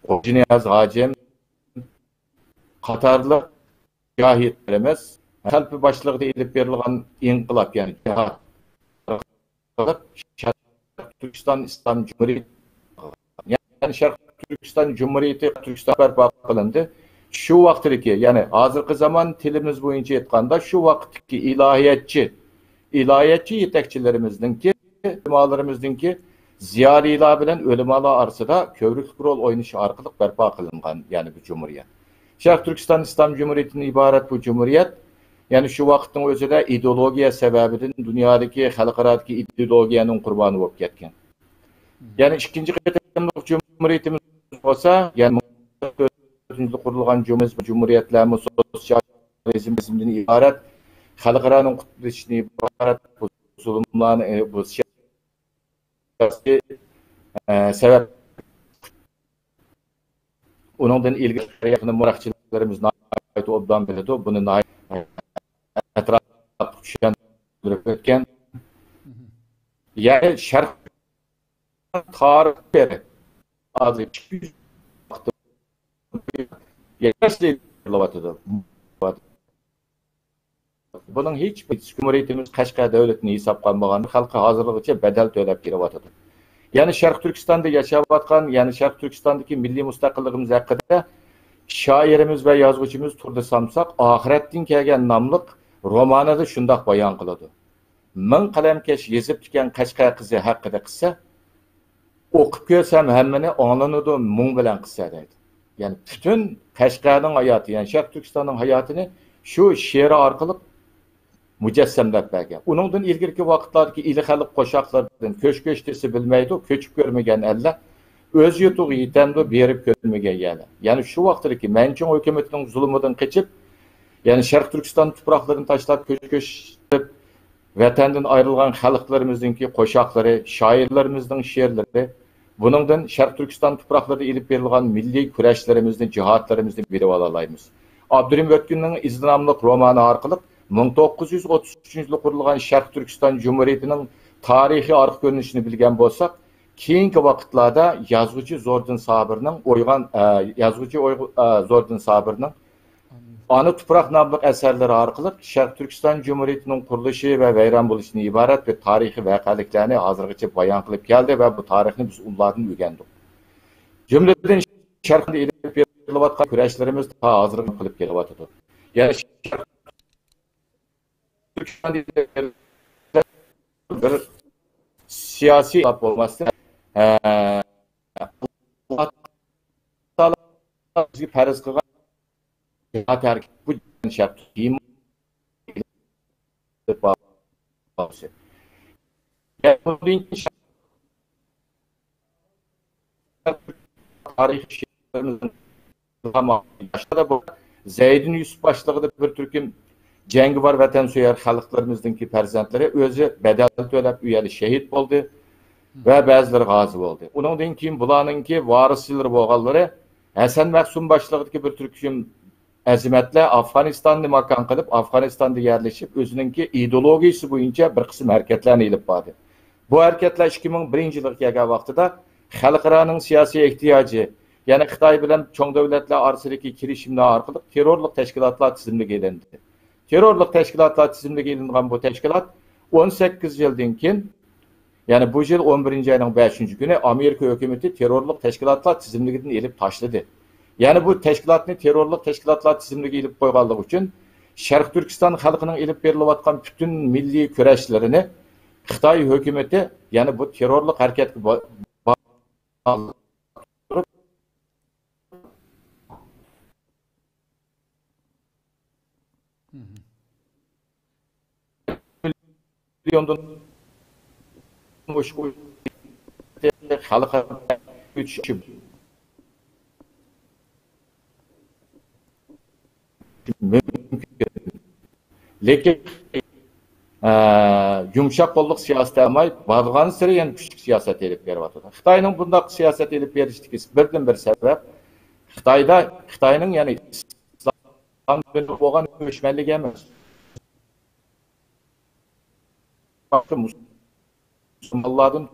خوجانىياز ھاجىم قاتارلىق مۇجاھىدلىرىمىز خەلپە باشلىقىدا ئېلىپ بېرىلغان ئىنقىلاب، يەنى جىھاد، شەرقىي تۈركىستان ئىسلام جۇمھۇرىيىتى، يەنى شەرقىي تۈركىستان جۇمھۇرىيىتى تۈركىستان بەرپا قىلىندى. شۇ ۋاقىتتىكى، يەنى ھازىرقى زامان تىلىمىز بويىچە ئېيتقاندا، شۇ ۋاقىتتىكى ئىلاھىيەتچى، ئىلاھىيەتچى يېتەكچىلىرىمىزنىڭكى، ئۆلىمالىرىمىزنىڭكى زىيالىيلار بىلەن ئۆلىمالار ئارىسىدا كۆۋرۈكلۈك رول ئوينىشى ئارقىلىق بەرپا قىلىنغان، يەنى بۇ جۇمھۇرىيەت. شەرقىي تۈركىستان ئىسلام جۇمھۇرىيىتىدىن ئىبارەت بۇ جۇمھۇرىيەت، يەنى شۇ ۋاقىتنىڭ ئۆزىدە ئىدېئولوگىيە سەۋەبىدىن دۇنيادىكى، خەلقئارادىكى ئىدېئولوگىيەنىڭ قۇربانى بولۇپ كەتكەن. يەنى ئىككىنچى قېتىملىق جۇمھۇرىيىتىمىز بولسا، يەنى مىڭ تۆت يۈز قۇرۇلغان جۇمھۇرىيەتلەرمۇ سوتسىيال كوممۇنىزمدىن ئىبارەت، خەلقئارانىڭ قۇتۇلۇشىدىن ئىبارەت بۇ زۇلۇملارنى، ئى، بۇ سىياسىي، ئە، سەۋەب. ئۇنىڭدىن ئىلگىرى تارىخنى مۇرەخچىلىرىمىز ناھايىتى ئوبدان بىلىدۇ. بۇنى ناھايىتى ئەتراپلىق چۈشەندۈرۈپ ئۆتكەن. يەنى شەرق تارىخ بېرى ھازىر ئىككى يۈز يەتمىش يىل بېرىلىۋاتىدۇ. بۇنىڭ ھېچ بىر جۇمھۇرىيىتىمىز قەشقەر دۆلىتىنى ھېسابقا ئالمىغان خەلقى ھازىرغىچە بەدەل تۆلەپ كېلىۋاتىدۇ. يەنى شەرقىي تۈركىستاندا ياشاۋاتقان، يەنى شەرقىي تۈركىستاندىكى مىللىي مۇستەقىللىقىمىز ھەققىدە شائىرىمىز ۋە يازغۇچىمىز تۇردى سامساق ئاخىرەتتىن كەلگەن ناملىق رومانىدا شۇنداق بايان قىلىدۇ. مىڭ قەلەمكەش يېزىپتىكەن قەشقەر قىزى ھەققىدە قىسسە، ئوقۇپ كۆرسەم ھەممىنى ئاڭلىنىدۇ مۇڭ بىلەن قىسسە دەيدۇ. يەنى پۈتۈن قەشقەرنىڭ ھاياتى، يەنى شەرقىي تۈركىستاننىڭ ھاياتىنى شۇ شېئىرى ئارقىلىق مۇجەسسەملەپ بەرگەن. ئۇنىڭدىن ئىلگىرىكى ۋاقىتلاردىكى ئىلى خەلق قوشاقلىرىدىن كۆچ كۆچ دېسە بىلمەيدۇ، كۆچۈپ كۆرمىگەن ئەللەر ئۆز يۇرتىغا يېتەمدۇ، بېرىپ كۆرمىگەن يەرلەر. يەنى شۇ ۋاقىتتىكى مەنچىڭ ھۆكۈمىتىنىڭ زۇلۇمىدىن قېچىپ، يەنى شەرقىي تۈركىستان تۇپراقلىرىنى تاشلاپ كۆچ كۆچۈپ، ۋەتەندىن ئايرىلغان خەلقلىرىمىزنىڭكى قوشاقلىرى، شائىرلىرىمىزنىڭ شېئىرلىرى، بۇنىڭدىن شەرقىي تۈركىستان تۇپراقلىرىدا ئېلىپ بېرىلغان مىللىي كۈرەشلىرىمىزنى، جىھادلىرىمىزنى بىلىۋالالايمىز. ئابدۇرېھىم ئۆتكۈننىڭ ئىزى ناملىق رومانى ئارقىلىق مىڭ توققۇز يۈز ئوتتۇز ئۈچىنچى يىلى قۇرۇلغان شەرقىي تۈركىستان جۇمھۇرىيىتىنىڭ تارىخىي ئارقا كۆرۈنۈشىنى بىلگەن بولساق، كېيىنكى ۋاقىتلاردا يازغۇچى زوردۇن سابىرنىڭ ئويغان، ئە، يازغۇچى ئويغ-، ئە، زوردۇن سابىرنىڭ ئانا تۇپراق ناملىق ئەسەرلىرى ئارقىلىق شەرقىي تۈركىستان جۇمھۇرىيىتىنىڭ قۇرۇلۇشى ۋە ۋەيران بولۇشىدىن ئىبارەت بىر تارىخىي ۋەقەلىكلەرنى ھازىرغىچە بايان قىلىپ كەلدى ۋە بۇ تارىخنى بىز ئۇلاردىن ئۆگەندۇق. جۈملىدىن شەرقتە ئېلىپ بېرىلىۋاتقان كۈرەشلىرىمىز تا ھازىرغىچە قىلىپ كېلىۋاتىدۇ. يەنى شەرق بىر سىياسىي بولماستىن، ئە، ئاللاھ تائالا بىزگە پەرز قىلغان جىھاد ھەرىكىتى بۇ شەرت. تارىخىي شېئىرلىرىمىزدىن زەيدىن يۈسۈپ باشلىقىدا بىر تۈركۈم جەڭگىۋار ۋەتەنسۆيەر خەلقلىرىمىزنىڭكى پەرزەنتلىرى ئۆزى بەدەل تۆلەپ ئۇ يەردە شېھىت بولدى ۋە بەزىلىرى غازى بولدى. ئۇنىڭدىن كېيىن بۇلارنىڭكى ۋارىسلىرى بولغانلىرى ھەسەن مەخسۇم باشلىقىدىكى بىر تۈركۈم ئەزىمەتلەر ئافغانىستاننى ماكان قىلىپ، ئافغانىستاندا يەرلىشىپ، ئۆزىنىڭكى ئىدېئولوگىيىسى بويىچە بىر قىسىم ھەرىكەتلەرنى ئېلىپ باردى. بۇ ھەرىكەتلەر ئىككى مىڭ بىرىنچى يىلغا كەلگەن ۋاقتىدا خەلقئارانىڭ سىياسىي ئېھتىياجى، يەنى خىتاي بىلەن چوڭ دۆلەتلەر ئارىسىدىكى كېلىشىملەر ئارقىلىق تېررورلۇق تەشكىلاتلار تىزىملىكىگە ئېلىندى. تېررورلۇق تەشكىلاتلار تىزىملىكىگە ئېلىنغان بۇ تەشكىلات ئون سەككىز يىلدىن كېيىن، يەنى بۇ يىل ئون بىرىنچى ئاينىڭ بەشىنچى كۈنى ئامېرىكا ھۆكۈمىتى تېررورلۇق تەشكىلاتلار تىزىملىكىدىن ئېلىپ تاشلىدى. يەنى بۇ تەشكىلاتنى تېررورلۇق تەشكىلاتلار تىزىملىكىگە ئېلىپ قويغانلىقى ئۈچۈن شەرقىي تۈركىستان خەلقىنىڭ ئېلىپ بېرىلىۋاتقان پۈتۈن مىللىي كۈرەشلىرىنى خىتاي ھۆكۈمىتى، يەنى بۇ تېررورلۇق ھەرىكەتكە با-، با-، مىليوندىن ئوشۇق خەلقئارا ئۆتۈشى مۇمكىن. لېكىن، ئە، يۇمشاق قوللۇق سىياسەت ئەمەس، بارغانسېرى يەنە كۈچلۈك سىياسەت ئېلىپ بېرىۋاتىدۇ. خىتاينىڭ بۇنداق سىياسەت ئېلىپ بېرىشتىكى بىردىنبىر سەۋەب، خىتايدا، خىتاينىڭ، يەنى ئىسلام دىنىغا بولغان ئۆچمەنلىكى ئەمەس. مۇسۇلمانلاردىن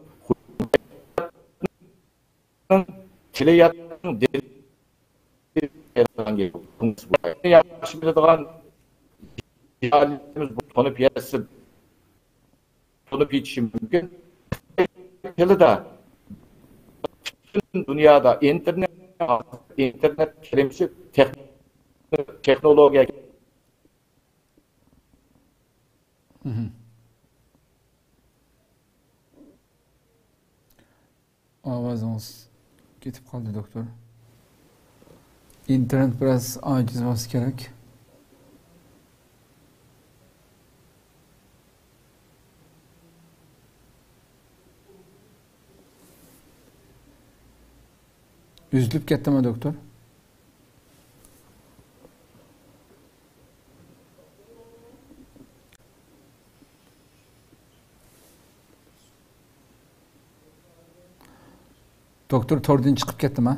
تىلى ياتنىڭ دىنى ياخشى بىلىدىغان جاھىلىيىتىمىز بۇ تونۇپ يەتسە، تونۇپ يېتىشى مۇمكىن. تىلىدا پۈتۈن دۇنيادا ئىنتېرنېت، ئىنتېرنېت كەلىمىسى تېخ-، تېخنولوگىيە. مهم. ئاۋازىڭىز كېتىپ قالدى، دوكتور. ئىنتېرنېت بىراز ئاجىز بولسا كېرەك. ئۈزۈلۈپ كەتتىمۇ، دوكتور؟ دوكتور توردىن چىقىپ كەتتىما؟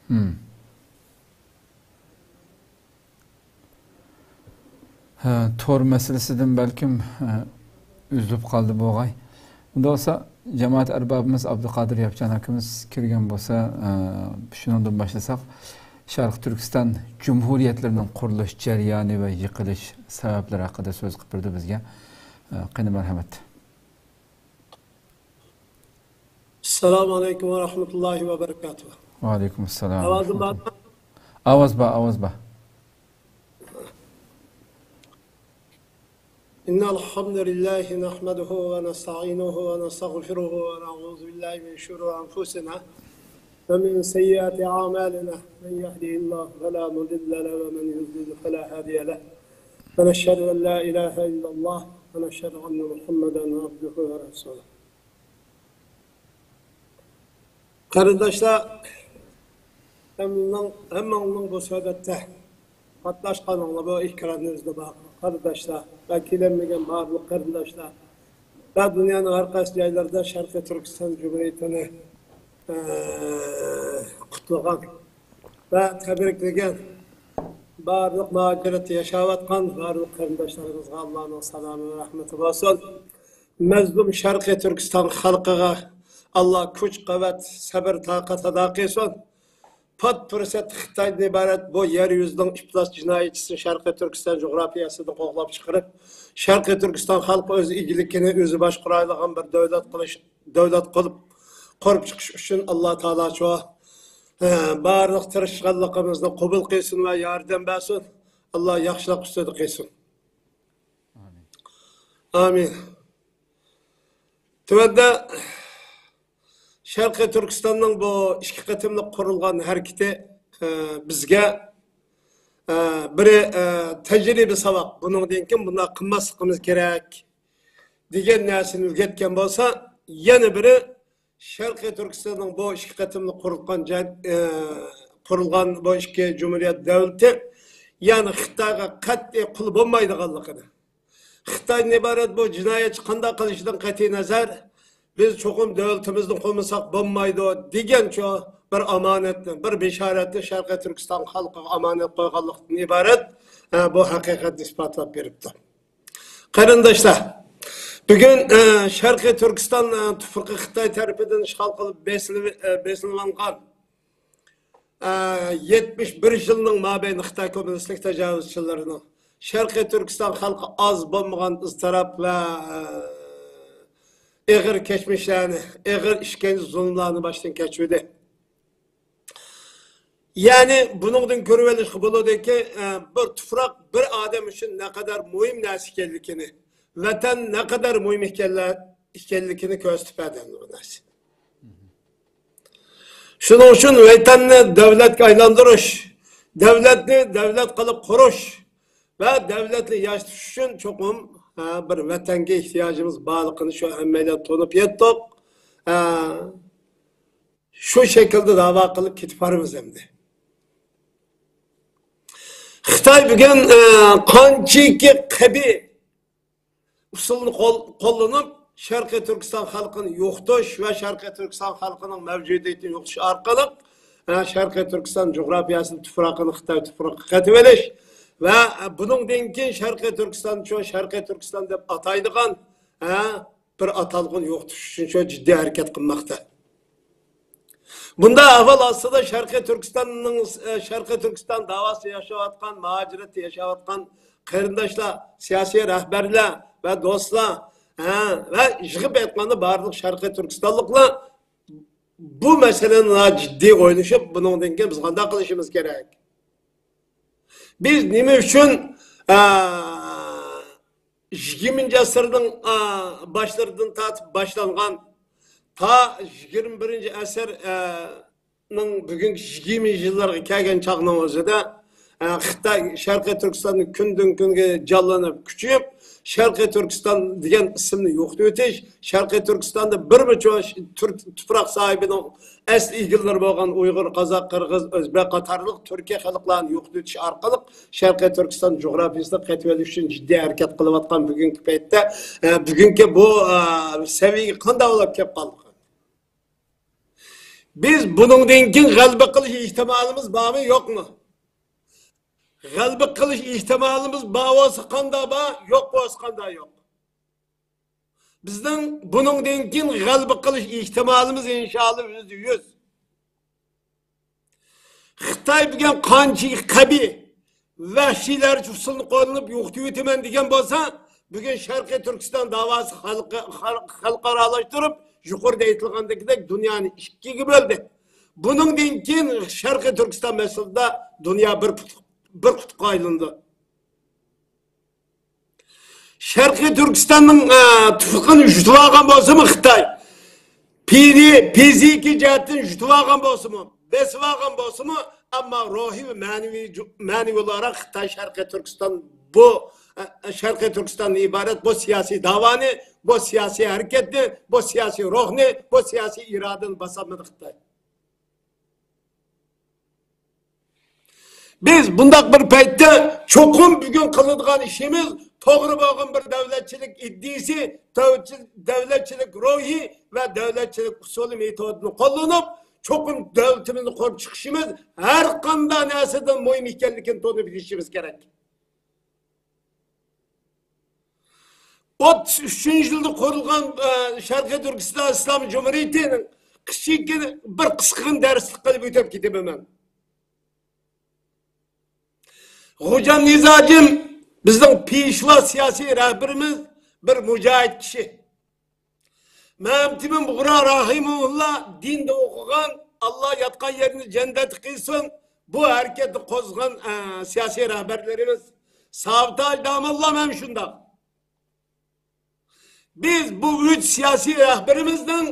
ھىم. ھە، تور مەسىلىسىدىن بەلكىم، ھە، ئۈزۈلۈپ قالدى بوغاي. ئۇنداق بولسا، جامائەت ئەربابىمىز ئابدۇقادىر ياپچان ئاكىمىز كىرگەن بولسا، ھە، شۇنىڭدىن باشلىساق، شەرقىي تۈركىستان جۇمھۇرىيەتلىرىنىڭ قۇرۇلۇش جەريانى ۋە يىقىلىش سەۋەبلىرى ھەققىدە سۆز قىلىپ بېرىدۇ بىزگە. ھە، قېنى، مەرھەمەت. السلام عليكم ورحمة الله وبركاته. ۋەئەلەيكۇم ئەسسالام. ئاۋازىم بارمۇ؟ ئاۋاز بار، ئاۋاز بار. إن الحمد لله نحمده ونستعينه ونستغفره ونعوذ بالله من شرور أنفسنا ومن سيئات أعمالنا. من يهده الله فلا مضل له ومن يضلل فلا هادي له. ونشهد أن لا إله إلا الله ونشهد أن محمدا عبده ورسوله. قېرىنداشلار، ھەممىڭ، ھەممىڭلارنىڭ بۇ سۆھبەتتە قاتناشقانلار، بۇ ئېكراننىڭ ئۈستىدە بار قېرىنداشلار ۋە كېلەلمىگەن بارلىق قېرىنداشلار ۋە دۇنيانىڭ ھەر قايسى جايلىرىدا شەرقىي تۈركىستان جۇمھۇرىيىتىنى، ئە، قۇتلىغان ۋە تەبرىكلىگەن بارلىق مۇھاجىرەتتە ياشاۋاتقان بارلىق قېرىنداشلىرىمىزغا ئاللانىڭ سالامى ۋە رەھمىتى بولسۇن. مەزلۇم شەرقىي تۈركىستان خەلقىگە ئاللا كۈچ-قۇۋۋەت، سەبىر-تاقەت ئاتا قىلسۇن. پات پۇرسەت خىتايدىن ئىبارەت بۇ يەر يۈزىنىڭ ئىپلاس جىنايەتچىسىنى شەرقىي تۈركىستان جۇغراپىيەسىدىن قوغلاپ چىقىرىپ، شەرقىي تۈركىستان خەلقى ئۆز ئىگىلىكىنى ئۆزى باشقۇرالايدىغان بىر دۆلەت قىلىش، دۆلەت قىلىپ قۇرۇپ چىقىش ئۈچۈن ئاللا تائالا شۇ، ئە، بارلىق تىرىشقانلىقىمىزنى قوبۇل قىلسۇن ۋە ياردەم بەرسۇن. ئاللا ياخشىلىق ئۈستىدە قىلسۇن. ئامىن. تۆۋەندە شەرقىي تۈركىستاننىڭ بۇ ئىككى قېتىملىق قۇرۇلغان ھەرىكىتى، ئە، بىزگە، ئە، بىرى، ئە، تەجرىبە ساۋاق، بۇنىڭدىن كېيىن بۇنداق قىلماسلىقىمىز كېرەك دېگەن نەرسىنى ئۆگەتكەن بولسا، يەنە بىرى شەرقىي تۈركىستاننىڭ بۇ ئىككى قېتىملىق قۇرۇلغان جەن-، ئە، قۇرۇلغان بۇ ئىككى جۇمھۇرىيەت دۆلىتى، يەنى خىتايغا قەتئىي قۇل بولمايدىغانلىقىنى، خىتايدىن ئىبارەت بۇ جىنايەتچى قانداق قىلىشىدىن قەتئىينەزەر، بىز چوقۇم دۆلىتىمىزنى قۇرمىساق بولمايدۇ دېگەن شۇ بىر ئامانەتنى، بىر بېشارەتنى شەرقىي تۈركىستان خەلقىگە ئامانەت قويغانلىقتىن ئىبارەت، ئە، بۇ ھەقىقەتنى ئىسپاتلاپ بېرىپتۇ. قېرىنداشلار، بۈگۈن، ئە، شەرقىي تۈركىستان، ئە، تۇپرىقى خىتاي تەرىپىدىن ئىشغال قىلىپ بېسىلىۋ-، ئە، بېسىلىۋالغان، ئە، يەتمىش بىر يىلنىڭ مابەينى خىتاي كوممۇنىستلىك تاجاۋۇزچىلىرىنىڭ شەرقىي تۈركىستان خەلقى ئاز بولمىغان ئىزتىراپ ۋە، ئە، ئېغىر كەچمىشلەرنى، ئېغىر ئىشكەنجە، زۇلۇملارنى باشتىن كەچۈردى. يەنى بۇنىڭدىن كۆرۈۋېلىشقا بولىدۇكى، ئە، بىر تۇپراق بىر ئادەم ئۈچۈن نەقەدەر مۇھىم نەرسە ئىكەنلىكىنى، ۋەتەن نەقەدەر مۇھىم ئىكەنلە-، ئىكەنلىكىنى كۆرسىتىپ بەردى بۇ نەرسە. شۇنىڭ ئۈچۈن ۋەتەننى دۆلەتكە ئايلاندۇرۇش، دۆلەتنى دۆلەت قىلىپ قۇرۇش ۋە دۆلەتنى ياشىتىش ئۈچۈن چوقۇم، ھە، بىر ۋەتەنگە ئېھتىياجىمىز بارلىقىنى شۇ ھەممەيلەن تونۇپ يەتتۇق. ھە، شۇ شەكىلدە داۋا قىلىپ كېتىپ بارىمىز ئەمدى. خىتاي بۈگۈن، ئە، قانچىكى قەبىھ ئۇسۇلنى قول-، قوللىنىپ، شەرقىي تۈركىستان خەلقىنى يوقىتىش ۋە شەرقىي تۈركىستان خەلقىنىڭ مەۋجۇدىيىتىنى يوقىتىش ئارقىلىق، ئە، شەرقىي تۈركىستان جۇغراپىيەسىنىڭ تۇپرىقىنى خىتاي تۇپرىقىغا قېتىۋېلىش ۋە، ئە، بۇنىڭدىن كېيىن شەرقىي تۈركىستان، شۇ شەرقىي تۈركىستان دەپ ئاتايدىغان، ئە، بىر ئاتالغۇنى يوقىتىش ئۈچۈن شۇ جىددىي ھەرىكەت قىلماقتا. بۇنداق ئەھۋال ئاستىدا شەرقىي تۈركىستاننىڭ، ئە، شەرقىي تۈركىستان داۋاسىدا ياشاۋاتقان، مۇھاجىرەتتە ياشاۋاتقان قېرىنداشلار، سىياسىي رەھبەرلەر ۋە دوستلار، ھە، ۋە يىغىپ ئېيتقاندا بارلىق شەرقىي تۈركىستانلىقلار بۇ مەسىلىنى ناھايىتى جىددىي ئويلىشىپ، بۇنىڭدىن كېيىن بىز قانداق قىلىشىمىز كېرەك؟ بىز نېمە ئۈچۈن، ئە، يىگىرمىنچى ئەسىرنىڭ، ئا، باشلىرىدىن تارتىپ باشلانغان، تا يىگىرمە بىرىنچى ئەسىر، ئە، نىڭ بۈگۈنكى يىگىرمە يىللارغا كەلگەن چاغنىڭ ئۆزىدە، ئە، خىتاي شەرقىي تۈركىستاندا كۈندىن كۈنگە جانلىنىپ، كۈچىيىپ، شەرقىي تۈركىستان دېگەن ئىسىمنى يوقىتىۋېتىش، شەرقىي تۈركىستاندا بىرمۇ چوڭ تۈرك تۇپراق ساھىبىنىڭ ئەسلى ئىگىلىرى بولغان ئۇيغۇر، قازاق، قىرغىز، ئۆزبەك قاتارلىق تۈركىي خەلقلەرنى يوقىتىۋېتىش ئارقىلىق شەرقىي تۈركىستان جۇغراپىيىسىنى قېتىۋېلىش ئۈچۈن جىددىي ھەرىكەت قىلىۋاتقان بۈگۈنكى پەيتتە، ئە، بۈگۈنكى بۇ، ئە، سەۋىيەگە قانداق بولۇپ كېلىپ قالدۇق؟ بىز بۇنىڭدىن كېيىن غەلىبە قىلىش ئېھتىمالىمىز بارمۇ، يوقمۇ؟ غەلىبە قىلىش ئېھتىمالىمىز بار بولسا قانداق بار، يوق بولسا قانداق يوق؟ بىزنىڭ بۇنىڭدىن كېيىن غەلىبە قىلىش ئېھتىمالىمىز ئىنشائاللا يۈزدە يۈز. خىتاي بۈگۈن قانچىلىك قەبىھ، ۋەھشىيلەرچە ئۇسۇلنى قوللىنىپ يوقىتىۋېتىمەن دېگەن بولسا، بۈگۈن شەرقىي تۈركىستان داۋاسى خەلقى-، خەلق-، خەلقئارالاشتۇرۇپ، يۇقىرىدا ئېيتىلغاندىكىدەك دۇنيانى ئىككىگە بۆلدى. بۇنىڭدىن كېيىن شەرقىي تۈركىستان مەسىلىسىدە دۇنيا بىر پۇت-، بىر قۇتقا ئايلىنىدۇ. شەرقىي تۈركىستاننىڭ، ئە، تۇپرىقىنى يۇتۇۋالغان بولسىمۇ خىتاي، پىدى-، فىزىكىي جەھەتتىن يۇتۇۋالغان بولسىمۇ، بېسىۋالغان بولسىمۇ، ئەمما روھىي ۋە مەنىۋى جۇ-، مەنىۋى ئولاراق خىتاي شەرقىي تۈركىستان بۇ، ئە، شەرقىي تۈركىستاندىن ئىبارەت بۇ سىياسىي داۋانى، بۇ سىياسىي ھەرىكەتنى، بۇ سىياسىي روھنى، بۇ سىياسىي ئىرادىنى باسالمىدى خىتاي. بىز بۇنداق بىر پەيتتە چوقۇم بۈگۈن قىلىدىغان ئىشىمىز توغرا بولغان بىر دەۋلەتچىلىك ئىدىيىسى، دەۋلەتچىلىك روھى ۋە دەۋلەتچىلىك ئۇسۇلى مېتودىنى قوللىنىپ، چوقۇم دۆلىتىمىزنى قۇرۇپ چىقىشىمىز، ھەر قانداق نەرسىدىن مۇھىم ئىكەنلىكىنى تونۇپ يېتىشىمىز كېرەك. ئوتتۇز ئۈچىنچى يىلدا قۇرۇلغان، ئە، شەرقىي تۈركىستان ئىسلام جۇمھۇرىيىتىنىڭ كىچىككىنە بىر قىسقىغىنە دەرسلىك قىلىپ ئۆتۈپ كېتىمەن مەن. خوجام نىزاجىم بىزنىڭ پېشۋا سىياسىي رەھبىرىمىز، بىر مۇجاھىد كىشى. مەمتىمىن بۇغرا راھىمۇللا دىندا ئوقۇغان، ئاللا ياتقان يېرىنى جەننەت قىلسۇن، بۇ ھەرىكەتنى قوزغىغان، ئە، سىياسىي رەھبەرلىرىمىز. سابىت ھاجى داموللام ھەم شۇنداق. بىز بۇ ئۈچ سىياسىي رەھبىرىمىزنىڭ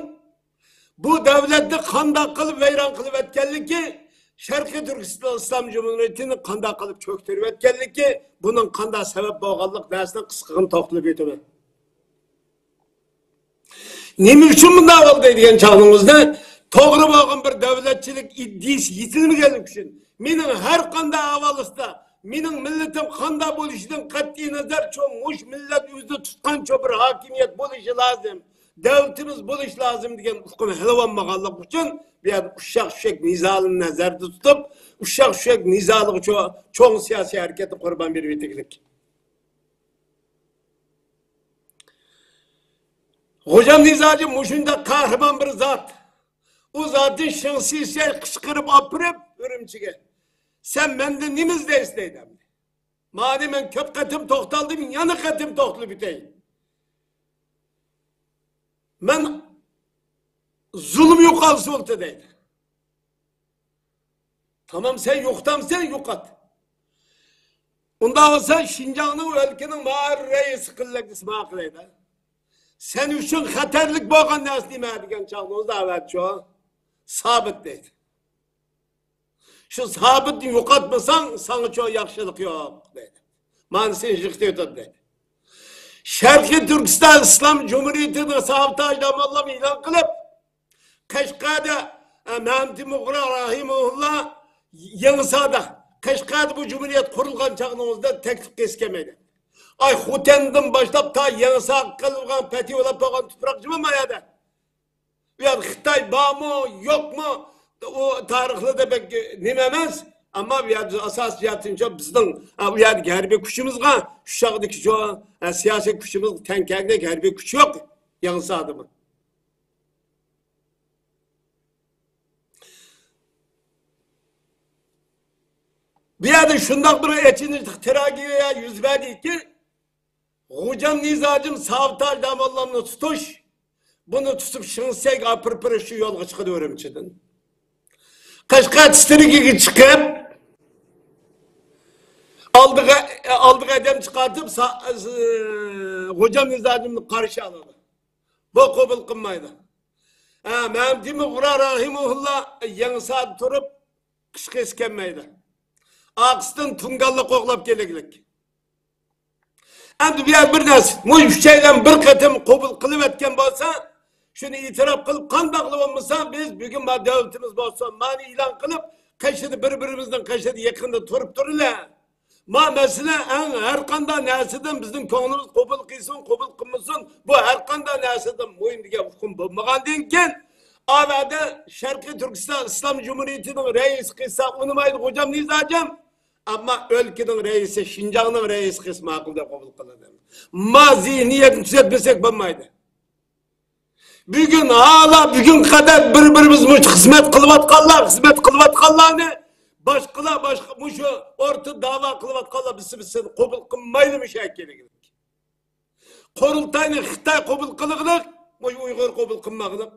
بۇ دەۋلەتنى قانداق قىلىپ ۋەيران قىلىۋەتكەنلىكى، شەرقىي تۈركىستان ئىسلام جۇمھۇرىيىتىنى قانداق قىلىپ چۆكتۈرۈۋەتكەنلىكى، بۇنىڭ قانداق سەۋەب بولغانلىق نەرسىنى قىسقىغىنە توختىلىپ ئۆتىمەن. نېمە ئۈچۈن بۇنداق بولدى دېگەن چاغىڭىزدا، توغرا بولغان بىر دەۋلەتچىلىك ئىدىيىسى يېتىلمىگەنلىكى ئۈچۈن، مېنىڭ ھەر قانداق ئەھۋالىسىدا، مېنىڭ مىللىتىم قانداق بولۇشىدىن قەتئىينەزەر، شۇ مۇشۇ مىللەت ئۆزىدە تۇتقان شۇ بىر ھاكىمىيەت بولۇشى لازىم، دەۋلىتىمىز بولۇشى لازىم دېگەن ئۇقۇم ھېلىۋالمىغانلىقى ئۈچۈن، بۇ يەردە ئۇششاق چۈشەك نىزالىنى نەزەردە تۇتۇپ، ئۇششاق چۈشەك نىزالىغا چو-، چوڭ سىياسىي ھەرىكەتنى قۇربان بېرىۋېتىگلىك. خوجام نىزاجى مۇشۇنداق قەھرىمان بىر زات. ئۇ زاتنى شېڭ شىشەي قىچقىرىپ ئاپىرىپ ئۈرۈمچىگە، سەن مەندىن نېمە ئىزدەيسەن دەيدۇ. مانا مەن كۆپ قېتىم توختالدىم، يەنە قېتىم توختىلىپ ئۆتەي. مەن زۇلۇم يوقالسۇن دەيدۇ. تامام، سەن يوقىتامسەن، يوقات. ئۇنداق بولسا شىنجاڭنىڭ، ئۆلكىنىڭ مائارىپ رەئىسى قىلىلىدۇ دېسە ماقۇل دەيدۇ. سەن ئۈچۈن خەتەرلىك بولغان نەرسە نېمە دېگەن چاغدا ئۇ دەۋەتچۇ. سابىت دەيدۇ. شۇ سابىتنى يوقاتمىساڭ، ساڭىچۇ ياخشىلىق يوق دەيدۇ. مانا سېنى يىقىتىۋېتىدۇ دەيدۇ. شەرقىي تۈركىستان ئىسلام جۇمھۇرىيىتىنى سابىت ھاجى داموللام ئېلان قىلىپ، قەشقەردە، ئە، مەمتىمىن بۇغرا راھىمۇللا يېڭىسادا، قەشقەردە بۇ جۇمھۇرىيەت قۇرۇلغان چاغنىڭىزدا تەكلىپ قىلسا كەلمەيدۇ. ئاي، خوتەندىن باشلاپ تا يېڭىساغا قىلغان پەتھى بولۇپ بولغان تۇپراق جۇمۇ ما يەردە. ئۇ يەردە خىتاي بارمۇ، يوقمۇ، ئۇ تارىخلىرىدا بەك نېمە ئەمەس. ئەمما بۇ يەردە ئاساسىي جەھەتتىن بىزنىڭ، ئە، ئۇ يەردىكى ھەربىي كۈچىمىزغا، ئۇ چاغدىكى شۇ، ئە، سىياسىي كۈچىمىزگە تەڭ كەلگۈدەك ھەربىي كۈچ يوق يېڭىسادىمۇ. بۇ يەردە شۇنداق بىر ئېچىنىشلىق تراگېدىيە يۈز بەردىكى، خوجام نىزاجىم سابىت ھاجى داموللامنى تۇتۇش، بۇنى تۇتۇپ شېڭ شىسەيگە ئاپىرىپ بېرىش شۇ يولغا چىقىدۇ ئۈرۈمچىدىن. قەشقەر دىسترىكىگە چىقىپ، ئالدىغا، ئالدىغا ئادەم چىقارتىپ، سا-، خوجام نىزاجىمنى قارشى ئالىدۇ. بۇ قوبۇل قىلمايدۇ. ھە، مەمتىمىن بۇغرا راھىمۇللا يېڭىسادا تۇرۇپ، قىشقا ئېسىپ كەلمەيدۇ. ئارقىسىدىن تۇڭگانلار قوغلاپ كېلىگلىك. ئەمدى بۇ يەر بىر نەرسە، مۇشۇ ئۈچەيلەن بىر قېتىم قوبۇل قىلىۋەتكەن بولسا، شۇنى ئېتىراپ قىلىپ، قانداقلا بولمىسا، بىز بۈگۈن ما دۆلىتىمىز بولسۇن، مانى ئېلان قىلىپ، قېشىدا بىر-بىرىمىزنىڭ قېشىدا يېقىندا تۇرۇپ تۇرىلە. ما مەسىلە ئەڭ ھەر قانداق نەرسىدىن بىزنىڭ كۆڭلىمىز قوبۇل قىلسۇن، قوبۇل قىلمىسۇن، بۇ ھەر قانداق نەرسىدىن مۇھىم دېگەن ئۇقۇم بولمىغاندىن كېيىن، ئاۋەدە شەرقىي تۈركىستان ئىسلام جۇمھۇرىيىتىنىڭ رەئىسى قىلسا ئۇنىمايدۇ، خوجام نىزاجان. ئەمما ئۆلكىنىڭ رەئىسى، شىنجاڭنىڭ رەئىسى قىلسا ماقۇل دەپ قوبۇل قىلىدۇ. ما زېھنىيەتنى تۈزەتمىسەك بولمايدۇ. بۈگۈن، ھالا بۈگۈنگە قەدەر بىر-بىرىمىز مۇشۇ خىزمەت قىلىۋاتقانلار، خىزمەت قىلىۋاتقانلارنى باشقىلار، باشقا مۇشۇ ئورتا داۋا قىلىۋاتقانلار بىز، بىز سېنى قوبۇل قىلمايلىمىش كېلىگىلىك. قۇرۇلتاينى خىتاي قوبۇل قىلغىلىق، مۇشۇ ئۇيغۇر قوبۇل قىلماغلىق.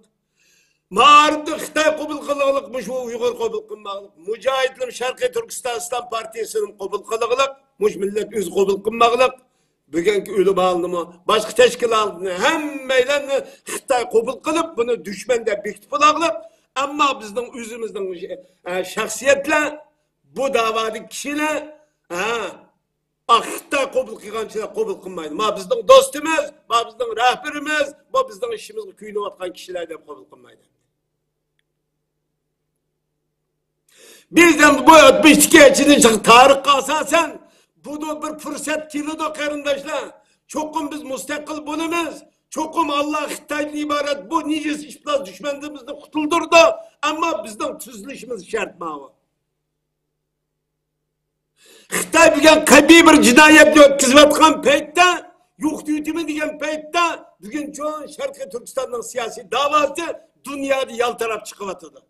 مائارىپنى خىتاي قوبۇل قىلغىلىق، مۇشۇ ئۇيغۇر قوبۇل قىلماغلىق. مۇجاھىدلىرىم شەرقىي تۈركىستان ئىسلام پارتىيىسىنى قوبۇل قىلغىلىق، مۇشۇ مىللەت ئۆزى قوبۇل قىلماغلىق. بۈگۈنكى ئۆلۈم ھالىنىمۇ، باشقا تەشكىلاتنى، ھەممەيلەننى خىتاي قوبۇل قىلىپ، بۇنى دۈشمەن دەپ بېكىتىپ بولاغلىق. ئەمما بىزنىڭ ئۆزىمىزنىڭ، ئە، شەخسىيەتلەر، بۇ داۋادىكى كىشىلەر، ھە، ئا، خىتاي قوبۇل قىلغانچىلار قوبۇل قىلمايدۇ. ما بىزنىڭ دوستىمىز، ما بىزنىڭ رەھبىرىمىز، ما بىزنىڭ ئىشىمىزغا كۆيۈنۈۋاتقان كىشىلەر دەپ قوبۇل قىلمايدۇ. بىز ئەمدى بۇ ئاتمىش ئىككى يىلدىن چىقىپ تارىخقا ئاساسەن، بۇدا بىر پۇرسەت كېلىدۇ، قېرىنداشلار. چوقۇم بىز مۇستەقىل بولىمىز. چوقۇم ئاللا خىتايدىن ئىبارەت بۇ نىجىس ئىپلاس دۈشمەنلىرىمىزنى قۇتۇلدۇرىدۇ. ئەمما بىزنىڭ تۈزىلىشىمىز شەرت ماۋۇ. خىتاي بۈگۈن قەبىھ بىر جىنايەتنى ئۆتكۈزۈۋاتقان پەيتتە، يوقىتىۋېتىمەن دېگەن پەيتتە، بۈگۈن چوڭ شەرقىي تۈركىستاننىڭ سىياسىي داۋاسى دۇنيادا يالتىراپ چىقىۋاتىدۇ.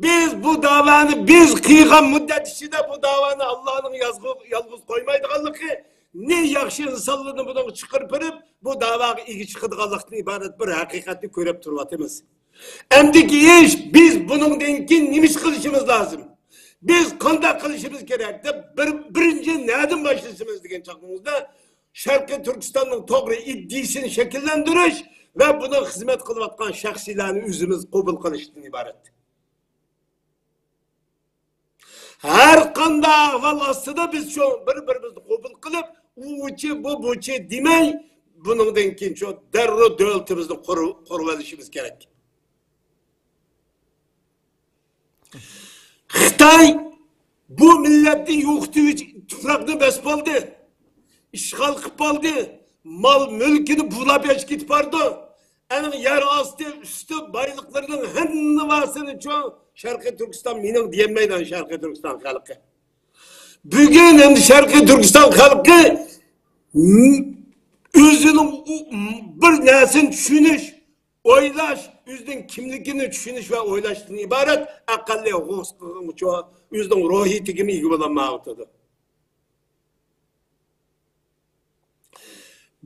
بىز بۇ داۋانى، بىز قىلغان مۇددەت ئىچىدە بۇ داۋانى ئاللانىڭ يازغۇ-، يالغۇز قويمايدىغانلىقىنى، ياخشى ئىنسانلارنى بۇنىڭغا چىقىرىپ بېرىپ، بۇ داۋاغا ئىگە چىقىدىغانلىقتىن ئىبارەت بىر ھەقىقەتنى كۆرۈپ تۇرۇۋاتىمىز. ئەمدىكى ئىش، بىز بۇنىڭدىن كېيىن نېمە ئىش قىلىشىمىز لازىم؟ بىز قانداق قىلىشىمىز كېرەك دەپ، بىر، بىرىنچى نەدىن باشلىشىمىز دېگەن چاغىمىزدا، شەرقىي تۈركىستاننىڭ توغرا ئىدىيىسىنى شەكىللەندۈرۈش ۋە بۇنىڭ خىزمەت قىلىۋاتقان شەخسلەرنى ئۆزىمىز قوبۇل قىلىشتىن ئىبارەت. ھەر قانداق ئەھۋال ئاستىدا بىز شۇ بىر-بىرىمىزنى قوبۇل قىلىپ، ئۇ ئۇچى، بۇ بۇچى دېمەي، بۇنىڭدىن كېيىن شۇ دەررۇ دۆلىتىمىزنى قۇر-، قۇرۇۋېلىشىمىز كېرەك. خىتاي بۇ مىللەتنى يوقىتىۋېتىپ، تۇپراقنى بېسىپ ئالدى، ئىشغال قىلىپ ئالدى، مال مۈلكىنى بۇلاپ ئېچىپ كېتىپ بارىدۇ. ئەنە يەر ئاستى، ئۈستى بايلىقلىرىنىڭ ھەممىسىنى چوڭ شەرقىي تۈركىستان مېنىڭ دېيەلمەيدۇ شەرقىي تۈركىستان خەلقى. بۈگۈن ئەمدى شەرقىي تۈركىستان خەلقى ئۆزىنىڭ ئۇ، بىر نەرسىنى چۈشىنىش، ئويلاش، ئۆزىنىڭ كىملىكىنى چۈشىنىش ۋە ئويلاشتىن ئىبارەت ئەقەللىي ھوقۇق قىلغۇچى، ئۆزىنىڭ روھىيىتىگىمۇ ئىگە بولالمايۋاتىدۇ.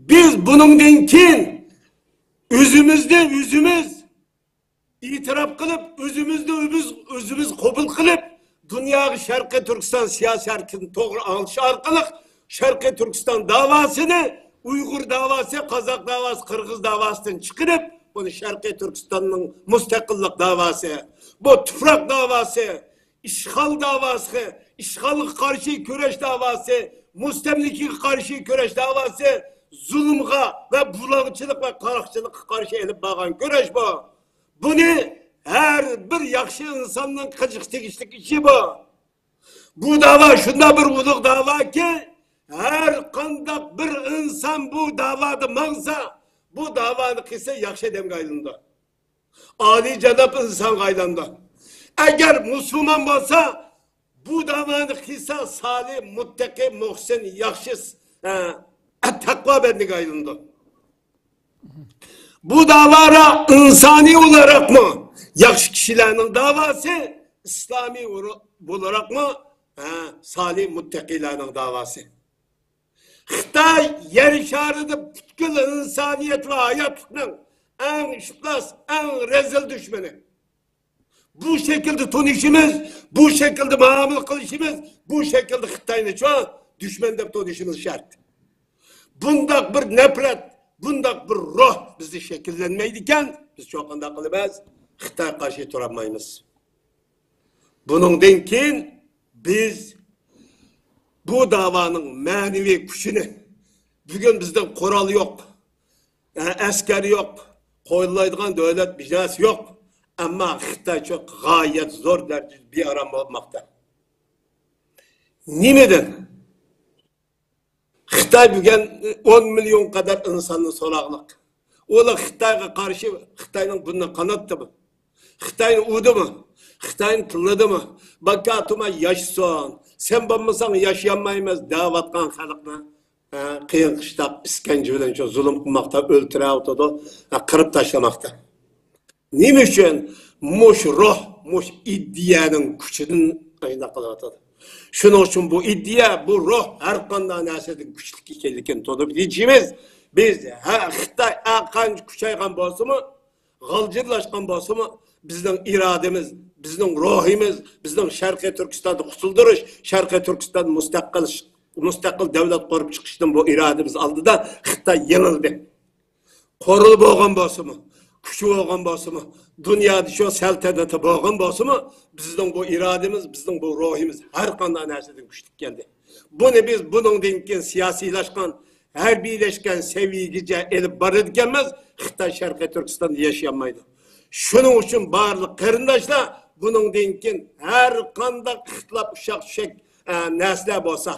بىز بۇنىڭدىن كېيىن ئۆزىمىزنى ئۆزىمىز ئېتىراپ قىلىپ، ئۆزىمىزنى ئۆزىمىز، ئۆزىمىز قوبۇل قىلىپ، دۇنياغا شەرقىي تۈركىستان سىياسىي ھەرىكىتىنى توغرا ئاڭلىتىش ئارقىلىق، شەرقىي تۈركىستان داۋاسىنى ئۇيغۇر داۋاسى، قازاق داۋاسى، قىرغىز داۋاسىدىن چىقىرىپ، بۇنى شەرقىي تۈركىستاننىڭ مۇستەقىللىق داۋاسى، بۇ تۇپراق داۋاسى، ئىشغال داۋاسى، ئىشغالغا قارشى كۈرەش داۋاسى، مۇستەملىكىگە قارشى كۈرەش داۋاسى، زۇلۇمغا ۋە بۇلاڭچىلىق ۋە قاراقچىلىققا قارشى ئېلىپ بارغان كۈرەش بۇ. بۇنى ھەر بىر ياخشى ئىنساننىڭ قىلىشقا تېگىشلىك ئىشى بۇ. بۇ داۋا شۇنداق بىر ئۇلۇغ داۋاكى، ھەر قانداق بىر ئىنسان بۇ داۋادا ماڭسا، بۇ داۋانى قىلسا ياخشى ئادەمگە ئايلىنىدۇ. ئالىيجاناب ئىنسانغا ئايلانىدۇ. ئەگەر مۇسۇلمان بولسا، بۇ داۋانى قىلسا سالىھ، مۇتتەقى، مۇھسىن، ياخشى، ئە، تەقۋا بەندىگە ئايلىنىدۇ. بۇ داۋارا ئىنسانىي ئولاراقمۇ ياخشى كىشىلەرنىڭ داۋاسى، ئىسلامىي ئورا-، بولاراقمۇ، ھە، سالىھ مۇتتەقىيلەرنىڭ داۋاسى. خىتاي يەر شارىدا پۈتكۈل ئىنسانىيەت ۋە ھاياتلىقنىڭ ئەڭ ئىپلاس، ئەڭ رەزىل دۈشمىنى. بۇ شەكىلدە تونۇشىمىز، بۇ شەكىلدە مۇئامىلە قىلىشىمىز، بۇ شەكىلدە خىتاينى چوڭ دۈشمەن دەپ تونۇشىمىز شەرت. بۇنداق بىر نەپرەت، بۇنداق بىر روھ بىزدە شەكىللەنمەيدىكەن، بىز چوقۇم قانداق قىلىمىز؟ خىتايغا قارشى تۇرالمايمىز. بۇنىڭدىن كېيىن بىز بۇ داۋانىڭ مەنىۋى كۈچىنى، بۈگۈن بىزدە قورال يوق، ئە-، ئەسكەر يوق، قوللايدىغان دۆلەت بىناسى يوق. ئەمما خىتاي شۇ غايەت زور دەرىجىدە بىئارام بولماقتا. نېمىدىن؟ خىتاي بۈگۈن ئون مىليون قەدەر ئىنساننى سوراقلىق. ئۇلار خىتايغا قارشى، خىتاينىڭ بۇرنىنى قاناتتىمۇ؟ خىتاينى ئۇردىمۇ؟ خىتاينى تىللىدىمۇ؟ باكاتۇما ياشىسۇن، سەن بولمىساڭ ياشىيالمايمىز دەۋاتقان خەلقنى، ھە، قىيىن قىشلاپ ئىسكەنجە بىلەن شۇ زۇلۇم قىلماقتا، ئۆلتۈرۈۋاتىدۇ، ھە، قىرىپ تاشلىماقتا. نېمە ئۈچۈن؟ مۇشۇ روھ، مۇشۇ ئىدىيەنىڭ كۈچىدىن ئاشۇنداق قىلىۋاتىدۇ. شۇنىڭ ئۈچۈن بۇ ئىدىيە، بۇ روھ ھەر قانداق نەرسىدىن كۈچلۈك ئىكەنلىكىنى تونۇپ يېتىشىمىز. بىز ھە، خىتاي ھەر قانچە كۈچەيگەن بولسىمۇ، غالجىرلاشقان بولسىمۇ، بىزنىڭ ئىرادىمىز، بىزنىڭ روھىمىز، بىزنىڭ شەرقىي تۈركىستاننى قۇتۇلدۇرۇش، شەرقىي تۈركىستان مۇستەقىل، مۇستەقىل دۆلەت قۇرۇپ چىقىشتىن بۇ ئىرادىمىز ئالدىدا خىتاي يېڭىلدى. قورال بولغان بولسىمۇ، كۈچى بولغان بولسىمۇ، دۇنيادا شۇ سەلتەنىتى بولغان بولسىمۇ، بىزنىڭ بۇ ئىرادىمىز، بىزنىڭ بۇ روھىمىز ھەر قانداق نەرسىدىن كۈچلۈك كەلدى. بۇنى بىز بۇنىڭدىن كېيىن سىياسىيلاشقان، ھەربىيلەشكەن سەۋىيەگىچە ئېلىپ بارىدىكەنمىز، خىتاي شەرقىي تۈركىستاندا ياشىيالمايدۇ. شۇنىڭ ئۈچۈن بارلىق قېرىنداشلار، بۇنىڭدىن كېيىن ھەر قانداق ئىختىلاپ، ئۇششاق-چۈششەك، ئە، نەرسىلەر بولسا،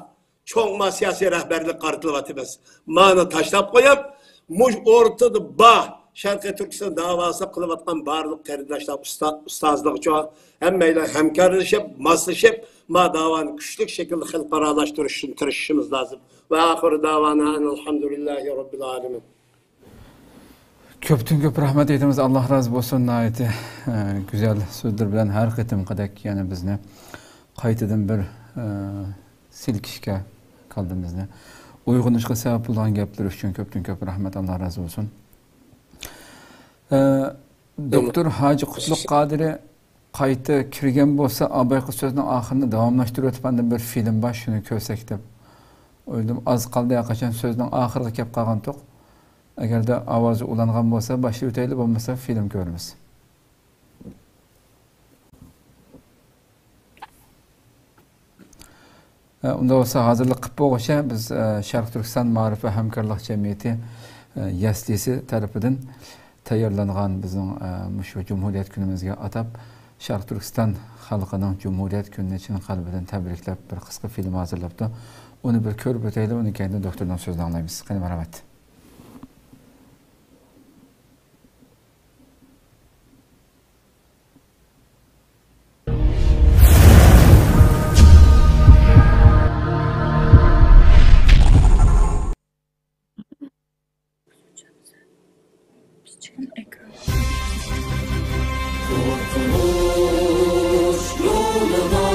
چوڭ ما سىياسىي رەھبەرلىك قارىتىلىۋاتىمىز. مانا تاشلاپ قويۇپ، مۇش ئورتىدا بار شەرقىي تۈركىستان داۋاسى قىلىۋاتقان بارلىق قېرىنداشلار، ئۇستا-، ئۇستازلىقچۇ، ھەممەيلەن ھەمكارلىشىپ، ماسلىشىپ، ما داۋانى كۈچلۈك شەكىلدە خەلقئارالاشتۇرۇش ئۈچۈن تىرىشىشىمىز لازىم. ۋە ئاخىرۇ داۋانا ئەنىلھەمدۇلىللاھى رەببىل ئالەمىن. كۆپتىن كۆپ رەھمەت ئېيتىمىز، ئاللا رازى بولسۇن. ناھايىتى، ئە، گۈزەل سۆزلىرى بىلەن ھەر قېتىمقىدەك يەنە بىزنى قايتىدىن بىر، ئە، سىلكىشكە، كاللىمىزنى ئويغىنىشقا سەۋەب بولغان گەپلىرى ئۈچۈن كۆپتىن كۆپ رەھمەت، ئاللا رازى بولسۇن. ئە، دوكتور ھاجى قۇتلۇق قادىرى قايتا كىرگەن بولسا، ئابايقى سۆزنىڭ ئاخىرىنى داۋاملاشتۇرۇۋېتىپ، ئاندىن بىر فىلىم بار، شۇنى كۆرسەك دەپ ئويلىدىم. ئاز قالدى، ھەرقاچان سۆزنىڭ ئاخىرىغا كەپ قالغانتۇق. ئەگەردە ئاۋازى ئۇلانغان بولسا، باشلىۋېتەيلى، بولمىسا فىلىم كۆرىمىز. ئە، ئۇنداق بولسا، ھازىرلىق قىلىپ بولغۇچە بىز، ئە، شەرقىي تۈركىستان مائارىپ ۋە ھەمكارلىق جەمئىيىتى، ئە، يەسلىسى تەرىپىدىن تەييارلانغان بىزنىڭ، ئە، مۇشۇ جۇمھۇرىيەت كۈنىمىزگە ئاتاپ، شەرقىي تۈركىستان خەلقىنىڭ جۇمھۇرىيەت كۈنىنى چىن قەلبىدىن تەبرىكلەپ، بىر قىسقا فىلىم ھازىرلاپتۇ. ئۇنى بىر كۆرۈپ ئۆتەيلى، ئۇنىڭ كەينىدىن دوكتورنىڭ سۆزىنى ئاڭلايمىز. قېنى، مەرھەمەت. قۇتۇلۇش يولىدا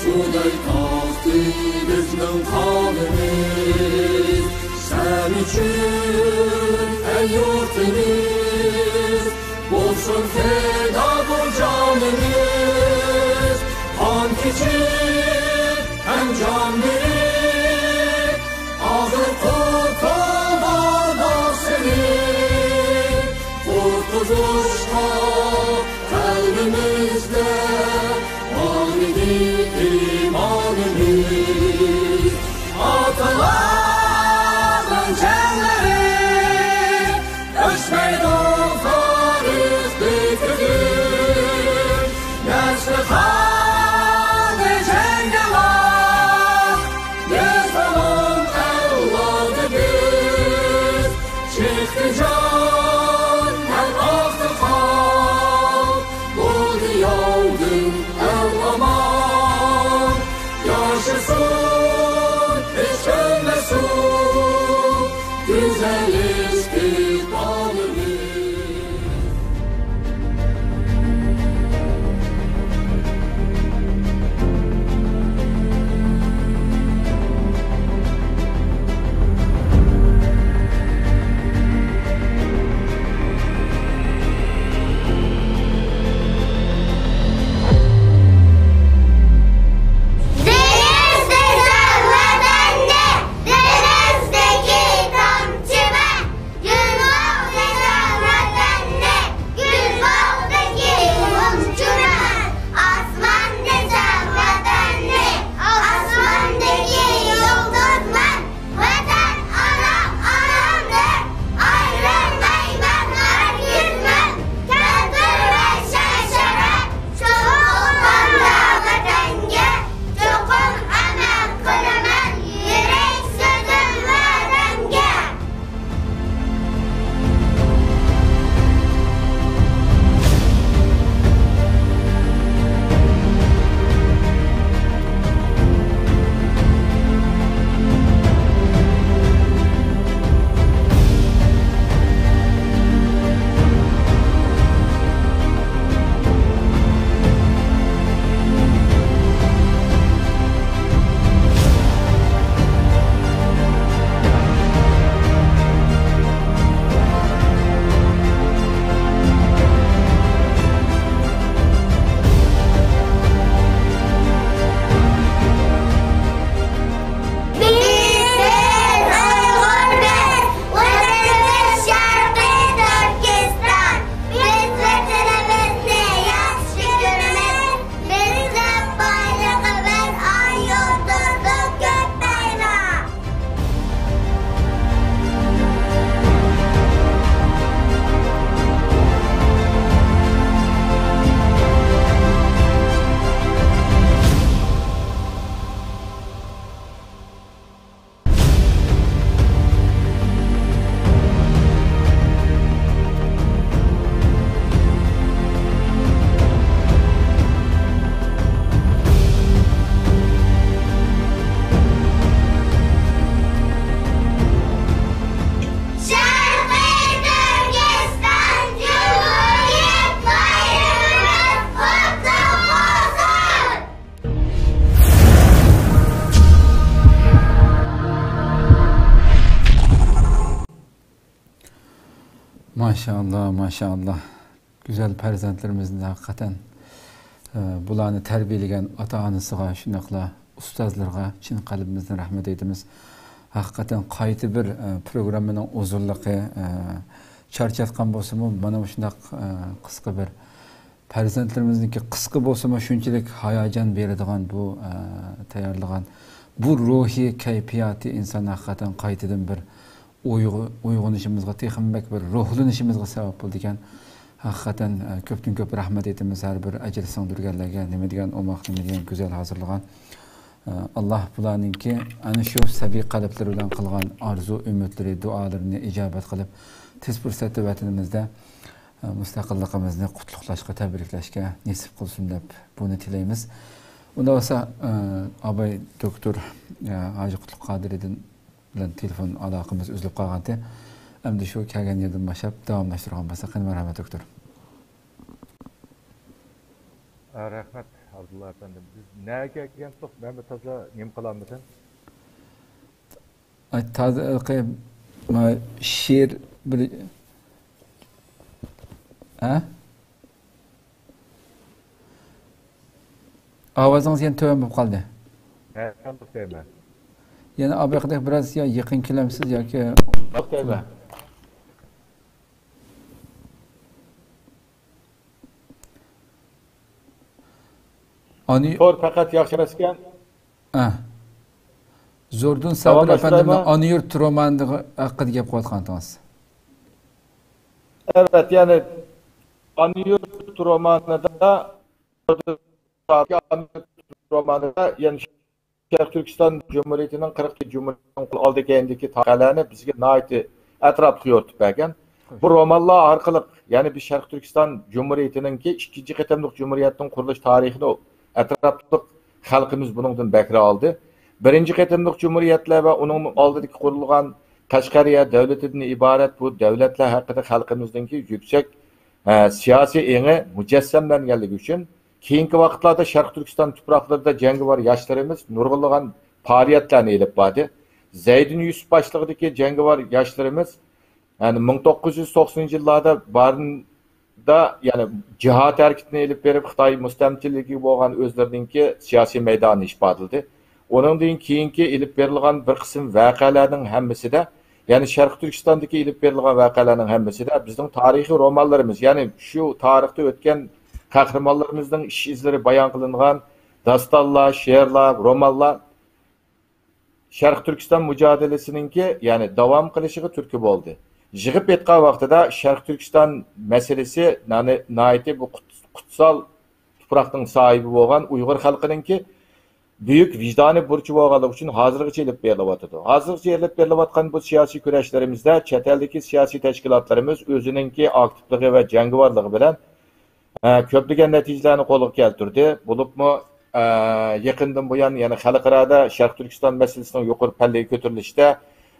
سۇدەك تاختى بىزنىڭ قانىمىز. سەن ئۈچۈن، ئەي يۇرتىمىز، بولسۇن پىدا بۇ جانىمىز. قان كېچىپ ھەم جان بېرىپ، ھازىر قۇتۇلدۇردۇق سېنى. قۇتقۇزۇشقا قەلبىمىزدە بار ئىدى ئىمانىمىز. ئاتىلارنىڭ جەڭلىرى ئۆچمەيدۇ تارىخ بېكىتىپ. نەسلى قالدى جەڭگىۋار، يېزىلىپ ئەللادى بىز. چىقتى جان ھەم ئاقتى قان، بولدى ياۋدىن ئەل ئامان. ياشىسۇن، ھېچ ئۆلمەسۇن گۈزەل ماشائاللا، ماشائاللا. گۈزەل پەرزەنتلىرىمىزنى ھەقىقەتەن، ئە، بۇلارنى تەربىيەلىگەن ئاتا-ئانىسىغا، شۇنداقلا ئۇستازلىرىغا چىن قەلبىمىزدىن رەھمەت ئېيتىمىز. ھەقىقەتەن قايتا بىر، ئە، پروگراممىنىڭ ئۇزۇنلۇقى، ئە، چارچاتقان بولسىمۇ، مانا مۇشۇنداق، ئە، قىسقا بىر پەرزەنتلىرىمىزنىڭكى قىسقا بولسىمۇ، شۇنچىلىك ھاياجان بېرىدىغان بۇ، ئە، تەييارلىغان بۇ روھىي كەيپىياتى ئىنسان ھەقىقەتەن قايتىدىن بىر ئويغ-، ئويغىنىشىمىزغا، تېخىمۇ بەك بىر روھلىنىشىمىزغا سەۋەب بولىدىكەن. ھەقىقەتەن، ئە، كۆپتىن كۆپ رەھمەت ئېيتىمىز ھەر بىر ئەجىر سىڭدۈرگەنلەرگە، نېمە دېگەن ئوماق، نېمە دېگەن گۈزەل ھازىرلىغان. ئە، ئاللا بۇلارنىڭكى ئەنە شۇ سەبىي قەلبلىرى بىلەن قىلغان ئارزۇ، ئۈمىدلىرى، دۇئالىرىنى ئىجابەت قىلىپ، تېز پۇرسەتتە ۋەتىنىمىزدە، ئە، مۇستەقىللىقىمىزنى قۇتلۇقلاشقا، تەبرىكلەشكە نېسىپ قىلسۇن دەپ بۇنى تىلەيمىز. ئۇنداق بولسا، ئە، ئاباي دوكتور، ئە، ھاجى قۇتلۇق قادىرىدىن بىلەن تېلېفون ئالاقىمىز ئۈزۈلۈپ قالغانتى. ئەمدى شۇ كەلگەن يىلدىن باشلاپ داۋاملاشتۇرغان بولسا، قېنى، مەرھەمەت، دوكتور. ئا، رەھمەت، ئابدۇللا ئەپەندىم. بىز نەگە كەلگەنتۇق؟ مەن بىر تازا نېمە قىلالمىدىم. ئاي، تازا، ئە، قى-، ما-، شېئىر بىر، ھە؟ ئاۋازىڭىز يەنە تۆۋەن بولۇپ قالدى. ھە، توختايمەن. يەنە ئاباقىدەك بىراز يا يېقىن كېلەمسىز ياكى توختايمەن. ئانى تور پەقەت ياخشى ئەمەسكەن. ئە. زوردۇن سابىر ئەپەندىمنىڭ ئانا يۇرت رومانى ھەققىدە گەپ قىلىۋاتقانتىڭىز. ئەۋەت، يەنى ئانا يۇرت رومانىدا رومانىدا، يەنى شەرقىي تۈركىستان جۇمھۇرىيىتىنىڭ قىرىق جۇمھۇرىيىتىنىڭ قول ئالدى كەينىدىكى تارىخلارنى بىزگە ناھايىتى ئەتراپلىق يورۇتۇپ بەرگەن. بۇ رومانلار ئارقىلىق، يەنى بىز شەرقىي تۈركىستان جۇمھۇرىيىتىنىڭكى ئىككىنچى قېتىملىق جۇمھۇرىيەتنىڭ قۇرۇلۇش تارىخىنى ئەتراپلىق خەلقىمىز بۇنىڭدىن بەھرە ئالدى. بىرىنچى قېتىملىق جۇمھۇرىيەتلەر ۋە ئۇنىڭ ئالدىدىكى قۇرۇلغان قەشقەرىيە دۆلىتىدىن ئىبارەت بۇ دۆلەتلەر ھەققىدە خەلقىمىزنىڭكى يۈكسەك، ئە، سىياسىي ئېڭى مۇجەسسەملەنگەنلىكى ئۈچۈن، كېيىنكى ۋاقىتلاردا شەرقىي تۈركىستان تۇپراقلىرىدا جەڭگىۋار ياشلىرىمىز نۇرغۇنلىغان پائالىيەتلەرنى ئېلىپ باردى. زەيدىن يۈسۈپ باشلىقىدىكى جەڭگىۋار ياشلىرىمىز، يەنى مىڭ توققۇز يۈز توقسىنىنچى يىللاردا بارىندا، يەنى جىھاد ھەرىكىتىنى ئېلىپ بېرىپ، خىتاي مۇستەملىكىگە بولغان ئۆزلىرىنىڭكى سىياسىي مەيدانىنى ئىپادىلىدى. ئۇنىڭدىن كېيىنكى ئېلىپ بېرىلغان بىر قىسىم ۋەقەلەرنىڭ ھەممىسىدە، يەنى شەرقىي تۈركىستاندىكى ئېلىپ بېرىلغان ۋەقەلەرنىڭ ھەممىسىدە بىزنىڭ تارىخىي رومانلىرىمىز، يەنى شۇ تارىختا ئۆتكەن قەھرىمانلىرىمىزنىڭ ئىش ئىزلىرى بايان قىلىنغان داستانلار، شېئىرلار، رومانلار شەرقىي تۈركىستان مۇجادىلىسىنىڭكى، يەنى داۋام قىلىشىغا تۈرتكە بولدى. يىغىپ ئېيتقان ۋاقتىدا، شەرقىي تۈركىستان مەسىلىسى نانى-، ناھايىتى بۇ قۇت-، قۇتسال تۇپراقنىڭ ساھىبى بولغان ئۇيغۇر خەلقىنىڭكى بۈيۈك ۋىجدانىي بۇرچى بولغانلىقى ئۈچۈن ھازىرغىچە ئېلىپ بېرىلىۋاتىدۇ. ھازىرغىچە ئېلىپ بېرىلىۋاتقان بۇ سىياسىي كۈرەشلىرىمىزدە چەت ئەلدىكى سىياسىي تەشكىلاتلىرىمىز ئۆزىنىڭكى ئاكتىپلىقى ۋە جەڭگىۋارلىقى بىلەن، ئە، كۆپلىگەن نەتىجىلەرنى قولغا كەلتۈردى. بولۇپمۇ، ئە، يېقىندىن بۇيان يەنە خەلقئارادا شەرقىي تۈركىستان مەسىلىسىنىڭ يۇقىرى پەللىگە كۆتۈرۈلۈشىدە،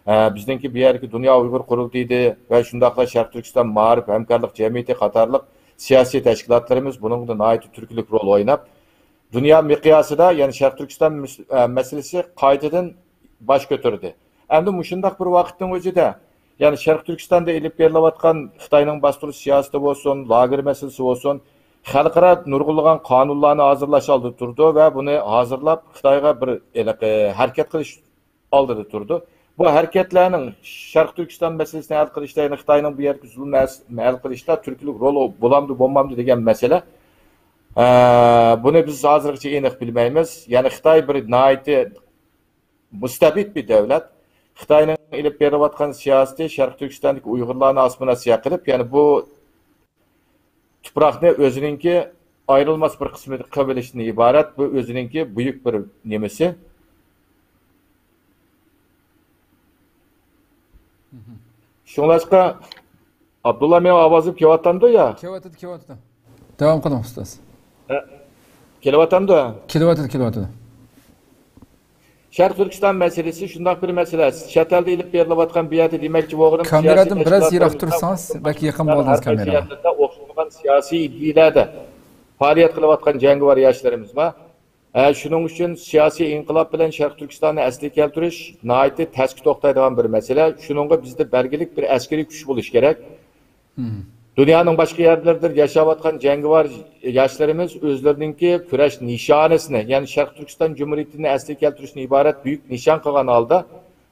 ئە، بىزنىڭكى بۇ يەردىكى دۇنيا ئۇيغۇر قۇرۇلتىيىدى ۋە شۇنداقلا شەرقىي تۈركىستان مائارىپ ھەمكارلىق جەمئىيىتى قاتارلىق سىياسىي تەشكىلاتلىرىمىز بۇنىڭدا ناھايىتى تۈرتكىلىك رول ئويناپ، دۇنيا مىقياسىدا يەنە شەرقىي تۈركىستان مىس-، ئە، مەسىلىسى قايتىدىن باش كۆتۈردى. ئەمدى مۇشۇنداق بىر ۋاقىتنىڭ ئۆزىدە، يەنى شەرقىي تۈركىستاندا ئېلىپ بېرىلىۋاتقان خىتاينىڭ باستۇرۇش سىياسىتى بولسۇن، لاگېر مەسىلىسى بولسۇن، خەلقئارا نۇرغۇنلىغان قانۇنلارنى ھازىرلاش ئالدىدا تۇرىدۇ ۋە بۇنى ھازىرلاپ خىتايغا بىر ھېلىقى ھەرىكەت قىلىش ئالدىدا تۇرىدۇ. بۇ ھەرىكەتلەرنىڭ شەرقىي تۈركىستان مەسىلىسىنى ھەل قىلىشتا، يەنى خىتاينىڭ بۇ يەردىكى زۇلۇمىنى ھەل قىلىشتا تۈرتكىلىك رول بولامدۇ، بولمامدۇ دېگەن مەسىلە. ئە، بۇنى بىز ھازىرغىچە ئېنىق بىلمەيمىز. يەنى خىتاي بىر ناھايىتى مۇستەبىت بىر دۆلەت. خىتاينىڭ ئېلىپ بېرىۋاتقان سىياسىتى شەرقىي تۈركىستاندىكى ئۇيغۇرلارنى ئاسسىمىلياتسىيە قىلىپ، يەنى بۇ تۇپراقنى ئۆزىنىڭكى ئايرىلماس بىر قىسمى قىلىۋېلىشتىن ئىبارەت، بۇ ئۆزىنىڭكى بۈيۈك بىر نېمىسى. شۇڭلاشقا، ئابدۇللا، مېنىڭ ئاۋازىم كېلىۋاتامدۇ يا؟ كېلىۋاتىدۇ، كېلىۋاتىدۇ. داۋام قىلىڭ، ئۇستاز. ھە، كېلىۋاتامدۇ؟ كېلىۋاتىدۇ، كېلىۋاتىدۇ. شەرقىي تۈركىستان مەسىلىسى شۇنداق بىر مەسىلە. چەت ئەلدە ئېلىپ بېرىلىۋاتقان بۇ يەردە دېمەكچى بولغىنىم، كامېرادىن بىراز يىراق تۇرسىڭىز، بەك يېقىن بولدىڭىز كامېراغا. ھەر قايسى يەرلەردە ئوخشىمىغان سىياسىي ئىدىيىلەردە پائالىيەت قىلىۋاتقان جەڭگىۋار ياشلىرىمىز بار. ھە، شۇنىڭ ئۈچۈن سىياسىي ئىنقىلاب بىلەن شەرقىي تۈركىستاننى ئەسلىگە كەلتۈرۈش ناھايىتى تەسكە توختايدىغان بىر مەسىلە. شۇنىڭغا بىزدە بەلگىلىك بىر ئەسكىرىي كۈچ بولۇشى كېرەك. دۇنيانىڭ باشقا يەرلىرىدە ياشاۋاتقان جەڭگىۋار ياشلىرىمىز ئۆزلىرىنىڭكى كۈرەش نىشانىسىنى، يەنى شەرقىي تۈركىستان جۇمھۇرىيىتىنى ئەسلىگە كەلتۈرۈشتىن ئىبارەت بۈيۈك نىشان قىلغان ھالدا،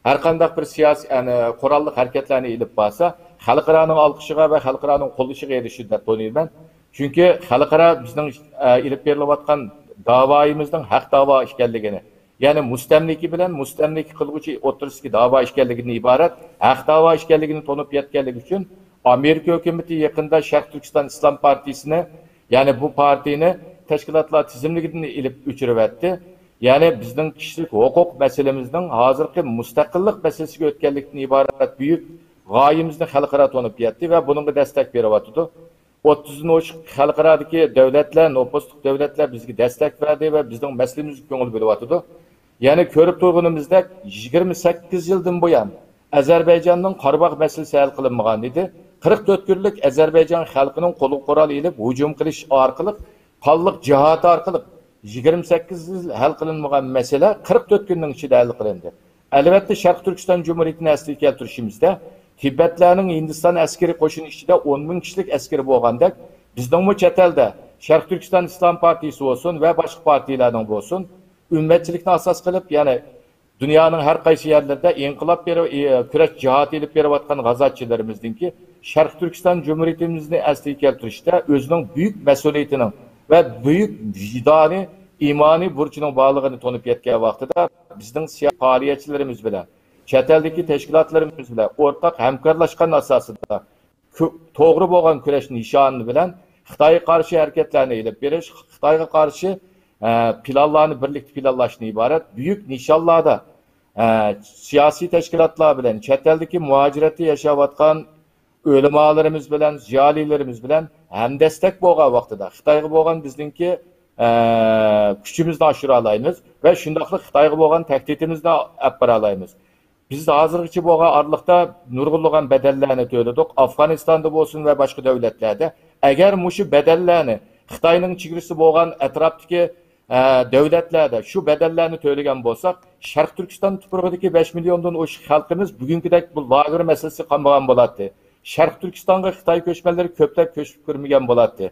ھەر قانداق بىر سىياسىي، يەنى قوراللىق ھەرىكەتلەرنى ئېلىپ بارسا، خەلقئارانىڭ ئالقىشىغا ۋە خەلقئارانىڭ قوللىشىغا ئېرىشىدۇ دەپ ئويلايمەن. چۈنكى خەلقئارا بىزنىڭ، ئە، ئېلىپ بېرىلىۋاتقان داۋايىمىزنىڭ ھەق داۋا ئىكەنلىكىنى، يەنى مۇستەملىكە بىلەن مۇستەملىكە قىلغۇچى ئوتتۇرىسىدىكى داۋا ئىكەنلىكىدىن ئىبارەت، ھەق داۋا ئىكەنلىكىنى تونۇپ يەتكەنلىكى ئۈچۈن، ئامېرىكا ھۆكۈمىتى يېقىندا شەرقىي تۈركىستان ئىسلام پارتىيىسىنى، يەنى بۇ پارتىيىنى تەشكىلاتلار تىزىملىكىدىن ئېلىپ ئۆچۈرۈۋەتتى. يەنى بىزنىڭ كىشىلىك ھوقۇق مەسىلىمىزنىڭ ھازىرقى مۇستەقىللىق مەسىلىسىگە ئۆتكەنلىكتىن ئىبارەت بۈيۈك غايىمىزنى خەلقئارا تونۇپ يەتتى ۋە بۇنىڭغا دەستەك بېرىۋاتىدۇ. ئوتتۇزدىن ئوشۇق خەلقئارادىكى دۆلەتلەر، نوپۇسلۇق دۆلەتلەر بىزگە دەستەك بەردى ۋە بىزنىڭ مەسىلىمىزگە كۆڭۈل بۆلۈۋاتىدۇ. يەنى كۆرۈپ تۇرغىنىمىزدەك، يىگىرمە سەككىز يىلدىن بۇيان ئەزەربەيجاننىڭ قاراباغ مەسىلىسى ھەل قىلىنمىغان ئىدى. قىرىق تۆت كۈنلۈك ئەزەربەيجان خەلقىنىڭ قولىغا قورال ئېلىپ ھۇجۇم قىلىش ئارقىلىق، قانلىق جىھاد ئارقىلىق يىگىرمە سەككىز يىل ھەل قىلىنمىغان مەسىلە قىرىق تۆت كۈننىڭ ئىچىدە ھەل قىلىندى. ئەلۋەتتە، شەرقىي تۈركىستان جۇمھۇرىيىتىنى ئەسلىگە كەلتۈرۈشىمىزدە، تىبەتلەرنىڭ ھىندىستان ئەسكىرى قوشۇنى ئىچىدە ئون مىڭ كىشىلىك ئەسكىرى بولغاندەك، بىزنىڭمۇ چەت ئەلدە شەرقىي تۈركىستان ئىسلام پارتىيىسى بولسۇن ۋە باشقا پارتىيىلەرنىڭ بولسۇن، ئۈممەتچىلىكنى ئاساس قىلىپ، يەنى دۇنيانىڭ ھەر قايسى يەرلىرىدە ئىنقىلاب بېرىپ، ئى، كۈرەش جىھادى ئېلىپ بېرىۋاتقان غازاتچىلىرىمىزنىڭكى شەرقىي تۈركىستان جۇمھۇرىيىتىمىزنى ئەسلىگە كەلتۈرۈشتە ئۆزىنىڭ بۈيۈك مەسئۇلىيىتىنىڭ ۋە بۈيۈك ۋىجدانىي، ئىمانىي بۇرچىنىڭ بارلىقىنى تونۇپ يەتكەن ۋاقتىدا، بىزنىڭ سىياسىي پائالىيەتچىلىرىمىز بىلەن، چەت ئەلدىكى تەشكىلاتلىرىمىز بىلەن ئورتاق ھەمكارلاشقان ئاساسىدا، كۆ-، توغرا بولغان كۈرەش نىشانى بىلەن خىتايغا قارشى ھەرىكەتلەرنى ئېلىپ بېرىش، خىتايغا قارشى، ئە، پىلانلارنى بىرلىكتە پىلانلاشتىن ئىبارەت بۈيۈك نىشانلاردا، ئە، سىياسىي تەشكىلاتلار بىلەن، چەت ئەلدىكى مۇھاجىرەتتە ياشاۋاتقان ئۆلىمالىرىمىز بىلەن، زىيالىيلىرىمىز بىلەن ھەمدەستەك بولغان ۋاقتىدا خىتايغا بولغان بىزنىڭكى، ئە، كۈچىمىزنى ئاشۇرالايمىز ۋە شۇنداقلا خىتايغا بولغان تەھدىتىمىزنى ئەپ بارالايمىز. بىز ھازىرغىچە بولغان ئارىلىقتا نۇرغۇنلىغان بەدەللەرنى تۆلىدۇق. ئافغانىستاندا بولسۇن ۋە باشقا دۆلەتلەردە. ئەگەر مۇشۇ بەدەللەرنى خىتاينىڭ چېگرىسى بولغان ئەتراپتىكى، ئە، دۆلەتلەردە شۇ بەدەللەرنى تۆلىگەن بولساق، شەرقىي تۈركىستان تۇپرىقىدىكى بەش مىليوندىن ئوشۇق خەلقىمىز بۈگۈنكىدەك بۇ لاگېر مەسىلىسى قالمىغان بولاتتى. شەرقىي تۈركىستانغا خىتاي كۆچمەنلىرى كۆپلەپ كۆچۈپ كىرمىگەن بولاتتى.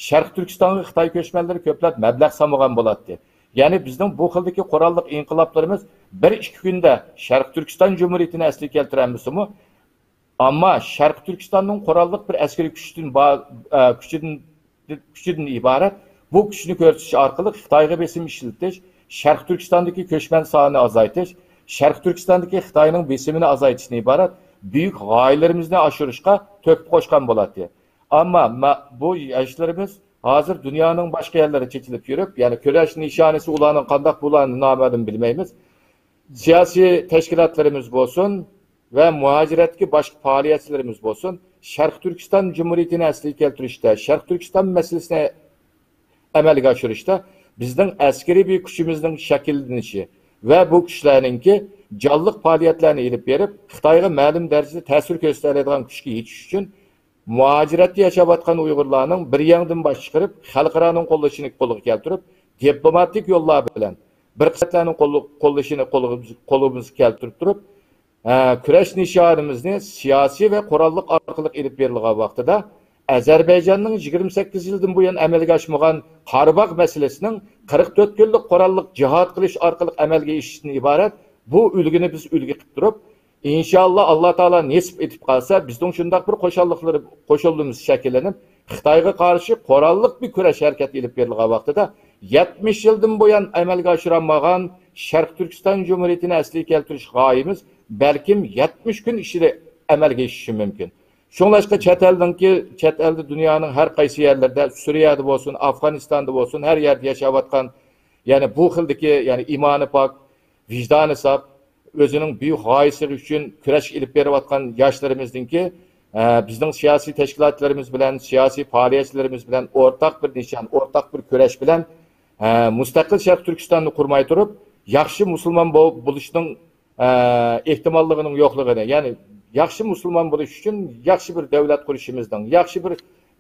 شەرقىي تۈركىستانغا خىتاي كۆچمەنلىرى كۆپلەپ مەبلەغ سالمىغان بولاتتى. يەنى بىزنىڭ بۇ خىلدىكى قوراللىق ئىنقىلابلىرىمىز بىر ئىككى كۈندە شەرقىي تۈركىستان جۇمھۇرىيىتىنى ئەسلىگە كەلتۈرەلمىسىمۇ، ئەمما شەرقىي تۈركىستاننىڭ قوراللىق بىر ئەسكىرىي كۈچتىن با-، ئە، كۈچىدىن، كۈچىدىن ئىبارەت بۇ كۈچنى كۆرسىتىش ئارقىلىق خىتايغا بېسىم ئىشلىتىش، شەرقىي تۈركىستاندىكى كۆچمەن سانىنى ئازايتىش، شەرقىي تۈركىستاندىكى خىتاينىڭ بېسىمىنى ئازايتىشتىن ئىبارەت بۈيۈك غايىلىرىمىزنى ئاشۇرۇشقا تۆھپە قوشقان بولاتتى. ئەمما ما-، بۇ ياشلىرىمىز ھازىر دۇنيانىڭ باشقا يەرلىرىگە چېچىلىپ يۈرۈپ، يەنى كۈرەش نىشانىسى ئۇلارنىڭ قانداق بولارنى نامەلۇم بىلمەيمىز. سىياسىي تەشكىلاتلىرىمىز بولسۇن ۋە مۇھاجىرەتتىكى باشقا پائالىيەتچىلىرىمىز بولسۇن، شەرقىي تۈركىستان جۇمھۇرىيىتىنى ئەسلىگە كەلتۈرۈشتە، شەرقىي تۈركىستان مەسىلىسىنى ئەمەلگە ئاشۇرۇشتا بىزنىڭ ئەسكىرىي بىر كۈچىمىزنىڭ شەكىللىنىشى ۋە بۇ كۈچلەرنىڭكى جانلىق پائالىيەتلەرنى ئېلىپ بېرىپ، خىتايغا مەلۇم دەرىجىدە تەسىر كۆرسىتەلەيدىغان كۈچكە يېتىش ئۈچۈن، مۇھاجىرەتتە ياشاۋاتقان ئۇيغۇرلارنىڭ بىر يېڭىدىن باش چىقىرىپ، خەلقئارانىڭ قوللىشىنى قولغا كەلتۈرۈپ، دىپلوماتىك يوللار بىلەن بىر قىسىملارنىڭ قوللىشىنى قولىمىزغا كەلتۈرۈپ تۇرۇپ، ھە، كۈرەش نىشانىمىزنى سىياسىي ۋە قوراللىق ئارقىلىق ئېلىپ بېرىلغان ۋاقتىدا، ئەزەربەيجاننىڭ يىگىرمە سەككىز يىلدىن بۇيان ئەمەلگە ئاشمىغان قاراباغ مەسىلىسىنىڭ قىرىق تۆت كۈنلۈك قوراللىق جىھاد قىلىش ئارقىلىق ئەمەلگە ئېشىشتىن ئىبارەت بۇ ئۈلگىنى بىز ئۈلگە قىلىپ تۇرۇپ، ئىنشاللا، ئاللا تائالا نېسىپ ئېتىپ قالسا، بىزنىڭ شۇنداق بىر قوشاللىقلىرى، قوشۇلمىمىز شەكىللىنىپ، خىتايغا قارشى قوراللىق بىر كۈرەش ھەرىكەت ئېلىپ بېرىلغان ۋاقتىدا، يەتمىش يىلدىن بۇيان ئەمەلگە ئاشۇرالمىغان شەرقىي تۈركىستان جۇمھۇرىيىتىنى ئەسلىگە كەلتۈرۈش غايىمىز بەلكىم يەتمىش كۈن ئىچىدە ئەمەلگە ئېشىشى مۇمكىن. شۇڭلاشقا چەت ئەلنىڭكى، چەت ئەلدە دۇنيانىڭ ھەر قايسى يەرلىرىدە، سۈرىيەدە بولسۇن، ئافغانىستاندا بولسۇن، ھەر يەردە ياشاۋاتقان، يەنى بۇ خىلدىكى، يەنى ئىمانى پاك، ۋىجدانى ساپ، ئۆزىنىڭ بۈيۈك غايىسى ئۈچۈن كۈرەش ئېلىپ بېرىۋاتقان ياشلىرىمىزنىڭكى، ئە، بىزنىڭ سىياسىي تەشكىلاتلىرىمىز بىلەن، سىياسىي پائالىيەتچىلىرىمىز بىلەن ئورتاق بىر نىشان، ئورتاق بىر كۈرەش بىلەن، ئە، مۇستەقىل شەرقىي تۈركىستاننى قۇرماي تۇرۇپ، ياخشى مۇسۇلمان بو-، بولۇشنىڭ، ئە، ئېھتىماللىقىنىڭ يوقلۇقىنى، يەنى ياخشى مۇسۇلمان بولۇش ئۈچۈن ياخشى بىر دۆلەت قۇرۇشىمىزنىڭ، ياخشى بىر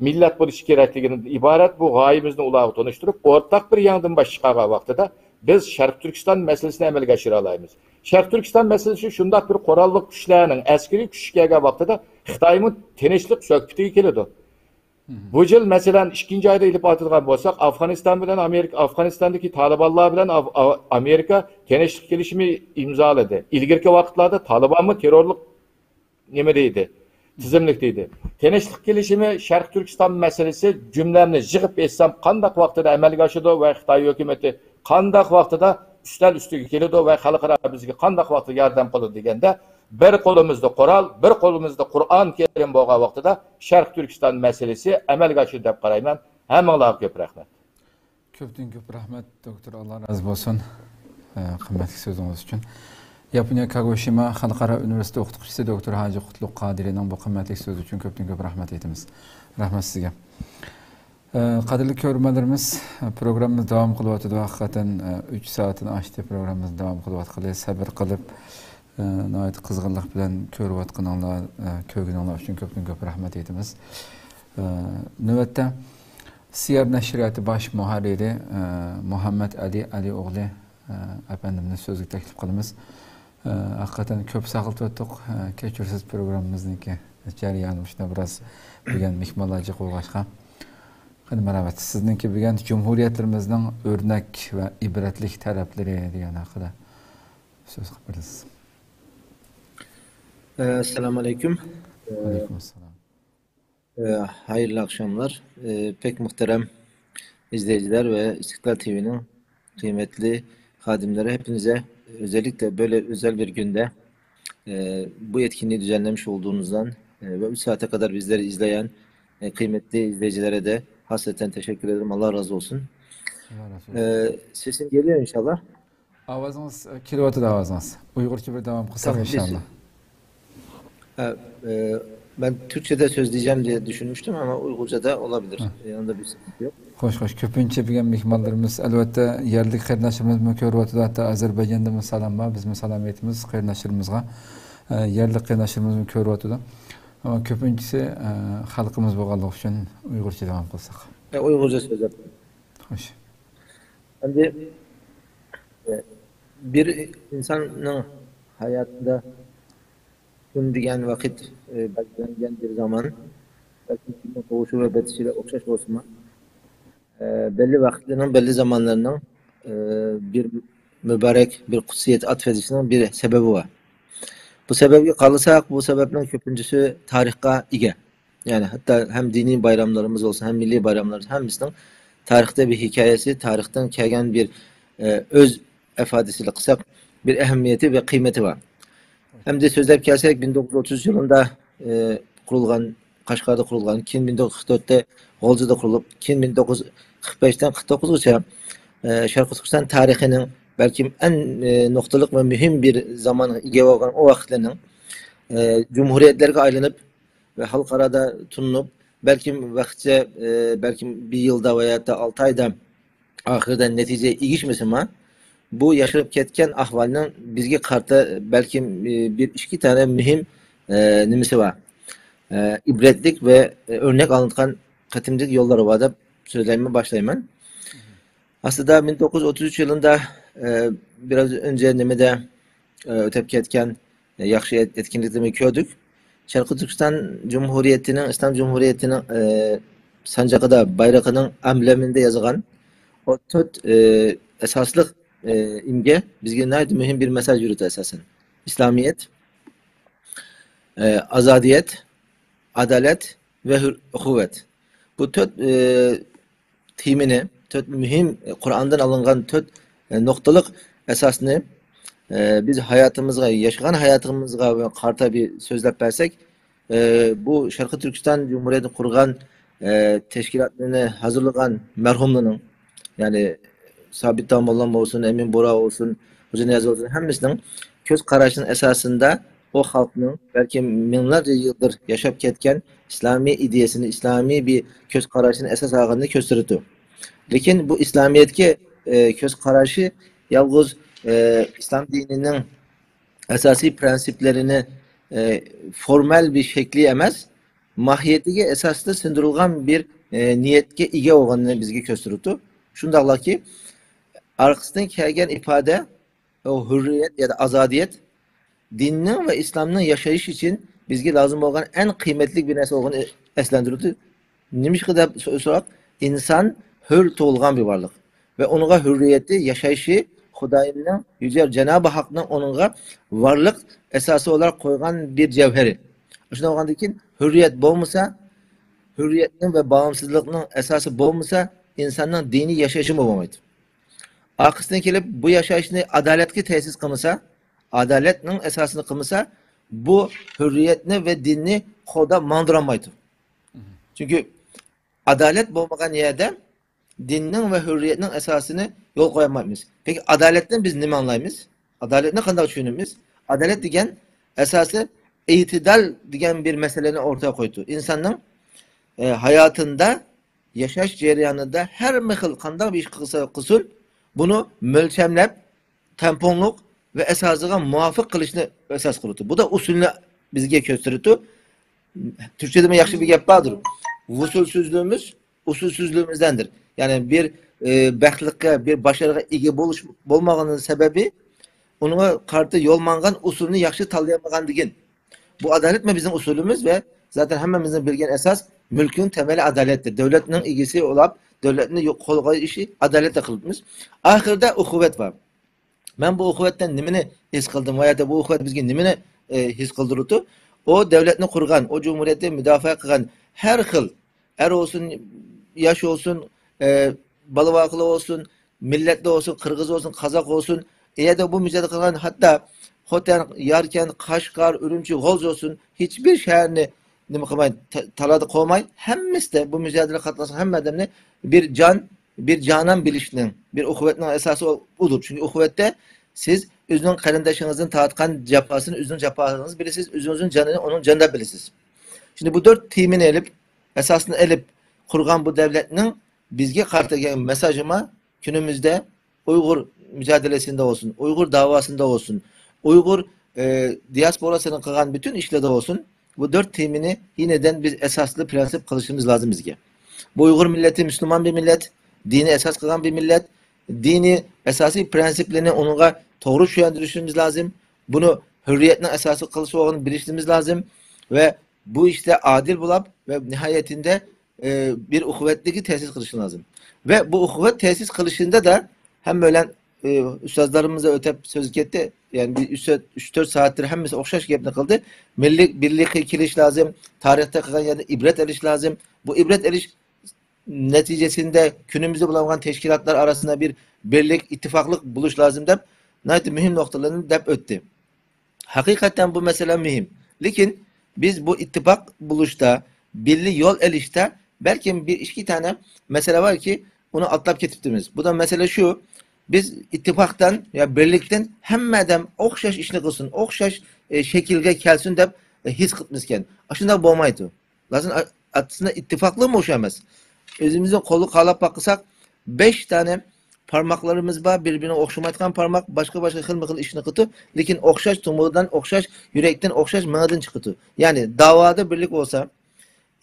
مىللەت بولۇشى كېرەكلىكىدىن ئىبارەت بۇ غايىمىزنى ئۇلارغا تونۇشتۇرۇپ، ئورتاق بىر يېڭىدىن باش چىقارغان ۋاقتىدا بىز شەرقىي تۈركىستان مەسىلىسىنى ئەمەلگە ئاشۇرالايمىز. شەرقىي تۈركىستان مەسىلىسى شۇنداق بىر قوراللىق كۈچلەرنىڭ ئەسكىرىي كۈچى كەلگەن ۋاقتىدا خىتايمۇ تىنچلىق سۆھبىتىگە كېلىدۇ. بۇ يىل، مەسىلەن، ئىككىنچى ئايدا ئېلىپ بارىدىغان بولساق، ئافغانىستان بىلەن ئامېرىكا، ئافغانىستاندىكى تالىبانلار بىلەن ئاف-، ئا-، ئامېرىكا تىنچلىق كېلىشىمى ئىمزالىدى. ئىلگىرىكى ۋاقىتلاردا تالىبانمۇ تېررورلۇق نېمە دەيدۇ، تىزىملىك دەيدۇ. تىنچلىق كېلىشىمى، شەرقىي تۈركىستان مەسىلىسى جۈملەمنى يىغىپ ئېيتسام، قانداق ۋاقتىدا ئەمەلگە ئاشىدۇ ۋە خىتاي ھۆكۈمىتى قانداق ۋاقتىدا ئۈستەل ئۈستىگە كېلىدۇ ۋە خەلقئارا بىزگە قانداق ۋاقتىدا ياردەم قىلىدۇ دېگەندە، بىر قولىمىزدا قورال، بىر قولىمىزدا قۇرئان كەرىم بولغان ۋاقتىدا شەرقىي تۈركىستان مەسىلىسى ئەمەلگە ئاشىدۇ دەپ قارايمەن. ھەممىڭلارغا كۆپ رەھمەت. كۆپتىن كۆپ رەھمەت، دوكتور، ئاللا رازى بولسۇن، ئە، قىممەتلىك سۆزىڭىز ئۈچۈن. ياپونىيە كاگوشىما خەلقئارا ئۇنىۋېرسىتېتى ئوقۇتقۇچىسى دوكتور ھاجى قۇتلۇق قادىرىنىڭ بۇ قىممەتلىك سۆزى ئۈچۈن كۆپتىن كۆپ رەھمەت ئېيتىمىز. رەھمەت سىزگە. ئە، قەدىرلىك كۆرۈرمەنلىرىمىز، پروگراممىمىز داۋام قىلىۋاتىدۇ. ھەقىقەتەن، ئە، ئۈچ سائەتتىن ئاشتى پروگراممىمىز داۋام قىلىۋاتقىلى. سەۋر قىلىپ، ئە، ناھايىتى قىزغىنلىق بىلەن كۆرۈۋاتقىنىڭلار، ئە، كۆرگىنىڭلار ئۈچۈن كۆپتىن كۆپ رەھمەت ئېيتىمىز. ئە، نۆۋەتتە سىيار نەشرىياتى باش مۇھەررىرى، ئە، مۇھەممەد ئەلى ئەلى ئوغلى، ئە، ئەپەندىمنى سۆزگە تەكلىپ قىلىمىز. ئە، ھەقىقەتەن كۆپ ساقلىتىۋەتتۇق. ئە، كەچۈرىسىز، پروگراممىمىزنىڭكى جەريانى مۇشۇنداق بىراز بۈگۈن مېھمانلار جىق بولغاچقا. قېنى، ماراۋەت، سىزنىڭكى بۈگۈن جۇمھۇرىيەتلىرىمىزنىڭ ئۆرنەك ۋە ئىبرەتلىك تەرەپلىرى دېگەن ھەققىدە سۆز قىلىپ بېرىسىز. ئەسسالامۇ ئەلەيكۇم. ئەلەيكۇم ئەسسالام. ئە، ھايىرلى ئاخشاملار. ئە، پەك مۇھتەرەم ئىزلەيجىلەر ۋە ئىستىقلال تىۋىنىڭ قىيمەتلى خادىملىرى، ھەپپىنىزە ئۆزەللىكتە بۆلە ئۆزەل بىر گۈندە، ئە، بۇ ئېتكىننى دۈزەنلەمىش ئولدۇنۇزدان، ئە، ۋە ئۈچ سائەتە قەدەر بىزلەر ئىزلەيەن، ئە، قىيمەتلى ئىزلەيجىلەردە خاسسەتەن تەشەككۈر ئېدىرىم. ئاللا رازى بولسۇن. ئاللا رازى بولسۇن. ئە، سېسىم گېلىيور ئىنشاللا. ئاۋازىڭىز، ئە، كېلىۋاتىدۇ ئاۋازىڭىز. ئۇيغۇرچە بىر داۋام قىلساق ئىنشاللا. ئە، ئە، مەن تۈركچىدە سۆزلەيجەم دېيە چۈشەنمىشتىم، ئەمما ئۇيغۇرچىدا ئولابىلىر. ھە. ئاندا بىر سەۋەب يوق. خوش، خوش. كۆپىنچە بۈگۈن مېھمانلىرىمىز، ئەلۋەتتە، يەرلىك قېرىنداشلىرىمىزمۇ كۆرۈۋاتىدۇ. ھەتتا ئازەربەيجاندىنمۇ سالام بار. بىزمۇ سالام ئېيتىمىز قېرىنداشلىرىمىزغا. ئە، يەرلىك قېرىنداشلىرىمىزمۇ كۆرۈۋاتىدۇ. ئەمما كۆپىنچىسى، ئە، خەلقىمىز بولغانلىقى ئۈچۈن ئۇيغۇرچە داۋام قىلساق. ئە، ئۇيغۇرچە سۆزلەپ. خوش. ئەمدى، ئە، بىر ئىنساننىڭ ھاياتىدا كۈن دېگەن ۋاقىت، ئە، بەلگىلەنگەن بىر زامان، بەلكى كۈننىڭ تۇغۇشى ۋە بېتىشىگە ئوخشاش بولسىمۇ، ئە، بەللى ۋاقىتلىرىنىڭ، بەللى زامانلىرىنىڭ، ئە، بىر مۇبارەك، بىر قۇدسىيەت ئاتفېتىشىنىڭ بىر سەۋەبى بار. بۇ سەۋەبكە قارىساق، بۇ سەۋەبنىڭ كۆپىنچىسى تارىخقا ئىگە. يەنى ھەتتا ھەم دىنىي بايراملىرىمىز بولسۇن، ھەم مىللىي بايراملىرىمىز ھەممىسىنىڭ تارىختا بىر ھېكايىسى، تارىختىن كەلگەن بىر، ئە، ئۆز ئىپادىسى قىلساق، بىر ئەھمىيىتى ۋە قىممىتى بار. ئەمدى سۆزلەپ كەلسەك، مىڭ توققۇز يۈز ئوتتۇز يىلىدا، ئە، قۇرۇلغان، قاشقاردا قۇرۇلغان، كېيىن مىڭ توققۇز يۈز قىرىق تۆتتە غۇلجىدا قۇرۇلۇپ، كېيىن مىڭ توققۇز يۈز قىرىق بەشتىن قىرىق توققۇزغىچە، ئە، شەرقىي تۈركىستان تارىخىنىڭ بەلكىم ئەڭ، ئە، نۇقتىلىق ۋە مۇھىم بىر زامانغا ئىگە بولغان ئۇ ۋاقىتلارنىڭ، ئە، جۇمھۇرىيەتلەرگە ئايلىنىپ، ۋە خەلقئارادا تونۇلۇپ، بەلكىم ۋاقىتچە، ئى، بەلكىم بىر يىلدا ۋە ياكى ئالتە ئايدا ئاخىرىدا نەتىجىگە ئېرىشمىسىمۇ، بۇ ياشىرىپ كەتكەن ئەھۋالنىڭ بىزگە قارىتا بەلكىم، ئى، بىر ئىككى دانە مۇھىم، ئى، نېمىسى بار. ئى، ئىبرەتلىك ۋە، ئى، ئۆرنەك ئالىنىدىغان قېتىملىق يوللىرى بار دەپ سۆزلەيمەن، باشلايمەن. ئەسلىدە مىڭ توققۇز يۈز ئوتتۇز ئۈچ يىلىدا، ئى، بىراز ئۆنجە نېمىدە، ئى، ئۆتۈپ كەتكەن ياخشى ئېت-، ئېتكىنلىكلىرىنى كۆردۇق. شەرقىي تۈركىستان جۇمھۇرىيىتىنىڭ، ئىسلام جۇمھۇرىيىتىنىڭ، ئە، سانجىقىدا، بايرىقىنىڭ ئەمبلېمىندا يازغان ئو تۆت، ئە، ئەساسلىق، ئە، ئىمگە بىزگە ناھايىتى مۇھىم بىر مېساج يۈرىدۇ ئاساسەن. ئىسلامىيەت، ئە، ئازادىيەت، ئادالەت ۋە ھۆر-، ئۇخۇۋەت. بۇ تۆت، ئە، تېمىنى، تۆت مۇھىم، قۇرئاندىن ئالىنغان تۆت، ئە، نۇقتىلىق ئاساسنى، ئە، بىز ھاياتىمىزغا، ياشىغان ھاياتىمىزغا قارىتا بىر سۆزلەپ بەرسەك، ئە، بۇ شەرقىي تۈركىستان جۇمھۇرىيىتىنى قۇرغان، ئە، تەشكىلاتنى ھازىرلىغان مەرھۇملارنىڭ، يەنى سابىت داموللام بولسۇن، ئەمىن بۇرا بولسۇن، خوجا نىياز بولسۇن، ھەممىسىنىڭ كۆز قاراشىنىڭ ئاساسىدا ئۇ خەلقنىڭ بەلكىم مىڭلارچە يىلدىر ياشاپ كەتكەن ئىسلامىي ئىدىيەسىنى، ئىسلامىي بىر كۆز قاراشىنى ئاساس ئالغىنىنى كۆرسىتىدۇ. لېكىن بۇ ئىسلامىيەتكە، ئە، كۆز قاراشى يالغۇز، ئە، ئىسلام دىنىنىڭ ئاساسىي پىرىنسىپلىرىنى، ئە، فورمال بىر شەكلى ئەمەس، ماھىيىتىگە ئاساستا سىڭدۈرۈلگەن بىر، ئە، نىيەتكە ئىگە بولغىنىنى بىزگە كۆرسىتىدۇ. شۇنداقلاكى، ئارقىسىدىن كەلگەن ئىپادە ئۇ ھۆرىيەت يا ئازادىيەت دىننىڭ ۋە ئىسلامنىڭ ياشايىش ئۈچۈن بىزگە لازىم بولغان ئەڭ قىممەتلىك بىر نەرسە بولغىنى ئەسلەندۈرۈلدى. نېمىشقا دەپ سو-، سوراق، ئىنسان ھۆر تۇغۇلغان بىر ۋارلىق ۋە ئۇنىڭغا ھۆرىيەتى، ياشايشى خۇدايىمنىڭ، يۈجە جانابى ھەقنىڭ ئۇنىڭغا ۋارلىق ئاساسى ئولاراق قويغان بىر جەۋھىرى. شۇنداق بولغاندىن كېيىن ھۆرىيەت بولمىسا، ھۆرىيەتنىڭ ۋە باغىمسىزلىقنىڭ ئاساسى بولمىسا، ئىنساننىڭ دىنىي ياشىشىمۇ بولمايدۇ. ئارقىسىدىن كېلىپ بۇ ياشاشنى ئادالەتكە تەسىس قىلمىسا، ئادالەتنىڭ ئاساسىنى قىلمىسا، بۇ ھۆرىيەتنى ۋە دىننى قولدا ماڭدۇرالمايدۇ. چۈنكى ئادالەت بولمىغان يەردە دىننىڭ ۋە ھۆرىيەتنىڭ ئاساسىنى يول قويالمايمىز. پېكى ئادالەتتىن بىز نېمە ئاڭلايمىز؟ ئادالەتنى قانداق چۈشىنىمىز؟ ئادالەت دېگەن ئاساسى ئېتىدال دېگەن بىر مەسىلىنى ئورتىغا قويدى. ئىنساننىڭ، ئە، ھاياتىندا، ياشاش جەريانىدا ھەممە خىل قانداق بىر ئىش قىلسا قىلسۇن، بۇنى مۆلچەملەپ، تەڭپۇڭلۇق ۋە ئاساسىغا مۇۋاپىق قىلىشنى ئاساس قىلىدۇ. بۇ دا ئۇسۇلنى بىزگە كۆرسىتىدۇ. تۈركچىدىمۇ ياخشى بىر گەپ باردۇر. ۋۇسۇلسۈزلۈكىمىز ئۇسۇلسۈزلۈكىمىزدەندۇر. يەنى بىر، ئە، بەختلىككە، بىر باشارغا ئىگە بولۇش بولمىغىنىنىڭ سەۋەبى ئۇنىڭغا قارىتا يول ماڭغان ئۇسۇلنى ياخشى تاللىيالمىغاندىكىن. بۇ ئادالەتمۇ بىزنىڭ ئۇسۇلىمىز ۋە زاتەن ھەممىمىزنىڭ بىلگەن ئاساس مۈلكنىڭ تەمەلى ئادالەتتۇر. دۆلەتنىڭ ئىگىسى بولاپ، دۆلەتنى يو-، قولغا ئىشى ئادالەتتە قىلىمىز. ئاخىرىدا ئۇخۇۋەت بار. مەن بۇ ئۇخۇۋەتتىن نېمىنى ھېس قىلدىم ۋە يا بۇ ئۇخۇۋەت بىزگە نېمىنى، ئە، ھېس قىلدۇرۇۋاتىدۇ؟ ئۇ دۆلەتنى قۇرغان، ئۇ جۇمھۇرىيەتنى مۇداپىئە قىلغان ھەر خىل، ئەر بولسۇن، ياش بولسۇن، ئە، بالا-ۋاقىلار بولسۇن، مىللەتلەر بولسۇن، قىرغىز بولسۇن، قازاق بولسۇن، ئۇ يەردە بۇ مۇجاھىدە قىلغان، ھەتتا خوتەن، ياركەنت، قەشقەر، ئۈرۈمچى، غۇلجا بولسۇن، ھېچبىر شەھەرنى نېمە قىلماي، تا-، تالادا قويماي، ھەممىسىدە بۇ مۇجاھىدىدە قاتناشقان ھەممە ئادەمنى بىر جان، بىر جانان بىلىشنىڭ، بىر ئۇخۇۋەتنىڭ ئاساسى ئۇدۇر. چۈنكى ئۇخۇۋەتتە سىز ئۆزىنىڭ قېرىندىشىڭىزدىن تارتقان جاپاسىنى ئۆزىنىڭ جاپاسىڭىز بىلىسىز، ئۆزىڭىزنىڭ جانىنى ئۇنىڭ جانىدەك بىلىسىز. شۇنداق بۇ دۆت تېمىنى ئېلىپ، ئاساسىنى ئېلىپ قۇرغان بۇ دۆلەتنىڭ بىزگە قارىتىلغان مېساژىمۇ كۈنىمىزدە ئۇيغۇر مۇجادىلىسىندە بولسۇن، ئۇيغۇر داۋاسىندا بولسۇن، ئۇيغۇر، ئە، دىياسپوراسىنىڭ قىلغان پۈتۈن ئىشلىرىدا بولسۇن، بۇ دۆت تېمىنى يېنىدىن بىز ئاساسلىق پىرىنسىپ قىلىشىمىز لازىم بىزگە. بۇ ئۇيغۇر مىللىتى مۇسۇلمان بىر مىللەت، دىنى ئاساس قىلغان بىر مىللەت، دىنىي ئاساسىي پىرىنسىپلىرىنى ئۇنىڭغا توغرا چۈشەندۈرۈشىمىز لازىم. بۇنى ھۆرىيەتنىڭ ئاساسى قىلىش بولغىنىنى بىلىشىمىز لازىم ۋە بۇ ئىشتا ئادىل بولاپ ۋە نىھايەتىندە، ئە، بىر ئۇخۇۋەتلىككە تەسىس قىلىشى لازىم. ۋە بۇ ئۇخۇۋەت تەسىس قىلىشىندا دا ھەممە بىلەن، ئە، ئۇستازلىرىمىز ئۆتەپ سۆز كەتتى. يەنى بىر ئۈچ، ئۈچ تۆت سائەتتىر ھەممىسى ئوخشاش گەپنى قىلدى. مىللىي بىرلىككە كېلىش لازىم. تارىختا قىلغان يەردە ئىبرەت ئېلىش لازىم. بۇ ئىبرەت ئېلىش نەتىجىسىندە كۈنىمىزدە بولغان تەشكىلاتلار ئارىسىدا بىر بىرلىك، ئىتتىپاقلىق بولۇش لازىم دەپ ناھايىتى مۇھىم نۇقتىلارنى دەپ ئۆتتى. ھەقىقەتەن بۇ مەسىلە مۇھىم. لېكىن بىز بۇ ئىتتىپاق بولۇشتا، بىللە يول ئېلىشتا بەلكىم بىر ئىككى دانە مەسىلە باركى، ئۇنى ئاتلاپ كېتىپتىمىز. بۇ دا مەسىلە شۇ، بىز ئىتتىپاقتىن يا بىرلىكتىن ھەممە ئادەم ئوخشاش ئىشنى قىلسۇن، ئوخشاش، ئە، شەكىلگە كەلسۇن دەپ، ئە، ھېس قىلىپمىزكەن. ئاشۇنداق بولمايدۇ. لازىم ئا-، ئاسلىدا ئىتتىپاقلىقمۇ ئوخشاش ئەمەس. ئۆزىمىزنى قولغا قالاپ باقساق، بەش دانە پارماقلىرىمىز بار، بىر-بىرىگە ئوخشىمايدىغان پارماق، باشقا-باشقا خىلمۇ خىل ئىشنى قىلىدۇ، لېكىن ئوخشاش تومۇردىن، ئوخشاش يۈرەكتىن، ئوخشاش مېڭىدىن چىقىدۇ. يەنى داۋادا بىرلىك بولسا،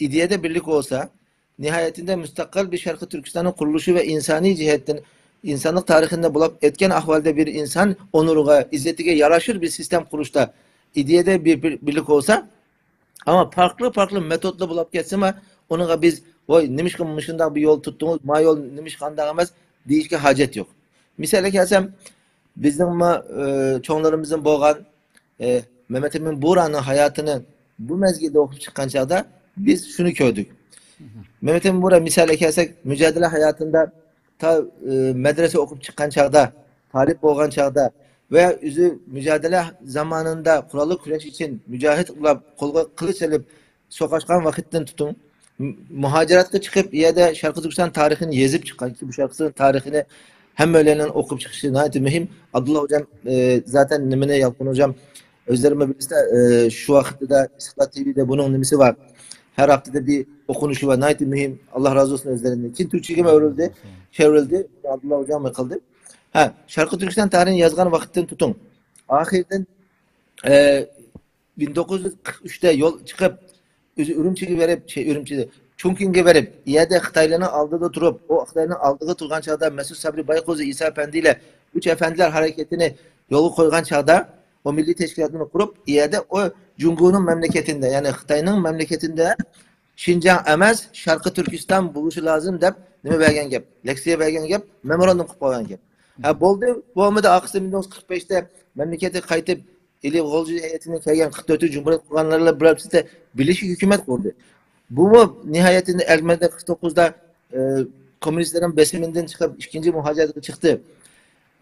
ئىدىيەدە بىرلىك بولسا، نىھايەتىندە مۇستەقىل بىر شەرقىي تۈركىستاننىڭ قۇرۇلۇشى ۋە ئىنسانىي جەھەتتىن، ئىنسانلىق تارىخىنى بولۇپ ئۆتكەن ئەھۋالدا بىر ئىنسان ئونۇرىغا، ئىززىتىگە ياراشىدىغان بىر سىستېما قۇرۇشتا ئىدىيەدە بىر، بىر، بىرلىك بولسا، ئەمما پەرقلىق-پەرقلىق مېتودلار بولۇپ كەتسىمۇ، ئۇنىڭغا بىز، ۋاي، نېمىشقا مۇشۇنداق بىر يول تۇتتىڭىز، ما يول نېمىشقا ئانداق ئەمەس، دېيىشكە ھاجەت يوق. مىسالغا كەلسەم، بىزنىڭمۇ، ئى، چوڭلىرىمىزدىن بولغان، ئى، مەمەت ئەمىن بۇرانىڭ ھاياتىنى بۇ مەزگىلدە ئوقۇپ چىققان چاغدا بىز شۇنى كۆردۇق. مەمەت ئەمىن بۇرا مىسالغا كەلسەك، مۇجادىلە ھاياتىندا تا، ئى، مەدرەسە ئوقۇپ چىققان چاغدا، تالىپ بولغان چاغدا ۋە ئۆزى مۇجادىلە زامانىندا قوراللىق كۈرەش ئۈچۈن مۇجاھىد بولۇپ، قولىغا قىلىچ ئېلىپ سوقۇشقان ۋاقىتتىن تۇتۇڭ، م-، مۇھاجىراتقا چىقىپ، ئۇ يەردە شەرقىي تۈركىستان تارىخىنى يېزىپ چىققان، بۇ شەرقىي تۈركىستان تارىخىنى ھەممەيلەننىڭ ئوقۇپ چىقىشى ناھايىتى مۇھىم. ئابدۇللا ھوجام، ئى، زاتەن نېمىنى يالقۇن ھوجام، ئۆزلىرىمۇ بىلىسىلەر، ئى، شۇ ۋاقىتتا ئىستىقلال تىۋىدە بۇنىڭ نېمىسى بار. ھەر ھەپتىدە بىر ئوقۇنۇشى بار، ناھايىتى مۇھىم. ئاللا رازى بولسۇن ئۆزلىرىدىن. كېيىن تۈركچىگىمۇ ئۆرۈلدى، چېۋرىلدى. ئابدۇللا ھوجام قىلدى. ھە، شەرقىي تۈركىستان تارىخىنى يازغان ۋاقىتتىن تۇتۇڭ. ئاخىرىدىن، ئى، مىڭ توققۇز يۈز قىرىق ئۈچتە يول چىقىپ، ئۆزى ئۈرۈمچىگە بېرىپ، شەي، ئۈرۈمچى، چۇڭكىڭگە بېرىپ، ئۇ يەردە خىتايلارنىڭ ئالدىدا تۇرۇپ، ئۇ خىتاينىڭ ئالدىغا تۇرغان چاغدا مەسئۇد سەبرى بايقوزى، ئىسا ئەپەندىلەر، ئۈچ ئەپەندىلەر ھەرىكىتىنى يولغا قويغان چاغدا، ئۇ مىللىي تەشكىلاتنى قۇرۇپ، ئۇ يەردە ئۇ جۇڭگونىڭ مەملىكىتىندە، يەنى خىتاينىڭ مەملىكىتىندە شىنجاڭ ئەمەس، شەرقىي تۈركىستان بولۇشى لازىم دەپ نېمە بەرگەن گەپ، لېكسىيە بەرگەن گەپ، مېموراندۇم قىلىپ قويغان گەپ. ھە، بولدى، بولمىدى، ئارقىسىدا مىڭ توققۇز يۈز قىرىق بەشتە مەملىكەتكە قايتىپ، ئىلى غۇلجا ھەيئىتىنى كەلگەن قىرىق تۆتىنچى جۇمھۇرىيەت قۇرغانلارلا بىر بىلىشىك ھۆكۈمەت قۇردى. بۇمۇ نىھايەتىندە ئەرمەندە قىرىق توققۇزدا، ئە، كوممۇنىستلارنىڭ بېسىمىدىن چىقىپ، ئىككىنچى مۇھاجىرەتكە چىقتى.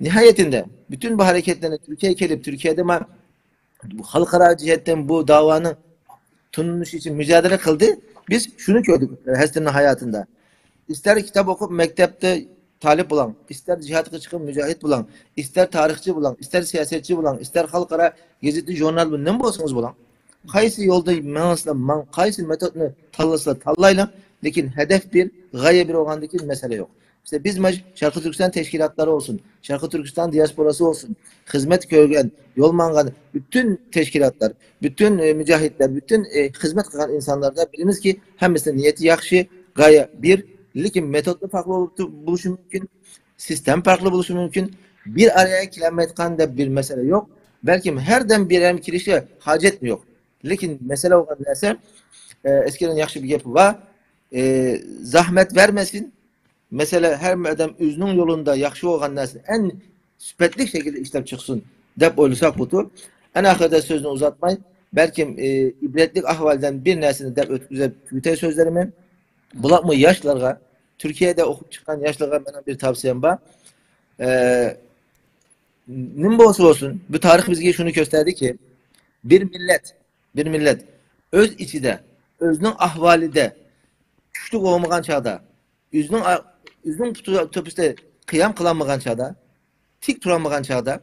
نىھايەتىندە، پۈتۈن بۇ ھەرىكەتلەرنى تۈركىيەگە كېلىپ، تۈركىيەدە ما-، خەلقئارا جەھەتتىن بۇ داۋانى تونۇش ئۈچۈن مۇجادىلە قىلدى. بىز شۇنى كۆردۇق ھەسەتنىڭ ھاياتىندا. ئىستەر كىتاب ئوقۇپ مەكتەپتە تالىپ بولۇڭ، ئىستەر جىھادقا چىقىپ مۇجاھىد بولۇڭ، ئىستەر تارىخچى بولۇڭ، ئىستەر سىياسەتچى بولۇڭ، ئىستەر خەلقئارا گېزىتى، ژۇرنال بولۇڭ، نېمە بولسىڭىز بولۇڭ. قايسى يولدا ماڭسىلا ماڭ، قايسى مېتودنى تاللىسىلا تاللايلى، لېكىن ھەدەپ بىر، غايە بىر بولغاندىن كېيىن مەسىلە يوق. ئىشتە بىز مانا شەرقىي تۈركىستان تەشكىلاتلىرى بولسۇن، شەرقىي تۈركىستان دىياسپوراسى بولسۇن، خىزمەت كۆرگەن، يول ماڭغان پۈتۈن تەشكىلاتلار، پۈتۈن، ئى، مۇجاھىدلار، پۈتۈن، ئى، خىزمەت قىلغان ئىنسانلاردا بىلىمىزكى، ھەممىسىنىڭ نىيىتى ياخشى، غايە بىر، لېكىن مېتودلا پەرقلىق بولۇپ تۇ-، بولۇشى مۇمكىن، سىستېما پەرقلىق بولۇشى مۇمكىن. بىر ئارىغا كېلەلمەيدىغان دەپ بىر مەسىلە يوق. بەلكىم ھەردەم بىر ئارىغا كېلىشى ھاجەتمۇ يوق. لېكىن مەسىلە بولغان نەرسە، ئە، ئەسكەرنىڭ ياخشى بىر گېپى بار، ئە، زەھمەت بەرمىسۇن، مەسىلە، ھەممە ئادەم ئۆزىنىڭ يولىدا ياخشى بولغان نەرسىنى ئەڭ سۈپەتلىك شەكىلدە ئىشلەپ چىقسۇن دەپ ئويلىساق بولىدۇ. ئەنە ئاخىرىدا سۆزنى ئۇزارتماي، بەلكىم، ئى، ئىبرەتلىك ئەھۋالدىن بىر نەرسىنى دەپ ئۆتكۈزۈپ تۈگىتەي سۆزلىرىمنى. بولۇپمۇ ياشلارغا، تۈركىيەدە ئوقۇپ چىققان ياشلارغا مېنىڭ بىر تەۋسىيەم بار. ئە، نېمە بولسا بولسۇن، بۇ تارىخ بىزگە شۇنى كۆرسەتتىكى، بىر مىللەت، بىر مىللەت ئۆز ئىچىدە، ئۆزىنىڭ ئەھۋالىدا كۈچلۈك بولمىغان چاغدا، ئۆزىنىڭ ئا-، ئۆزىنىڭ پۇتى تۆپىسىدە قىيام قىلالمىغان چاغدا، تىك تۇرالمىغان چاغدا،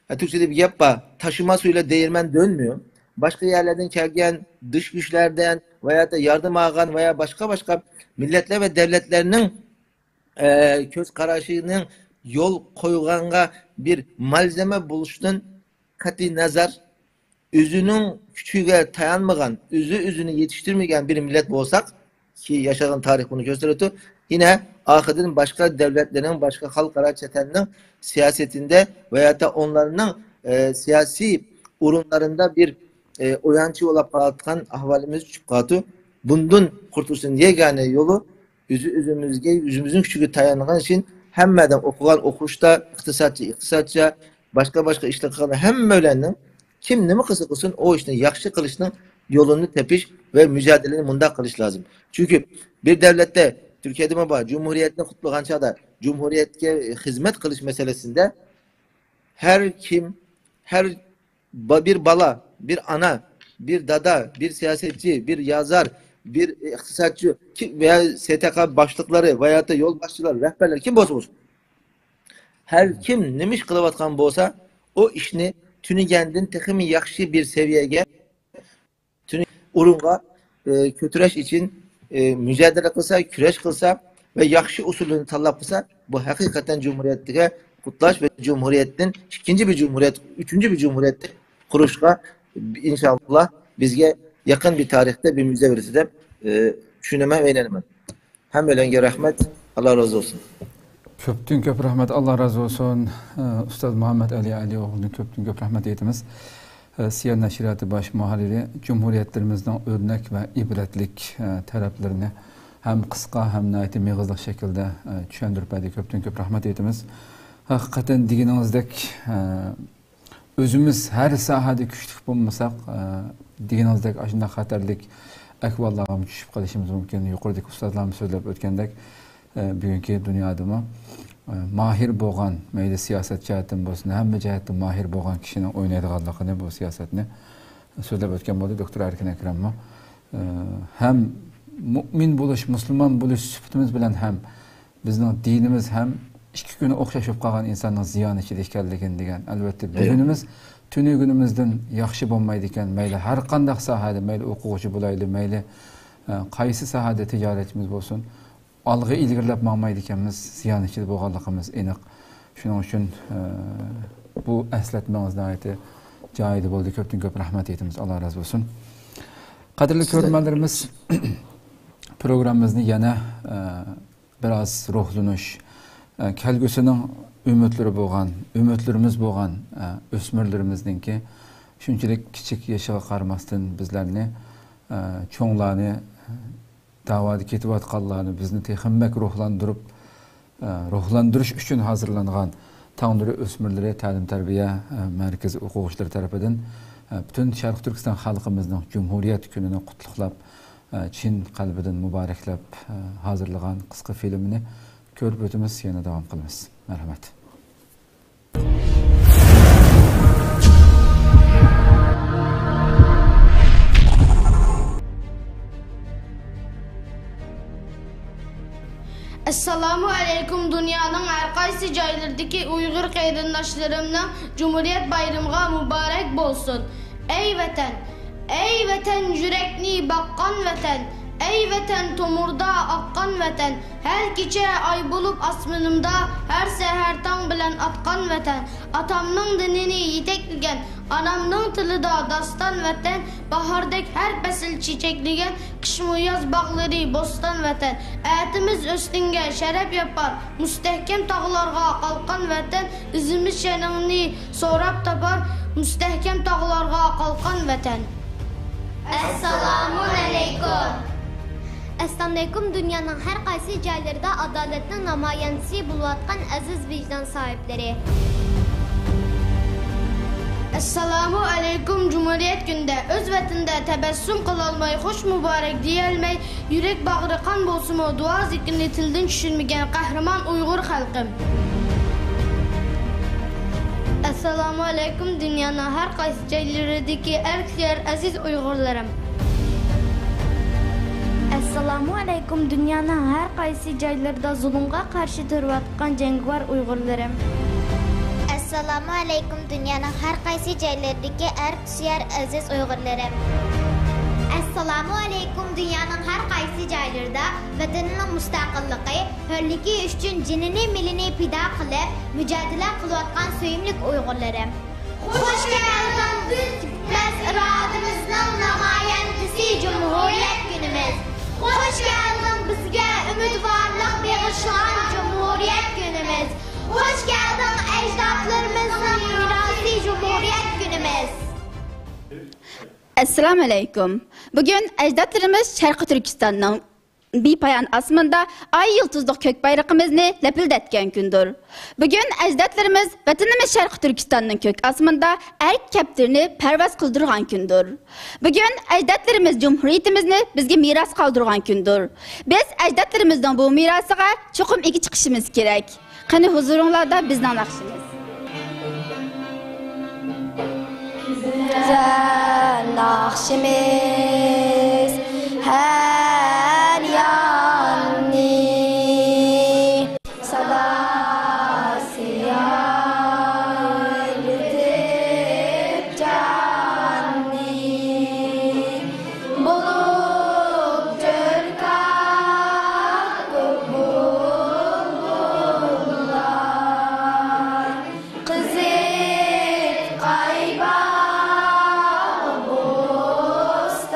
ھە، تۈركچىدە بىر گەپ بار، تاشىما سۇيلا دېيىرمەن دۆنمىيو. باشقا يەرلەردىن كەلگەن دىش گۈچلەردىن ۋە يا ياردەم ئالغان ۋە يا باشقا، باشقا مىللەتلەر ۋە دەۋلەتلەرنىڭ، ئە، كۆز قارىشىنىڭ يول قويغانغا بىر مالزېمە بولۇشتىن قەتئىي نەزەر، ئۆزىنىڭ كۈچىگە تايانمىغان، ئۆزى ئۆزىنى يېتىشتۈرمىگەن بىر مىللەت بولساق، كى ياشانغان تارىخ بۇنى كۆرسىتىدۇ. يەنە ئارقىدىن باشقا دەۋلەتلەرنىڭ، باشقا خەلقئارا چەت ئەلنىڭ سىياسىتىندە ۋە يا ئۇلارنىڭ، ئە، سىياسىي ئورۇنلىرىدا بىر، ئە، ئويۇنچۇق بولۇپ قالىدىغان ئەھۋالىمىز چۈشۈپ قالىدۇ. بۇندىن قۇتۇلۇشنىڭ يېگانە يولى ئۆزى ئۆزىمىزگە، ئۆزىمىزنىڭ كۈچىگە تايانغان ئۈچۈن ھەممە ئادەم ئوقۇغان ئوقۇشتا، ئىقتىسادچى ئىقتىسادچە، باشقا، باشقا ئىشلار قىلغان ھەممەيلەننىڭ كىم نېمە قىلسا قىلسۇن، ئۇ ئىشنى ياخشى قىلىشنىڭ يولىنى تېپىش ۋە مۇجادىلىنى مۇنداق قىلىش لازىم. چۈنكى بىر دەۋلەتتە، تۈركىيەدىمۇ بار، جۇمھۇرىيەتنى قۇتلىغان چاغدا جۇمھۇرىيەتكە خىزمەت قىلىش مەسىلىسىندە ھەر كىم، ھەر با-، بىر بالا، بىر ئانا، بىر دادا، بىر سىياسەتچى، بىر يازار، بىر ئىقتىسادچى كى-، ۋە سەدىقە باشلىقلىرى ۋە يا يول باشچىلار، رەھبەرلەر كىم بولسا بولسۇن، ھەر كىم نېمە ئىش قىلىۋاتقان بولسا، ئۇ ئىشنى تۈنۈگۈندىن تېخىمۇ ياخشى بىر سەۋىيەگە، تۈنۈ-، ئورۇنغا، ئى، كۆتۈرۈش ئۈچۈن، ئى، مۇجادىلە قىلسا، كۈرەش قىلسا ۋە ياخشى ئۇسۇلنى تاللاپ قىلسا، بۇ ھەقىقەتەن جۇمھۇرىيەتكە قۇتلاش ۋە جۇمھۇرىيەتتىن ئىككىنچى بىر جۇمھۇرىيەت، ئۈچىنچى بىر جۇمھۇرىيەت قۇرۇشقا، ئىنشاللا، بىزگە يېقىن بىر تارىختا بىر مۇزە بېرىدۇ دەپ، ئى، چۈشىنىمەن ۋە ئىنىنىمەن. ھەممەيلەنگە رەھمەت. ئاللا رازى بولسۇن. كۆپتىن كۆپ رەھمەت، ئاللا رازى بولسۇن. ئى، ئۇستاز مۇھەممەد ئەلى ئەلى ئوغلىنى كۆپتىن كۆپ رەھمەت ئېيتىمىز. ئى، سىيان نەشرىياتى باش مۇھەررىرى، جۇمھۇرىيەتلىرىمىزنىڭ ئۆرنەك ۋە ئىبرەتلىك، ئى، تەرەپلىرىنى ھەم قىسقا، ھەم ناھايىتى مېغىزلىق شەكىلدە، ئى، چۈشەندۈرۈپ بەردى. كۆپتىن كۆپ رەھمەت ئېيتىمىز. ھەقىقەتەن دېگىنىڭىزدەك، ئى، ئۆزىمىز ھەر ساھەدە كۈچلۈك بولمىساق، ئە، دېگىنىڭىزدەك ئاشۇنداق خەتەرلىك ئەھۋاللارغا چۈشۈپ قېلىشىمىز مۇمكىن. يۇقىرىدىكى ئۇستازلارمۇ سۆزلەپ ئۆتكەندەك، ئە، بۈگۈنكى دۇنيادىمۇ، ئە، ماھىر بولغان، مەيلى سىياسەت جەھەتتىن بولسۇن، ھەممە جەھەتتە ماھىر بولغان كىشىنىڭ ئوينايدىغانلىقىنى، بۇ سىياسەتنى سۆزلەپ ئۆتكەن بولدى دوكتور ئەركىن ئەكرەممۇ. ئە، ھەم مۇئمىن بولۇش، مۇسۇلمان بولۇش سۈپىتىمىز بىلەن ھەم بىزنىڭ دىنىمىز ھەم ئىككى كۈنى ئوخشاش بولۇپ قالغان ئىنساننىڭ زىيان ئىچىدە ئىكەنلىكىنى دېگەن. ئەلۋەتتە، بۈگۈنىمىز تۈنۈگۈنىمىزدىن ياخشى بولمايدىكەن. مەيلى ھەر قانداق ساھەدە، مەيلى ئوقۇغۇچى بولايلى، مەيلى، ئە، قايسى ساھەدە تىجارەتچىمىز بولسۇن، ئالغا ئىلگىرىلەپ ماڭمايدىكەنمىز، زىيان ئىچىدە بولغانلىقىمىز ئېنىق. شۇنىڭ ئۈچۈن، ئە، بۇ ئەسلەتمىڭىز ناھايىتى جايىدا بولدى. كۆپتىن كۆپ رەھمەت ئېيتىمىز. ئاللا رازى بولسۇن. قەدىرلىك كۆرۈرمەنلىرىمىز، پروگراممىمىزنى يەنە، ئە، بىراز روھلىنىش، ئە، كەلگۈسىنىڭ ئۈمىدلىرى بولغان، ئۈمىدلىرىمىز بولغان، ئە، ئۆسمۈرلىرىمىزنىڭكى شۇنچىلىك كىچىك يېشىغا قارىماستىن، بىزلەرنى، ئە، چوڭلارنى، دەۋادا كېتىۋاتقانلارنى، بىزنى تېخىمۇ بەك روھلاندۇرۇپ، ئە، روھلاندۇرۇش ئۈچۈن ھازىرلانغان تاڭ نۇرى ئۆسمۈرلىرى تەلىم-تەربىيە، ئە، مەركىزى ئوقۇغۇچىلىرى تەرىپىدىن، ئە، پۈتۈن شەرقىي تۈركىستان خەلقىمىزنىڭ جۇمھۇرىيەت كۈنىنى قۇتلۇقلاپ، ئە، چىن قەلبىدىن مۇبارەكلەپ، ئە، ھازىرلىغان قىسقا فىلىمنى كۆرۈپ ئۆتىمىز، يەنە داۋام قىلىمىز. مەرھەمەت. ئەسسالامۇ ئەلەيكۇم، دۇنيانىڭ ھەر قايسى جايلىرىدىكى ئۇيغۇر قېرىنداشلىرىمنىڭ جۇمھۇرىيەت بايرىمىغا مۇبارەك بولسۇن! ئەي ۋەتەن! ئەي ۋەتەن، يۈرەكنى باققان ۋەتەن! ئەي ۋەتەن، تومۇردا ئاققان ۋەتەن! ھەر كېچە ئاي بولۇپ ئاسمىنىمدا، ھەر سەھەر تاڭ بىلەن ئاتقان ۋەتەن! ئاتامنىڭ دىنىنى يېتەكلىگەن، ئانامنىڭ تىلىدا داستان ۋەتەن! باھاردەك ھەر پەسىل چېچەكلىگەن، قىشمۇ ياز باغلىرى بوستان ۋەتەن! ئەتىمىز ئۆستەڭگە شەرەپ ياپار، مۇستەھكەم تاغلارغا قالقان ۋەتەن! ئىزىمىز شېنىڭنى سوراپ تاپار، مۇستەھكەم تاغلارغا قالقان ۋەتەن! ئەسسالامۇ ئەلەيكۇم! ئەسسالامۇ ئەلەيكۇم، دۇنيانىڭ ھەر قايسى جايلىرىدا ئادالەتنىڭ نامايەندىسى بولۇۋاتقان ئەزىز ۋىجدان ساھىبلىرى! ئەسسالامۇ ئەلەيكۇم، جۇمھۇرىيەت كۈنىدە ئۆز ۋەتىنىدە تەبەسسۇم قىلالماي، خوش مۇبارەك دېيەلمەي، يۈرەك باغرى قان بولسىمۇ، دۇئا زىكرىنى تىلدىن چۈشۈرمىگەن قەھرىمان ئۇيغۇر خەلقىم! ئەسسالامۇ ئەلەيكۇم، دۇنيانىڭ ھەر قايسى جايلىرىدىكى ئەركىسىيەر ئەزىز ئۇيغۇرلىرىم! ئەسسالامۇ ئەلەيكۇم، دۇنيانىڭ ھەر قايسى جايلىرىدا زۇلۇمغا قارشى تۇرۇۋاتقان جەڭگىۋار ئۇيغۇرلىرىم! ئەسسالامۇ ئەلەيكۇم، دۇنيانىڭ ھەر قايسى جايلىرىدىكى ئەركىسىيەر ئەزىز ئۇيغۇرلىرىم! ئەسسالامۇ ئەلەيكۇم، دۇنيانىڭ ھەر قايسى جايلىرىدا ۋەتىنىنىڭ مۇستەقىللىقى، ھۆرلۈكى ئۈچۈن جېنىنى، مېلىنى پىدا قىلىپ مۇجادىلە قىلىۋاتقان سۆيۈملۈك ئۇيغۇرلىرىم! خوش كەلدىڭ بىز پۈتمەس ئىرادىمىزنىڭ نامايەندىسى جۇمھۇرىيەت كۈنىمىز! خوش كەلدىڭ بىزگە ئۈمىدۋارلىق بېغىشلىغان جۇمھۇرىيەت كۈنىمىز! خوش كەلدىڭ ئەجدادلىرىمىزنىڭ مىراسى جۇمھۇرىيەت كۈنىمىز! ئەسسالامۇ ئەلەيكۇم. بۈگۈن ئەجدادلىرىمىز شەرقىي تۈركىستاننىڭ بىپايان ئاسمىنىدا ئاي يۇلتۇزلۇق كۆك بايرىقىمىزنى لەپىلدەتكەن كۈندۇر. بۈگۈن ئەجدادلىرىمىز ۋەتىنىمىز شەرقىي تۈركىستاننىڭ كۆك ئاسمىنىدا ئەرك كەپتىرىنى پەرۋاز قىلدۇرغان كۈندۇر. بۈگۈن ئەجدادلىرىمىز جۇمھۇرىيىتىمىزنى بىزگە مىراس قالدۇرغان كۈندۇر. بىز ئەجدادلىرىمىزنىڭ بۇ مىراسىغا چوقۇم ئىگە چىقىشىمىز كېرەك. قېنى، ھۇزۇرۇڭلاردا بىزنىڭ ناخشىمىز. گۈزەل ناخشىمىز ھەر ياننى ساداسى يايلىتىپ جاننى. بولۇپ جۆركاك بۇلبۇللار، قىزىتقاي باغ بوستان.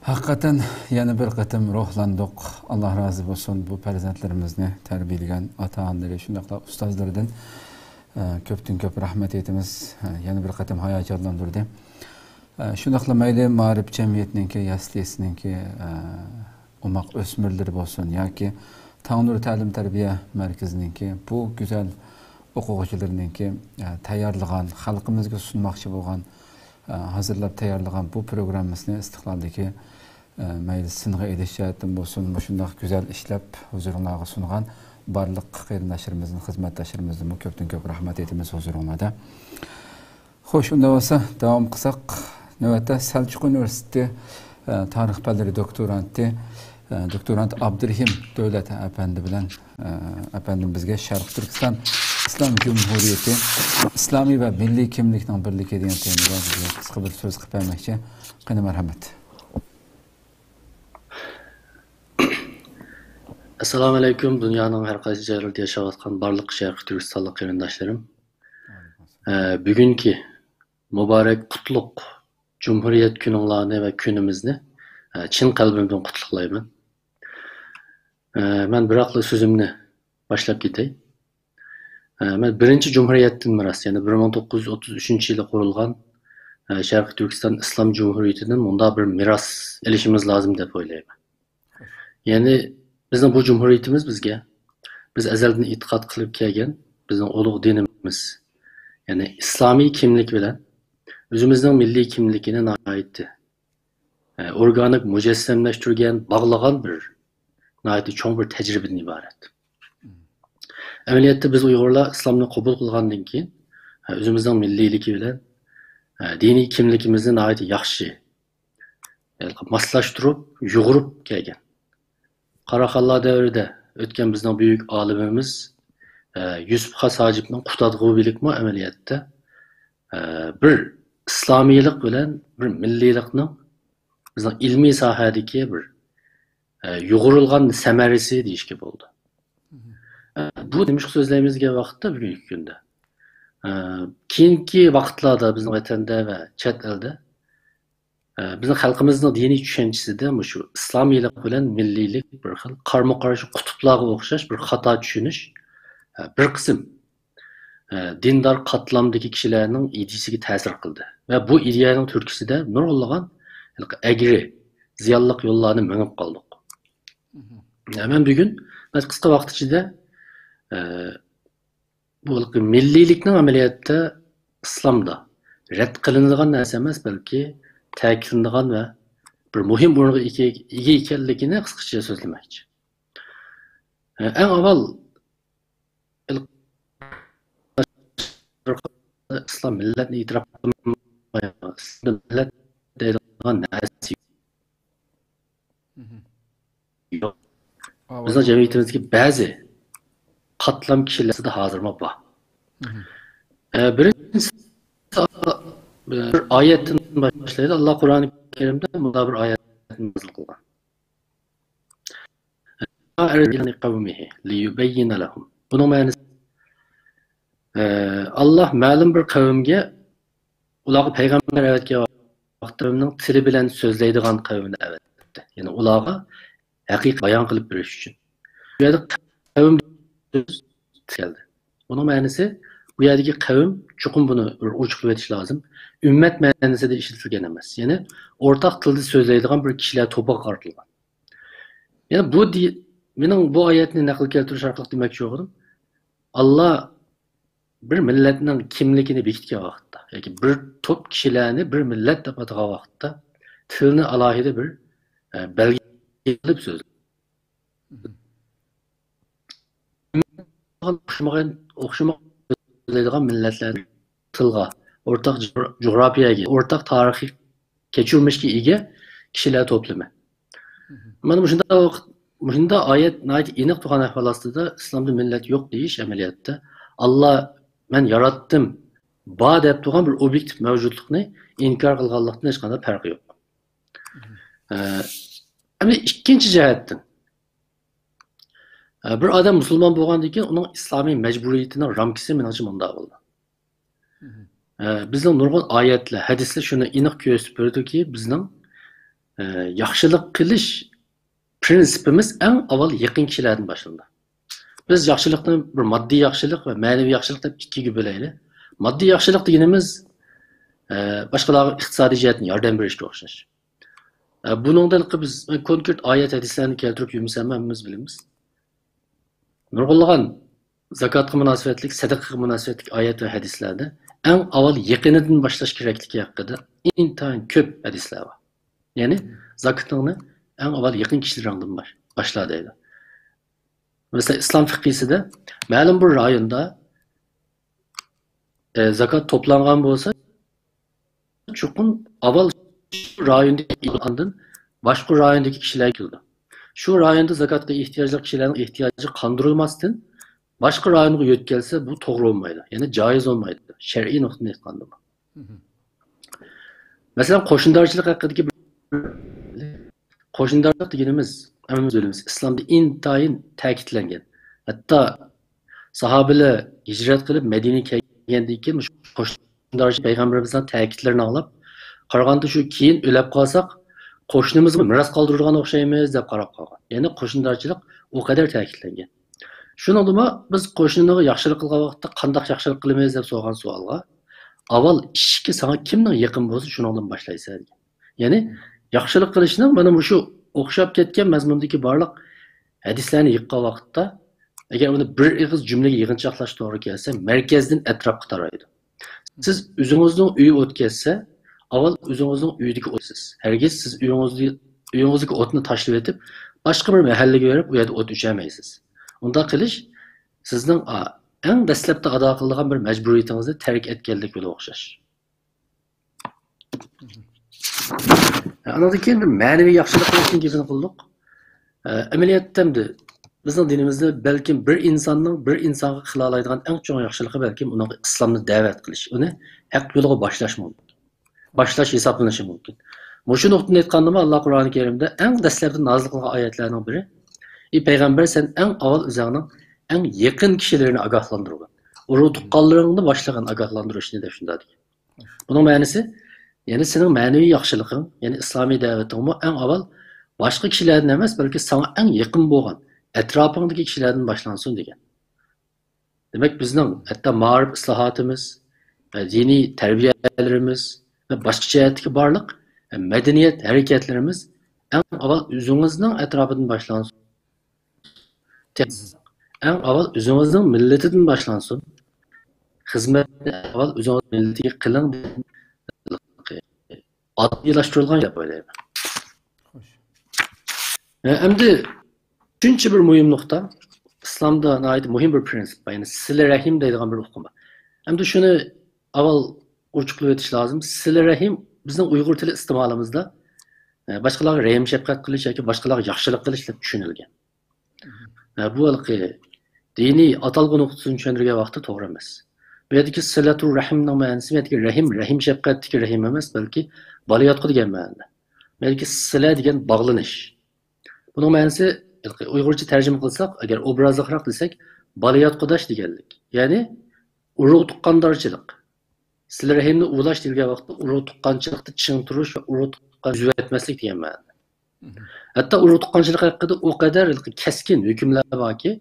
ھەقىقەتەن يەنە بىر قېتىم روھلاندۇق. ئاللا رازى بولسۇن بۇ پەرزەنتلىرىمىزنى تەربىيەلىگەن ئاتا-ئانىلىرى، شۇنداقلا ئۇستازلىرىدىن، ئە، كۆپتىن كۆپ رەھمەت ئېيتىمىز. ئە، يەنە بىر قېتىم ھاياجانلاندۇردى. ئە، شۇنداقلا مەيلى مائارىپ جەمئىيىتىنىڭكى، يەسلىسىنىڭكى، ئە، ئوماق ئۆسمۈرلىرى بولسۇن ياكى تاڭنۇر تەلىم تەربىيە مەركىزىنىڭكى بۇ گۈزەل ئوقۇغۇچىلىرىنىڭكى، ئە، تەييارلىغان، خەلقىمىزگە سۇنماقچى بولغان، ئە، ھازىرلاپ تەييارلىغان بۇ پروگراممىسىنى ئىستىقلالدىكى، ئە، مەيلى سىنغا ئېلىش جەھەتتىن بولسۇن، مۇشۇنداق گۈزەل ئىشلەپ ھۇزۇرۇڭلارغا سۇنغان بارلىق قېرىنداشلىرىمىزدىن، خىزمەتداشلىرىمىزدىنمۇ كۆپتىن كۆپ رەھمەت ئېيتىمىز ھۇزۇرۇڭلاردا. خوش، ئۇنداق بولسا داۋام قىلساق، نۆۋەتتە سەلچۇق ئۇنىۋېرسىتېتى، ئە، تارىخ پەنلىرى دوكتورانتى، ئە، دوكتورانت ئابدۇرېھىم دۆلەت ئەپەندى بىلەن، ئە، ئەپەندىم بىزگە شەرقىي تۈركىستان ئىسلام جۇمھۇرىيىتى، ئىسلامىي ۋە مىللىي كىملىكنىڭ بىرلىكى دېگەن تېمىدا بىزگە قىسقا بىر سۆز قىلىپ بەرمەكچى. قېنى، مەرھەمەت. ئەسسالامۇ ئەلەيكۇم، دۇنيانىڭ ھەر قايسى جايلىرىدا ياشاۋاتقان بارلىق شەرقىي تۈركىستانلىق قېرىنداشلىرىم. ئە، بۈگۈنكى مۇبارەك، قۇتلۇق جۇمھۇرىيەت كۈنۈڭلارنى ۋە كۈنىمىزنى، ئە، چىن قەلبىمدىن قۇتلۇقلايمەن. ئە، مەن بىراقلا سۆزۈمنى باشلاپ كېتەي. ئە، مەن بىرىنچى جۇمھۇرىيەتتىن مىراس، يەنى بىر مىڭ توققۇز يۈز ئوتتۇز ئۈچىنچى يىلى قۇرۇلغان، ئە، شەرقىي تۈركىستان ئىسلام جۇمھۇرىيىتىدىن مۇنداق بىر مىراس ئېلىشىمىز لازىم دەپ ئويلايمەن. يەنى بىزنىڭ بۇ جۇمھۇرىيىتىمىز بىزگە، بىز ئەزەلدىن ئېتىقاد قىلىپ كەلگەن بىزنىڭ ئۇلۇغ دىنىمىز، يەنى ئىسلامىي كىملىك بىلەن ئۆزىمىزنىڭ مىللىي كىملىكىنى ناھايىتى، ئە، ئورگانىك مۇجەسسەملەشتۈرگەن، باغلىغان بىر ناھايىتى چوڭ بىر تەجرىبىدىن ئىبارەت. ئەمەلىيەتتە بىز ئۇيغۇرلار ئىسلامنى قوبۇل قىلغاندىن كېيىن، ئە، ئۆزىمىزنىڭ مىللىيلىكى بىلەن، ئە، دىنىي كىملىكىمىزنى ناھايىتى ياخشى ماسلاشتۇرۇپ، يۇغۇرۇپ كەلگەن. قاراخانلار دەۋرىدە ئۆتكەن بىزنىڭ بۈيۈك ئالىمىمىز، ئە، يۈسۈپ خاس ھاجىپنىڭ قۇتادغۇ بىلىكمۇ ئەمەلىيەتتە، ئە، بىر ئىسلامىيلىق بىلەن بىر مىللىيلىقنىڭ بىزنىڭ ئىلمىي ساھەدىكى بىر، ئە، يۇغۇرۇلغان سەمەرىسى دېيىشكە بولىدۇ. ئە، بۇ نېمىشقا سۆزلەيمىز دېگەن ۋاقىتتا بۈگۈنكى كۈندە، ئە، كېيىنكى ۋاقىتلاردا بىزنىڭ ۋەتەندە ۋە چەت ئەلدە ئە، بىزنىڭ خەلقىمىزنىڭ دىنىي چۈشەنچىسىدە مۇشۇ ئىسلامىيلىق بىلەن مىللىيلىك بىر خىل قارمۇ-قارشى قۇتۇپلارغا ئوخشاش بىر خاتا چۈشىنىش، ئە، بىر قىسىم، ئە، دىندار قاتلامدىكى كىشىلەرنىڭ ئىدىيىسىگە تەسىر قىلدى. ۋە بۇ ئىدىيەنىڭ تۈرتكىسىدە نۇرغۇنلىغان ھېلىقى ئەگرى، زىيانلىق يوللارنى مېڭىپ قالدۇق. مەن بۈگۈن بەك قىسقا ۋاقىت ئىچىدە، ئە، بۇ مىللىيلىكنىڭ ئەمەلىيەتتە ئىسلامدا رەت قىلىنىدىغان نەرسە ئەمەس، بەلكى تەكىتلىنىدىغان ۋە بىر مۇھىم ئورۇنغا ئىگە، ئىگە ئىكەنلىكىنى قىسقىچە سۆزلىمەكچى. ئەڭ ئاۋۋال ئىسلام مىللەتنى ئېتىراپ قىلمايدۇ. ئىسلام مىللەت دەيدىغان نەرسە يوق. بىزنىڭ جەمئىيىتىمىزدىكى بەزى قاتلام كىشىلەر ئارىسىدا ھازىرمۇ بار. ئە، بىرىنچىسى، ئە، بىر ئايەتتىن باشلايدۇ. ئاللا قۇرئانى كەرىمدە مۇنداق بىر ئايەتنى نازىل قىلغان. قومىھى لىيۇبەييىنە لەھۇم. بۇنىڭ مەنىسى، ئە، ئاللا مەلۇم بىر قەۋمگە ئۇلارغا پەيغەمبەر ئەۋەتكەن ۋاقىتتا قەۋمنىڭ تىلى بىلەن سۆزلەيدىغان قەۋمنى ئەۋەتتى. يەنى ئۇلارغا ھەقىقەت بايان قىلىپ بېرىش ئۈچۈن. بۇ يەردە قەۋم سۆز كەلدى. بۇنىڭ مەنىسى، بۇ يەردىكى قەۋم، چوقۇم بۇنى بىر ئوچۇقلىۋېتىش لازىم، ئۈممەت مەنىسىدە ئىشلىتىلگەن ئەمەس. يەنى ئورتاق تىلدا سۆزلەيدىغان بىر كىشىلەر توپىغا قارىتىلغان. يەنى بۇ دى-، مېنىڭ بۇ ئايەتنى نەقىل كەلتۈرۈش ئارقىلىق دېمەكچى بولغىنىم، ئاللا بىر مىللەتنىڭ كىملىكىنى بېكىتكەن ۋاقىتتا ياكى بىر توپ كىشىلەرنى بىر مىللەت دەپ ئاتىغان ۋاقىتتا تىلنى ئالاھىدە بىر، ئە، بەلگە قىلىپ سۆزلىدى. ئوخشىمىغان، ئوخشىمىغان سۆزلەيدىغان مىللەتلەرنى تىلغا، ئورتاق جۇغرا-، جۇغراپىيەگە، ئورتاق تارىخىي كەچۈرمىشكە ئىگە كىشىلەر توپلىمى. مانا مۇشۇنداق ۋاقىت، مۇشۇنداق ئايەت ناھايىتى ئېنىق تۇرغان ئەھۋال ئاستىدا ئىسلامدا مىللەت يوق دېيىش ئەمەلىيەتتە، ئاللا مەن ياراتتىم، بار دەپ تۇرغان بىر ئوبيېكتىپ مەۋجۇتلۇقنى ئىنكار قىلغانلىقتىن ھېچقانداق پەرقى يوق. ئە، ئەمدى ئىككىنچى جەھەتتىن، ئە، بىر ئادەم مۇسۇلمان بولغاندىن كېيىن ئۇنىڭ ئىسلامىي مەجبۇرىيىتىنىڭ رامكىسى مېنىڭچە مۇنداق بولىدۇ. ئە، بىزنىڭ نۇرغۇن ئايەتلەر، ھەدىسلەر شۇنى ئېنىق كۆرسىتىپ بېرىدۇكى، بىزنىڭ ئە، ياخشىلىق قىلىش پرىنسىپىمىز ئەڭ ئاۋۋال يېقىن كىشىلەردىن باشلىنىدۇ. بىز ياخشىلىقنى بىر ماددىي ياخشىلىق ۋە مەنىۋى ياخشىلىق دەپ ئىككىگە بۆلەيلى. ماددىي ياخشىلىق دېگىنىمىز، ئە، باشقىلارغا ئىقتىسادىي جەھەتتىن ياردەم بېرىشكە ئوخشاش. ئە، بۇنىڭدىن بىز كونكرېت ئايەت، ھەدىسلەرنى كەلتۈرۈپ يۈرمىسەم، ھەممىمىز بىلىمىز. نۇرغۇنلىغان زاكاتقا مۇناسىۋەتلىك، سەدىقىگە مۇناسىۋەتلىك ئايەت ۋە ھەدىسلەردە ئەڭ ئاۋۋال يېقىنىدىن باشلاش كېرەكلىكى ھەققىدە ئىنتايىن كۆپ ھەدىسلەر بار. يەنى زاكىتىڭنى ئەڭ ئاۋۋال يېقىن كىشىلىرىڭدىن باش-، باشلا دەيدۇ. مەسىلەن، ئىسلام فىقھىسىدە مەلۇم بىر رايوندا، ئە، زاكات توپلانغان بولسا، چوقۇم ئاۋۋال شۇ رايوندىكى، ئاندىن باشقا رايوندىكى كىشىلەرگە كېلىدۇ. شۇ رايوندا زاكاتقا ئېھتىياجلىق كىشىلەرنىڭ ئېھتىياجى قاندۇرۇلماستىن، باشقا رايونغا يۆتكەلسە، بۇ توغرا بولمايدۇ. يەنى جايىز بولمايدۇ. شەرئىي نۇقتىدىن ئېيتقاندا بۇ. مەسىلەن، قوشنىدارچىلىق ھەققىدىكى بىر، قوشنىدارچىلىق دېگىنىمىز، ھەممىمىز بىلىمىز، ئىسلامدا ئىنتايىن تەكىتلەنگەن. ھەتتا ساھابىلەر ھىجرەت قىلىپ مەدىنىگە كەلگەندىن كېيىن مۇشۇ قوشنىدارچىلىق پەيغەمبىرىمىزنىڭ تەكىتلىرىنى ئاڭلاپ، قارىغاندا شۇ كېيىن ئۆلۈپ قالساق، قوشنىمىزغا مىراس قالدۇرىدىغان ئوخشايمىز دەپ قاراپ قالغان. يەنى قوشنىدارچىلىق ئۇ قەدەر تەكىتلەنگەن. شۇنىڭدىمۇ بىز قوشنىغا ياخشىلىق قىلغان ۋاقىتتا قانداق ياخشىلىق قىلىمىز دەپ سورىغان سوئالغا، ئاۋۋال ئىشىككە ساڭا كىمنىڭ يېقىن بولسا، شۇنىڭدىن باشلايسەن دېگەن. يەنى ياخشىلىق قىلىشنىڭ مانا مۇشۇ ئوخشاپ كەتكەن مەزمۇندىكى بارلىق ھەدىسلەرنى يىغقان ۋاقىتتا، ئەگەر ئۇنى بىر ئېغىز جۈملىگە يىغىنچاقلاش توغرا كەلسە، مەركەزدىن ئەتراپقا تارايدۇ. سىز ئۆزىڭىزنىڭ ئۆيى ئوت كەتسە، ئاۋۋال ئۆزىڭىزنىڭ ئۆيىدىكى ئوت سىز. ھەرگىز سىز ئۆيىڭىزدە-، ئۆيىڭىزدىكى ئوتنى تاشلىۋېتىپ، باشقا بىر مەھەللىگە بېرىپ، ئۇ يەردە ئوت ئۆچۈرمەيسىز. ئۇنداق قىلىش سىزنىڭ، ئا، ئەڭ دەسلەپتە ئادا قىلىدىغان بىر مەجبۇرىيىتىڭىزنى تەرك ئەتكەنلىك بىلەن ئوخشاش. ئانىڭدىن كېيىن بىر مەنىۋى ياخشىلىق قىلىشنىڭ گېپىنى قىلدۇق. ئە، ئەمەلىيەتتە ئەمدى بىزنىڭ دىنىمىزدا بەلكىم بىر ئىنساننىڭ بىر ئىنسانغا قىلالايدىغان ئەڭ چوڭ ياخشىلىقى بەلكىم ئۇنىڭغا ئىسلامنى دەۋەت قىلىش، ئۇنى ھەق يولىغا باشلاش مۇمكىن. باشلاش ھېسابلىنىشى مۇمكىن. مۇشۇ نۇقتىدىن ئېيتقاندىمۇ، ئاللا قۇرئانى كەرىمدە ئەڭ دەسلەپتە نازىل قىلغان ئايەتلەرنىڭ بىرى، ئى پەيغەمبەر، سەن ئەڭ ئاۋۋال ئۆزۈڭنىڭ ئەڭ يېقىن كىشىلىرىنى ئاگاھلاندۇرغىن. ئۇرۇق تۇغقانلىرىڭنى باشلىغىن ئاگاھلاندۇرۇشنى دەپ شۇنداق دېگەن. بۇنىڭ مەنىسى، يەنى سېنىڭ مەنىۋى ياخشىلىقىڭ، يەنى ئىسلامىي دەۋىتىڭمۇ ئەڭ ئاۋۋال باشقا كىشىلەردىن ئەمەس، بەلكى ساڭا ئەڭ يېقىن بولغان ئەتراپىڭدىكى كىشىلەردىن باشلانسۇن دېگەن. دېمەك، بىزنىڭ ھەتتا مائارىپ ئىسلاھاتىمىز، دىنىي تەربىيەلىرىمىز ۋە باشقا جەھەتتىكى بارلىق مەدەنىيەت ھەرىكەتلىرىمىز ئەڭ ئاۋۋال ئۆزىڭىزنىڭ ئەتراپىدىن باشلانسۇن. ئەڭ ئاۋۋال ئۆزىڭىزنىڭ مىللىتىدىن باشلانسۇن. خىزمەتنى ئاۋۋال ئۆزىڭىز مىللىتىگە قىلىڭ. ئاددىيلاشتۇرۇلغان دەپ ئويلايمەن. خوش. ئە، ئەمدى ئۈچىنچى بىر مۇھىم نۇقتا، ئىسلامدا ناھايىتى مۇھىم بىر پرىنسىپ بار، يەنى سىلە رەھىم دەيدىغان بىر ئۇقۇم بار. ئەمدى شۇنى ئاۋۋال ئوچۇقلاپ ئۆتۈش لازىم. سىلە رەھىم بىزنىڭ ئۇيغۇر تىلى ئىستېمالىمىزدا، ئە، باشقىلارغا رەھىم شەپقەت قىلىش ياكى باشقىلارغا ياخشىلىق قىلىش دەپ چۈشىنىلگەن. ھە، بۇ ھېلىقى دىنىي ئاتالغۇ نۇقتىسىدىن چۈشەندۈرگەن ۋاقىتتا توغرا ئەمەس. بۇ يەردىكى سىلەتۇر رەھىمنىڭ مەنىسى، بۇ يەردىكى رەھىم، رەھىم شەپقەتتىكى رەھىم ئەمەس، بەلكى بالىياتقۇ دېگەن مەنىدە. بۇ يەردىكى سىلە دېگەن باغلىنىش. بۇنىڭ مەنىسى، ھېلىقى ئۇيغۇرچە تەرجىمە قىلساق، ئەگەر ئوبرازلىقراق دېسەك، بالىياتقۇداش دېگەنلىك. يەنى ئۇرۇق تۇغقاندارچىلىق. سىلە رەھىمنى ئۇلاش دېيىلگەن ۋاقىتتا ئۇرۇق تۇغقانچىلىقتا چىڭ تۇرۇش ۋە ئۇرۇق تۇغقان ئۈزۈۋەتمەسلىك دېگەن مەنىدە. ھەتتا ئۇرۇق تۇغقانچىلىق ھەققىدە ئۇ قەدەر كەسكىن ھۆكۈملەر باركى،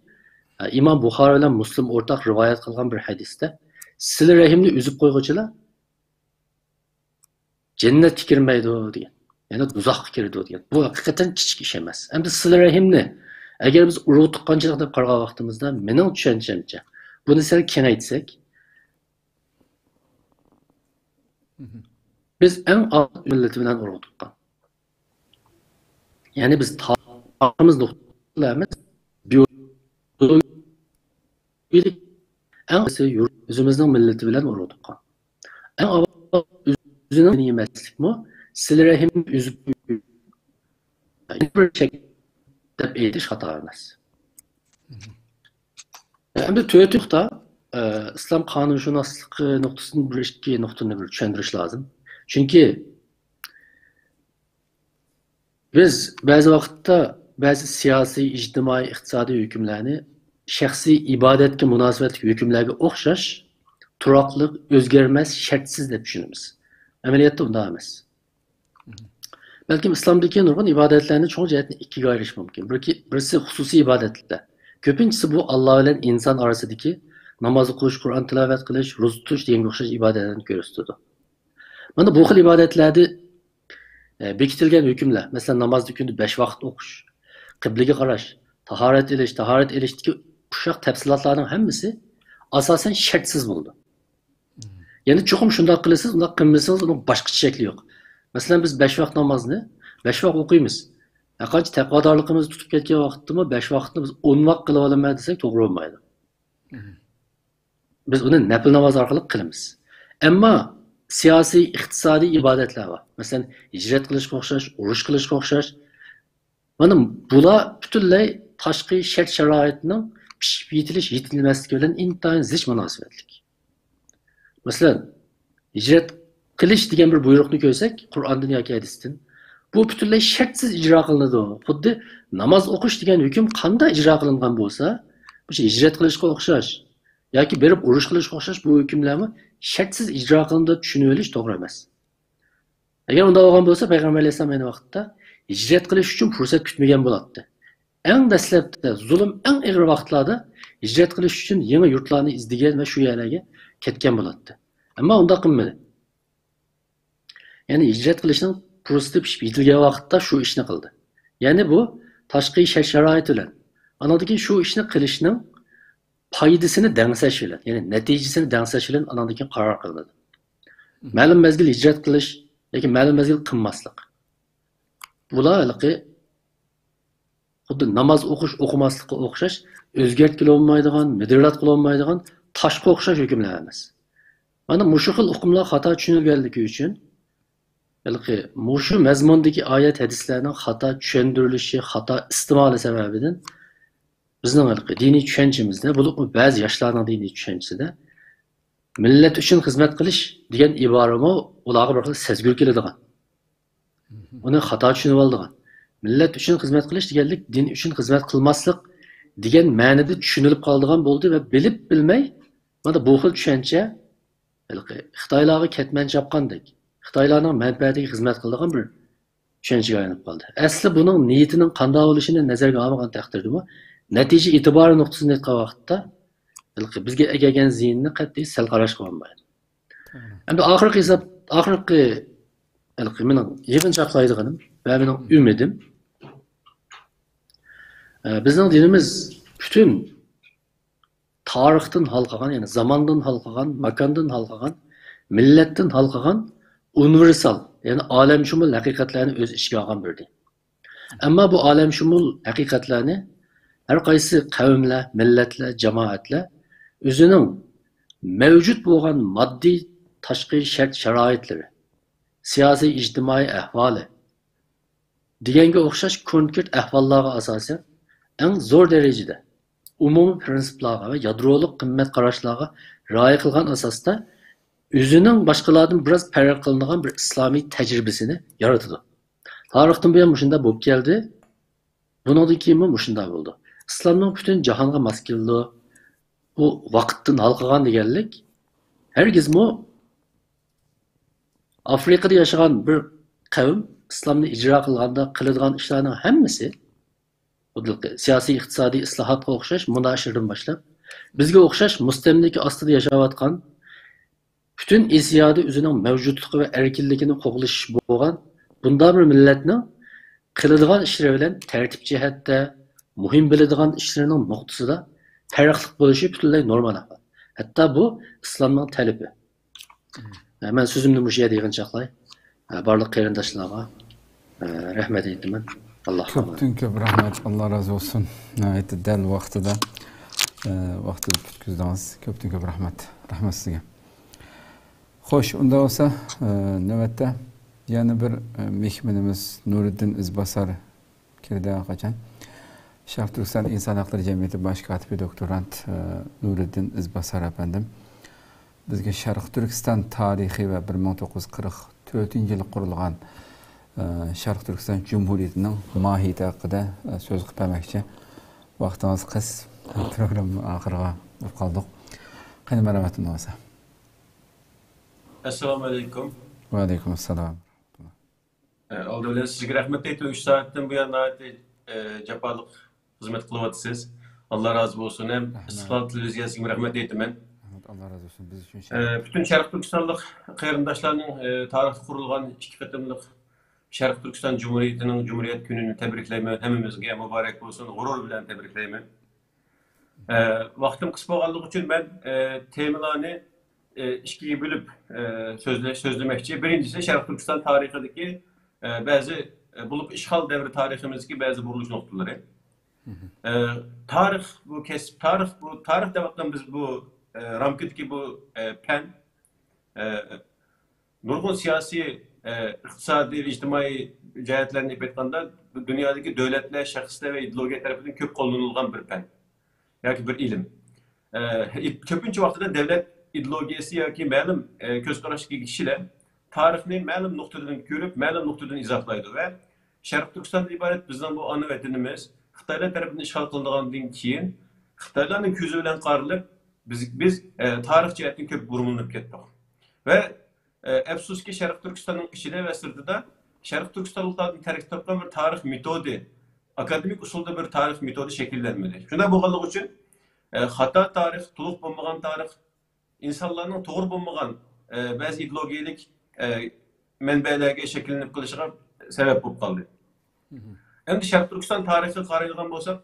ئىمام بۇخارى بىلەن مۇسلىم ئورتاق رىۋايەت قىلغان بىر ھەدىستە، سىلە رەھىمنى ئۈزۈپ قويغۇچىلار جەننەتكە كىرمەيدۇ دېگەن. يەنى دوزاخقا كىرىدۇ دېگەن. بۇ ھەقىقەتەن كىچىك ئىش ئەمەس. ئەمدى سىلە رەھىمنى، ئەگەر بىز ئۇرۇق تۇغقانچىلىق دەپ قارىغان ۋاقتىمىزدا، مېنىڭ چۈشەنچەمچە، بۇنى سەل كېڭەيتسەك، بىز ئەڭ ئاز مىللىتى بىلەن ئۇرۇق تۇغقان. يەنى بىز تارىخىمىز نۇقتىلىق ئەمەس، بىيولوگىيەلىك ئەڭ ئەسلى يۇرت ئۆزىمىزنىڭ مىللىتى بىلەن ئۇرۇق تۇغقان. ئەڭ ئاۋۋال ئۆزىنىڭ يېمەسلىكمۇ سىلە رەھىمنى ئۈزۈپ بىر شەك دەپ ئېيتىش خاتا ئەمەس. ئەمدى تۆتىنچى نۇقتا، ئە، ئىسلام قانۇنشۇناسلىقى نۇقتىسىدىن بىر ئىككى نۇقتىنى بىر چۈشەندۈرۈش لازىم. چۈنكى بىز بەزى ۋاقىتتا بەزى سىياسىي، ئىجتىمائىي، ئىقتىسادىي ھۆكۈملەرنى شەخسىي ئىبادەتكە مۇناسىۋەتلىك ھۆكۈملەرگە ئوخشاش تۇراقلىق، ئۆزگەرمەس، شەرتسىز دەپ چۈشىنىمىز. ئەمەلىيەتتە ئۇنداق ئەمەس. بەلكىم ئىسلامدىكى نۇرغۇن ئىبادەتلەرنى چوڭ جەھەتتىن ئىككىگە ئايرىش مۇمكىن. بىركى-، بىرسى خۇسۇسىي ئىبادەتلەر. كۆپىنچىسى بۇ ئاللا بىلەن ئىنسان ئارىسىدىكى ناماز ئوقۇش، قۇرئان تىلاۋەت قىلىش، روزا تۇتۇش دېگەنگە ئوخشاش ئىبادەتلەرنى كۆرسىتىدۇ. مانا بۇ خىل ئىبادەتلەردە، ئە، بېكىتىلگەن ھۆكۈملەر، مەسىلەن، نامازنى كۈندە بەش ۋاقىت ئوقۇش، قىبلىگە قاراش، تاھارەت ئېلىش، تاھارەت ئېلىشتىكى ئۇششاق تەپسىلاتلارنىڭ ھەممىسى ئاساسەن شەرتسىز بولىدۇ. يەنى چوقۇم شۇنداق قىلىسىز، ئۇنداق قىلمىسىڭىز، ئۇنىڭ باشقىچە شەكلى يوق. مەسىلەن، بىز بەش ۋاق نامازنى بەش ۋاق ئوقۇيمىز. ھەرقانچە تەقۋادارلىقىمىز تۇتۇپ كەتكەن ۋاقىتتىمۇ بەش ۋاقىتنى بىز ئون ۋاق قىلىۋالىمەن دېسەك، توغرا بولمايدۇ. بىز ئۇنى نەپىل ناماز ئارقىلىق قىلىمىز. ئەمما سىياسىي، ئىقتىسادىي ئىبادەتلەر بار. مەسىلەن، ھىجرەت قىلىشقا ئوخشاش، ئۇرۇش قىلىشقا ئوخشاش. مانا بۇلار پۈتۈنلەي تاشقى شەرت-شارائىتنىڭ پىشىپ يېتىلىش، يېتىلمەسلىكى بىلەن ئىنتايىن زىچ مۇناسىۋەتلىك. مەسىلەن، ھىجرەت قىلىش دېگەن بىر بۇيرۇقنى كۆرسەك، قۇرئاندىن ياكى ھەدىستىن، بۇ پۈتۈنلەي شەرتسىز ئىجرا قىلىنىدۇ. خۇددى ناماز ئوقۇش دېگەن ھۆكۈم قانداق ئىجرا قىلىنغان بولسا، مۇشۇ ھىجرەت قىلىشقا ئوخشاش ياكى بېرىپ ئۇرۇش قىلىشقا ئوخشاش بۇ ھۆكۈملەرمۇ شەرتسىز ئىجرا قىلىنىدۇ دەپ چۈشىنىۋېلىش توغرا ئەمەس. ئەگەر ئۇنداق بولغان بولسا، پەيغەمبەر ئەلەيھىسسالام ئەينى ۋاقىتتا ھىجرەت قىلىش ئۈچۈن پۇرسەت كۈتمىگەن بولاتتى. ئەڭ دەسلەپتە زۇلۇم ئەڭ ئېغىر ۋاقىتلاردا ھىجرەت قىلىش ئۈچۈن يېڭى يۇرتلارنى ئىزدىگەن ۋە شۇ يەرلەرگە كەتكەن بولاتتى. ئەمما ئۇنداق قىلمىدى. يەنى ھىجرەت قىلىشنىڭ پۇرسىتى پىشىپ يېتىلگەن ۋاقىتتا شۇ ئىشنى قىلدى. يەنى بۇ تاشقى شەرت-شارائىت بىلەن، ئاندىن كېيىن شۇ ئىشنى قىلىشنىڭ پايدىسىنى دەڭسەش بىلەن، يەنى نەتىجىسىنى دەڭسەش بىلەن ئانىڭدىن كېيىن قارار قىلىنىدۇ. مەلۇم مەزگىل ھىجرەت قىلىش ياكى مەلۇم مەزگىل قىلماسلىق. بۇلار ھېلىقى خۇددى ناماز ئوقۇش، ئوقۇماسلىققا ئوخشاش ئۆزگەرتكىلى بولمايدىغان، مىدىرلاتقىلى بولمايدىغان تاشقا ئوخشاش ھۆكۈملەر ئەمەس. مانا مۇشۇ خىل ئۇقۇملار خاتا چۈشىنىلگەنلىكى ئۈچۈن، ھېلىقى مۇشۇ مەزمۇندىكى ئايەت ھەدىسلەرنىڭ خاتا چۈشەندۈرۈلۈشى، خاتا ئىستېمالى سەۋەبىدىن بىزنىڭ ھېلىقى دىنىي چۈشەنچىمىزدە، بولۇپمۇ بەزى ياشلارنىڭ دىنىي چۈشەنچىسىدە مىللەت ئۈچۈن خىزمەت قىلىش دېگەن ئىبارىمۇ ئۇلارغا بىر خىل سەزگۈر كېلىدىغان. ئۇنى خاتا چۈشىنىۋالىدىغان. مىللەت ئۈچۈن خىزمەت قىلىش دېگەنلىك دىن ئۈچۈن خىزمەت قىلماسلىق دېگەن مەنىدە چۈشىنىلىپ قالىدىغان بولدى ۋە بىلىپ بىلمەي مانا بۇ خىل چۈشەنچە ھېلىقى خىتايلارغا كەتمەن چاپقاندەك، خىتايلارنىڭ مەنپەئەتىگە خىزمەت قىلىدىغان بىر چۈشەنچىگە ئايلىنىپ قالدى. ئەسلى بۇنىڭ نىيىتىنىڭ قانداق بولۇشىنى نەزەردە ئالمىغان تەقدىردىمۇ، نەتىجە ئېتىبارى نۇقتىسىدىن ئېيتقان ۋاقىتتا، ھېلىقى بىزگە ئەكەلگەن زىيىننى قەتئىي سەل قاراشقا بولمايدۇ. ئەمدى ئاخىرقى ھېساب، ئاخىرقى، ھېلىقى مېنىڭ يىغىنچاقلايدىغىنىم ۋە مېنىڭ ئۈمىدىم، ئە، بىزنىڭ دىنىمىز پۈتۈن تارىختىن ھالقىغان، يەنى زاماندىن ھالقىغان، ماكاندىن ھالقىغان، مىللەتتىن ھالقىغان ئۇنىۋېرسال، يەنى ئالەمشۇمۇل ھەقىقەتلەرنى ئۆز ئىچىگە ئالغان بىر دىن. ئەمما بۇ ئالەمشۇمۇل ھەقىقەتلەرنى ھەر قايسى قەۋملەر، مىللەتلەر، جامائەتلەر ئۆزىنىڭ مەۋجۇت بولغان ماددىي تاشقى شەرت-شارائىتلىرى، سىياسىي ئىجتىمائىي ئەھۋالى، دېگەنگە ئوخشاش كونكرېت ئەھۋاللارغا ئاساسەن، ئەڭ زور دەرىجىدە ئومۇمىي پىرىنسىپلارغا ۋە يادرولۇق قىممەت قاراشلارغا رىئايە قىلغان ئاساستا، ئۆزىنىڭ باشقىلاردىن بىراز پەرق قىلىنىدىغان بىر ئىسلامىي تەجرىبىسىنى يارىتىدۇ. تارىختىن بۇيان مۇشۇنداق بولۇپ كەلدى. بۇنىڭدىن كېيىنمۇ مۇشۇنداق بولىدۇ. ئىسلامنىڭ پۈتۈن جاھانغا ماس كېلىدۇ. بۇ ۋاقىتتىن ھالقىغان دېگەنلىك ھەرگىزمۇ ئافرىقىدا ياشىغان بىر قەۋم ئىسلامنى ئىجرا قىلغاندا قىلىدىغان ئىشلارنىڭ ھەممىسى، بۇ سىياسىي، ئىقتىسادىي ئىسلاھاتقا ئوخشاش مۇناشىرىدىن باشلاپ، بىزگە ئوخشاش مۇستەملىكە ئاستىدا ياشاۋاتقان، پۈتۈن ئېسىيادا ئۆزىنىڭ مەۋجۇتلۇقى ۋە ئەركىنلىكىنى قوغلىشىش بولغان بۇنداق بىر مىللەتنىڭ قىلىدىغان ئىشلىرى بىلەن تەرتىپ جەھەتتە، مۇھىم بىلىدىغان ئىشلىرىنىڭ نۇقتىسىدا پەرقلىق بولۇشى پۈتۈنلەي نورمال ئەھۋال. ھەتتا بۇ ئىسلامنىڭ تەلىپى. مەن سۆزۈمنى مۇشۇ يەردە يىغىنچاقلاي. بارلىق قېرىنداشلارغا رەھمەت ئېيتىمەن. ئاللاھقا ئامانەت. كۆپتىن كۆپ رەھمەت، ئاللا رازى بولسۇن. ناھايىتى دەل ۋاقتىدا، ۋاقتىدا پۈتكۈزدىڭىز. كۆپتىن كۆپ رەھمەت. رەھمەت سىزگە. خوش، ئۇنداق بولسا، نۆۋەتتە يەنە بىر مېھمىنىمىز نۇرىدىن ئىزباسار كىردى قاچان. شەرقىي تۈركىستان ئىنسان ھەقلىرى جەمئىيىتى باش كاتىپى، دوكتورانت، ئە، نۇرىدىن ئىزباسار ئەپەندىم بىزگە شەرقىي تۈركىستان تارىخى ۋە بىر مىڭ توققۇز يۈز قىرىق تۆتىنچى يىلى قۇرۇلغان، ئە، شەرقىي تۈركىستان جۇمھۇرىيىتىنىڭ ماھىيىتى ھەققىدە، ئە، سۆز قىلىپ بەرمەكچى. ۋاقتىڭىز قىس، پروگرامما ئاخىرىغا بولۇپ قالدۇق. قېنى، مەرھەمەت، ئۇنداق بولسا. ئەسسالامۇ ئەلەيكۇم. ۋەئەلەيكۇم ئەسسالام. ئالدى بىلەن سىزگە رەھمەت ئېيتىمەن، ئۈچ سائەتتىن بۇيان ناھايىتى، ئە، جاپالىق خىزمەت قىلىۋاتىسىز. ئاللا رازى بولسۇن. ھەم ئىستىقلال تېلېۋىزىيەسىگىمۇ رەھمەت ئېيتىمەن. رەھمەت، ئاللا رازى بولسۇن. بىز ئۈچۈن ئە، پۈتۈن شەرقىي تۈركىستانلىق قېرىنداشلارنىڭ، ئە، تارىختا قۇرۇلغان ئىككى قېتىملىق شەرقىي تۈركىستان جۇمھۇرىيىتىنىڭ جۇمھۇرىيەت كۈنىنى تەبرىكلەيمەن. ھەممىمىزگە مۇبارەك بولسۇن، غۇرۇر بىلەن تەبرىكلەيمەن. ئە، ۋاقتىم قىس بولغانلىقى ئۈچۈن مەن، ئە، تېمىلارنى، ئە، ئىككىگە بۆلۈپ، ئە، سۆزلە-، سۆزلىمەكچى. بىرىنچىسى شەرقىي تۈركىستان تارىخىدىكى، ئە، بەزى، ئە، بولۇپ ئىشغال دەۋرى تارىخىمىزدىكى بەزى بۇرۇلۇش نۇقتىلىرى. ئە، تارىخ بۇ كەسىپ، تارىخ بۇ، تارىخ دەۋاتقان بىز بۇ، ئە، رامكىدىكى بۇ، ئە، پەن، ئە، نۇرغۇن سىياسىي، ئە، ئىقتىسادىي، ئىجتىمائىي جەھەتلەرنى ئېلىپ ئېيتقاندا، بۇ دۇنيادىكى دۆلەتلەر، شەخسلەر ۋە ئىدېئولوگىيە تەرىپىدىن كۆپ قوللىنىلغان بىر پەن ياكى بىر ئىلىم. ئە، كۆپىنچە ۋاقتىدا دۆلەت ئىدېئولوگىيەسى ياكى مەلۇم، ئە، كۆز قاراشتىكى كىشىلەر تارىخنى مەلۇم نۇقتىدىن كۆرۈپ، مەلۇم نۇقتىدىن ئىزاھلايدۇ ۋە شەرقىي تۈركىستاندىن ئىبارەت بىزنىڭ بۇ ئانا ۋەتىنىمىز خىتايلار تەرىپىدىن ئىشغال قىلىنغاندىن كېيىن، خىتايلارنىڭ كۆزى بىلەن قارىلىپ، بىز، بىز، ئە، تارىخ جەھەتتىن كۆپ بۇرمىلىنىپ كەتتۇق. ۋە ئە، ئەپسۇسكى، شەرقىي تۈركىستاننىڭ ئىچىدە ۋە سىرتىدا شەرقىي تۈركىستانلىقلاردىن تەركىب تاپقان بىر تارىخ مېتودى، ئاكادېمىك ئۇسۇلدا بىر تارىخ مېتودى شەكىللەنمىدى. شۇنداق بولغانلىقى ئۈچۈن، ئە، خاتا تارىخ، تولۇق بولمىغان تارىخ، ئىنسانلارنىڭ توغرا بولمىغان، ئە، بەزى ئىدېئولوگىيەلىك، ئە، مەنبەلەرگە شەكىللىنىپ قېلىشىغا سەۋەب بولۇپ قالدى. ئەمدى شەرقىي تۈركىستان تارىخىغا قارايدىغان بولساق،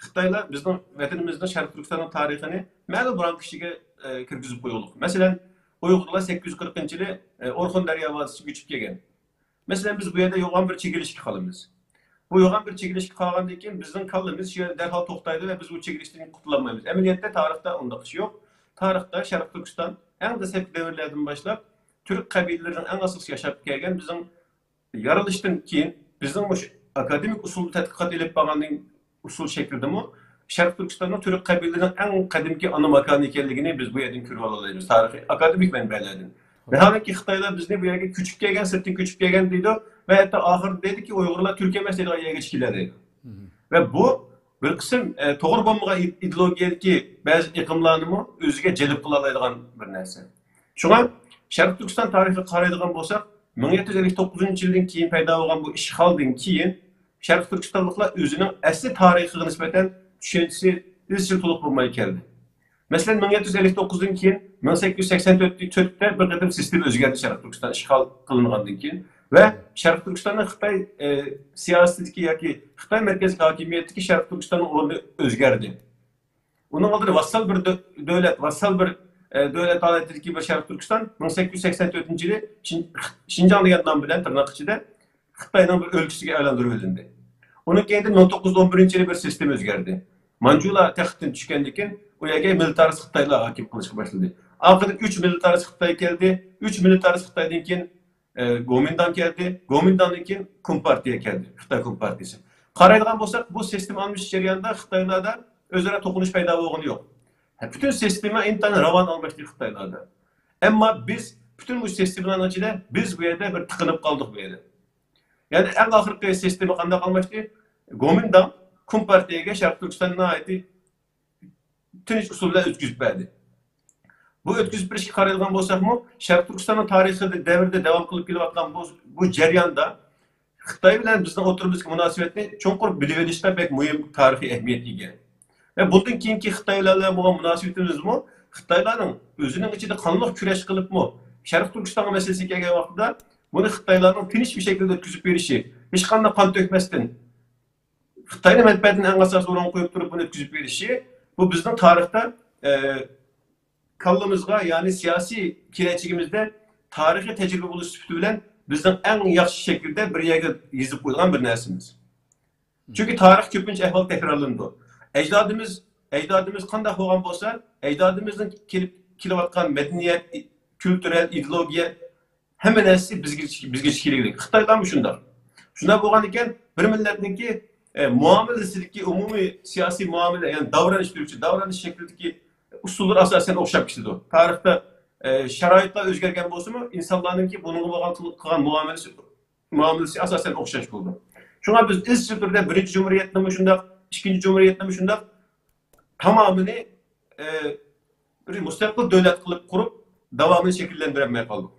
خىتايلار بىزنىڭ ۋەتىنىمىزنىڭ شەرقىي تۈركىستاننىڭ تارىخىنى مەلۇم رامكا ئىچىگە، ئە، كىرگۈزۈپ قويغۇلۇق. مەسىلەن، ئۇيغۇرلار سەككىز يۈز قىرىقىنچى يىلى، ئە، ئورخۇن دەريا ۋادىسىغا كۆچۈپ كەلگەن. مەسىلەن، بىز بۇ يەردە يوغان بىر چېگرىشكە قالىمىز. بۇ يوغان بىر چېگرىشكە قالغاندىن كېيىن بىزنىڭ كاللىمىز شۇ يەردە دەرھال توختايدۇ ۋە بىز بۇ چېگرىشتىن قۇتۇلالمايمىز. ئەمەلىيەتتە تارىختا ئۇنداق ئىش يوق. تارىختا شەرقىي تۈركىستان ئەڭ دەسلەپكى دەۋرلەردىن باشلاپ تۈرك قەبىلىلىرىنىڭ ئەڭ ئاساسىي ياشاپ كەلگەن، بىزنىڭ يارىلىشتىن كېيىن بىزنىڭ مۇشۇ ئاكادېمىك ئۇسۇلدا تەتقىقات ئېلىپ بارغاندىن ئۇسۇل شەكلىدىمۇ شەرقىي تۈركىستاننىڭ تۈرك قەبىلىلىرىنىڭ ئەڭ قەدىمكى ئانا ماكانى ئىكەنلىكىنى بىز بۇ يەردىن كۆرۈۋالالايمىز. تارىخىي ئاكادېمىك مەنبەلەردىن. ناھايىتى خىتايلار بىزنى بۇ يەرگە كۆچۈپ كەلگەن، سىرتتىن كۆچۈپ كەلگەن دەيدۇ ۋە ھەتتا ئاخىرىدا دەيدۇكى، ئۇيغۇرلار تۈركىيە ئەمەس دەيدىغان يەرگە چىقىلە دەيدۇ. ۋە بۇ بىر قىسىم، ئە، توغرا بولمىغان ئىدېئولوگىيەدىكى بەزى ئېقىملارنىمۇ ئۆزىگە جەلپ قىلالايدىغان بىر نەرسە. شۇڭا شەرقىي تۈركىستان تارىخىغا قارايدىغان بولساق، مىڭ يەتتە يۈز ئەللىك توققۇزىنچى يىلدىن كېيىن پەيدا بولغان بۇ ئىشغالدىن كېيىن شەرقىي تۈركىستانلىقلار ئۆزىنىڭ ئەسلى تارىخىغا نىسبەتەن چۈشەنچىسى ئىزچىل تولۇق بولماي كەلدى. مەسىلەن، مىڭ يەتتە يۈز ئەللىك توققۇزدىن كېيىن مىڭ سەككىز يۈز سەكسەن تۆتتە بىر قېتىم سىستېما ئۆزگەردى شەرقىي تۈركىستان ئىشغال قىلىنغاندىن كېيىن. ۋە شەرقىي تۈركىستاننىڭ خىتاي، ئە، سىياسىتىدىكى ياكى خىتاي مەركەزلىك ھاكىمىيەتتىكى شەرقىي تۈركىستاننىڭ ئورنى ئۆزگەردى. ئۇنىڭ ئالدىدا ۋاسسال بىر دۆ-، دۆلەت، ۋاسسال بىر، ئە، دۆلەت ھالىتىدىكى بىر شەرقىي تۈركىستان مىڭ سەككىز يۈز سەكسەن تۆتىنچى يىلى شىن-، شىنجاڭ دېگەن نام بىلەن تىرناق ئىچىدە خىتاينىڭ بىر ئۆلكىسىگە ئايلاندۇرۇۋېلىندى. ئۇنىڭ كەينىدىن مىڭ توققۇز يۈز ئون بىرىنچى يىلى بىر سىستېما ئۆزگەردى. مانجۇلار تەختتىن چۈشكەندىن كېيىن، ئۇ يەرگە مىلىتارىست خىتايلار ھاكىم قىلىشقا باشلىدى. ئاخىرىدا ئۈچ مىلىتارىست خىتاي كەلدى. ئۈچ مىلىتارىست خىتايدىن كېيىن، ئە، گومىنداڭ كەلدى. گومىنداڭدىن كېيىن كومپارتىيە كەلدى. خىتاي كومپارتىيىسى. قارايدىغان بولساق، بۇ سىستېما ئالمىشىش جەريانىدا خىتايلاردا ئۆزئارا توقۇنۇش پەيدا بولغىنى يوق. ھە، پۈتۈن سىستېما ئىنتايىن راۋان ئالماشتى خىتايلاردا. ئەمما بىز پۈتۈن بۇ سىستېمىلارنىڭ ئىچىدە بىز بۇ يەردە بىر تىقىنىپ قالدۇق بۇ يەردە. يەنى ئەڭ ئاخىرقى سىستېما قانداق ئالماشتى؟ گومىنداڭ كومپارتىيەگە شەرقىي تۈركىستاننى ناھايىتى تىنچ ئۇسۇل بىلەن ئۆتكۈزۈپ بەردى. بۇ ئۆتكۈزۈپ بېرىشكە قارايدىغان بولساقمۇ، شەرقىي تۈركىستاننىڭ تارىخىدا، دەۋرىدە داۋام قىلىپ كېلىۋاتقان بۇ، بۇ جەرياندا خىتاي بىلەن بىزنىڭ ئوتتۇرىمىزدىكى مۇناسىۋەتنى چوڭقۇر بىلىۋېلىشتا بەك مۇھىم تارىخىي ئەھمىيەتكە ئىگە. ۋە بۇندىن كېيىنكى خىتايلار بىلەن بولغان مۇناسىۋىتىمىزمۇ خىتايلارنىڭ ئۆزىنىڭ ئىچىدە قانلىق كۈرەش قىلىپمۇ، شەرقىي تۈركىستانغا مەسىلىسى كەلگەن ۋاقتىدا بۇنى خىتايلارنىڭ تىنچ بىر شەكىلدە ئۆتكۈزۈپ بېرىشى، ھېچقانداق قان تۆكمەستىن، خىتاينىڭ مەنپەئەتىنى ئەڭ ئاساسىي ئورۇنغا قويۇپ تۇرۇپ بۇنى ئۆتكۈزۈپ بېرىشى، بۇ بىزنىڭ تارىختا، ئە، كاللىمىزغا، يەنى سىياسىي كېلەچىكىمىزدە تارىخىي تەجرىبە بولۇش سۈپىتى بىلەن بىزنىڭ ئەڭ ياخشى شەكىلدە بىر يەرگە يېزىپ قويۇلغان بىر نەرسىمىز. چۈنكى تارىخ كۆپىنچە ئەھۋال تەكرارلىنىدۇ. ئەجدادىمىز، ئەجدادىمىز قانداق بولغان بولسا، ئەجدادىمىزنىڭ كېلىپ، كېلىۋاتقان مەدەنىيەت، كۈلتۈرەل، ئىدېئولوگىيە، ھەممە نەرسىسى بىزگە، بىزگە كېلىگلىك. خىتايلارمۇ شۇنداق. شۇنداق بولغاندىكىن، بىر مىللەتنىڭكى، ئە، مۇئامىلىسىدىكى ئومۇمىي سىياسىي مۇئامىلە، يەنى داۋرانىش تۈركچە داۋرانىش شەكلىدىكى ئۇسۇللىرى ئاساسەن ئوخشاپ كېتىدۇ. تارىختا، ئە، شارائىتلار ئۆزگەرگەن بولسىمۇ، ئىنسانلارنىڭكى بۇنىڭغا بولغان قىل-، قىلغان مۇئامىلىسى، مۇئامىلىسى ئاساسەن ئوخشاش بولىدۇ. شۇڭا بىز ئىزچىل تۈردە بىرىنچى جۇمھۇرىيەتنىمۇ شۇنداق، ئىككىنچى جۇمھۇرىيەتنىمۇ شۇنداق، تامامىنى، ئە، بىر مۇستەقىل دۆلەت قىلىپ قۇرۇپ، داۋامىنى شەكىللەندۈرەلمەي قالدۇق.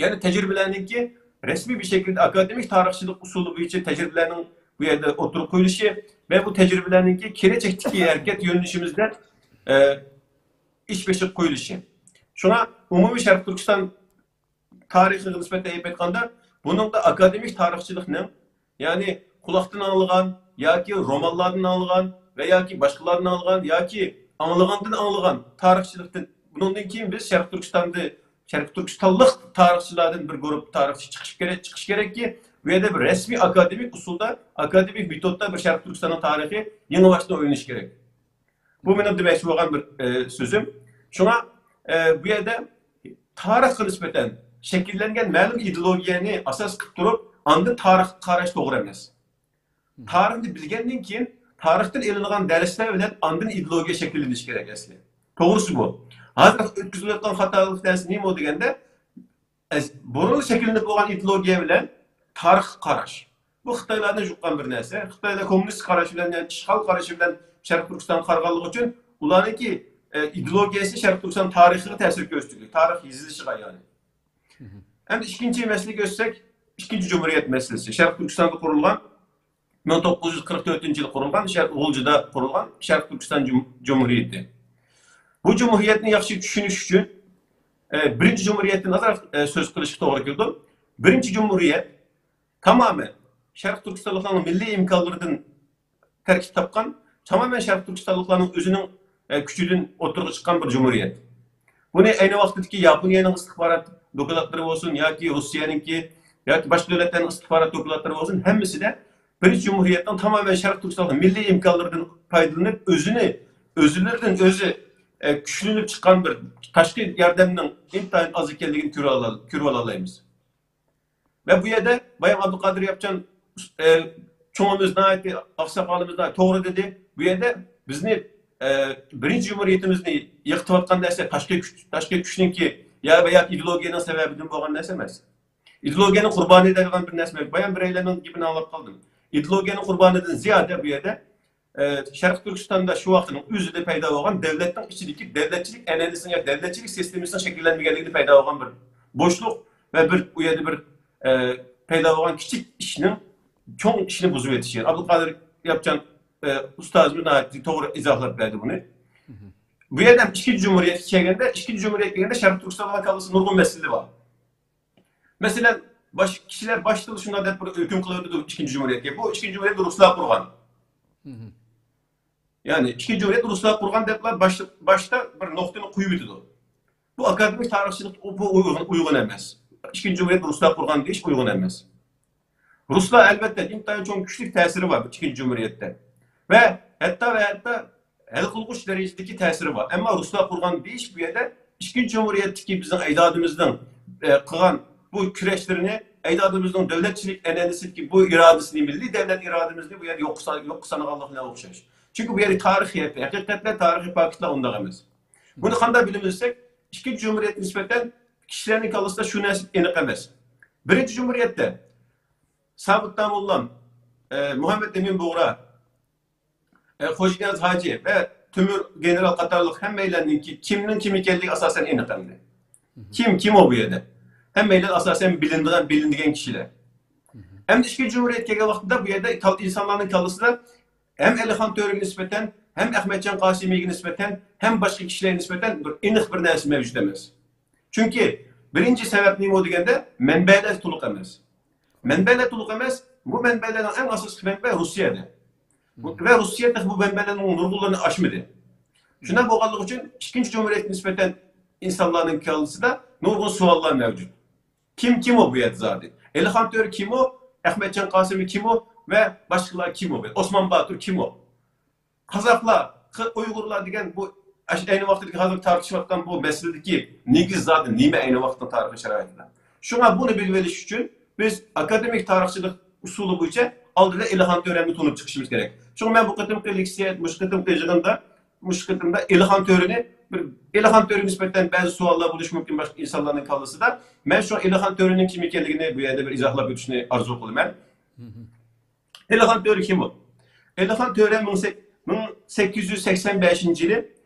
يەنى تەجرىبىلەرنىڭكى رەسمىي بىر شەكىلدە ئاكادېمىك تارىخچىلىق ئۇسۇلى بويىچە تەجرىبىلەرنىڭ بۇ يەردە ئوتتۇرىغا قويۇلۇشى ۋە بۇ تەجرىبىلەرنىڭكى كېلەچەكتىكى ھەرىكەت يۆنىلىشىمىزدە، ئە، ئىش بېشىغا قويۇلۇشى. شۇڭا ئومۇمىي شەرقىي تۈركىستان تارىخىغا نىسبەتەن ئېلىپ ئېيتقاندا، بۇنىڭدا ئاكادېمىك تارىخچىلىقنىڭ، يەنى قۇلاقتىن ئاڭلىغان ياكى رومانلاردىن ئاڭلىغان ۋە ياكى باشقىلاردىن ئاڭلىغان ياكى ئاڭلىغاندىن ئاڭلىغان تارىخچىلىقتىن، بۇنىڭدىن كېيىن بىز شەرقىي تۈركىستاندا، شەرقىي تۈركىستانلىق تارىخچىلاردىن بىر گۇرۇپپا تارىخچى چىقىش كېرەك، چىقىش كېرەككى، بۇ يەردە بىر رەسمىي ئاكادېمىك ئۇسۇلدا، ئاكادېمىك مېتودتا بىر شەرقىي تۈركىستاننىڭ تارىخى يېڭىباشتىن ئويلىنىشى كېرەك. بۇ مېنىڭ دېمەكچى بولغان بىر، ئە، سۆزۈم. شۇڭا، ئە، بۇ يەردە تارىخقا نىسبەتەن شەكىللەنگەن مەلۇم ئىدېئولوگىيەنى ئاساس قىلىپ تۇرۇپ، ئاندىن تارىخقا قاراش توغرا ئەمەس. تارىخنى بىلگەندىن كېيىن، تارىختىن ئېلىنغان دەرسلەر بىلەن ئاندىن ئىدېئولوگىيە شەكىللىنىشى كېرەك ئەسلى. توغرىسى بۇ. ھازىر ئۆتكۈزۈلۈۋاتقان خاتالىق نەرسە نېمە دېگەندە، ئەس-، بۇرۇن شەكىللىنىپ بولغان ئىدېئولوگىيە بىلەن تارىخقا قاراش. بۇ خىتايلاردىن يۇققان بىر نەرسە. خىتايلار كوممۇنىست قارىشى بىلەن، يەنى ئىشغال قارىشى بىلەن شەرقىي تۈركىستانغا قارىغانلىقى ئۈچۈن ئۇلارنىڭكى، ئە، ئىدېئولوگىيەسى شەرقىي تۈركىستان تارىخىغا تەسىر كۆرسىتىدۇ. تارىخ يېزىلىشىغا يەنى. ئەمدى ئىككىنچى مەسىلىگە ئۆتسەك، ئىككىنچى جۇمھۇرىيەت مەسىلىسى. شەرقىي تۈركىستاندا قۇرۇلغان، مىڭ توققۇز يۈز قىرىق تۆتىنچى يىلى قۇرۇلغان، شەرق-، غۇلجىدا قۇرۇلغان شەرقىي تۈركىستان جۇم-، جۇمھۇرىيىتى. بۇ جۇمھۇرىيەتنى ياخشى چۈشىنىش ئۈچۈن، ئە، بىرىنچى جۇمھۇرىيەتتىن ئازراق، ئە، سۆز قىلىشقا توغرا كېلىدۇ. بىرىنچى جۇمھۇرىيەت تامامەن شەرقىي تۈركىستانلىقلارنىڭ مىللىي ئىمكانلىرىدىن تەركىب تاپقان، تامامەن شەرقىي تۈركىستانلىقلارنىڭ ئۆزىنىڭ، ئە، كۈچىدىن ئوتتۇرىغا چىققان بىر جۇمھۇرىيەت. بۇنى ئەينى ۋاقىتتىكى ياپونىيەنىڭ ئىستىخبارات دوكلاتلىرى بولسۇن ياكى روسىيەنىڭكى ياكى باشقا دۆلەتلەرنىڭ ئىستىخبارات دوكلاتلىرى بولسۇن، ھەممىسىدە بىرىنچى جۇمھۇرىيەتنىڭ تامامەن شەرقىي تۈركىستانلىق مىللىي ئىمكانلىرىدىن پايدىلىنىپ، ئۆزىنى، ئۆزلىرىدىن ئۆزى، ئە، كۈچلىنىپ چىققان بىر تاشقى ياردەمنىڭ ئىنتايىن ئاز ئىكەنلىكىنى كۆرۈۋالا-، كۆرۈۋالالايمىز. ۋە بۇ يەردە بايام ئابدۇقادىر ياپچان، ئە، چوڭىمىز ناھايىتى، ئاقساقالىمىز ناھايىتى توغرا دېدى. بۇ يەردە بىزنى، ئە، بىرىنچى جۇمھۇرىيىتىمىزنى يىقىتىۋاتقان نەرسە تاشقى كۈچ، تاشقى كۈچنىڭكى يا ۋە يا ئىدېئولوگىيەنىڭ سەۋەبىدىن بولغان نەرسە ئەمەس. ئىدېئولوگىيەنىڭ قۇربانى دەيدىغان بىر نەرسە بار. بايام بىرەيلەننىڭ گېپىنى ئاڭلاپ قالدىم. ئىدېئولوگىيەنىڭ قۇربانىدىن زىيادە بۇ يەردە، ئە، شەرقىي تۈركىستاندا شۇ ۋاقىتنىڭ ئۆزىدە پەيدا بولغان دەۋلەتنىڭ ئىچىدىكى دەۋلەتچىلىك ئەنئەنىسىنىڭ ياكى دەۋلەتچىلىك سىستېمىسىنىڭ شەكىللەنمىگەنلىكىدە پەيدا بولغان بىر بوشلۇق ۋە بىر ئۇ يەردە بىر، ئە، پەيدا بولغان كىچىك ئىشنىڭ چوڭ ئىشنى بۇزۇۋېتىشى. ئابدۇقادىر ياپچان، ئە، ئۇستازىمىز ناھايىتى توغرا ئىزاھلاپ بەردى بۇنى. بۇ يەردە ھەم ئىككىنچى جۇمھۇرىيەتكە كەلگەندە، ئىككىنچى جۇمھۇرىيەتكە كەلگەندە شەرقىي تۈركىستاننىڭ كاللىسىدا نۇرغۇن مەسىلە بار. مەسىلەن، باش-، كىشىلەر باشتا شۇنداق دەپ بىر ھۆكۈم قىلىۋېتىدۇ ئىككىنچى جۇمھۇرىيەتكە. بۇ ئىككىنچى جۇمھۇرىيەتنى رۇسلار قۇرغان. يەنى ئىككىنچى جۇمھۇرىيەتنى رۇسلار قۇرغان دەپلا باش-، باشتا بىر نۇقتىنى قويۇۋېتىدۇ. بۇ ئاكادېمىك تارىخچىلىق، بۇ ئۇيغۇن، ئۇيغۇن ئەمەس. ئىككىنچى جۇمھۇرىيەتنى رۇسلار قۇرغان دېيىش ئۇيغۇن ئەمەس. رۇسلار ئەلۋەتتە ئىنتايىن چوڭ كۈچلۈك تەسىرى بار ئىككىنچى جۇمھۇرىيەتتە. ۋە ھەتتا ۋە ھەتتا ھەل قىلغۇچ دەرىجىدىكى تەسىرى بار. ئەمما رۇسلار قۇرغان دېيىش بۇ يەردە ئىككىنچى جۇمھۇرىيەتتىكى بىزنىڭ ئەجدادىمىزنىڭ، ئە، قىلغان بۇ كۈرەشلىرىنى، ئەجدادىمىزنىڭ دۆلەتچىلىك ئەنئەنىسىدىكى بۇ ئىرادىسىنى، مىللىي دەۋلەت ئىرادىمىزنى بۇ يەردە يوققا سان-، يوققا سانىغانلىقىغا ئوخشاش. چۈنكى بۇ يەردە تارىخىي ھەقىقەتلەر، تارىخىي پاكىتلار ئۇنداق ئەمەس. بۇنى قانداق بىلىمىز دېسەك، ئىككىنچى جۇمھۇرىيەتكە نىسبەتەن كىشىلەرنىڭ كاللىسىدا شۇ نەرسە ئېنىق ئەمەس. بىرىنچى جۇمھۇرىيەتتە سابىت داموللام، ئە، مۇھەممەت ئەمىن بۇغرا، ئە، خوجانىياز ھاجى ۋە تۆمۈر گېنېرال قاتارلىق ھەممەيلەننىڭكى كىمنىڭ كىم ئىكەنلىكى ئاساسەن ئېنىق ئەمدى. كىم، كىم ئۇ بۇ يەردە؟ ھەممەيلەن ئاساسەن بىلىنىدىغان، بىلىنىدىگەن كىشىلەر. ئەمدى ئىككىنچى جۇمھۇرىيەت كەلگەن ۋاقتىدا بۇ يەردە كال-، ئىنسانلارنىڭ كاللىسىدا ھەم ئەلىخان تۆرىگە نىسبەتەن، ھەم ئەخمەتجان قاسىمىگە نىسبەتەن، ھەم باشقا كىشىلەرگە نىسبەتەن بىر ئېنىق بىر نەرسە مەۋجۇت ئەمەس. چۈنكى بىرىنچى سەۋەب نېمە دېگەندە، مەنبەلەر تولۇق ئەمەس. مەنبەلەر تولۇق ئەمەس، بۇ مەنبەلەرنىڭ ئەڭ ئاساسلىق مەنبە روسىيەدە. ۋە روسىيە تېخى بۇ مەنبەلەرنىڭ نۇرغۇنلىرىنى ئاچمىدى. شۇنداق بولغانلىقى ئۈچۈن ئىككىنچى جۇمھۇرىيەتكە نىسبەتەن ئىنسانلارنىڭ كاللىسىدا نۇرغۇن سوئاللار مەۋجۇت. كىم، كىم ئۇ بۇ يەردە زادى؟ ئەلىخان تۆرە كىم ئۇ؟ ئەخمەتجان قاسىمى كىم ئۇ؟ ۋە باشقىلار كىم ئۇ؟ ئوسمان باتۇر كىم ئۇ؟ قازاقلار، خى-، ئۇيغۇرلار دېگەن بۇ ئەش-، ئەينى ۋاقىتتىكى ھازىر تارتىشىۋاتقان بۇ مەسىلىدىكى نېگىز زادى نېمە ئەينى ۋاقىتنىڭ تارىخىي شارائىتىدا؟ شۇڭا بۇنى بىلىۋېلىش ئۈچۈن بىز ئاكادېمىك تارىخچىلىق ئۇسۇلى بويىچە ئالدىدا ئېلىخان تۆرەمنى تونۇپ چىقىشىمىز كېرەك. شۇڭا مەن بۇ قېتىمقى لېكسىيە، مۇشۇ قېتىمقى يىغىندا، مۇشۇ قېتىمدا ئېلىخان تۆرىنى بىر، ئېلىخان تۆرىگە نىسبەتەن بەزى سوئاللار بولۇشى مۇمكىن باشقا ئىنسانلارنىڭ كاللىسىدا. مەن شۇ ئېلىخان تۆرىنىڭ كىم ئىكەنلىكىنى بۇ يەردە بىر ئىزاھلاپ ئۆتۈشنى ئارزۇ قىلىمەن. ئېلىخان تۆرە كىم ئۇ؟ ئېلىخان تۆرە مىڭ سەك-، مىڭ سەككىز يۈز سەكسەن بەشىنچى يىلى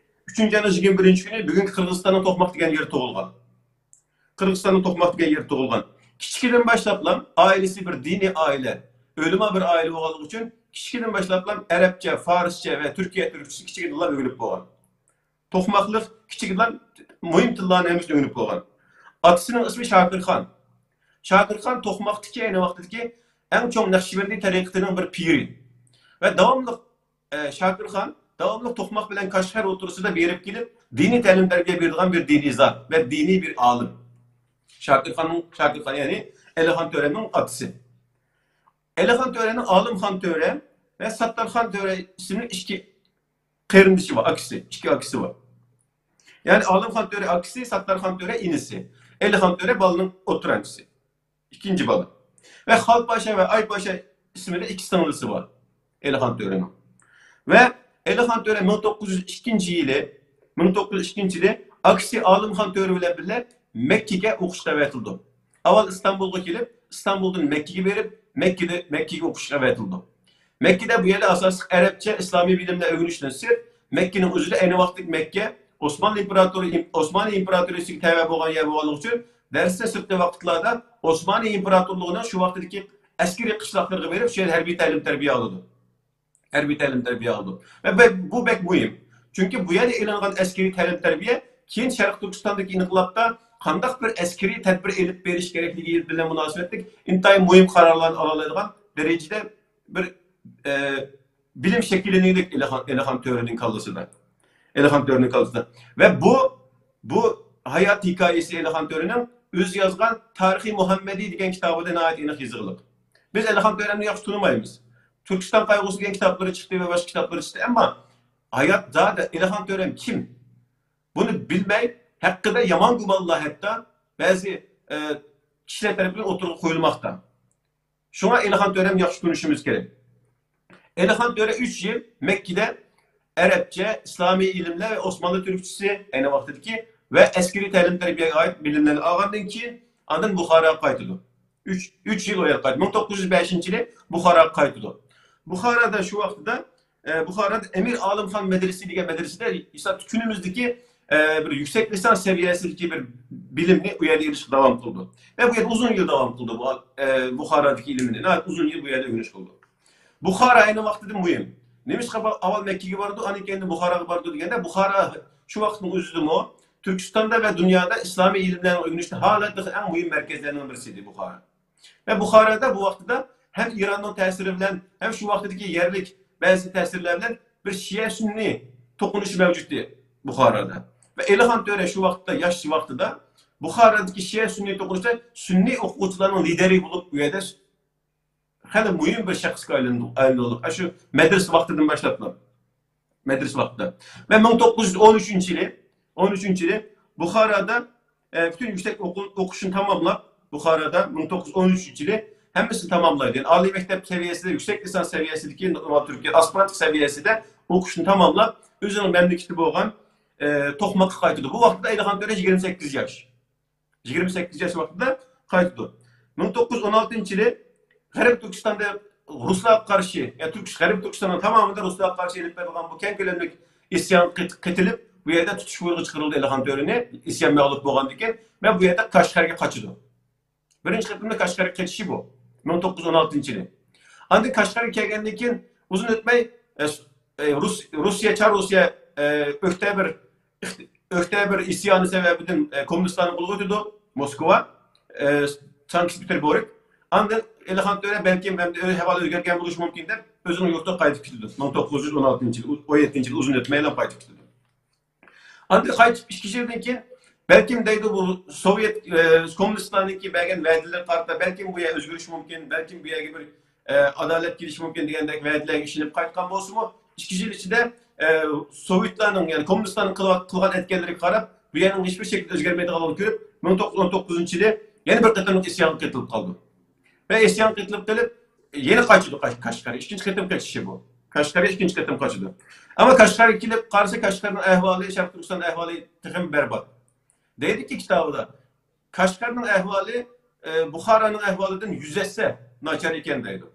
ئۈچىنچى ئاينىڭ يىگىرمە بىرىنچى كۈنى بۈگۈنكى قىرغىزىستاننىڭ توقماق دېگەن يېرى تۇغۇلغان. قىرغىزىستاننىڭ توقماق دېگەن يېرى تۇغۇلغان. كىچىكىدىن باشلاپلا ئائىلىسى بىر دىنىي ئائىلە، ئۆلىما بىر ئائىلە بولغانلىقى ئۈچۈن كىچىكىدىن باشلاپلا ئەرەبچە، فارسچە ۋە تۈركىيە تۈركچىسى كىچىكىدىنلا ئۆگىنىپ بولغان. توقماقلىق كىچىكىدىن مۇھىم تىللارنى ھەممىسىنى ئۆگىنىپ بولغان. ئاتىسىنىڭ ئىسمى شاكىرخان. شاكىرخان توقماقتىكى ئەينى ۋاقتىدىكى ئەڭ چوڭ نەقشىبەندىي تەرىقىتىنىڭ بىر پىرى. ۋە داۋاملىق، ئە، شاكىرخان داۋاملىق توقماق بىلەن كاشغەر ئوتتۇرىسىدا بېرىپ كېلىپ، دىنىي تەلىم تەربىيە بېرىدىغان بىر دىنىي زات ۋە دىنىي بىر ئالىم. شاكىرخاننىڭ، شاكىرخان، يەنى ئەلىخان تۆرەمنىڭ ئاتىسى. ئەلىخان تۆرەنىڭ ئالىمخان تۆرە ۋە ساتتارخان تۆرە ئىسمىنىڭ ئىككى قېرىندىشى بار، ئاكىسى، ئىككى ئاكىسى بار. يەنى ئالىمخان تۆرە ئاكىسى، ساتتارخان تۆرە ئىنىسى، ئەلىخان تۆرە بالىنىڭ ئوتتۇرانچىسى، ئىككىنچى بالا. ۋە خالپاشا ۋە ئايپاشا ئىسمىدا ئىككى سىڭلىسى بار ئەلىخان تۆرىنىڭ. ۋە ئەلىخان تۆرە مىڭ توققۇز يۈز ئىككىنچى يىلى، مىڭ توققۇز يۈز ئىككىنچى يىلى ئاكىسى ئالىمخان تۆرە بىلەن بىللە مەككىگە ئوقۇشقا ئەۋەتىلىدۇ. ئاۋۋال ئىستانبۇلغا كېلىپ، ئىستانبۇلدىن مەككىگە بېرىپ، مەككىدە، مەككىگە ئوقۇشقا ئەۋەتىلىدۇ. مەككىدە بۇ يەردە ئاساسلىق ئەرەبچە ئىسلامىي بىلىملەر ئۆگىنىشتىن سىرت، مەككىنىڭ ئۆزىدە ئەينى ۋاقىتتىكى مەككە، ئوسمانلى ئىمپېراتورى، ئوسمانلى ئىمپېراتورىيىسىگە تەۋە بولغان يەر بولغانلىقى ئۈچۈن، دەرستىن سىرتقى ۋاقىتلاردا ئوسمانلى ئىمپېراتورلۇقىنىڭ شۇ ۋاقتىدىكى ئەسكىرىي قىشلاقلىرىغا بېرىپ، شۇ يەردە ھەربىي تەلىم تەربىيە ئالىدۇ. ھەربىي تەلىم تەربىيە ئالىدۇ. ۋە بەك، بۇ بەك مۇھىم. چۈنكى بۇ يەردە ئېلىنغان ئەسكىرىي تەلىم تەربىيە كېيىن شەرقىي تۈركىستاندىكى ئىنقىلابتا قانداق بىر ئەسكىرىي تەدبىر ئېلىپ بېرىش كېرەكلىكى بىلەن مۇناسىۋەتلىك ئىنتايىن مۇھىم قارارلارنى ئالالايدىغان دەرىجىدە بىر، ئە، بىلىم شەكىللىنىدۇ ئېلىخان، ئېلىخان تۆرىنىڭ كاللىسىدا. ئېلىخان تۆرىنىڭ كاللىسىدا. ۋە بۇ، بۇ ھايات ھېكايىسى ئېلىخان تۆرىنىڭ ئۆزى يازغان تارىخى مۇھەممەدىي دېگەن كىتابىدا ناھايىتى ئېنىق يېزىلغان. بىز ئەلىخان تۆرەمنى ياخشى تونۇمايمىز. تۈركىستان قايغۇسى دېگەن كىتابلىرى چىقتى ۋە باشقا كىتابلىرى چىقتى. ئەمما ھايات زادى ئېلىخان تۆرەم كىم؟ بۇنى بىلمەي، ھەققىدە يامان گۇمانلار ھەتتا بەزى، ئە، كىشىلەر تەرىپىدىن ئوتتۇرىغا قويۇلماقتا. شۇڭا ئېلىخان تۆرەمنى ياخشى تونۇشىمىز كېرەك. ئېلىخان تۆرە ئۈچ يىل مەككىدە ئەرەبچە، ئىسلامىي ئىلىملەر ۋە ئوسمانلى تۈركچىسى، ئەينى ۋاقتىدىكى، ۋە ئەسكىرىي تەلىم-تەربىيەگە ئائىت بىلىملەرنى ئالغاندىن كېيىن، ئاندىن بۇخاراغا قايتىدۇ. ئۈچ، ئۈچ يىل ئۇ يەرگە قايتىدۇ. مىڭ توققۇز يۈز بەشىنچى يىلى بۇخاراغا قايتىدۇ. بۇخارادا شۇ ۋاقتىدا، ئە، بۇخارادا ئەمىر ئالىمخان مەدرىسى دېگەن مەدرىسىدە، ھېساب كۈنىمىزدىكى، ئە، بىر يۈكسەك لىسانس سەۋىيەسىدىكى بىر بىلىمنى ئۇ يەردە ئېلىشقا داۋام قىلىدۇ. ۋە بۇ يەردە ئۇزۇن يىل داۋام قىلىدۇ بۇ، ئە، بۇخارادىكى ئىلمىنى. ناھايىتى ئۇزۇن يىل بۇ يەردە ئۆگىنىش قىلىدۇ. بۇخارا ئەينى ۋاقتىدا مۇھىم. نېمىشقا با-، ئاۋۋال مەككىگە بارىدۇ، ئاندىن كېيىن بۇخاراغا بارىدۇ دېگەندە، بۇخارا شۇ ۋاقىتنىڭ ئۆزىدىمۇ تۈركىستاندا ۋە دۇنيادا ئىسلامىي ئىلىملەرنىڭ ئۆگىنىشتە ھالەتتە ئەڭ مۇھىم مەركەزلەرنىڭ بىرسى ئىدى بۇخارا. ۋە بۇخارادا بۇ ۋاقتىدا ھەم ئىراننىڭ تەسىرى بىلەن، ھەم شۇ ۋاقتىدىكى يەرلىك بەزى تەسىرلەر بىلەن بىر شىئە سۈننىي توقۇنۇشى مەۋجۇت ئىدى بۇخارادا. ۋە ئېلىخان تۆرە شۇ ۋاقىتتا، ياش ۋاقتىدا بۇخارادىكى شىئە سۈننىي توقۇنۇشتا سۈننىي ئوقۇغۇچىلارنىڭ لىدېرى بولۇپ، بۇ يەردە خېلى مۇھىم بىر شەخسكە ئايلىنىدۇ، ئايلىنىدۇ. شۇ مەدرىسە ۋاقتىدىن باشلاپلا. مەدرىسە ۋاقتىدا. ۋە مىڭ توققۇز يۈز ئون ئۈچىنچى يىلى، ئون ئۈچىنچى يىلى بۇخارادا، ئە، پۈتۈن يۈكسەك ئوقۇ-، ئوقۇشىنى تاماملاپ، بۇخارادا مىڭ توققۇز يۈز ئون ئۈچىنچى يىلى ھەممىسىنى تاماملايدۇ. يەنى ئالىي مەكتەپ سەۋىيەسىدە، يۈكسەك لىسانس سەۋىيەسىدىكى نورمال تۈركىي ئاسپىرانت سەۋىيەسىدە ئوقۇشنى تاماملاپ، ئۆزىنىڭ مەملىكىتى بولغان، ئە، توقماققا قايتىدۇ. بۇ ۋاقىتتا ئەينى ۋاقىتتا يىگىرمە سەككىز ياش. يىگىرمە سەككىز ياش ۋاقتىدا قايتىدۇ. مىڭ توققۇز يۈز ئون ئالتىنچى يىلى غەربىي تۈركىستاندا رۇسلارغا قارشى، يەنى تۈرك، غەربىي تۈركىستاننىڭ تامامىدا رۇسلارغا قارشى ئېلىپ بېرىلغان بۇ كەڭ كۆلەملىك ئىسيان قېت-، قېتىلىپ، بۇ يەردە تۇتۇش بۇيرۇقى چىقىرىلدى ئېلىخان تۆرىنى، ئىسيان مەغلۇپ بولغاندىن كېيىن، ۋە بۇ يەردە قەشقەرگە قاچىدۇ. بىرىنچى قېتىمدا قەشقەرگە قېچىشى بۇ. مىڭ توققۇز يۈز ئون ئالتىنچى يىلى. ئاندىن قەشقەرگە كەلگەندىن كېيىن ئۇزۇن ئۆتمەي، ئە، ئە، رۇس-، رۇسىيە، چار رۇسىيە، ئە، ئۆكتەبىر، ئۆكتەبىر ئىسيانى سەۋەبىدىن، ئە، كوممۇنىستلارنىڭ قولىغا ئۆتىدۇ، موسكۋا. ئە، سانكت پېتېربۇرگ. ئاندىن ئېلىخان تۆرە بەلكىم ئەمدى ئۆز ئەھۋالى ئۆزگەرگەن بولۇشى مۇمكىن دەپ ئۆزىنىڭ يۇرتىغا قايتىپ كېتىدۇ. مىڭ توققۇز يۈز ئون ئالتىنچى يىل، ئون يەتتىنچى يىل ئۇزۇن ئۆتمەيلا قايتىپ كېتىدۇ. ئاندىن قايتىپ ئىككى يىلدىن كېيىن، بەلكىم دەيدۇ، بۇ سوۋېت، ئە، كوممۇنىستلارنىڭكى بەرگەن ۋەدىلىرىگە قارىتا، بەلكىم بۇ يەر ئۆزگىرىشى مۇمكىن، بەلكىم بۇ يەرگە بىر، ئە، ئادالەت كېلىشى مۇمكىن دېگەندەك ۋەدىلەرگە ئىشىنىپ قايتقان بولسىمۇ، ئىككى يىل ئىچىدە، ئە، سوۋېتلارنىڭ، يەنى كوممۇنىستلارنىڭ قىلغان، قىلغان ئەتكەنلىرىگە قاراپ، بۇ يەرنىڭ ھېچبىر شەكىلدە ئۆزگەرمەيدىغانلىقىنى كۆرۈپ، مىڭ توققۇز يۈز ئون توققۇزىنچى يىلى يەنە بىر قېتىملىق ئىسيانغا قېتىلىپ قالىدۇ. ۋە ئىسيان قېتىلىپ قېلىپ، يەنە قاچىدۇ قاش-، قەشقەرگە. ئىككىنچى قېتىم قېچىشى بۇ. قەشقەرگە ئىككىنچى قېتىم قاچىدۇ. ئەمما قەشقەرگە كېلىپ قارىسا، قەشقەرنىڭ ئەھۋالى، شەرقىي تۈركىستان ئەھۋالى تېخىمۇ بەربات. دەيدۇكى كىتابىدا، قەشقەرنىڭ ئەھۋالى، ئە، بۇخارانىڭ ئەھۋالىدىن يۈز ھەسسە ناچار ئىكەن دەيدۇ.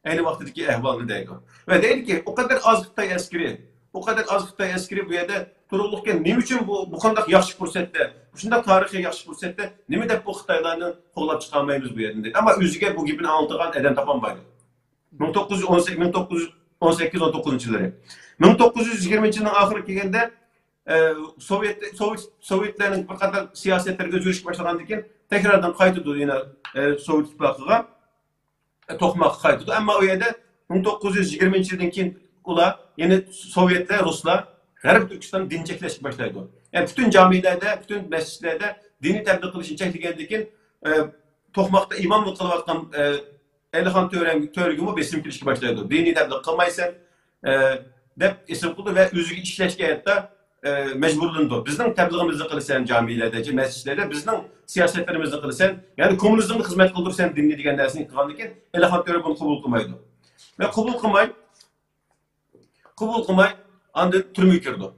ئەينى ۋاقتىدىكى ئەھۋالنى دەيدۇ. ۋە دەيدۇكى، ئۇ قەدەر ئاز خىتاي ئەسكىرى، بۇ قەدەر ئاز خىتاي ئەسكىرى بۇ يەردە تۇرۇقلۇقكەن، نېمە ئۈچۈن بۇ، بۇ قانداق ياخشى پۇرسەتتە، شۇنداق تارىخىي ياخشى پۇرسەتتە نېمە دەپ بۇ خىتايلارنى قوغلاپ چىقالمايمىز بۇ يەردىن دەيدۇ. ئەمما ئۆزىگە بۇ گېپىنى ئاڭلىتىدىغان ئادەم تاپالمايدۇ. مىڭ توققۇز يۈز ئون سەككىز، مىڭ توققۇز يۈز ئون سەككىز، ئون توققۇزىنچى يىللىرى. مىڭ توققۇز يۈز يىگىرمىنچى يىلنىڭ ئاخىرىغا كەلگەندە، ئە، سوۋېت، سوۋېت، سوۋېتلارنىڭ بىر قاتار سىياسەتلىرىگە ئۆزگىرىش باشلىغاندىن كېيىن، تەكرارەن قايتىدۇ يەنە، ئە، سوۋېت ئىتتىپاقىغا، ئە، توقماققا قايتىدۇ. ئەمما ئۇ يەردە مىڭ توققۇز يۈز يىگىرمىنچى يىلدىن كېيىن ئۇلار يەنە سوۋېتلار، رۇسلار غەربىي تۈركىستاندا دىن چەكلەشكە باشلايدۇ. يەنى پۈتۈن جامىلەردە، پۈتۈن مەسچىتلەردە دىنىي تەبلىغ قىلىشنى چەكلىگەندىن كېيىن، ئە، توقماقتا ئىماملىق قىلىۋاتقان، ئە، ئەلىخان تۆرە-، تۆرىگىمۇ بېسىم كېلىشكە باشلايدۇ. دىنىي تەبلىغ قىلمايسەن، ئە، دەپ بېسىم قىلىدۇ ۋە ئۆزىگە ئىشلەشكە ھەتتا، ئە، مەجبۇرلىنىدۇ. بىزنىڭ تەبلىغىمىزنى قىلىسەن جامىلەردە، مەسچىتلەردە، بىزنىڭ سىياسەتلىرىمىزنى قىلىسەن، يەنى كوممۇنىزمغا خىزمەت قىلدۇرىسەن دىننى دېگەن نەرسىنى قىلغاندىن كېيىن ئەلىخان تۆرە بۇنى قوبۇل قىلمايدۇ. ۋە قوبۇل قىلماي، قوبۇل قىلماي، ئاندىن تۈرمىگە كىرىدۇ.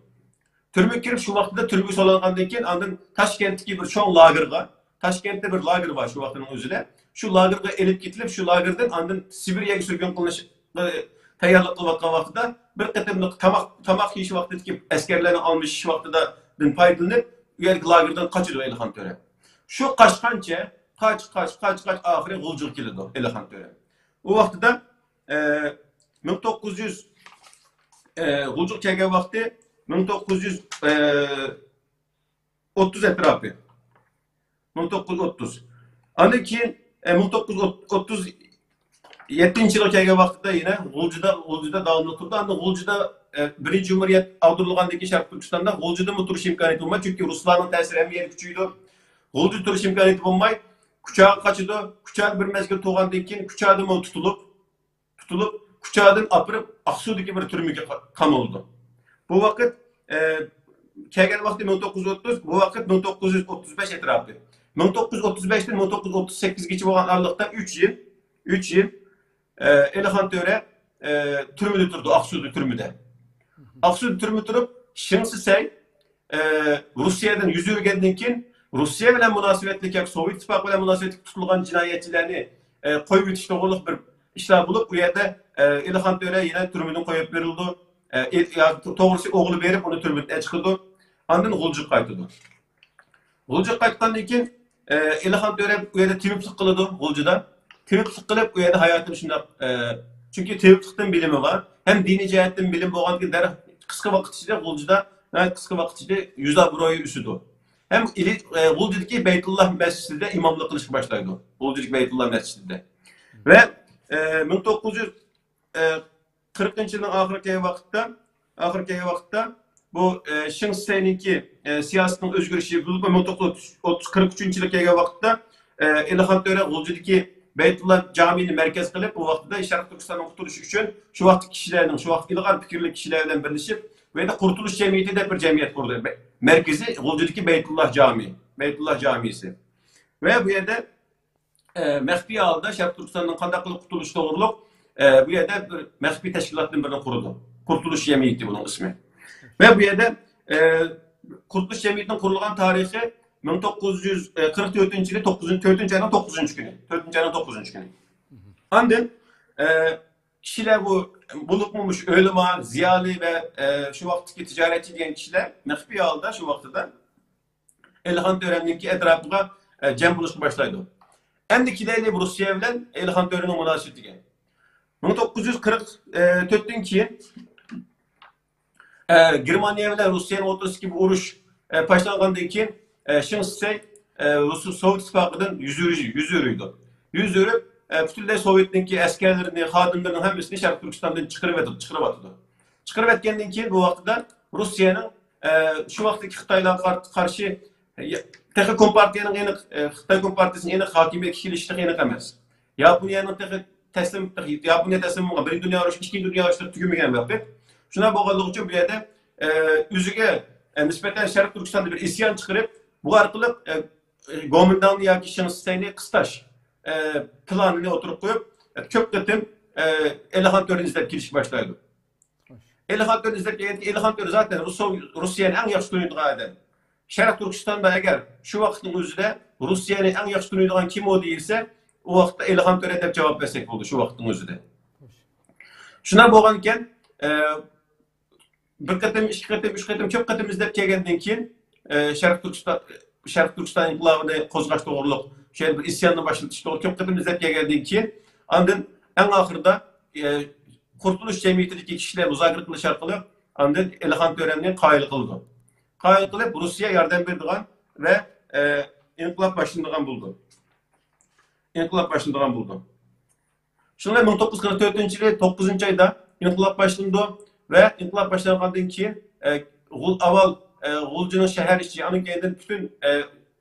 تۈرمىگە كىرىپ، شۇ ۋاقتىدا تۈرمىگە سولانغاندىن كېيىن، ئاندىن تاشكەنتتىكى بىر چوڭ لاگېرغا، تاشكەنتتە بىر لاگېر بار شۇ ۋاقىتنىڭ ئۆزىدە. شۇ لاگېرغا ئېلىپ كېتىلىپ، شۇ لاگېردىن ئاندىن سىبىرىيەگە سۈرگۈن قىلىنىشقا تەييارلىق قىلىۋاتقان ۋاقتىدا، بىر قېتىملىق تاماق، تاماق يېيىش ۋاقتىدىكى ئەسكەرلەرنىڭ ئالمىشىش ۋاقتىدىن پايدىلىنىپ، ئۇ يەردىكى لاگېردىن قاچىدۇ ئەلىخان تۆرە. شۇ قاچقانچە، قاچ، قاچ، قاچ، قاچ، ئاخىرى غۇلجىغا كېلىدۇ ئەلىخان تۆرە. ئۇ ۋاقتىدا، ئە، مىڭ توققۇز يۈز، ئە، غۇلجىغا كەلگەن ۋاقتى مىڭ توققۇز يۈز، ئە، ئوتتۇز ئەتراپى. مىڭ توققۇز يۈز ئوتتۇز. ئاندىن كېيىن، ئە، مىڭ توققۇز يۈز ئوتتۇز يەتتىنچى يىلغا كەلگەن ۋاقتىدا يەنە غۇلجىدا، غۇلجىدا داۋاملىق تۇردى. ئاندىن غۇلجىدا، ئە، بىرىنچى جۇمھۇرىيەت ئاغدۇرۇلغاندىن كېيىن شەرقىي تۈركىستاندا غۇلجىدىمۇ تۇرۇش ئىمكانىيىتى بولمايدۇ. چۈنكى رۇسلارنىڭ تەسىرى ھەممە يەرگە كۈچىيىدۇ. غۇلجىدا تۇرۇش ئىمكانىيىتى بولماي، كۇچاغا قاچىدۇ. كۇچادا بىر مەزگىل تۇرغاندىن كېيىن، كۇچادىمۇ تۇتۇلۇپ، تۇتۇلۇپ، كۇچادىن ئاپىرىپ، ئاقسۇدىكى بىر تۈرمىگە قا-، قامىلىدۇ. بۇ ۋاقىت، ئە، كەلگەن ۋاقتى مىڭ توققۇز يۈز ئوتتۇز، بۇ ۋاقىت مىڭ توققۇز يۈز ئوتتۇز بەش ئەتراپى. مىڭ توققۇز يۈز ئوتتۇز بەشتىن مىڭ توققۇز يۈز ئوتتۇز سەككىزگىچە بولغان ئارىلىقتا ئۈچ يىل، ئۈچ يىل، ئە، ئەلىخان تۆرە، ئە، تۈرمىدە تۇرىدۇ، ئاقسۇدا تۈرمىدە. ئاقسۇدا تۈرمىدە تۇرۇپ، شېڭ شىسەي، ئە، روسىيەدىن يۈز ئۆرۈگەندىن كېيىن، روسىيە بىلەن مۇناسىۋەتلىك ياكى سوۋېت ئىتتىپاقى بىلەن مۇناسىۋەتلىك تۇتۇلغان جىنايەتچىلەرنى، ئە، قويۇۋېتىش توغرۇلۇق بىر ئىشلار بولۇپ، ئۇ يەردە، ئە، ئەلىخان تۆرە يەنە تۈرمىدىن قويۇپ بېرىلىدۇ. ئە، ئە، يا، تو-، توغرىسى ئوغلى بېرىپ ئۇنى تۈرمىدىن چىقىرىدۇ. ئاندىن غۇلجىغا قايتىدۇ. غۇلجىغا قايتقاندىن كېيىن، ئە، ئەلىخان تۆرە ئۇ يەردە تېۋىپلىق قىلىدۇ غۇلجىدا. تېۋىپلىق قىلىپ، ئۇ يەردە ھاياتىنى شۇنداق، ئە، چۈنكى تېۋىپلىقتىن بىلىمى بار، ھەم دىنىي جەھەتتىن بىلىم بولغاندىكىن، دەرھال قىسقا ۋاقىت ئىچىدە غۇلجىدا، ناھايىتى قىسقا ۋاقىت ئىچىدە يۈز ئابرۇيى ئۆسىدۇ. ھەم ئىلى-، ئە، غۇلجىدىكى بەيتۇللا مەسچىتىدە ئىماملىق قىلىشقا باشلايدۇ. غۇلجىدىكى بەيتۇللا مەسچىتىدە. ۋە، ئە، مىڭ توققۇز يۈز، ئە، قىرىقىنچى يىلنىڭ ئاخىرى كەلگەن ۋاقىتتا، ئاخىرى كەلگەن ۋاقىتتا بۇ، ئە، شېڭ شىسەينىڭكى، ئە، سىياسىتىنىڭ ئۆزگىرىشى، بولۇپمۇ مىڭ توققۇز يۈز ئوتتۇز، قىرىق ئۈچىنچى يىلى كەلگەن ۋاقىتتا، ئە، ئەلىخان تۆرە غۇلجىدىكى بەيتۇللا جامىنى مەركەز قىلىپ، بۇ ۋاقتىدا شەرقىي تۈركىستاننىڭ قۇتۇلۇشى ئۈچۈن شۇ ۋاقىتتىكى كىشىلەرنىڭ، شۇ ۋاقىت ئىلغار پىكىرلىك كىشىلەر بىلەن بىرلىشىپ، بۇ يەردە قۇرتۇلۇش جەمئىيىتى دەپ بىر جەمئىيەت قۇردى. مەركىزى غۇلجىدىكى بەيتۇللا جامى، بەيتۇللا جامىسى. ۋە بۇ يەردە ئە، مەخپىي ھالدا شەرقىي تۈركىستاندىن قانداق قىلىپ قۇتۇلۇش توغرۇلۇق، ئە، بۇ يەردە بىر مەخپىي تەشكىلاتتىن بىرنى قۇرىدۇ. قۇرتۇلۇش جەمئىيىتى بۇنىڭ ئىسمى. ۋە بۇ يەردە، ئە، قۇرتۇلۇش جەمئىيىتىنىڭ قۇرۇلغان تارىخى مىڭ توققۇز يۈز قىرىق تۆتىنچى يىلى توققۇزىنچى، تۆتىنچى ئاينىڭ توققۇزىنچى كۈنى. تۆتىنچى ئاينىڭ توققۇزىنچى كۈنى. ئاندىن، ئە، كىشىلەر بۇ، بولۇپمۇ مۇشۇ ئۆلىما، زىيالىي ۋە، ئە، شۇ ۋاقىتتىكى تىجارەتچى دېگەن كىشىلەر مەخپىي ھالدا شۇ ۋاقتىدا ئېلىخان تۆرەمنىڭكى ئەتراپىغا، ئە، جەم بولۇشقا باشلايدۇ. ئەمدى كېلەيلى روسىيە بىلەن ئېلىخان تۆرىنىڭ مۇناسىۋىتىگە. مىڭ توققۇز يۈز قىرىق تۆتتىن كېيىن، ئە، گېرمانىيە بىلەن روسىيەنىڭ ئوتتۇرىسىدىكى بۇ ئۇرۇش، ئە، باشلانغاندىن كېيىن، ئە، شېڭ شىسەي، ئە، روس-، سوۋېت ئىتتىپاقىدىن يۈز ئۆرۈ-، يۈز ئۆرۈيدۇ. يۈز ئۆرۈپ، ئە، پۈتۈنلەي سوۋېتنىڭكى ئەسكەرلىرىنى، خادىملىرىنىڭ ھەممىسىنى شەرقىي تۈركىستاندىن چىقىرىۋېتىدۇ، چىقىرىۋاتىدۇ. چىقىرىۋەتكەندىن كېيىن بۇ ۋاقتىدا روسىيەنىڭ، ئە، شۇ ۋاقىتتىكى خىتايلارغا قار-، قارشى، يا-، تېخى كومپارتىيەنىڭ ئېنىق، ئە، خىتاي كومپارتىيەسىنىڭ ئېنىق ھاكىمىيەتكە كېلىشى تېخى ئېنىق ئەمەس. ياپونىيەنىڭ تېخى تەسلىم، ياپونىيە تەسلىم بولغان، بىرىنچى دۇنيا ئۇرۇشى، ئىككىنچى دۇنيا ئۇرۇشلىرى تۈگىمىگەن ۋاقىت. شۇنداق بولغانلىقى ئۈچۈن بۇ يەردە، ئە، ئۆزىگە، ئە، نىسبەتەن شەرقىي تۈركىستاندا بىر ئىسيان چىقىرىپ، بۇ ئارقىلىق، ئە، گومىنداڭنى ياكى شېڭ شىسەينى قىستاش، ئە، پىلانىنى ئوتتۇرىغا قويۇپ، ئە، كۆپ قېتىم، ئە، ئېلىخان تۆرىنى ئىزدەپ كېلىشكە باشلايدۇ. ئېلىخان تۆرىنى ئىزدەپ كەلگەندىكىن، ئېلىخان تۆرە زاتەن رۇسو-، روسىيەنى ئەڭ ياخشى تونۇيدىغان ئادەم. شەرقىي تۈركىستاندا ئەگەر شۇ ۋاقىتنىڭ ئۆزىدە روسىيەنى ئەڭ ياخشى تونۇيدىغان كىم ئۇ دېيىلسە، ئۇ ۋاقىتتا ئېلىخان تۆرە دەپ جاۋاب بەرسەك بولىدۇ، شۇ ۋاقىتنىڭ ئۆزىدە. شۇنداق بولغانىكەن، ئە، بىر قېتىم، ئىككى قېتىم، ئۈچ قېتىم، كۆپ قېتىم ئىزدەپ كەلگەندىن كېيىن، ئە، شەرقىي تۈركىستان، شەرقىي تۈركىستان ئىنقىلابىنى قوزغاش توغرۇلۇق، شۇ يەردە بىر ئىسياننى باشلىتىش توغرۇلۇق كۆپ قېتىم ئىزدەپ كەلگەندىن كېيىن، ئاندىن ئەڭ ئاخىرىدا، ئە، قۇرتۇلۇش جەمئىيىتىدىكى كىشىلەر مۇزاكىرە قىلىش ئارقىلىق ئاندىن ئېلىخان تۆرەمنى قايىل قىلىدۇ. قايىل قىلىپ، روسىيە ياردەم بېرىدىغان ۋە، ئە، ئىنقىلاب باشلىنىدىغان بولىدۇ. ئىنقىلاب باشلىنىدىغان بولىدۇ. شۇنىڭ بىلەن مىڭ توققۇز يۈز قىرىق تۆتىنچى يىلى توققۇزىنچى ئايدا ئىنقىلاب باشلىنىدۇ ۋە ئىنقىلاب باشلانغاندىن كېيىن، ئە، غۇل-، ئاۋۋال، ئە، غۇلجىنىڭ شەھەر ئىچى، ئاندىن كېيىن پۈتۈن، ئە،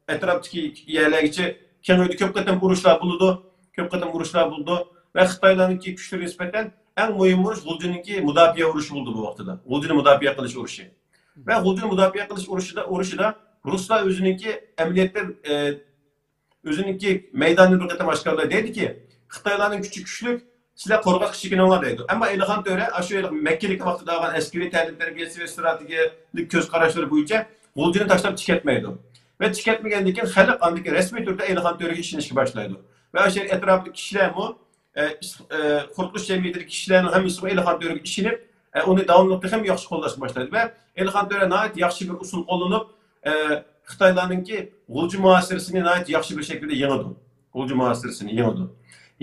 ئەتراپتىكى يەرلەرگىچە كېڭىيىدۇ. كۆپ قېتىم ئۇرۇشلار بولىدۇ. كۆپ قېتىم ئۇرۇشلار بولىدۇ ۋە خىتايلارنىڭكى كۈچلىرىگە نىسبەتەن ئەڭ مۇھىم ئۇرۇش غۇلجىنىڭكى مۇداپىئە ئۇرۇشى بولىدۇ بۇ ۋاقتىدا. غۇلجىنى مۇداپىئە قىلىش ئۇرۇشى. ۋە غۇلجىنى مۇداپىئە قىلىش ئۇرۇشىدا، ئۇرۇشىدا رۇسلار ئۆزىنىڭكى ئەمەلىيەتتە، ئە، ئۆزىنىڭكى مەيدانىنى بىر قېتىم ئاشكارىلايدۇ. دەيدۇكى، خىتايلارنىڭ كۈچى كۈچلۈك، سىلەر قورغاققا چېكىنىڭلار دەيدۇ. ئەمما ئېلىخان تۆرە ئاشۇ مەككىلىك ۋاقتىدا ئالغان ئەسكىرىي تەلىم تەربىيەسى ۋە ئىستراتېگىيەلىك كۆز قاراشلىرى بويىچە غۇلجىنى تاشلاپ چىكەتمەيدۇ. ۋە چىكەتمىگەندىن كېيىن خەلق ئاندىن كېيىن رەسمىي تۈردە ئېلىخان تۆرىگە ئىشىنىشكە باشلايدۇ. ۋە ئاشۇ ئەتراپىدىكى كىشىلەرمۇ، ئە، ئىس-، ئە، قۇرۇتۇلۇش جەمئىيىتىدىكى كىشىلەرنىڭ ھەممىسىمۇ ئېلىخان تۆرىگە ئىشىنىپ، ئە، ئۇنى داۋاملىق تېخىمۇ ياخشى قوللاشقا باشلايدۇ. ۋە ئېلىخان تۆرە ناھايىتى ياخشى بىر ئۇسۇل قوللىنىپ، ئە، خىتايلارنىڭكى غۇلجا مۇھاسىرىسىنى ناھايىتى ياخشى بىر شەكىلدە يېڭىدۇ. غۇلجا مۇھاسىرىسىنى يېڭىدۇ.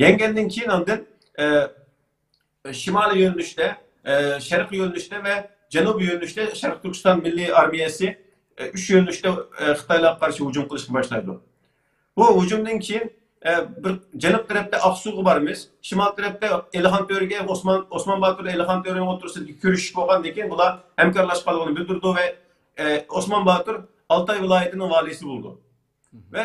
يەڭگەندىن كېيىن ئاندىن، ئە، شىمالىي يۆنىلىشتە، ئە، شەرقىي يۆنىلىشتە ۋە جەنۇبىي يۆنىلىشتە شەرقىي تۈركىستان مىللىي ئارمىيەسى، ئە، ئۈچ يۆنىلىشتە، ئە، خىتايلارغا قارشى ھۇجۇم قىلىشقا باشلايدۇ. بۇ ھۇجۇمدىن كېيىن، ئە، بىر جەنۇب تەرەپتە ئاقسۇغا بارىمىز، شىمال تەرەپتە ئېلىخان تۆرىگە، ئوسمان، ئوسمان باتۇر ئېلىخان تۆرىنىڭ ئوتتۇرىسىدىكى كۆرۈشۈش بولغاندىن كېيىن بۇلار ھەمكارلاشقانلىقىنى بىلدۈرىدۇ ۋە، ئە، ئوسمان باتۇر ئالتاي ۋىلايىتىنىڭ ۋالىيسى بولىدۇ. ۋە،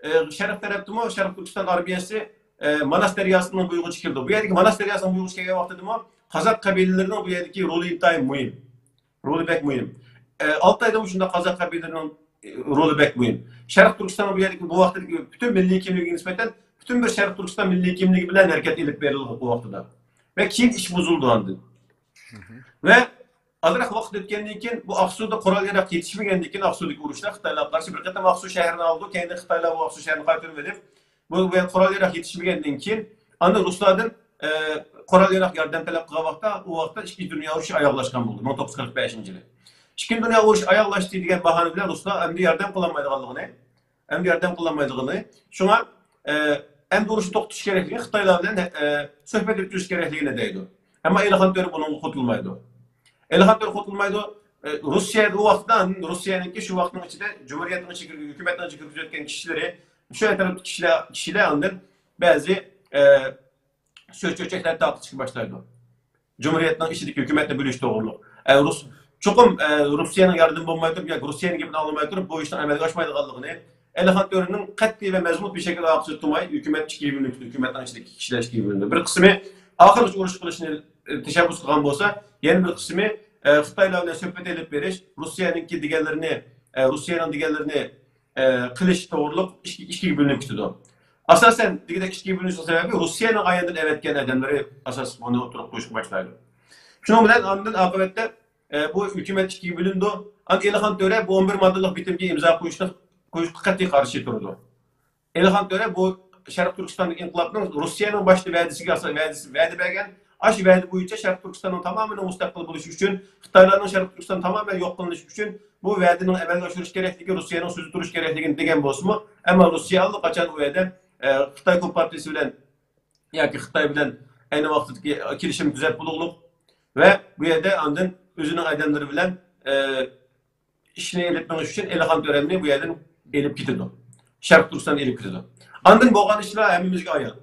ئە، شەرق تەرەپتىمۇ شەرقىي تۈركىستان ئارمىيەسى، ئە، ماناس دەرياسىنىڭ بويىغىچە كېلىدۇ. بۇ يەردىكى ماناس دەرياسىنىڭ بويىغىچە كەلگەن ۋاقتىدىمۇ قازاق قەبىلىلىرىنىڭ بۇ يەردىكى رولى ئىنتايىن مۇھىم. رولى بەك مۇھىم. ئە، ئالتايدىمۇ شۇنداق قازاق قەبىلىلىرىنىڭ، ئە، رولى بەك مۇھىم. شەرقىي تۈركىستان بۇ يەردىكى بۇ ۋاقىتتىكى پۈتۈن مىللىي كىملىكىگە نىسبەتەن پۈتۈن بىر شەرقىي تۈركىستان مىللىي كىملىكى بىلەن ھەرىكەت ئېلىپ بېرىلغان بۇ ۋاقتىدا. ۋە كېيىن ئىش بۇزۇلىدۇ ئاندىن. ۋە ئازراق ۋاقىت ئۆتكەندىن كېيىن، بۇ ئاقسۇدا قورال-ياراغ يېتىشمىگەندىن كېيىن، ئاقسۇدىكى ئۇرۇشلار خىتايلارغا قارشى بىر قېتىم ئاقسۇ شەھىرىنى ئالىدۇ، كەينىدىن خىتايلار بۇ ئاقسۇ شەھىرىنى قايتۇرۇۋېلىپ، بۇ، بۇ قورال-ياراغ يېتىشمىگەندىن كېيىن، ئاندىن رۇسلاردىن، ئە، قورال-ياراغ ياردەم تەلەپ قىلغان ۋاقىتتا، ئۇ ۋاقىتتا ئىككىنچى دۇنيا ئۇرۇشى ئاياغلاشقان بولىدۇ، مىڭ توققۇز يۈز قىرىق بەشىنچى يىلى. ئىككىنچى دۇنيا ئۇرۇشى ئاياغلاشتى دېگەن باھانە بىلەن رۇسلار ئەمدى ياردەم قىلالمايدىغانلىقىنى، ئەمدى ياردەم قىلالمايدىغىنى، شۇڭا، ئە، ئەمدى ئۇرۇشنى توختىتىش كېرەكلىكى، خىتايلار بىلەن، ئە، سۆھبەت ئۆتكۈزۈش كېرەكلىكىنى دەيدۇ. ئەمما ئېلىخان تۆرە بۇنىڭغا قوتۇلمايدۇ. ئېلىخان تۆرە قوتۇلمايدۇ. ئە، روسىيە ئۇ ۋاقىتتا، روسىيەنىڭكى شۇ ۋاقىتنىڭ ئىچىدە جۇمھۇرىيەتنىڭ ئىچىگە كىرگۈ-، ھۆكۈمەتنىڭ ئىچىگە كىرگۈزۈۋەتكەن كىشىلىرى، شۇ ئەتراپتىكى كىشىلەر، كىشىلەر ئاندىن بەزى، ئە، سۆز چۆچەكلەر تارقىتىشقا باشلايدۇ. جۇمھۇرىيەتنىڭ ئىچىدىكى ھۆكۈمەتنى بۆلۈش توغرۇلۇق. ئە، رۇس-، چوقۇم، ئە، روسىيەنىڭ ياردىمى بولماي تۇرۇپ ياكى روسىيەنىڭ گېپىنى ئاڭلىماي تۇرۇپ بۇ ئىشنىڭ ئەمەلگە ئاشمايدىغانلىقىنى، ئېلىخان تۆرىنىڭ قەتئىي ۋە مەزمۇت بىر شەكىلدە ئارقىسىدا تۇرماي، ھۆكۈمەت ئىككىگە بۆلۈنۈپ كېتىدۇ، ھۆكۈمەتنىڭ ئىچىدىكى كىشىلەر ئىككىگە بۆلۈنىدۇ. بىر قىسمى ئاخىرغىچە ئۇرۇش قىلىشنى، ئە، تەشەببۇس قىلغان بولسا، يەنە بىر قىسمى، ئە، خىتايلار بىلەن سۆھبەت ئېلىپ بېرىش، روسىيەنىڭكى دېگەنلىرىنى، ئە، روسىيەنىڭ دېگەنلىرىنى، ئە، قىلىش توغرۇلۇق ئىككى، ئىككىگە بۆلۈنۈپ كېتىدۇ. ئاساسەن، دېگۈدەك ئىككىگە بۆلۈنۈشنىڭ سەۋەبى روسىيەنىڭ ئاياندىن ئەۋەتكەن ئادەملىرى ئاساس بۇنى ئوتتۇرىغا قويۇشقا باشلايدۇ. شۇنىڭ بىلەن ئاندىن ئاقىۋەتتە، ئە، بۇ ھۆكۈمەت ئىككىگە بۆلۈنىدۇ. ئاندىن ئېلىخان تۆرە بۇ ئون بىر ماددىلىق بىتىمگە ئىمزا قويۇشنى، قويۇشقا قەتئىي قارشى تۇرىدۇ. ئېلىخان تۆرە بۇ شەرقىي تۈركىستاندىكى ئىنقىلابنىڭ روسىيەنىڭ باشتا ۋەدىسىگە ئاساس، ۋەدىسى، ۋەدە بەرگەن، ئاشۇ ۋەدە بويىچە شەرقىي تۈركىستاننىڭ تامامەن مۇستەقىل بولۇشى ئۈچۈن، خىتايلارنىڭ شەرقىي تۈركىستان تامامەن يوق قىلىنىشى ئۈچۈن بۇ ۋەدىنىڭ ئەمەلگە ئاشۇرۇش كېرەكلىكى، روسىيەنىڭ سۆزى تۇرۇش كېرەكلىكىنى دېگەن بولسىمۇ، ئەمما روسىيە ئاللىقاچان ئۇ يەردە، ئە، خىتاي كومپارتىيىسى بىلەن ياكى خىتاي بىلەن ئەينى ۋاقىتتىكى كېلىشىم تۈزەپ بولۇقلۇق ۋە بۇ يەردە ئاندىن ئۆزىنىڭ ئادەملىرى بىلەن، ئە، ئىشنى ئېلىپ مېڭىش ئۈچۈن ئېلىخان تۆرەمنى بۇ يەردىن ئېلىپ كېتىدۇ. شەرقىي تۈركىستان ئېلىپ كېتىدۇ. ئاندىن بولغان ئىشلار ھەممىمىزگە ئايان.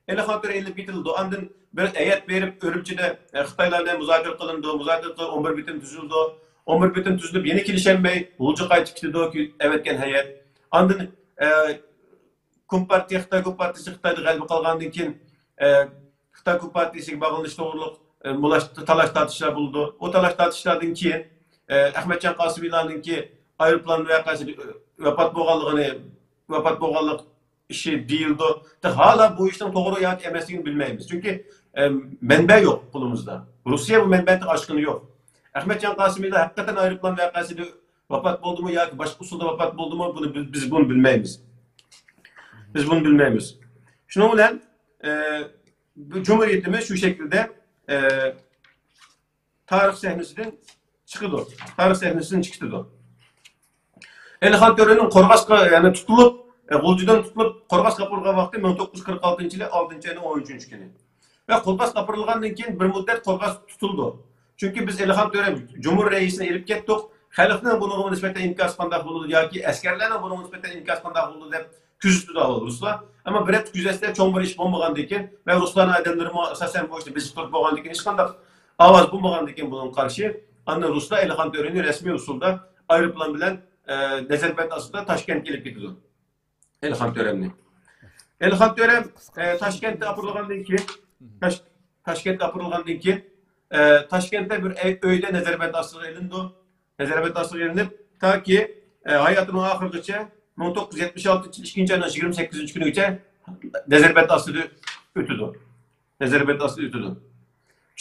ئېلىخان تۆرە ئېلىپ كېتىلىدۇ. ئاندىن بىر ھەيئەت بېرىپ ئۈرۈمچىدە، ئە، خىتايلار بىلەن مۇزاكىرە قىلىنىدۇ. مۇزاكىرە قىلىپ ئون بىر بىتىم تۈزۈلىدۇ. ئون بىر بىتىم تۈزۈلۈپ يەنە كېلىشەلمەي غۇلجىغا قايتىپ كېتىدۇ، ئەۋەتكەن ھەيئەت. ئاندىن، ئە، كومپارتىيە، خىتاي كومپارتىيىسى خىتايدا غەلىبە قىلغاندىن كېيىن، ئە، خىتاي كومپارتىيىسىگە باغلىنىش توغرۇلۇق، ئە، مۇلاش-، تالاش تارتىشلار بولىدۇ. ئۇ تالاش تارتىشلاردىن كېيىن، ئە، ئەخمەتجان قاسىمىلانىڭكى ئايروپىلان ۋەقەسىدە، ئە، ۋاپات بولغانلىقىنى، ۋاپات بولغانلىق ئىشى دېيىلىدۇ. ھالا بۇ ئىشنىڭ توغرا ياكى ئەمەسلىكىنى بىلمەيمىز. چۈنكى، ئە، مەنبە يوق قولىمىزدا. روسىيە بۇ مەنبەنى ئاچقىنى يوق. ئەخمەتجان قاسىمىلان ھەقىقەتەن ئايروپىلان ۋەقەسىدە ۋاپات بولدىمۇ ياكى باشقا ئۇسۇلدا ۋاپات بولدىمۇ، بۇنى بىز، بىز بۇنى بىلمەيمىز. بىز بۇنى بىلمەيمىز. شۇنىڭ بىلەن، ئە، بۇ جۇمھۇرىيىتىمىز شۇ شەكىلدە، ئە، تارىخ سەھنىسىدىن چىقىدۇ. تارىخ سەھنىسىدىن چىقىدۇ. ئېلىخان تۆرىنىڭ قورغاسقا، يەنى تۇتۇلۇپ، ئە، غۇلجىدىن تۇتۇلۇپ، قورغاسقا ئاپىرىلغان ۋاقتى مىڭ توققۇز يۈز قىرىق ئالتىنچى يىلى ئالتىنچى ئاينىڭ ئون ئۈچىنچى كۈنى. ۋە قورغاسقا ئاپىرىلغاندىن كېيىن بىر مۇددەت قورغاس تۇتۇلىدۇ. چۈنكى بىز ئېلىخان تۆرە جۇمھۇر رەئىسىنى ئېلىپ كەتتۇق. خەلقنىڭ بۇنىڭغا نىسبەتەن ئىنكاسى قانداق بولىدۇ ياكى ئەسكەرلەرنىڭ بۇنىڭغا نىسبەتەن ئىنكاسى قانداق بولىدۇ دەپ كۆزىتىدۇ ئاۋۋال رۇسلار. ئەمما بىر ھەپتە كۆزەتسە، چوڭ بىر ئىش بولمىغاندىن كېيىن ۋە رۇسلارنىڭ ئادەملىرىمۇ ئاساسەن بۇ ئىشتا بېسىپ تۇرۇپ بولغاندىن كېيىن، ھېچقانداق ئاۋاز بولمىغاندىن كېيىن بۇنىڭغا قارشى، ئاندىن رۇسلار ئېلىخان تۆرىنى رەسمىي ئۇسۇلدا ئايروپىلان بىلەن، ئە، نەزەربەند ئاستىدا تاشكەنتكە ئېلىپ كېتىدۇ. ئېلىخان تۆرەمنى. ئېلىخان تۆرەم، ئە، تاشكەنتتە ئاپىرىلغاندىن كېيىن، تاش-، تاشكەنتتە ئاپىرىلغاندىن كېيىن، ئە، تاشكەنتتە بىر ئەي-، ئۆيدە نەزەربەند ئاستىغا ئېلىنىدۇ. نەزەربەند ئاستىغا ئېلىنىپ، تاكى، ئە، ھاياتىنىڭ ئاخىرىغىچە مىڭ توققۇز يۈز يەتمىش ئالتىنچى يىل ئىككىنچى ئاينىڭ يىگىرمە سەككىزىنچى كۈنىگىچە نەزەربەند ئاستىدا ئۆتىدۇ. نەزەربەند ئاستىدا ئۆتىدۇ.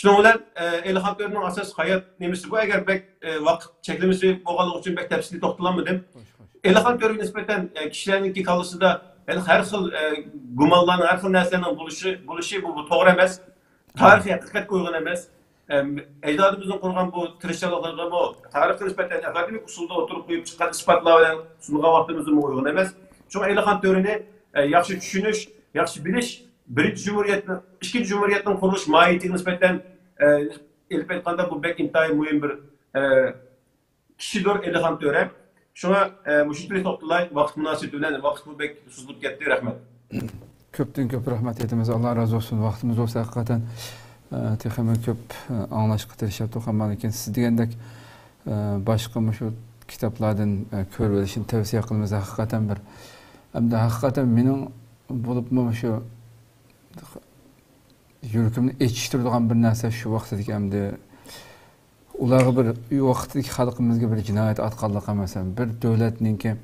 شۇنىڭ بىلەن، ئە، ئېلىخان تۆرىنىڭ ئاساسلىق ھايات نېمىسى بۇ. ئەگەر بەك، ئە، ۋاقىت چەكلىمىسى بولغانلىقى ئۈچۈن بەك تەپسىلىي توختىلالمىدىم. خوش، خوش. ئېلىخان تۆرىگە نىسبەتەن، ئە، كىشىلەرنىڭكى كاللىسىدا ھەر، ھەر خىل، ئە، گۇمانلارنىڭ، ھەر خىل نەرسىلەرنىڭ بولۇشى، بولۇشى بۇ، بۇ توغرا ئەمەس. تارىخىي ھەقىقەتكە ئۇيغۇن ئەمەس. ئەم، ئەجدادىمىزنىڭ قۇرغان بۇ تىرىشچانلىقلىرىمۇ تارىخقا نىسبەتەن ئاكادېمىك ئۇسۇلدا ئوتتۇرىغا قويۇپ چىققان ئىسپاتلار بىلەن سۇنغان ۋاقتىمىزدىمۇ ئۇيغۇن ئەمەس. شۇڭا ئېلىخان تۆرىنى، ئە، ياخشى چۈشىنىش، ياخشى بىلىش، بىرىنچى جۇمھۇرىيەتنىڭ، ئىككىنچى جۇمھۇرىيەتنىڭ قۇرۇلۇش ماھىيىتىگە نىسبەتەن، ئە، ئېلىپ ئېيتقاندا، بۇ بەك ئىنتايىن مۇھىم بىر، ئە، كىشىدۇر ئېلىخان تۆرە. شۇڭا، ئە، مۇشۇ يەردە توختىلاي، ۋاقىت مۇناسىۋىتى بىلەن، ۋاقىتمۇ بەك سوزۇلۇپ كەتتى. رەھمەت. كۆپتىن كۆپ رەھمەت ئېيتىمىز، ئاللا رازى بولسۇن. ۋاقتىمىز بولسا ھەقىقەتەن، ئە، تېخىمۇ كۆپ، ئە، ئاڭلاشقا تىرىشاتتۇق، ئەمما لېكىن سىز دېگەندەك، ئە، باشقا مۇشۇ كىتابلاردىن، ئە، كۆرۈۋېلىشنى تەۋسىيە قىلىمىز. ھەقىقەتەن بىر، ئەمدى ھەقىقەتەن مېنىڭ بولۇپمۇ مۇشۇ يۈرىكىمنى ئېچىشتۇرىدىغان بىر نەرسە شۇ ۋاقتىدىكى ئەمدى ئۇلارغا بىر، ئۇ ۋاقىتتىكى خەلقىمىزگە بىر جىنايەت ئاتقانلىقى ئەمەس. بىر دۆلەتنىڭكى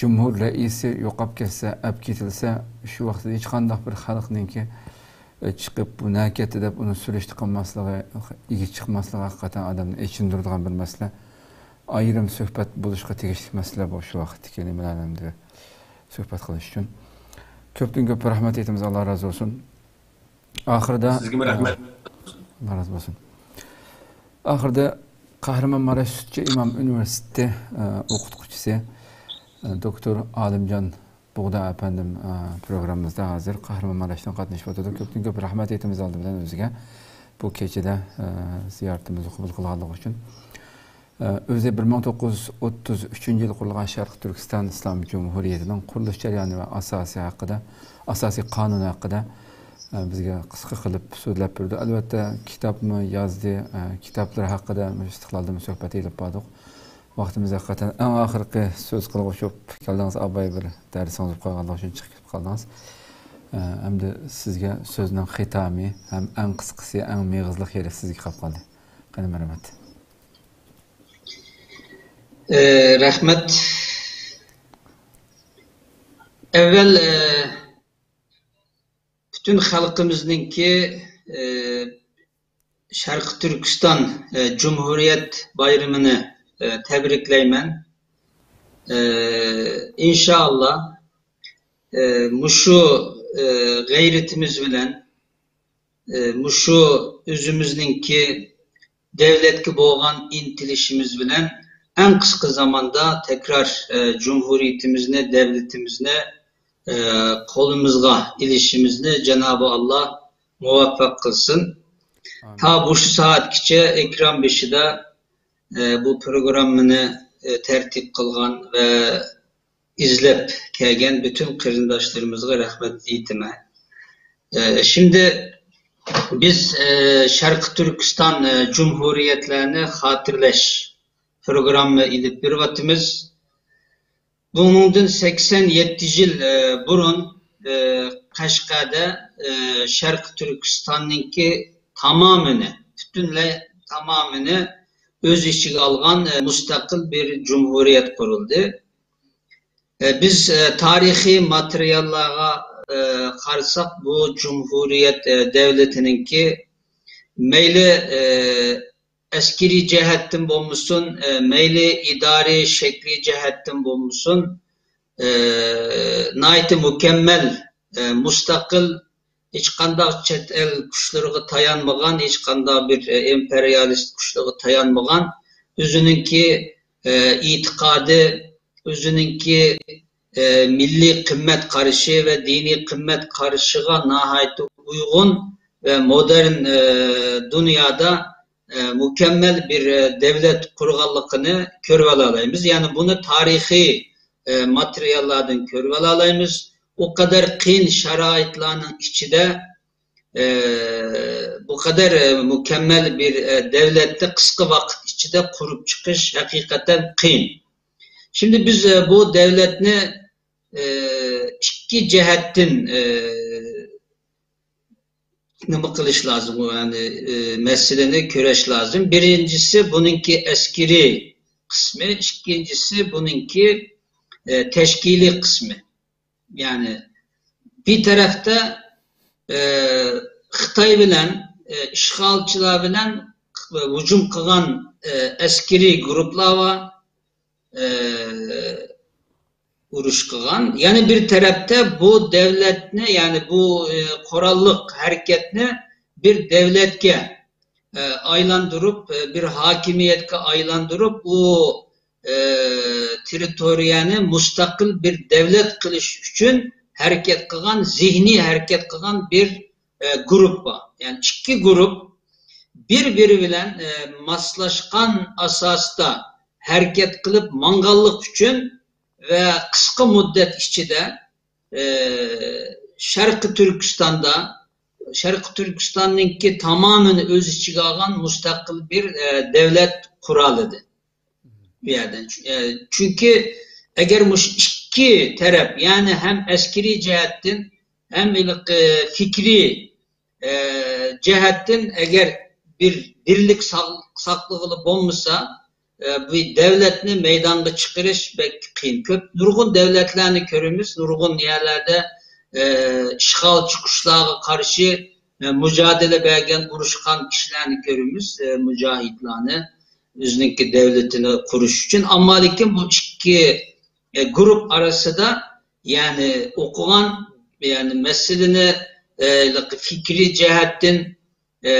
جۇمھۇر رەئىسى يوقاپ كەتسە، ئەپ كېتىلسە، شۇ ۋاقىتتا ھېچقانداق بىر خەلقنىڭكى، ئە، چىقىپ، بۇ نەگە كەتتى دەپ ئۇنى سۈرۈشتە قىلماسلىقى، ئىگە چىقماسلىقى ھەقىقەتەن ئادەمنى ئېچىندۇرىدىغان بىر مەسىلە. ئايرىم سۆھبەت بولۇشقا تېگىشلىك مەسىلە بۇ، شۇ ۋاقىتتىكى نېمىلەرنى ئەمدى سۆھبەت قىلىش ئۈچۈن. كۆپتىن كۆپ رەھمەت ئېيتىمىز، ئاللا رازى بولسۇن. ئاخىرىدا، سىزگىمۇ رەھمەت. ئە، ئاللا رازى بولسۇن. ئاخىرىدا قەھرىمانماراش سۈتچى ئىمام ئۇنىۋېرسىتېتى، ئە، ئوقۇتقۇچىسى، ئە، دوكتور ئالىمجان بۇغدا ئەپەندىم، ئە، پروگراممىمىزدا ھازىر قەھرىمانماراشتىن قاتنىشىپ ئاتىدۇ. كۆپتىن كۆپ رەھمەت ئېيتىمىز ئالدى بىلەن ئۆزىگە، بۇ كېچىدە، ئە، زىيارىتىمىزنى قوبۇل قىلغانلىقى ئۈچۈن. ئە، ئۆزى بىر مىڭ توققۇز يۈز ئوتتۇز ئۈچىنچى يىلى قۇرۇلغان شەرقىي تۈركىستان ئىسلام جۇمھۇرىيىتىنىڭ قۇرۇلۇش جەريانى ۋە ئاساسى ھەققىدە، ئاساسىي قانۇنى ھەققىدە، ئە، بىزگە قىسقا قىلىپ سۆزلەپ بەردى. ئەلۋەتتە، كىتابمۇ يازدى، ئە، كىتابلىرى ھەققىدە مۇشۇ ئىستىقلالدىمۇ سۆھبەت ئېلىپ باردۇق. ۋاقتىمىز ھەقىقەتەن ئەڭ ئاخىرقى سۆز قىلغۇچ بولۇپ كەلدىڭىز، ئاباي، بىر دەرسىڭىز بولۇپ قالغانلىقى ئۈچۈن چىقىپ كېتىپ قالدىڭىز. ئە، ئەمدى سىزگە سۆزنىڭ خىتامى ھەم ئەڭ قىسقىسى، ئەڭ مېغىزلىق يېرى سىزگە قاپ قالدى. قېنى، مەرھەمەت. ئە، رەھمەت. ئەۋۋەل، ئە، پۈتۈن خەلقىمىزنىڭكى، ئە، شەرقىي تۈركىستان، ئە، جۇمھۇرىيەت بايرىمىنى، ئە، تەبرىكلەيمەن. ئە، ئىنشائاللا، ئە، مۇشۇ، ئە، غەيرىتىمىز بىلەن، ئە، مۇشۇ ئۆزىمىزنىڭكى دەۋلەتكە بولغان ئىنتىلىشىمىز بىلەن ئەڭ قىسقا زاماندا تەكرار، ئە، جۇمھۇرىيىتىمىزنى، دەۋلىتىمىزنى، ئە، قولىمىزغا ئېلىشىمىزنى جانابى ئاللا مۇۋەپپەق قىلسۇن. ئامىن. تا مۇشۇ سائەتكىچە ئېكران بېشىدا، ئە، بۇ پروگراممىنى، ئە، تەرتىپ قىلغان ۋە ئىزدەپ كەلگەن پۈتۈن قېرىنداشلىرىمىزغا رەھمەت ئېيتىمەن. ئە، شىمدى بىز، ئە، شەرقىي تۈركىستان، ئە، جۇمھۇرىيەتلەرنى خاتىرىلەش پروگرامما ئېلىپ بېرىۋاتىمىز. بۇنىڭدىن سەكسەن يەتتە يىل، ئە، بۇرۇن، ئە، قەشقەردە، ئە، شەرقىي تۈركىستاننىڭكى تامامىنى، پۈتۈنلەي تامامىنى ئۆز ئىچىگە ئالغان، ئە، مۇستەقىل بىر جۇمھۇرىيەت قۇرۇلدى. ئە، بىز، ئە، تارىخىي ماتېرىياللارغا، ئە، قارىساق، بۇ جۇمھۇرىيەت، ئە، دەۋلىتىنىڭكى مەيلى، ئە، ئەسكىرىي جەھەتتىن بولمىسۇن، ئە، مەيلى ئىدارىي شەكلىي جەھەتتىن بولمىسۇن، ئە، ناھايىتى مۇكەممەل، ئە، مۇستەقىل، ھېچقانداق چەت ئەل كۈچلىرىگە تايانمىغان، ھېچقانداق بىر، ئە، ئىمپېرىيالىست كۈچلىرىگە تايانمىغان، ئۆزىنىڭكى، ئە، ئېتىقادى، ئۆزىنىڭكى، ئە، مىللىي قىممەت قارىشى ۋە دىنىي قىممەت قارىشىغا ناھايىتى ئۇيغۇن ۋە مودېرن، ئە، دۇنيادا، ئە، مۇكەممەل بىر، ئە، دەۋلەت قۇرغانلىقىنى كۆرۈۋالالايمىز. يەنى بۇنى تارىخىي، ئە، ماتېرىياللاردىن كۆرۈۋالالايمىز. ئۇ قەدەر قىيىن شارائىتلارنىڭ ئىچىدە، ئە، بۇ قەدەر، ئە، مۇكەممەل بىر، ئە، دەۋلەتنى قىسقا ۋاقىت ئىچىدە قۇرۇپ چىقىش ھەقىقەتەن قىيىن. شىمدى بىز، ئە، بۇ دەۋلەتنى، ئە، ئىككى جەھەتتىن، ئە، نېمە قىلىش لازىم؟ يەنى، ئە، مەسىلىنى كۆرۈش لازىم. بىرىنچىسى بۇنىڭكى ئەسكىرىي قىسمى، ئىككىنچىسى بۇنىڭكى، ئە، تەشكىلىي قىسمى. يەنى بىر تەرەپتە، ئە، خىتاي بىلەن، ئە، ئىشغالچىلار بىلەن ھۇجۇم قىلغان، ئە، ئەسكىرىي گۇرۇپپىلار بار، ئە، ئۇرۇش قىلغان. يەنە بىر تەرەپتە بۇ دەۋلەتنى، يەنى بۇ، ئە، قوراللىق ھەرىكەتنى بىر دەۋلەتكە، ئە، ئايلاندۇرۇپ، ئە، بىر ھاكىمىيەتكە ئايلاندۇرۇپ، ئۇ، ئە، تېررىتورىيەنى مۇستەقىل بىر دەۋلەت قىلىش ئۈچۈن ھەرىكەت قىلغان، زېھنىي ھەرىكەت قىلغان بىر، ئە، گۇرۇپپا. يەنى ئىككى گۇرۇپ بىر-بىرى بىلەن، ئە، ماسلاشقان ئاساستا ھەرىكەت قىلىپ ماڭغانلىقى ئۈچۈن ۋە قىسقا مۇددەت ئىچىدە، ئە، شەرقىي تۈركىستاندا، شەرقىي تۈركىستاننىڭكى تامامىنى ئۆز ئىچىگە ئالغان مۇستەقىل بىر، ئە، دەۋلەت قۇرالىدى. بۇ يەردە. ئە، چۈنكى ئەگەر مۇشۇ ئىككى تەرەپ، يەنى ھەم ئەسكىرىي جەھەتتىن، ھەم ھېلىقى فىكرىي، ئە، جەھەتتىن ئەگەر بىر بىرلىك ساق-، ساقلىغىلى بولمىسا، ئە، بۇ دەۋلەتنى مەيدانغا چىقىرىش بەك قىيىن. كۆپ، نۇرغۇن دەۋلەتلەرنى كۆرىمىز، نۇرغۇن يەرلەردە، ئە، ئىشغالچى كۈچلەرگە قارشى، ئە، مۇجادىلە بەرگەن، ئۇرۇشقان كىشىلەرنى كۆرىمىز، ئە، مۇجاھىدلارنى، ئۆزىنىڭكى دەۋلىتىنى قۇرۇش ئۈچۈن. ئەمما لېكىن بۇ ئىككى، ئە، گۇرۇپ ئارىسىدا، يەنى ئوقۇغان، يەنى مەسىلىنى، ئە، فىكرىي جەھەتتىن، ئە،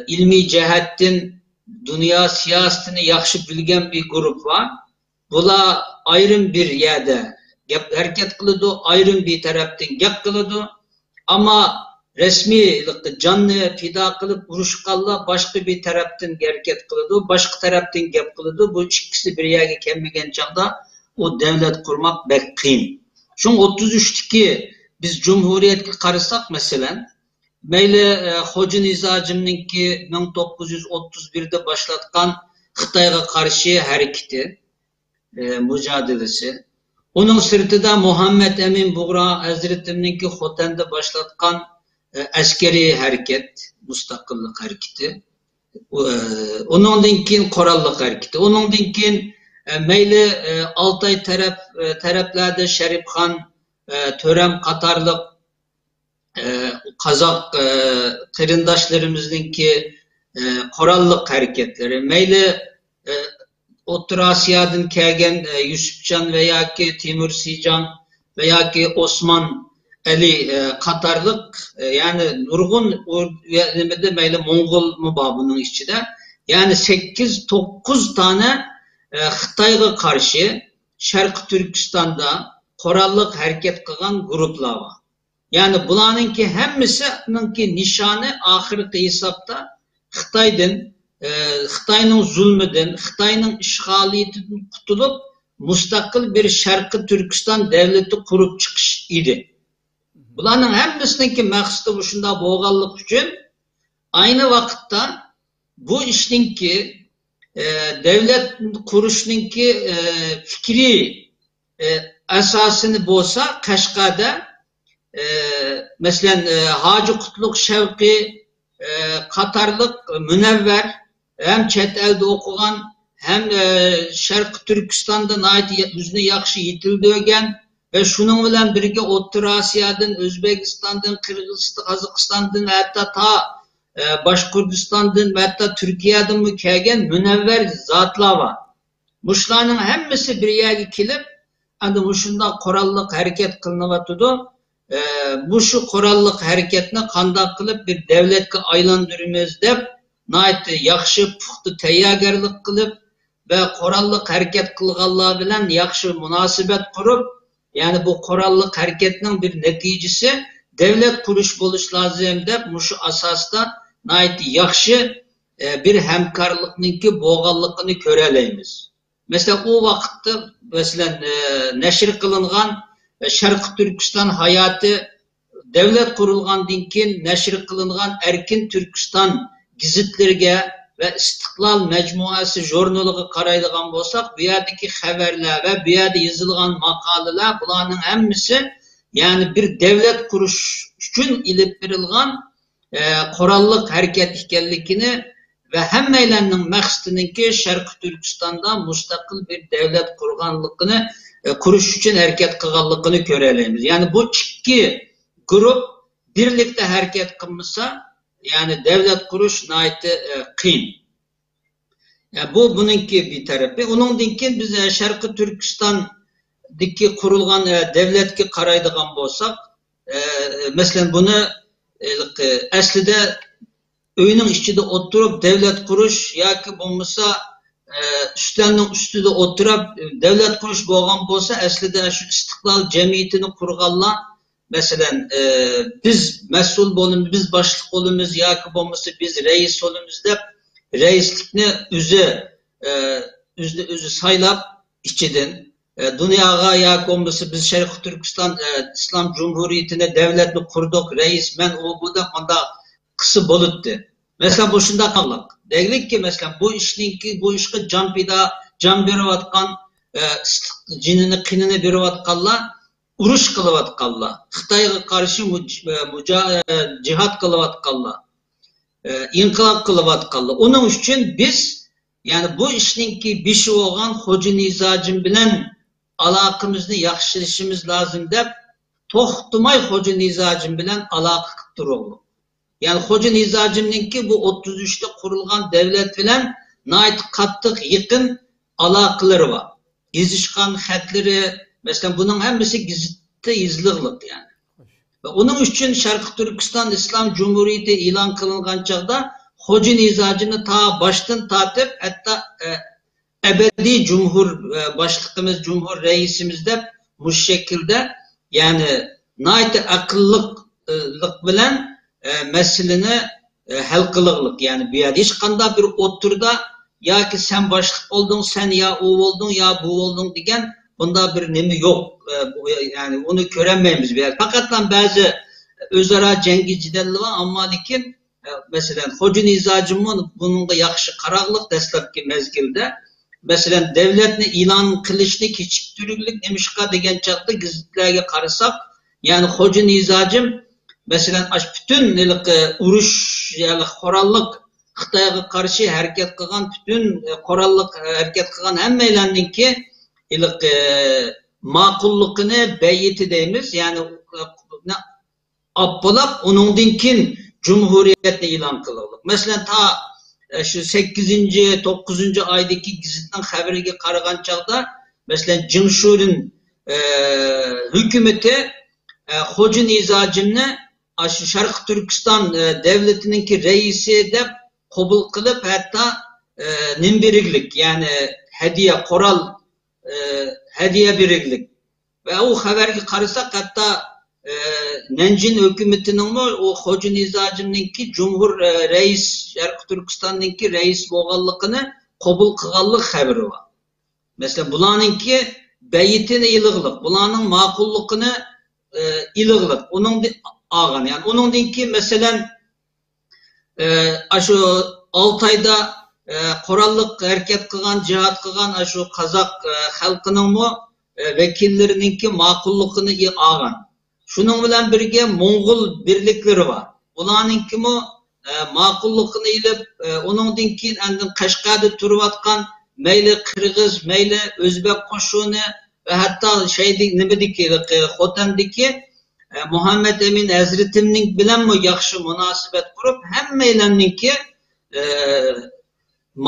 ئىلمىي جەھەتتىن دۇنيا سىياسىتىنى ياخشى بىلگەن بىر گۇرۇپ بار. بۇلار ئايرىم بىر يەردە گەپ، ھەرىكەت قىلىدۇ، ئايرىم بىر تەرەپتىن گەپ قىلىدۇ. ئەمما رەسمىي جاننى پىدا قىلىپ ئۇرۇشقانلار باشقا بىر تەرەپتىن ھەرىكەت قىلىدۇ، باشقا تەرەپتىن گەپ قىلىدۇ. بۇ ئىككىسى بىر يەرگە كەلمىگەن چاغدا ئۇ دەۋلەت قۇرماق بەك قىيىن. شۇڭا ئوتتۇز ئۈچتىكى بىز جۇمھۇرىيەتكە قارىساق، مەسىلەن، مەيلى، ئە، خوجا نىزاجىمنىڭكى مىڭ توققۇز يۈز ئوتتۇز بىردە باشلاتقان خىتايغا قارشى ھەرىكىتى، ئە، مۇجادىلىسى. ئۇنىڭ سىرتىدا مۇھەممەد ئەمىن بۇغرا ھەزرىتىمنىڭكى خوتەندە باشلاتقان، ئە، ئەسكىرىي ھەرىكەت، مۇستەقىللىق ھەرىكىتى. ئۇ، ئە، ئۇنىڭدىن كېيىن قوراللىق ھەرىكىتى. ئۇنىڭدىن كېيىن، ئە، مەيلى، ئە، ئالتاي تەرەپ، ئە، تەرەپلەردە شەرىپخان، ئە، تۆرەم قاتارلىق ئە، قازاق، ئە، قېرىنداشلىرىمىزنىڭكى، ئە، قوراللىق ھەرىكەتلىرى، مەيلى، ئە، ئوتتۇرا ئاسىيادىن كەلگەن، ئە، يۈسۈپجان ۋە ياكى تىمۇر سىجاڭ ۋە ياكى ئوسمان ئەلى، ئە، قاتارلىق، ئە، يەنى نۇرغۇن ئۇ-، يە-، نېمىدە مەيلى موڭغۇلمۇ بار بۇنىڭ ئىچىدە. يەنى سەككىز، توققۇز دانە، ئە، خىتايغا قارشى شەرقىي تۈركىستاندا قوراللىق ھەرىكەت قىلغان گۇرۇپلار بار. يەنى بۇلارنىڭكى ھەممىسىنىڭكى نىشانى ئاخىرقى ھېسابتا خىتايدىن، ئە، خىتاينىڭ زۇلمىدىن، خىتاينىڭ ئىشغالىيىتىدىن قۇتۇلۇپ، مۇستەقىل بىر شەرقىي تۈركىستان دەۋلىتى قۇرۇپ چىقىش ئىدى. بۇلارنىڭ ھەممىسىنىڭكى مەقسىتى مۇشۇنداق بولغانلىقى ئۈچۈن، ئاينى ۋاقىتتا بۇ ئىشنىڭكى، ئە، دەۋلەت قۇرۇشنىڭكى، ئە، پىكرىي، ئە، ئاساسىنى بولسا قەشقەردە، ئە، مەسىلەن، ئە، ھاجى قۇتلۇق شەۋقى، ئە، قاتارلىق مۇنەۋۋەر ھەم چەت ئەلدە ئوقۇغان، ھەم، ئە، شەرقىي تۈركىستاندا ناھايىتى ئۆزىنى ياخشى يېتىلدۈرگەن ۋە شۇنىڭ بىلەن بىرگە ئوتتۇرا ئاسىيادىن، ئۆزبېكىستاندىن، قىرغىزىستان، قازاقىستاندىن، ھەتتا تا، ئە، باشقۇرتىستاندىن ۋە ھەتتا تۈركىيەدىنمۇ كەلگەن مۇنەۋۋەر زاتلار بار. مۇشۇلارنىڭ ھەممىسى بىر يەرگە كېلىپ، ئەنە مۇشۇنداق قوراللىق ھەرىكەت قىلىنىۋاتىدۇ. ئە، مۇشۇ قوراللىق ھەرىكەتنى قانداق قىلىپ بىر دەۋلەتكە ئايلاندۇرىمىز دەپ، ناھايىتى ياخشى، پۇختا تەييارگەرلىك قىلىپ، ۋە قوراللىق ھەرىكەت قىلغانلار بىلەن ياخشى مۇناسىۋەت قۇرۇپ، يەنى بۇ قوراللىق ھەرىكەتنىڭ بىر نەتىجىسى دۆلەت قۇرۇش بولۇش لازىم دەپ، مۇشۇ ئاساستا ناھايىتى ياخشى، ئە، بىر ھەمكارلىقنىڭكى بولغانلىقىنى كۆرەلەيمىز. مەسىلەن، ئۇ ۋاقىتتا، مەسىلەن، ئە، نەشر قىلىنغان ۋە شەرقىي تۈركىستان ھاياتى دۆلەت قۇرۇلغاندىن كېيىن نەشر قىلىنغان ئەركىن تۈركىستان گېزىتلىرىگە ۋە ئىستىقلال مەجمۇئەسى ژۇرنىلىغا قارايدىغان بولساق، بۇ يەردىكى خەۋەرلەر ۋە بۇ يەردە يېزىلغان ماقالىلەر، بۇلارنىڭ ھەممىسى، يەنى بىر دۆلەت قۇرۇش ئۈچۈن ئېلىپ بېرىلغان، ئە، قوراللىق ھەرىكەت ئىكەنلىكىنى ۋە ھەممەيلەننىڭ مەقسىتىنىڭكى شەرقىي تۈركىستاندا مۇستەقىل بىر دۆلەت قۇرغانلىقىنى، ئە، قۇرۇش ئۈچۈن ھەرىكەت قىلغانلىقىنى كۆرەلەيمىز. يەنى بۇ ئىككى گۇرۇپ بىرلىكتە ھەرىكەت قىلمىسا، يەنى دۆلەت قۇرۇش ناھايىتى، ئە، قىيىن. يەنى بۇ بۇنىڭكى بىر تەرىپى. ئۇنىڭدىن كېيىن بىز، ئە، شەرقىي تۈركىستاندىكى قۇرۇلغان، ئە، دۆلەتكە قارايدىغان بولساق، ئە، مەسىلەن، بۇنى، ئە، ئەسلىدە ئۆينىڭ ئىچىدە ئولتۇرۇپ دۆلەت قۇرۇش ياكى بولمىسا، ئە، ئۈستەلنىڭ ئۈستىدە ئولتۇرۇپ، ئە، دۆلەت قۇرۇش بولغان بولسا، ئەسلىدە شۇ ئىستىقلال جەمئىيىتىنى قۇرغانلار، مەسىلەن، ئە، بىز مەسئۇل بولىمىز، بىز باشلىق بولىمىز ياكى بولمىسا بىز رەئىس بولىمىز دەپ، رەئىسلىكنى ئۆزى، ئە، ئۆزىنى ئۆزى سايلاپ ئىچىدىن، ئە، دۇنياغا ياكى بولمىسا بىز شەرقىي تۈركىستان، ئە، ئىسلام جۇمھۇرىيىتىنى، دۆلەتنى قۇردۇق، رەئىس مەن، ئۇ بۇ دەپ مۇنداق قىلسا بولاتتى. مەسىلەن، بۇ شۇنداق قىلىق. دەيلىككى، مەسىلەن، بۇ ئىشنىڭكى، بۇ ئىشقا جان پىدا، جان بېرىۋاتقان، ئە، ئىسسىق جېنىنى، قېنىنى بېرىۋاتقانلار ئۇرۇش قىلىۋاتقانلار، خىتايغا قارشى مۇج-، ئە، مۇجا-، ئە، جىھاد قىلىۋاتقانلار، ئە، ئىنقىلاب قىلىۋاتقانلار. ئۇنىڭ ئۈچۈن بىز، يەنى بۇ ئىشنىڭكى بېشى بولغان خوجا نىزاجىم بىلەن ئالاقىمىزنى ياخشىلىشىمىز لازىم دەپ، توختىماي خوجا نىزاجىم بىلەن ئالاقە قىلىپ تۇرۇغلۇق. يەنى خوجا نىزاجىمنىڭكى بۇ ئوتتۇز ئۈچتە قۇرۇلغان دۆلەت بىلەن ناھايىتى قاتتىق، يېقىن ئالاقىلىرى بار. يېزىشقان خەتلىرى، مەسىلەن، بۇنىڭ ھەممىسى گېزىتتە يېزىلىغلىق، يەنى. ۋە ئۇنىڭ ئۈچۈن شەرقىي تۈركىستان ئىسلام جۇمھۇرىيىتى ئېلان قىلىنغان چاغدا خوجا نىزاجىمنى تا باشتىن تارتىپ، ھەتتا، ئە، ئەبەدىي جۇمھۇر، ئە، باشلىقىمىز، جۇمھۇر رەئىسىمىز دەپ مۇشۇ شەكىلدە، يەنى ناھايىتى ئەقىللىقلىق بىلەن، ئە، مەسىلىنى، ئە، ھەل قىلىغلىق. يەنى بۇ يەردە ھېچقانداق بىر ئوتتۇرىدا ياكى سەن باشلىق بولدۇڭ، سەن يا ئۇ بولدۇڭ، يا بۇ بولدۇڭ دېگەن بۇنداق بىر نېمە يوق. ئە، بۇ، يەنى ئۇنى كۆرەلمەيمىز بۇ يەردە. پەقەتلا بەزى ئۆزئارا جەڭگى جېدەللەر بار، ئەمما لېكىن ئە، مەسىلەن، خوجا نىزاجىممۇ بۇنىڭغا ياخشى قاراغلىق دەسلەپكى مەزگىلدە. مەسىلەن، دۆلەتنى ئېلان قىلىشنى كېچىكتۈرگۈلۈك نېمىشقا دېگەن چاغدا گېزىتلەرگە قارىساق، يەنى خوجا نىزاجىم، مەسىلەن، ئاشۇ پۈتۈن ھېلىقى ئۇرۇش، يەنى قوراللىق خىتايغا قارشى ھەرىكەت قىلغان پۈتۈن، ئە، قوراللىق ھەرىكەت قىلغان ھەممەيلەننىڭكى ھېلىقى ماقۇللۇقىنى، بەيئىتى دەيمىز، يەنى، ئە، ئاپپىلاپ، ئۇنىڭدىن كېيىن جۇمھۇرىيەتنى ئېلان قىلغۇلۇق. مەسىلەن، تا، ئە، شۇ سەككىزىنچى، توققۇزىنچى ئايدىكى گېزىتنىڭ خەۋىرىگە قارىغان چاغدا، مەسىلەن، جېڭ شۇرېن، ئە، ھۆكۈمىتى، ئە، خوجا نىزاجىمنى ئاشۇ شەرقىي تۈركىستان، ئە، دۆلىتىنىڭكى رەئىسى دەپ قوبۇل قىلىپ، ھەتتا، ئە، نېمە بېرىگلىك، يەنى ھەدىيە، قورال، ئە، ھەدىيە بېرىگلىك. ۋە ئۇ خەۋەرگە قارىساق، ھەتتا، ئە، نەنجىڭ ھۆكۈمىتىنىڭمۇ ئۇ خوجا نىزاجىمنىڭكى جۇمھۇر، ئە، رەئىس، شەرقىي تۈركىستاننىڭكى رەئىس بولغانلىقىنى قوبۇل قىلغانلىق خەۋىرى بار. مەسىلەن، بۇلارنىڭكى بەيئىتىنى ئېلىغلىق، بۇلارنىڭ ماقۇللۇقىنى، ئە، ئېلىغلىق. ئۇنىڭدىن ئالغان. يەنى ئۇنىڭدىن كېيىن، مەسىلەن، ئە، ئاشۇ ئالتايدا، ئە، قوراللىق ھەرىكەت قىلغان، جىھاد قىلغان ئاشۇ قازاق، ئە، خەلقىنىڭمۇ، ئە، ۋەكىللىرىنىڭكى ماقۇللۇقىنى ئى-، ئالغان. شۇنىڭ بىلەن بىرگە موڭغۇل بىرلىكلىرى بار. بۇلارنىڭكىمۇ، ئە، ماقۇللۇقىنى ئېلىپ، ئە، ئۇنىڭدىن كېيىن ئاندىن قەشقەردە تۇرۇۋاتقان مەيلى قىرغىز، مەيلى ئۆزبەك قوشۇنى ۋە ھەتتا شەيدىك نېمىدىكى، خوتەندىكى ئە، مۇھەممەد ئەمىن ھەزرىتىمنىڭ بىلەنمۇ ياخشى مۇناسىۋەت قۇرۇپ، ھەممەيلەننىڭكى، ئە،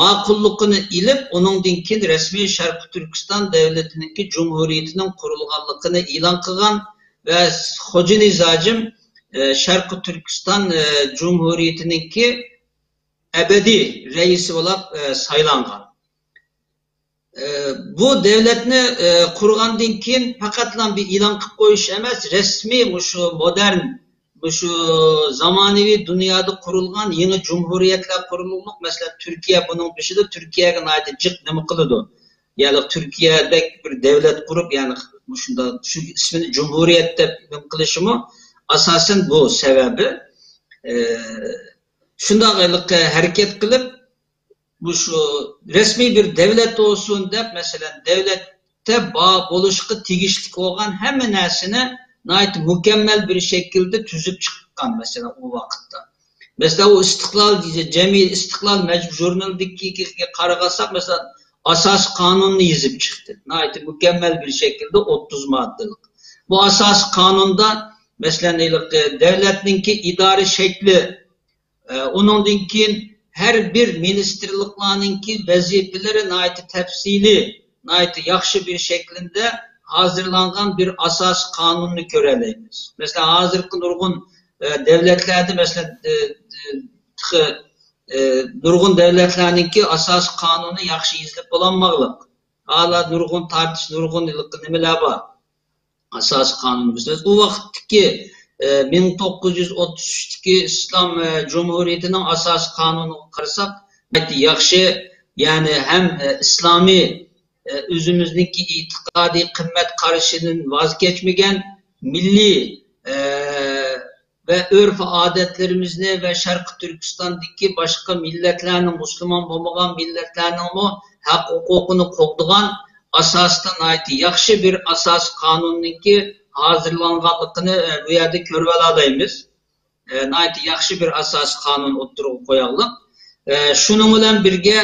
ماقۇللۇقىنى ئېلىپ، ئۇنىڭدىن كېيىن رەسمىي شەرقىي تۈركىستان دۆلىتىنىڭكى جۇمھۇرىيىتىنىڭ قۇرۇلغانلىقىنى ئېلان قىلغان ۋە خوجا نىزاجىم، ئە، شەرقىي تۈركىستان، ئە، جۇمھۇرىيىتىنىڭكى ئەبەدىي رەئىسى بولاپ، ئە، سايلانغان. ئە، بۇ دۆلەتنى، ئە، قۇرغاندىن كېيىن پەقەتلا بىر ئېلان قىلىپ قويۇش ئەمەس، رەسمىي مۇشۇ مودېرن، مۇشۇ زامانىۋى دۇنيادا قۇرۇلغان يېڭى جۇمھۇرىيەتلەر قۇرۇلۇپ، مەسىلەن، تۈركىيە بۇنىڭ بېشىدا، تۈركىيەگە ناھايىتى جىق نېمە قىلىدۇ. يەنى تۈركىيەدەك بىر دۆلەت قۇرۇپ، يەنى مۇشۇنداق، چۈنكى ئىسمىنى جۇمھۇرىيەت دەپ نېمە قىلىشىمۇ ئاساسەن بۇ سەۋەبى. ئە، شۇنداق ھېلىقى ھەرىكەت قىلىپ، مۇشۇ رەسمىي بىر دۆلەت بولسۇن دەپ، مەسىلەن، دۆلەتتە بار بولۇشقا تېگىشلىك بولغان ھەممە نەرسىنى ناھايىتى مۇكەممەل بىر شەكىلدە تۈزۈپ چىققان، مەسىلەن، ئۇ ۋاقىتتا. مەسىلەن، ئۇ ئىستىقلال، جەمئىي ئىستىقلال مەجبۇر ژۇرنىلىدىكىگە قارىغانساق، مەسىلەن، ئاساسىي قانۇننى يېزىپ چىقتى. ناھايىتى مۇكەممەل بىر شەكىلدە ئوتتۇز ماددىلىق. بۇ ئاساسىي قانۇندا، مەسىلەن، ھېلىقى دۆلەتنىڭكى ئىدارە شەكلى، ئە، ئۇنىڭدىن كېيىن ھەر بىر مىنىستىرلىقلارنىڭكى ۋەزىپىلىرى ناھايىتى تەپسىلىي، ناھايىتى ياخشى بىر شەكلىدە ھازىرلانغان بىر ئاساسىي قانۇننى كۆرەلەيمىز. مەسىلەن، ھازىرقى نۇرغۇن، ئە، دۆلەتلەردە، مەسىلەن، ئە، ئە، تېخى، ئە، نۇرغۇن دۆلەتلەرنىڭكى ئاساسىي قانۇنى ياخشى يېزىلىپ بولالماغلىق. ھالا نۇرغۇن تارتىش، نۇرغۇن نېمىلەر بار. ئاساسىي قانۇنىمىزدا. ئۇ ۋاقىتتىكى، ئە، مىڭ توققۇز يۈز ئوتتۇز ئۈچتىكى ئىسلام، ئە، جۇمھۇرىيىتىنىڭ ئاساسىي قانۇنىغا قارىساق، ناھايىتى ياخشى، يەنى ھەم، ئە، ئىسلامىي، ئە، ئۆزىمىزنىڭكى ئېتىقادىي قىممەت قارىشىدىن ۋاز كەچمىگەن، مىللىي، ئە، ۋە ئۆرپ-ئادەتلىرىمىزنى ۋە شەرقىي تۈركىستاندىكى باشقا مىللەتلەرنىڭ، مۇسۇلمان بولمىغان مىللەتلەرنىڭمۇ ھەق-ھوقۇقىنى قوغدىغان ئاساستا ناھايىتى ياخشى بىر ئاساسىي قانۇننىڭكى ھازىرلانغانلىقىنى، ئە، بۇ يەردە كۆرۈۋالالايمىز. ئە، ناھايىتى ياخشى بىر ئاساسىي قانۇن ئوتتۇرىغا قوياقلىق. ئە، شۇنىڭ بىلەن بىرگە،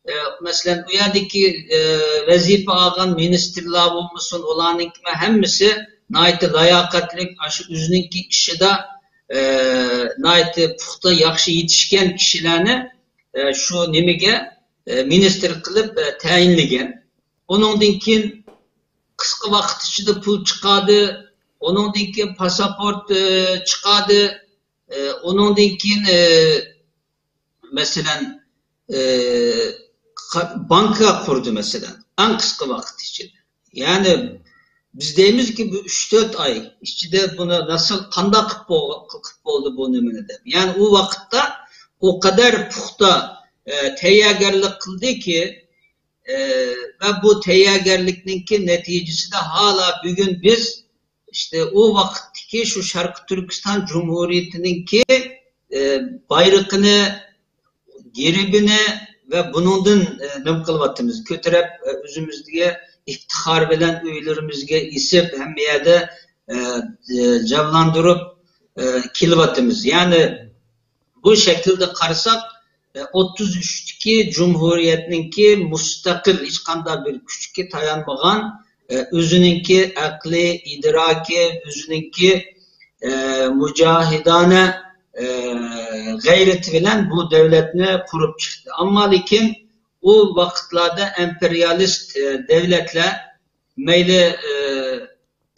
ئە، مەسىلەن، ئۇ يەردىكى، ئە، ۋەزىپە ئالغان مىنىستىرلار بولمىسۇن، ئۇلارنىڭكى ھەممىسى ناھايىتى لاياقەتلىك، ئاشۇ ئۆزىنىڭكى ئىشىدا، ئە، ناھايىتى پۇختا، ياخشى يېتىشكەن كىشىلەرنى، ئە، شۇ نېمىگە، ئە، مىنىستىر قىلىپ، ئە، تەيىنلىگەن. ئۇنىڭدىن كېيىن قىسقا ۋاقىت ئىچىدە پۇل چىقاردى. ئۇنىڭدىن كېيىن پاسپورت، ئە، چىقاردى. ئە، ئۇنىڭدىن كېيىن، ئە، مەسىلەن، ئى، قا-، بانكا قۇردى، مەسىلەن، ئەڭ قىسقا ۋاقىت ئىچىدە. يەنى، بىز دەيمىزكى، بۇ ئۈچ تۆت ئاي ئىچىدە بۇنى ناسىل قانداق قىلىپ بول-، قىلىپ بولدى بۇ نېمىنى دەپ. يەنى، ئۇ ۋاقىتتا ئۇ قەدەر پۇختا، ئى، تەييارگەرلىك قىلدىكى، ئى، ۋە بۇ تەييارگەرلىكنىڭكى نەتىجىسىدە ھالا بۈگۈن بىز ئىشتە ئۇ ۋاقىتتىكى شۇ شەرقىي تۈركىستان جۇمھۇرىيىتىنىڭكى، ئى، بايرىقىنى، گېربىنى ۋە بۇنىڭدىن، ئى، نېمە قىلىۋاتىمىز، كۆتۈرۈپ، ئى، ئۆزىمىزگە ئىپتىخار بىلەن ئۆيلىرىمىزگە ئېسىپ، ھەممە يەردە، ئى، ئى، جانلاندۇرۇپ، ئى، كېلىۋاتىمىز. يەنى بۇ شەكىلدە قارىساق، ئوتتۇز ئۈچتىكى جۇمھۇرىيەتنىڭكى مۇستەقىل، ھېچقانداق بىر كۈچكە تايانمىغان، ئۆزىنىڭكى ئەقلى، ئىدراكى، ئۆزىنىڭكى مۇجاھىدانە غەيرىتى بىلەن بۇ دۆلەتنى قۇرۇپ چىقتى. ئەمما لېكىن ئۇ ۋاقىتلاردا ئىمپېرىيالىست دۆلەتلەر مەيلى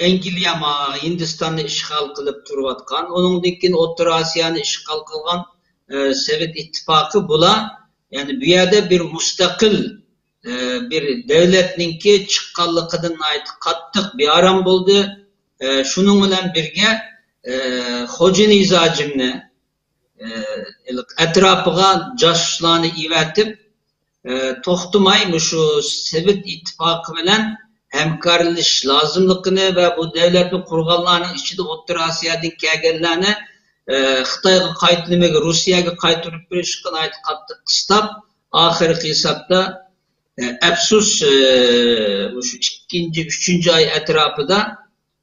ئەنگلىيە ما-، ھىندىستاننى ئىشغال قىلىپ تۇرۇۋاتقان، ئۇنىڭدىن كېيىن ئوتتۇرا ئاسىيانى ئىشغال قىلغان، ئە، سوۋېت ئىتتىپاقى بۇلار، يەنى بۇ يەردە بىر مۇستەقىل، ئە، بىر دۆلەتنىڭكى چىققانلىقىدىن ناھايىتى قاتتىق بىئارام بولدى. ئە، شۇنىڭ بىلەن بىرگە، ئە، خوجا نىزاجىمنى، ئە، ئەتراپىغا جاسۇسلارنى ئېۋەتىپ، ئە، توختىماي مۇشۇ سوۋېت ئىتتىپاقى بىلەن ھەمكارلىشىش لازىملىقىنى ۋە بۇ دۆلەتنى قۇرغانلارنىڭ ئىچىدە ئوتتۇرا ئاسىيادىن كەلگەنلەرنى، ئە، خىتايغا قايت-، نېمىگە، روسىيەگە قايتۇرۇپ بېرىشقا ناھايىتى قاتتىق قىستاپ، ئاخىرقى ھېسابتا، ئە، ئەپسۇس، ئە، مۇشۇ ئىككىنچى، ئۈچىنچى ئاي ئەتراپىدا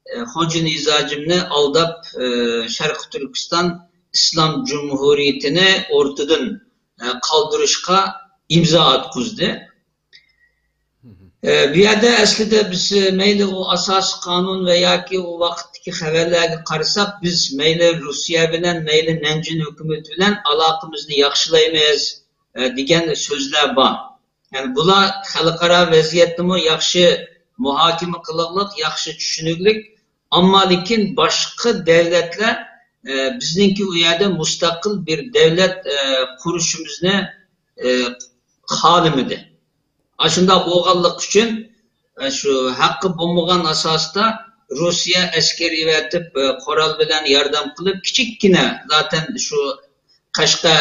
ئە، خوجا نىزاجىمنى ئالداپ، ئە، شەرقىي تۈركىستان ئىسلام جۇمھۇرىيىتىنى ئورتىدىن، ئە، قالدۇرۇشقا ئىمزا ئاتقۇزدى. ئە، بۇ يەردە ئەسلىدە بىز، ئە، مەيلى ئۇ ئاساسىي قانۇن ۋە ياكى ئۇ ۋاقىتتىكى خەۋەرلەرگە قارىساق، بىز مەيلى روسىيە بىلەن، مەيلى نەنجىڭ ھۆكۈمىتى بىلەن ئالاقىمىزنى ياخشىلايمىز، ئە، دېگەن سۆزلەر بار. يەنى بۇلار خەلقئارا ۋەزىيەتنىمۇ ياخشى مۇھاكىمە قىلىقلىق، ياخشى چۈشىنىكلىك. ئەمما لېكىن باشقا دۆلەتلەر، ئە، بىزنىڭكى ئۇ يەردە مۇستەقىل بىر دۆلەت، ئە، قۇرۇشىمىزنى، ئە، خالىمىدى. ئاشۇنداق بولغانلىقى ئۈچۈن، ئە، شۇ ھەققى بولمىغان ئاساستا روسىيە ئەسكەر ئېۋەتىپ، ئە، قورال بىلەن ياردەم قىلىپ، كىچىككىنە زاتەن شۇ قەشقەر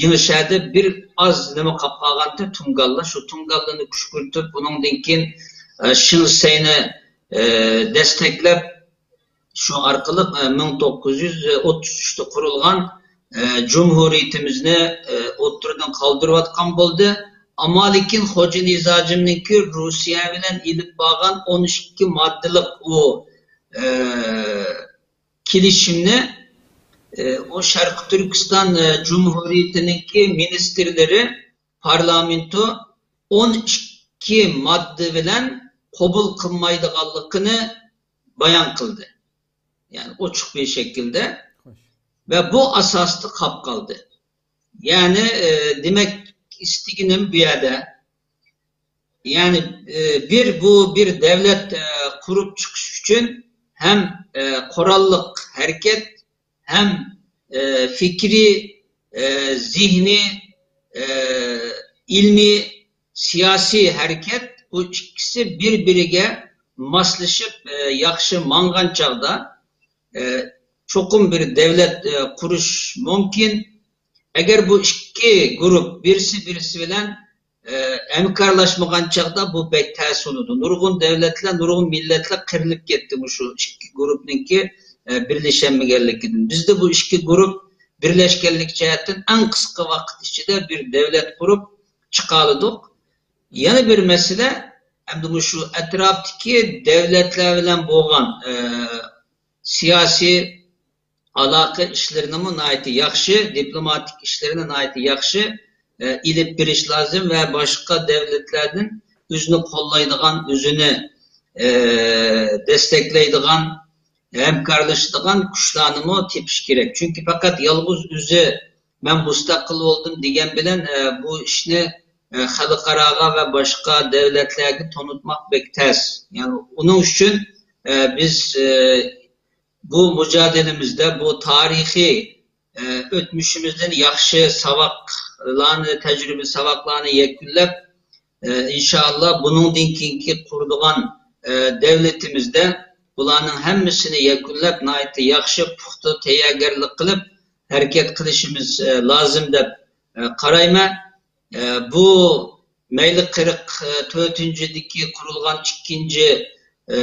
يېڭىشەھەردە بىر ئاز نېمە قاپ قالغانتى، تۇڭگانلار. شۇ تۇڭگانلارنى كۈشكۈرتۈپ، ئۇنىڭدىن كېيىن، ئە، شىڭ شىسەينى، ئە، دەستەكلەپ، شۇ ئارقىلىق، ئە، مىڭ توققۇز يۈز ئوتتۇز ئۈچتە قۇرۇلغان، ئە، جۇمھۇرىيىتىمىزنى، ئە، ئوتتۇرىدىن قالدۇرۇۋاتقان بولدى. ئەمما لېكىن خوجا نىزاجىمنىڭكى روسىيە بىلەن ئېلىپ بارغان ئون ئىككى ماددىلىق ئۇ، ئە، كېلىشىمنى، ئە، ئۇ شەرقىي تۈركىستان، ئە، جۇمھۇرىيىتىنىڭكى مىنىستىرلىرى پارلامېنتو ئون ئىككى ماددا بىلەن قوبۇل قىلمايدىغانلىقىنى بايان قىلدى. يەنى ئوچۇق بىر شەكىلدە. خوش. ۋە بۇ ئاساستا قاپ قالدى. يەنى، ئە، دېمەك ئىستىگىنىم بۇ يەردە، يەنى، ئە، بىر، بۇ بىر دەۋلەت، ئە، قۇرۇپ چىقىش ئۈچۈن ھەم، ئە، قوراللىق ھەرىكەت، ھەم، ئە، پىكرىي، ئە، زېھنىي، ئە، ئىلمىي، سىياسىي ھەرىكەت، بۇ ئىككىسى بىر-بىرىگە ماسلىشىپ، ئە، ياخشى ماڭغان چاغدا، ئە، چوقۇم بىر دەۋلەت، ئە، قۇرۇش مۇمكىن. ئەگەر بۇ ئىككى گۇرۇپ بىرسى بىرسى بىلەن، ئە، ھەمكارلاشمىغان چاغدا بۇ بەك تەس بولىدۇ. نۇرغۇن دەۋلەتلەر، نۇرغۇن مىللەتلەر قىرىلىپ كەتتى مۇشۇ ئىككى گۇرۇپنىڭكى، ئە، بىرلىشەلمىگەنلىكىدىن. بىزدە بۇ ئىككى گۇرۇپ بىرلەشكەنلىك جەھەتتىن ئەڭ قىسقا ۋاقىت ئىچىدە بىر دەۋلەت قۇرۇپ چىقالىدۇق. يەنە بىر مەسىلە، ئەمدى مۇشۇ ئەتراپتىكى دەۋلەتلەر بىلەن بولغان، ئە، سىياسىي ئالاقە ئىشلىرىنىمۇ ناھايىتى ياخشى، دىپلوماتىك ئىشلىرىنى ناھايىتى ياخشى، ئە، ئېلىپ بېرىش لازىم ۋە باشقا دەۋلەتلەردىن ئۆزىنى قوللايدىغان، ئۆزىنى، ئە، دەستەكلەيدىغان، ھەمكارلىشىدىغان كۈچلەرنىمۇ تېپىش كېرەك. چۈنكى پەقەت يالغۇز ئۆزى مەن مۇستەقىل بولدۇم دېگەن بىلەن، ئە، بۇ ئىشنى، ئە، خەلقئاراغا ۋە باشقا دەۋلەتلەرگە تونۇتماق بەك تەس. يەنى ئۇنىڭ ئۈچۈن، ئە، بىز، ئە، بۇ مۇجادىلىمىزدە بۇ تارىخىي، ئە، ئۆتمۈشىمىزدىن ياخشى ساۋاقلارنى، تەجرىبە ساۋاقلارنى يەكۈنلەپ، ئە، ئىنشائاللا بۇنىڭدىن كېيىنكى قۇرىدىغان، ئە، دەۋلىتىمىزدە بۇلارنىڭ ھەممىسىنى يەكۈنلەپ، ناھايىتى ياخشى، پۇختا تەييارگەرلىك قىلىپ ھەرىكەت قىلىشىمىز، ئە، لازىم دەپ، ئە، قارايمەن. ئە، بۇ مەيلى قىرىق تۆتىنچىدىكى قۇرۇلغان ئىككىنچى، ئە،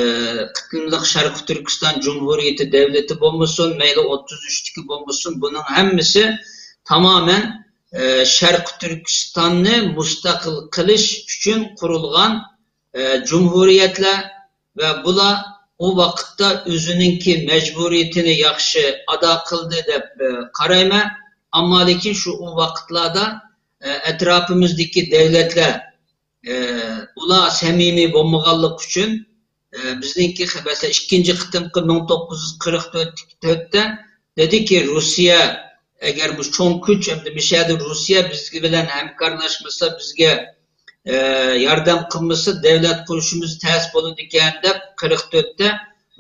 قېتىملىق شەرقىي تۈركىستان جۇمھۇرىيىتى دەۋلىتى بولمىسۇن، مەيلى ئوتتۇز ئۈچتىكى بولمىسۇن، بۇنىڭ ھەممىسى تامامەن، ئە، شەرقىي تۈركىستاننى مۇستەقىل قىلىش ئۈچۈن قۇرۇلغان، ئە، جۇمھۇرىيەتلەر ۋە بۇلار ئۇ ۋاقىتتا ئۆزىنىڭكى مەجبۇرىيىتىنى ياخشى ئادا قىلدى دەپ، ئە، قارايمەن. ئەمما لېكىن شۇ ئۇ ۋاقىتلاردا، ئە، ئەتراپىمىزدىكى دەۋلەتلەر، ئە، ئۇلار سەمىمىي بولمىغانلىقى ئۈچۈن، ئە، بىزنىڭكى، مەسىلەن، ئىككىنچى قېتىمقى مىڭ توققۇز يۈز قىرىق تۆتتە دېدىكى، روسىيە ئەگەر بۇ چوڭ كۈچ، ئەمدى مۇشۇ يەردە روسىيە بىز بىلەن ھەمكارلاشمىسا، بىزگە، ئە، ياردەم قىلمىسا، دەۋلەت قۇرۇشىمىز تەس بولىدىكەن دەپ، قىرىق تۆتتە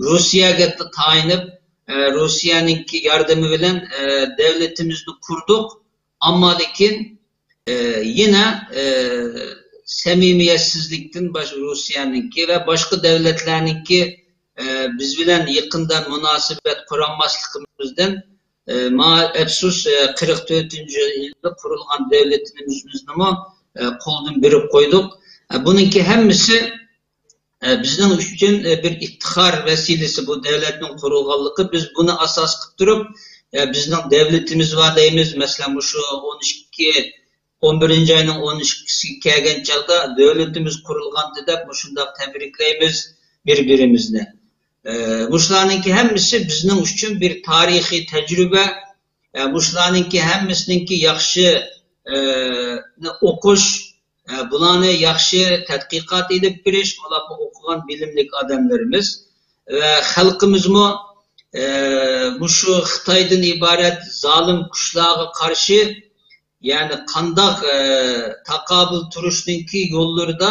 روسىيەگە تايىنىپ، ئە، روسىيەنىڭكى ياردىمى بىلەن، ئە، دەۋلىتىمىزنى قۇردۇق. ئەمما لېكىن، ئە، يەنە، ئە، سەمىمىيەتسىزلىكتىن باش-، روسىيەنىڭكى ۋە باشقا دەۋلەتلەرنىڭكى، ئە، بىز بىلەن يېقىندىن مۇناسىۋەت قۇرالماسلىقىمىزدىن، ئە، ماڭا ئەپسۇس، ئە، قىرىق تۆتىنچى يىلدا قۇرۇلغان دەۋلىتىمىزنىمۇ، ئە، قولدىن بېرىپ قويدۇق. ئە، بۇنىڭكى ھەممىسى، ئە، بىزنىڭ ئۈچۈن، ئە، بىر ئىپتىخار ۋەسىلىسى بۇ دەۋلەتنىڭ قۇرۇلغانلىقى. بىز بۇنى ئاساس قىلىپ تۇرۇپ، ئە، بىزنىڭ دەۋلىتىمىز بار دەيمىز. مەسىلەن، مۇشۇ ئون ئىككى، ئون بىرىنچى ئاينىڭ ئون ئىككىسىگە كەلگەن چاغدا دۆلىتىمىز قۇرۇلغانتى دەپ مۇشۇنداق تەبرىكلەيمىز بىر-بىرىمىزنى. ئە، مۇشۇلارنىڭكى ھەممىسى بىزنىڭ ئۈچۈن بىر تارىخىي تەجرىبە. ئە، مۇشۇلارنىڭكى ھەممىسىنىڭكى ياخشى، ئە، ئوقۇش، ئە، بۇلارنى ياخشى تەتقىقات ئېلىپ بېرىش، بۇلارمۇ ئوقۇغان بىلىملىك ئادەملىرىمىز. ۋە خەلقىمىزمۇ، ئە، مۇشۇ خىتايدىن ئىبارەت زالىم كۈچلەرگە قارشى يەنى قانداق، ئە، تاقابىل تۇرۇشنىڭكى يوللىرىدا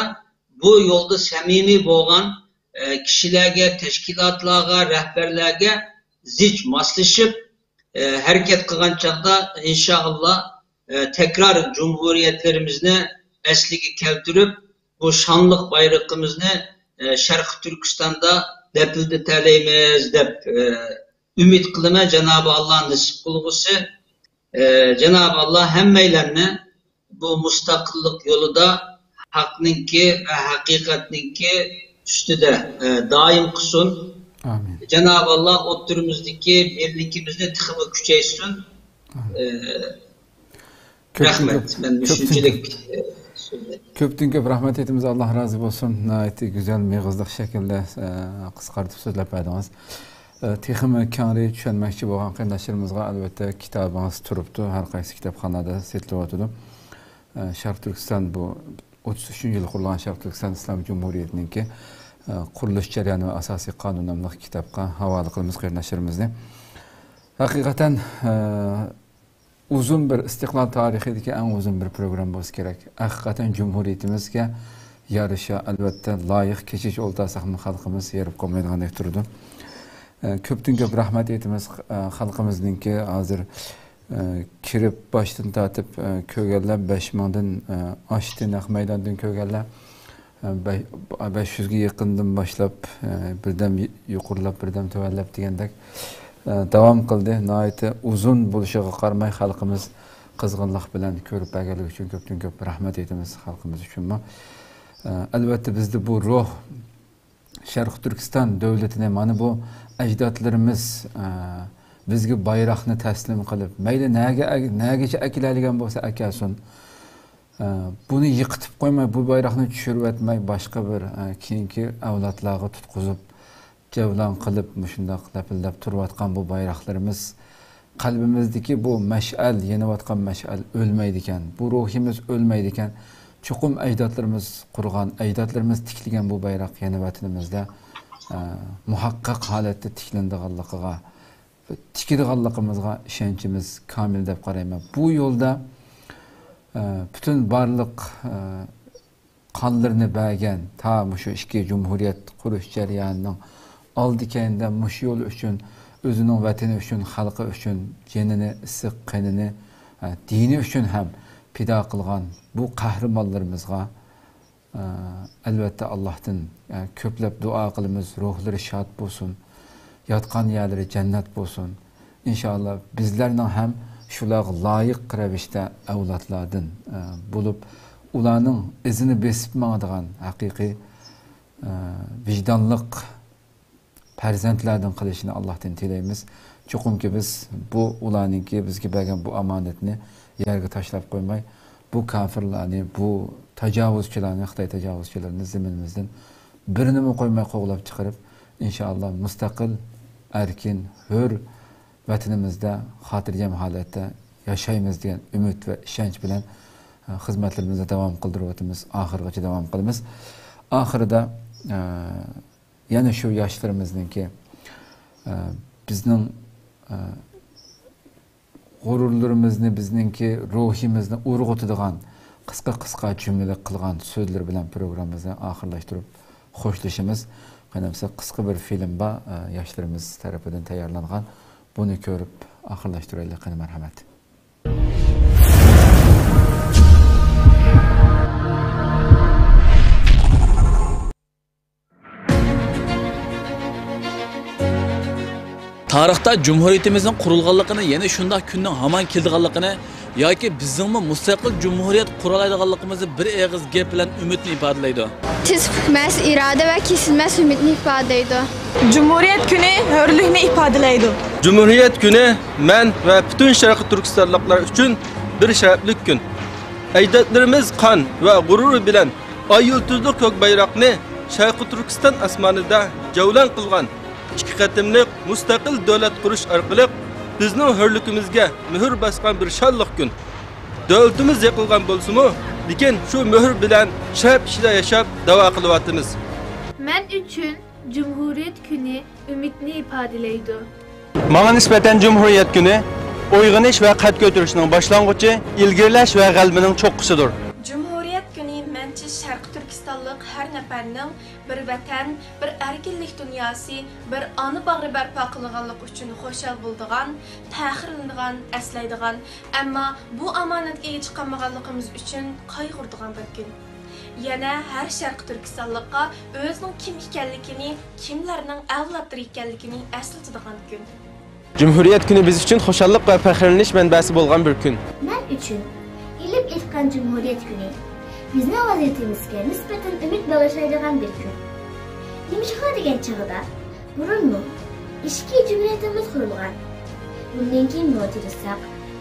بۇ يولدا سەمىمىي بولغان، ئە، كىشىلەرگە، تەشكىلاتلارغا، رەھبەرلەرگە زىچ ماسلىشىپ، ئە، ھەرىكەت قىلغان چاغدا، ئىنشائاللا، ئە، تەكرار جۇمھۇرىيەتلىرىمىزنى ئەسلىگە كەلتۈرۈپ، بۇ شانلىق بايرىقىمىزنى، ئە، شەرقىي تۈركىستاندا لەپىلدىتەلەيمىز دەپ، ئە، ئۈمىد قىلىمەن. جانابى ئاللا نېسىپ قىلغۇسى. ئە، جانابى ئاللا ھەممەيلەننى بۇ مۇستەقىللىق يولىدا ھەقنىڭكى ۋە ھەقىقەتنىڭكى ئۈستىدە، ئە، دائىم قىلسۇن. ئامىن. جانابى ئاللا ئوتتۇرىمىزدىكى بىرلىكىمىزنى تېخىمۇ كۈچەيتسۇن. ئامىن. ئە، كۆپتىن رەھمەت. كۆپ، مەن كۆپتىن مۇشۇنچىلىك، كۆپ، ئە، سۆزلەپ. كۆپتىن كۆپ رەھمەت ئېيتىمىز، ئاللا رازى بولسۇن. ناھايىتى گۈزەل، مېغىزلىق شەكىلدە، ئە، قىسقارتىپ سۆزلەپ بەردىڭىز. ئە، تېخىمۇ كەڭرى چۈشەنمەكچى بولغان قېرىنداشلىرىمىزغا، ئەلۋەتتە، كىتابىڭىز تۇرۇپتۇ، ھەر قايسى كىتابخانىلاردا سېتىلىۋاتىدۇ. ئە، شەرقىي تۈركىستان، بۇ ئوتتۇز ئۈچىنچى يىلى قۇرۇلغان شەرقىي تۈركىستان ئىسلام جۇمھۇرىيىتىنىڭكى، ئە، قۇرۇلۇش جەريانى ۋە ئاساسىي قانۇن ناملىق كىتابقا ھاۋالە قىلىمىز قېرىنداشلىرىمىزنى. ھەقىقەتەن، ئە، ئۇزۇن بىر ئىستىقلال تارىخىدىكى ئەڭ ئۇزۇن بىر پروگرامما بولسا كېرەك. ھەقىقەتەن جۇمھۇرىيىتىمىزگە يارىشا، ئەلۋەتتە، لايىق كېچىچە ئولتۇرساقمۇ خەلقىمىز ھېرىپ قالمايدىغاندەك تۇرىدۇ. ئە، كۆپتىن كۆپ رەھمەت ئېيتىمىز. ئە، خەلقىمىزنىڭكى ھازىر، ئە، كىرىپ باشتىن تارتىپ، ئە، كۆرگەنلەر بەش مىڭدىن، ئە، ئاشتى، نەق مەيداندىن كۆرگەنلەر. بە-، بەش يۈزگە يېقىندىن باشلاپ، بىردەم يۇقىرىلاپ، بىردەم تۆۋەنلەپ دېگەندەك، داۋام قىلدى. ناھايىتى ئۇزۇن بولۇشىغا قارىماي، خەلقىمىز قىزغىنلىق بىلەن كۆرۈپ بەرگەنلىكى ئۈچۈن كۆپتىن كۆپ رەھمەت ئېيتىمىز خەلقىمىز ئۈچۈنمۇ. ئەلۋەتتە، بىزدە بۇ روھ، شەرقىي تۈركىستان دۆلىتىنى، مانا بۇ ئەجدادلىرىمىز بىزگە بايراقنى تەسلىم قىلىپ، مەيلى نەگە، نەگىچە ئەكېلەلىگەن بولسا ئەكەلسۇن. ئە، بۇنى يىقىتىپ قويماي، بۇ بايراقنى چۈشۈرۈۋەتمەي، باشقا بىر، ئە، كېيىنكى ئەۋلادلارغا تۇتقۇزۇپ، جەۋلان قىلىپ، مۇشۇنداق لەپىلدەپ تۇرۇۋاتقان بۇ بايراقلىرىمىز، قەلبىمىزدىكى بۇ مەشئەل، يېنىۋاتقان مەشئەل ئۆلمەيدىكەن، بۇ روھىمىز ئۆلمەيدىكەن. چوقۇم ئەجدادلىرىمىز قۇرغان، ئەجدادلىرىمىز تىكلىگەن بۇ بايراق يەنە ۋەتىنىمىزدە، ئە، مۇھەققەق ھالەتتە تىكلىنىدىغانلىقىغا، تىكىدىغانلىقىمىزغا ئىشەنچىمىز كامىل دەپ قارايمەن. بۇ يولدا، ئە، پۈتۈن بارلىق، ئە، قانلىرىنى بەرگەن، تا مۇشۇ ئىككى جۇمھۇرىيەت قۇرۇش جەريانىنىڭ ئالدى-كەينىدە مۇشۇ يول ئۈچۈن، ئۆزىنىڭ ۋەتىنى ئۈچۈن، خەلقى ئۈچۈن جېنىنى، ئىسسىق قېنىنى، ئە، دىنى ئۈچۈن ھەم پىدا قىلغان بۇ قەھرىمانلىرىمىزغا، ئەلۋەتتە، ئاللاھتىن، ئە، كۆپلەپ دۇئا قىلىمىز، روھلىرى شاد بولسۇن، ياتقان يەرلىرى جەننەت بولسۇن. ئىنشائاللا، بىزلەرنىڭ ھەم شۇلارغا لايىق رەۋىشتە ئەۋلادلاردىن، ئە، بولۇپ، ئۇلارنىڭ ئىزىنى بېسىپ ماڭىدىغان ھەقىقىي، ئە، ۋىجدانلىق پەرزەنتلەردىن قىلىشىنى ئاللاھتىن تىلەيمىز. چوقۇمكى، بىز بۇ ئۇلارنىڭكى بىزگە بەرگەن بۇ ئامانەتنى يەرگە تاشلاپ قويماي، بۇ كاپىرلارنى، بۇ تاجاۋۇزچىلارنى، خىتاي تاجاۋۇزچىلىرىنى زېمىنىمىزدىن بىرىنىمۇ قويماي قوغلاپ چىقىرىپ، ئىنشائاللا، مۇستەقىل، ئەركىن، ھۆر ۋەتىنىمىزدە خاتىرجەم ھالەتتە ياشايمىز دېگەن ئۈمىد ۋە ئىشەنچ بىلەن، ئە، خىزمەتلىرىمىزنى داۋام قىلدۇرۇۋاتىمىز، ئاخىرغىچە داۋام قىلىمىز. ئاخىرىدا، ئە، يەنە شۇ ياشلىرىمىزنىڭكى، ئە، بىزنىڭ، ئە، غۇرۇرلىرىمىزنى، بىزنىڭكى روھىمىزنى ئۇرغۇتىدىغان قىسقا-قىسقا جۈملە قىلغان سۆزلىرى بىلەن پروگراممىمىزنى ئاخىرلاشتۇرۇپ خوشلىشىمىز. قېنى بولسا قىسقا بىر فىلىم بار، ئە، ياشلىرىمىز تەرىپىدىن تەييارلانغان. بۇنى كۆرۈپ ئاخىرلاشتۇرايلى، قېنى، مەرھەمەت. تارىختا جۇمھۇرىيىتىمىزنىڭ قۇرۇلغانلىقىنى، يەنە شۇنداق كۈننىڭ ھامان كېلىدىغانلىقىنى ياكى بىزنىڭمۇ مۇستەقىل جۇمھۇرىيەت قۇرالايدىغانلىقىمىزنى بىر ئېغىز گەپ بىلەن ئۈمىدنى ئىپادىلەيدۇ. تېز پۈكمەس ئىرادە ۋە كېسىلمەس ئۈمىدنى ئىپادىلەيدۇ. جۇمھۇرىيەت كۈنى ھۆرلۈكنى ئىپادىلەيدۇ. جۇمھۇرىيەت كۈنى مەن ۋە پۈتۈن شەرقىي تۈركىستانلىقلار ئۈچۈن بىر شەرەپلىك كۈن. ئەجدادلىرىمىز قان ۋە غۇرۇرى بىلەن ئاي يۇلتۇزلۇق كۆك بايراقنى شەرقىي تۈركىستان ئاسمانىدا جەۋلان قىلغان ئىككى قېتىملىق مۇستەقىل دۆلەت قۇرۇش ئارقىلىق بىزنىڭ ھۆرلۈكىمىزگە مۆھۈر باسقان بىر شانلىق كۈن. دۆلىتىمىز يىقىلغان بولسىمۇ، لېكىن شۇ مۆھۈر بىلەن شەرەپ ئىچىدە ياشاپ داۋا قىلىۋاتىمىز. مەن ئۈچۈن جۇمھۇرىيەت كۈنى ئۈمىدنى ئىپادىلەيدۇ. ماڭا نىسبەتەن جۇمھۇرىيەت كۈنى ئويغىنىش ۋە قەد كۆتۈرۈشنىڭ باشلانغۇچى، ئىلگىرىلەش ۋە غەلىبىنىڭ چوققىسىدۇر. جۇمھۇرىيەت كۈنى مەنچە شەرقىي تۈركىستانلىق ھەر نەپەرنىڭ بىر ۋەتەن، بىر ئەركىنلىك دۇنياسى، بىر ئانا باغرى بەرپا قىلغانلىقى ئۈچۈن خۇشال بولىدىغان، پەخىرلىنىدىغان، ئەسلەيدىغان، ئەمما بۇ ئامانەتكە ئىگە چىقالمىغانلىقىمىز ئۈچۈن قايغۇرىدىغان بىر كۈن. يەنە ھەر شەرقىي تۈركىستانلىققا ئۆزىنىڭ كىم ئىكەنلىكىنى، كىملەرنىڭ ئەۋلادلىرى ئىكەنلىكىنى ئەسلىتىدىغان كۈن. جۇمھۇرىيەت كۈنى بىز ئۈچۈن خۇشاللىق ۋە پەخىرلىنىش مەنبەسى بولغان بىر كۈن. مەن ئۈچۈن ئېلىپ ئېيتقان جۇمھۇرىيەت كۈنى بىزنىڭ ۋەزىيىتىمىزگە نىسبەتەن ئۈمىد باغىشلايدىغان بىر كۈن. نېمىشقا دېگەن چاغدا، بۇرۇنمۇ ئىچكى جۇمھۇرىيىتىمىز قۇرۇلغان. بۇندىن كېيىنمۇ تىرىشساق،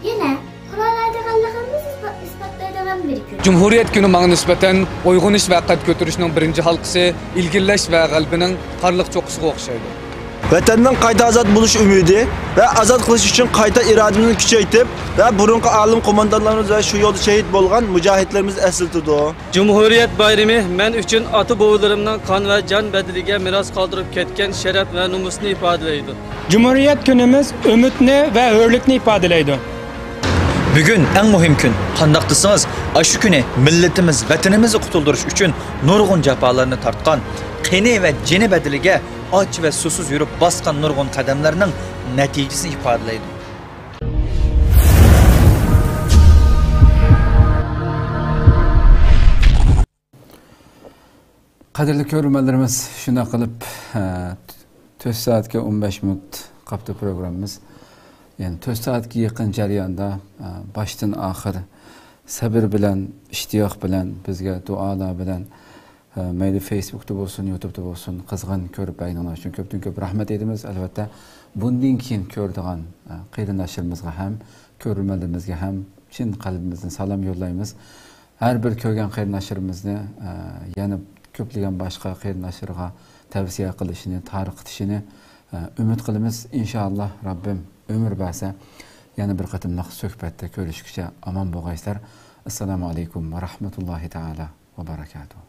يەنە قۇرالايدىغانلىقىمىزنى ئىسپا-، ئىسپاتلايدىغان بىر كۈن. جۇمھۇرىيەت كۈنى ماڭا نىسبەتەن ئويغىنىش ۋە قەد كۆتۈرۈشنىڭ بىرىنچى ھالقىسى، ئىلگىرىلەش ۋە غەلىبىنىڭ پارلاق چوققىسىغا ئوخشايدۇ. ۋەتەننىڭ قايتا ئازاد بولۇش ئۈمىدى ۋە ئازاد قىلىش ئۈچۈن قايتا ئىرادىمىزنى كۈچەيتىپ ۋە بۇرۇنقى ئالىم قوماندانلىرىمىز ۋە شۇ يولدا شېھىت بولغان مۇجاھىدلىرىمىزنى ئەسلىتىدۇ. جۇمھۇرىيەت بايرىمى مەن ئۈچۈن ئاتا-بوۋىلىرىمنىڭ قان ۋە جان بەدىلىگە مىراس قالدۇرۇپ كەتكەن شەرەپ ۋە نومۇسنى ئىپادىلەيدۇ. جۇمھۇرىيەت كۈنىمىز ئۈمىدنى ۋە ھۆرلۈكنى ئىپادىلەيدۇ. بۈگۈن ئەڭ مۇھىم كۈن. قانداق دېسىڭىز، ئاشۇ كۈنى مىللىتىمىز ۋەتىنىمىزنى قۇتۇلدۇرۇش ئۈچۈن نۇرغۇن جاپالارنى تارتقان، قېنى ۋە جېنى بەدىلىگە ئاچ ۋە سۇسىز يۈرۈپ باسقان نۇرغۇن قەدەملەرنىڭ نەتىجىسىنى ئىپادىلەيدۇ. قەدىرلىك كۆرۈرمەنلىرىمىز، شۇنداق قىلىپ، ئە، تۆت سائەتكە ئون بەش مىنۇت قاپتۇ پروگراممىمىز. يەنى تۆت سائەتكە يېقىن جەرياندا، ئە، باشتىن ئاخىر سەبر بىلەن، ئىشتىياق بىلەن، بىزگە دۇئالار بىلەن، ئە، مەيلى فېيسبۇكتا بولسۇن، يۇتۇبتا بولسۇن، قىزغىن كۆرۈپ بەرگىنىڭلار ئۈچۈن كۆپتىن كۆپ رەھمەت ئېيتىمىز. ئەلۋەتتە، بۇندىن كېيىن كۆرىدىغان، ئە، قېرىنداشلىرىمىزغا ھەم، كۆرۈرمەنلىرىمىزگە ھەم چىن قەلبىمىزدىن سالام يوللايمىز. ھەر بىر كۆرگەن قېرىنداشلىرىمىزنى، ئە، يەنە كۆپلىگەن باشقا قېرىنداشلىرىغا تەۋسىيە قىلىشىنى، تارقىتىشىنى، ئە، ئۈمىد قىلىمىز. ئىنشائاللا، رەببىم ئۆمۈر بەرسە، يەنە بىر قېتىملىق سۆھبەتتە كۆرۈشكىچە ئامان بولغايسىلەر. ئەسسالامۇ ئەلەيكۇم ۋە رەھمەتۇللاھى تەئالا ۋە بەرەكاتۇھ.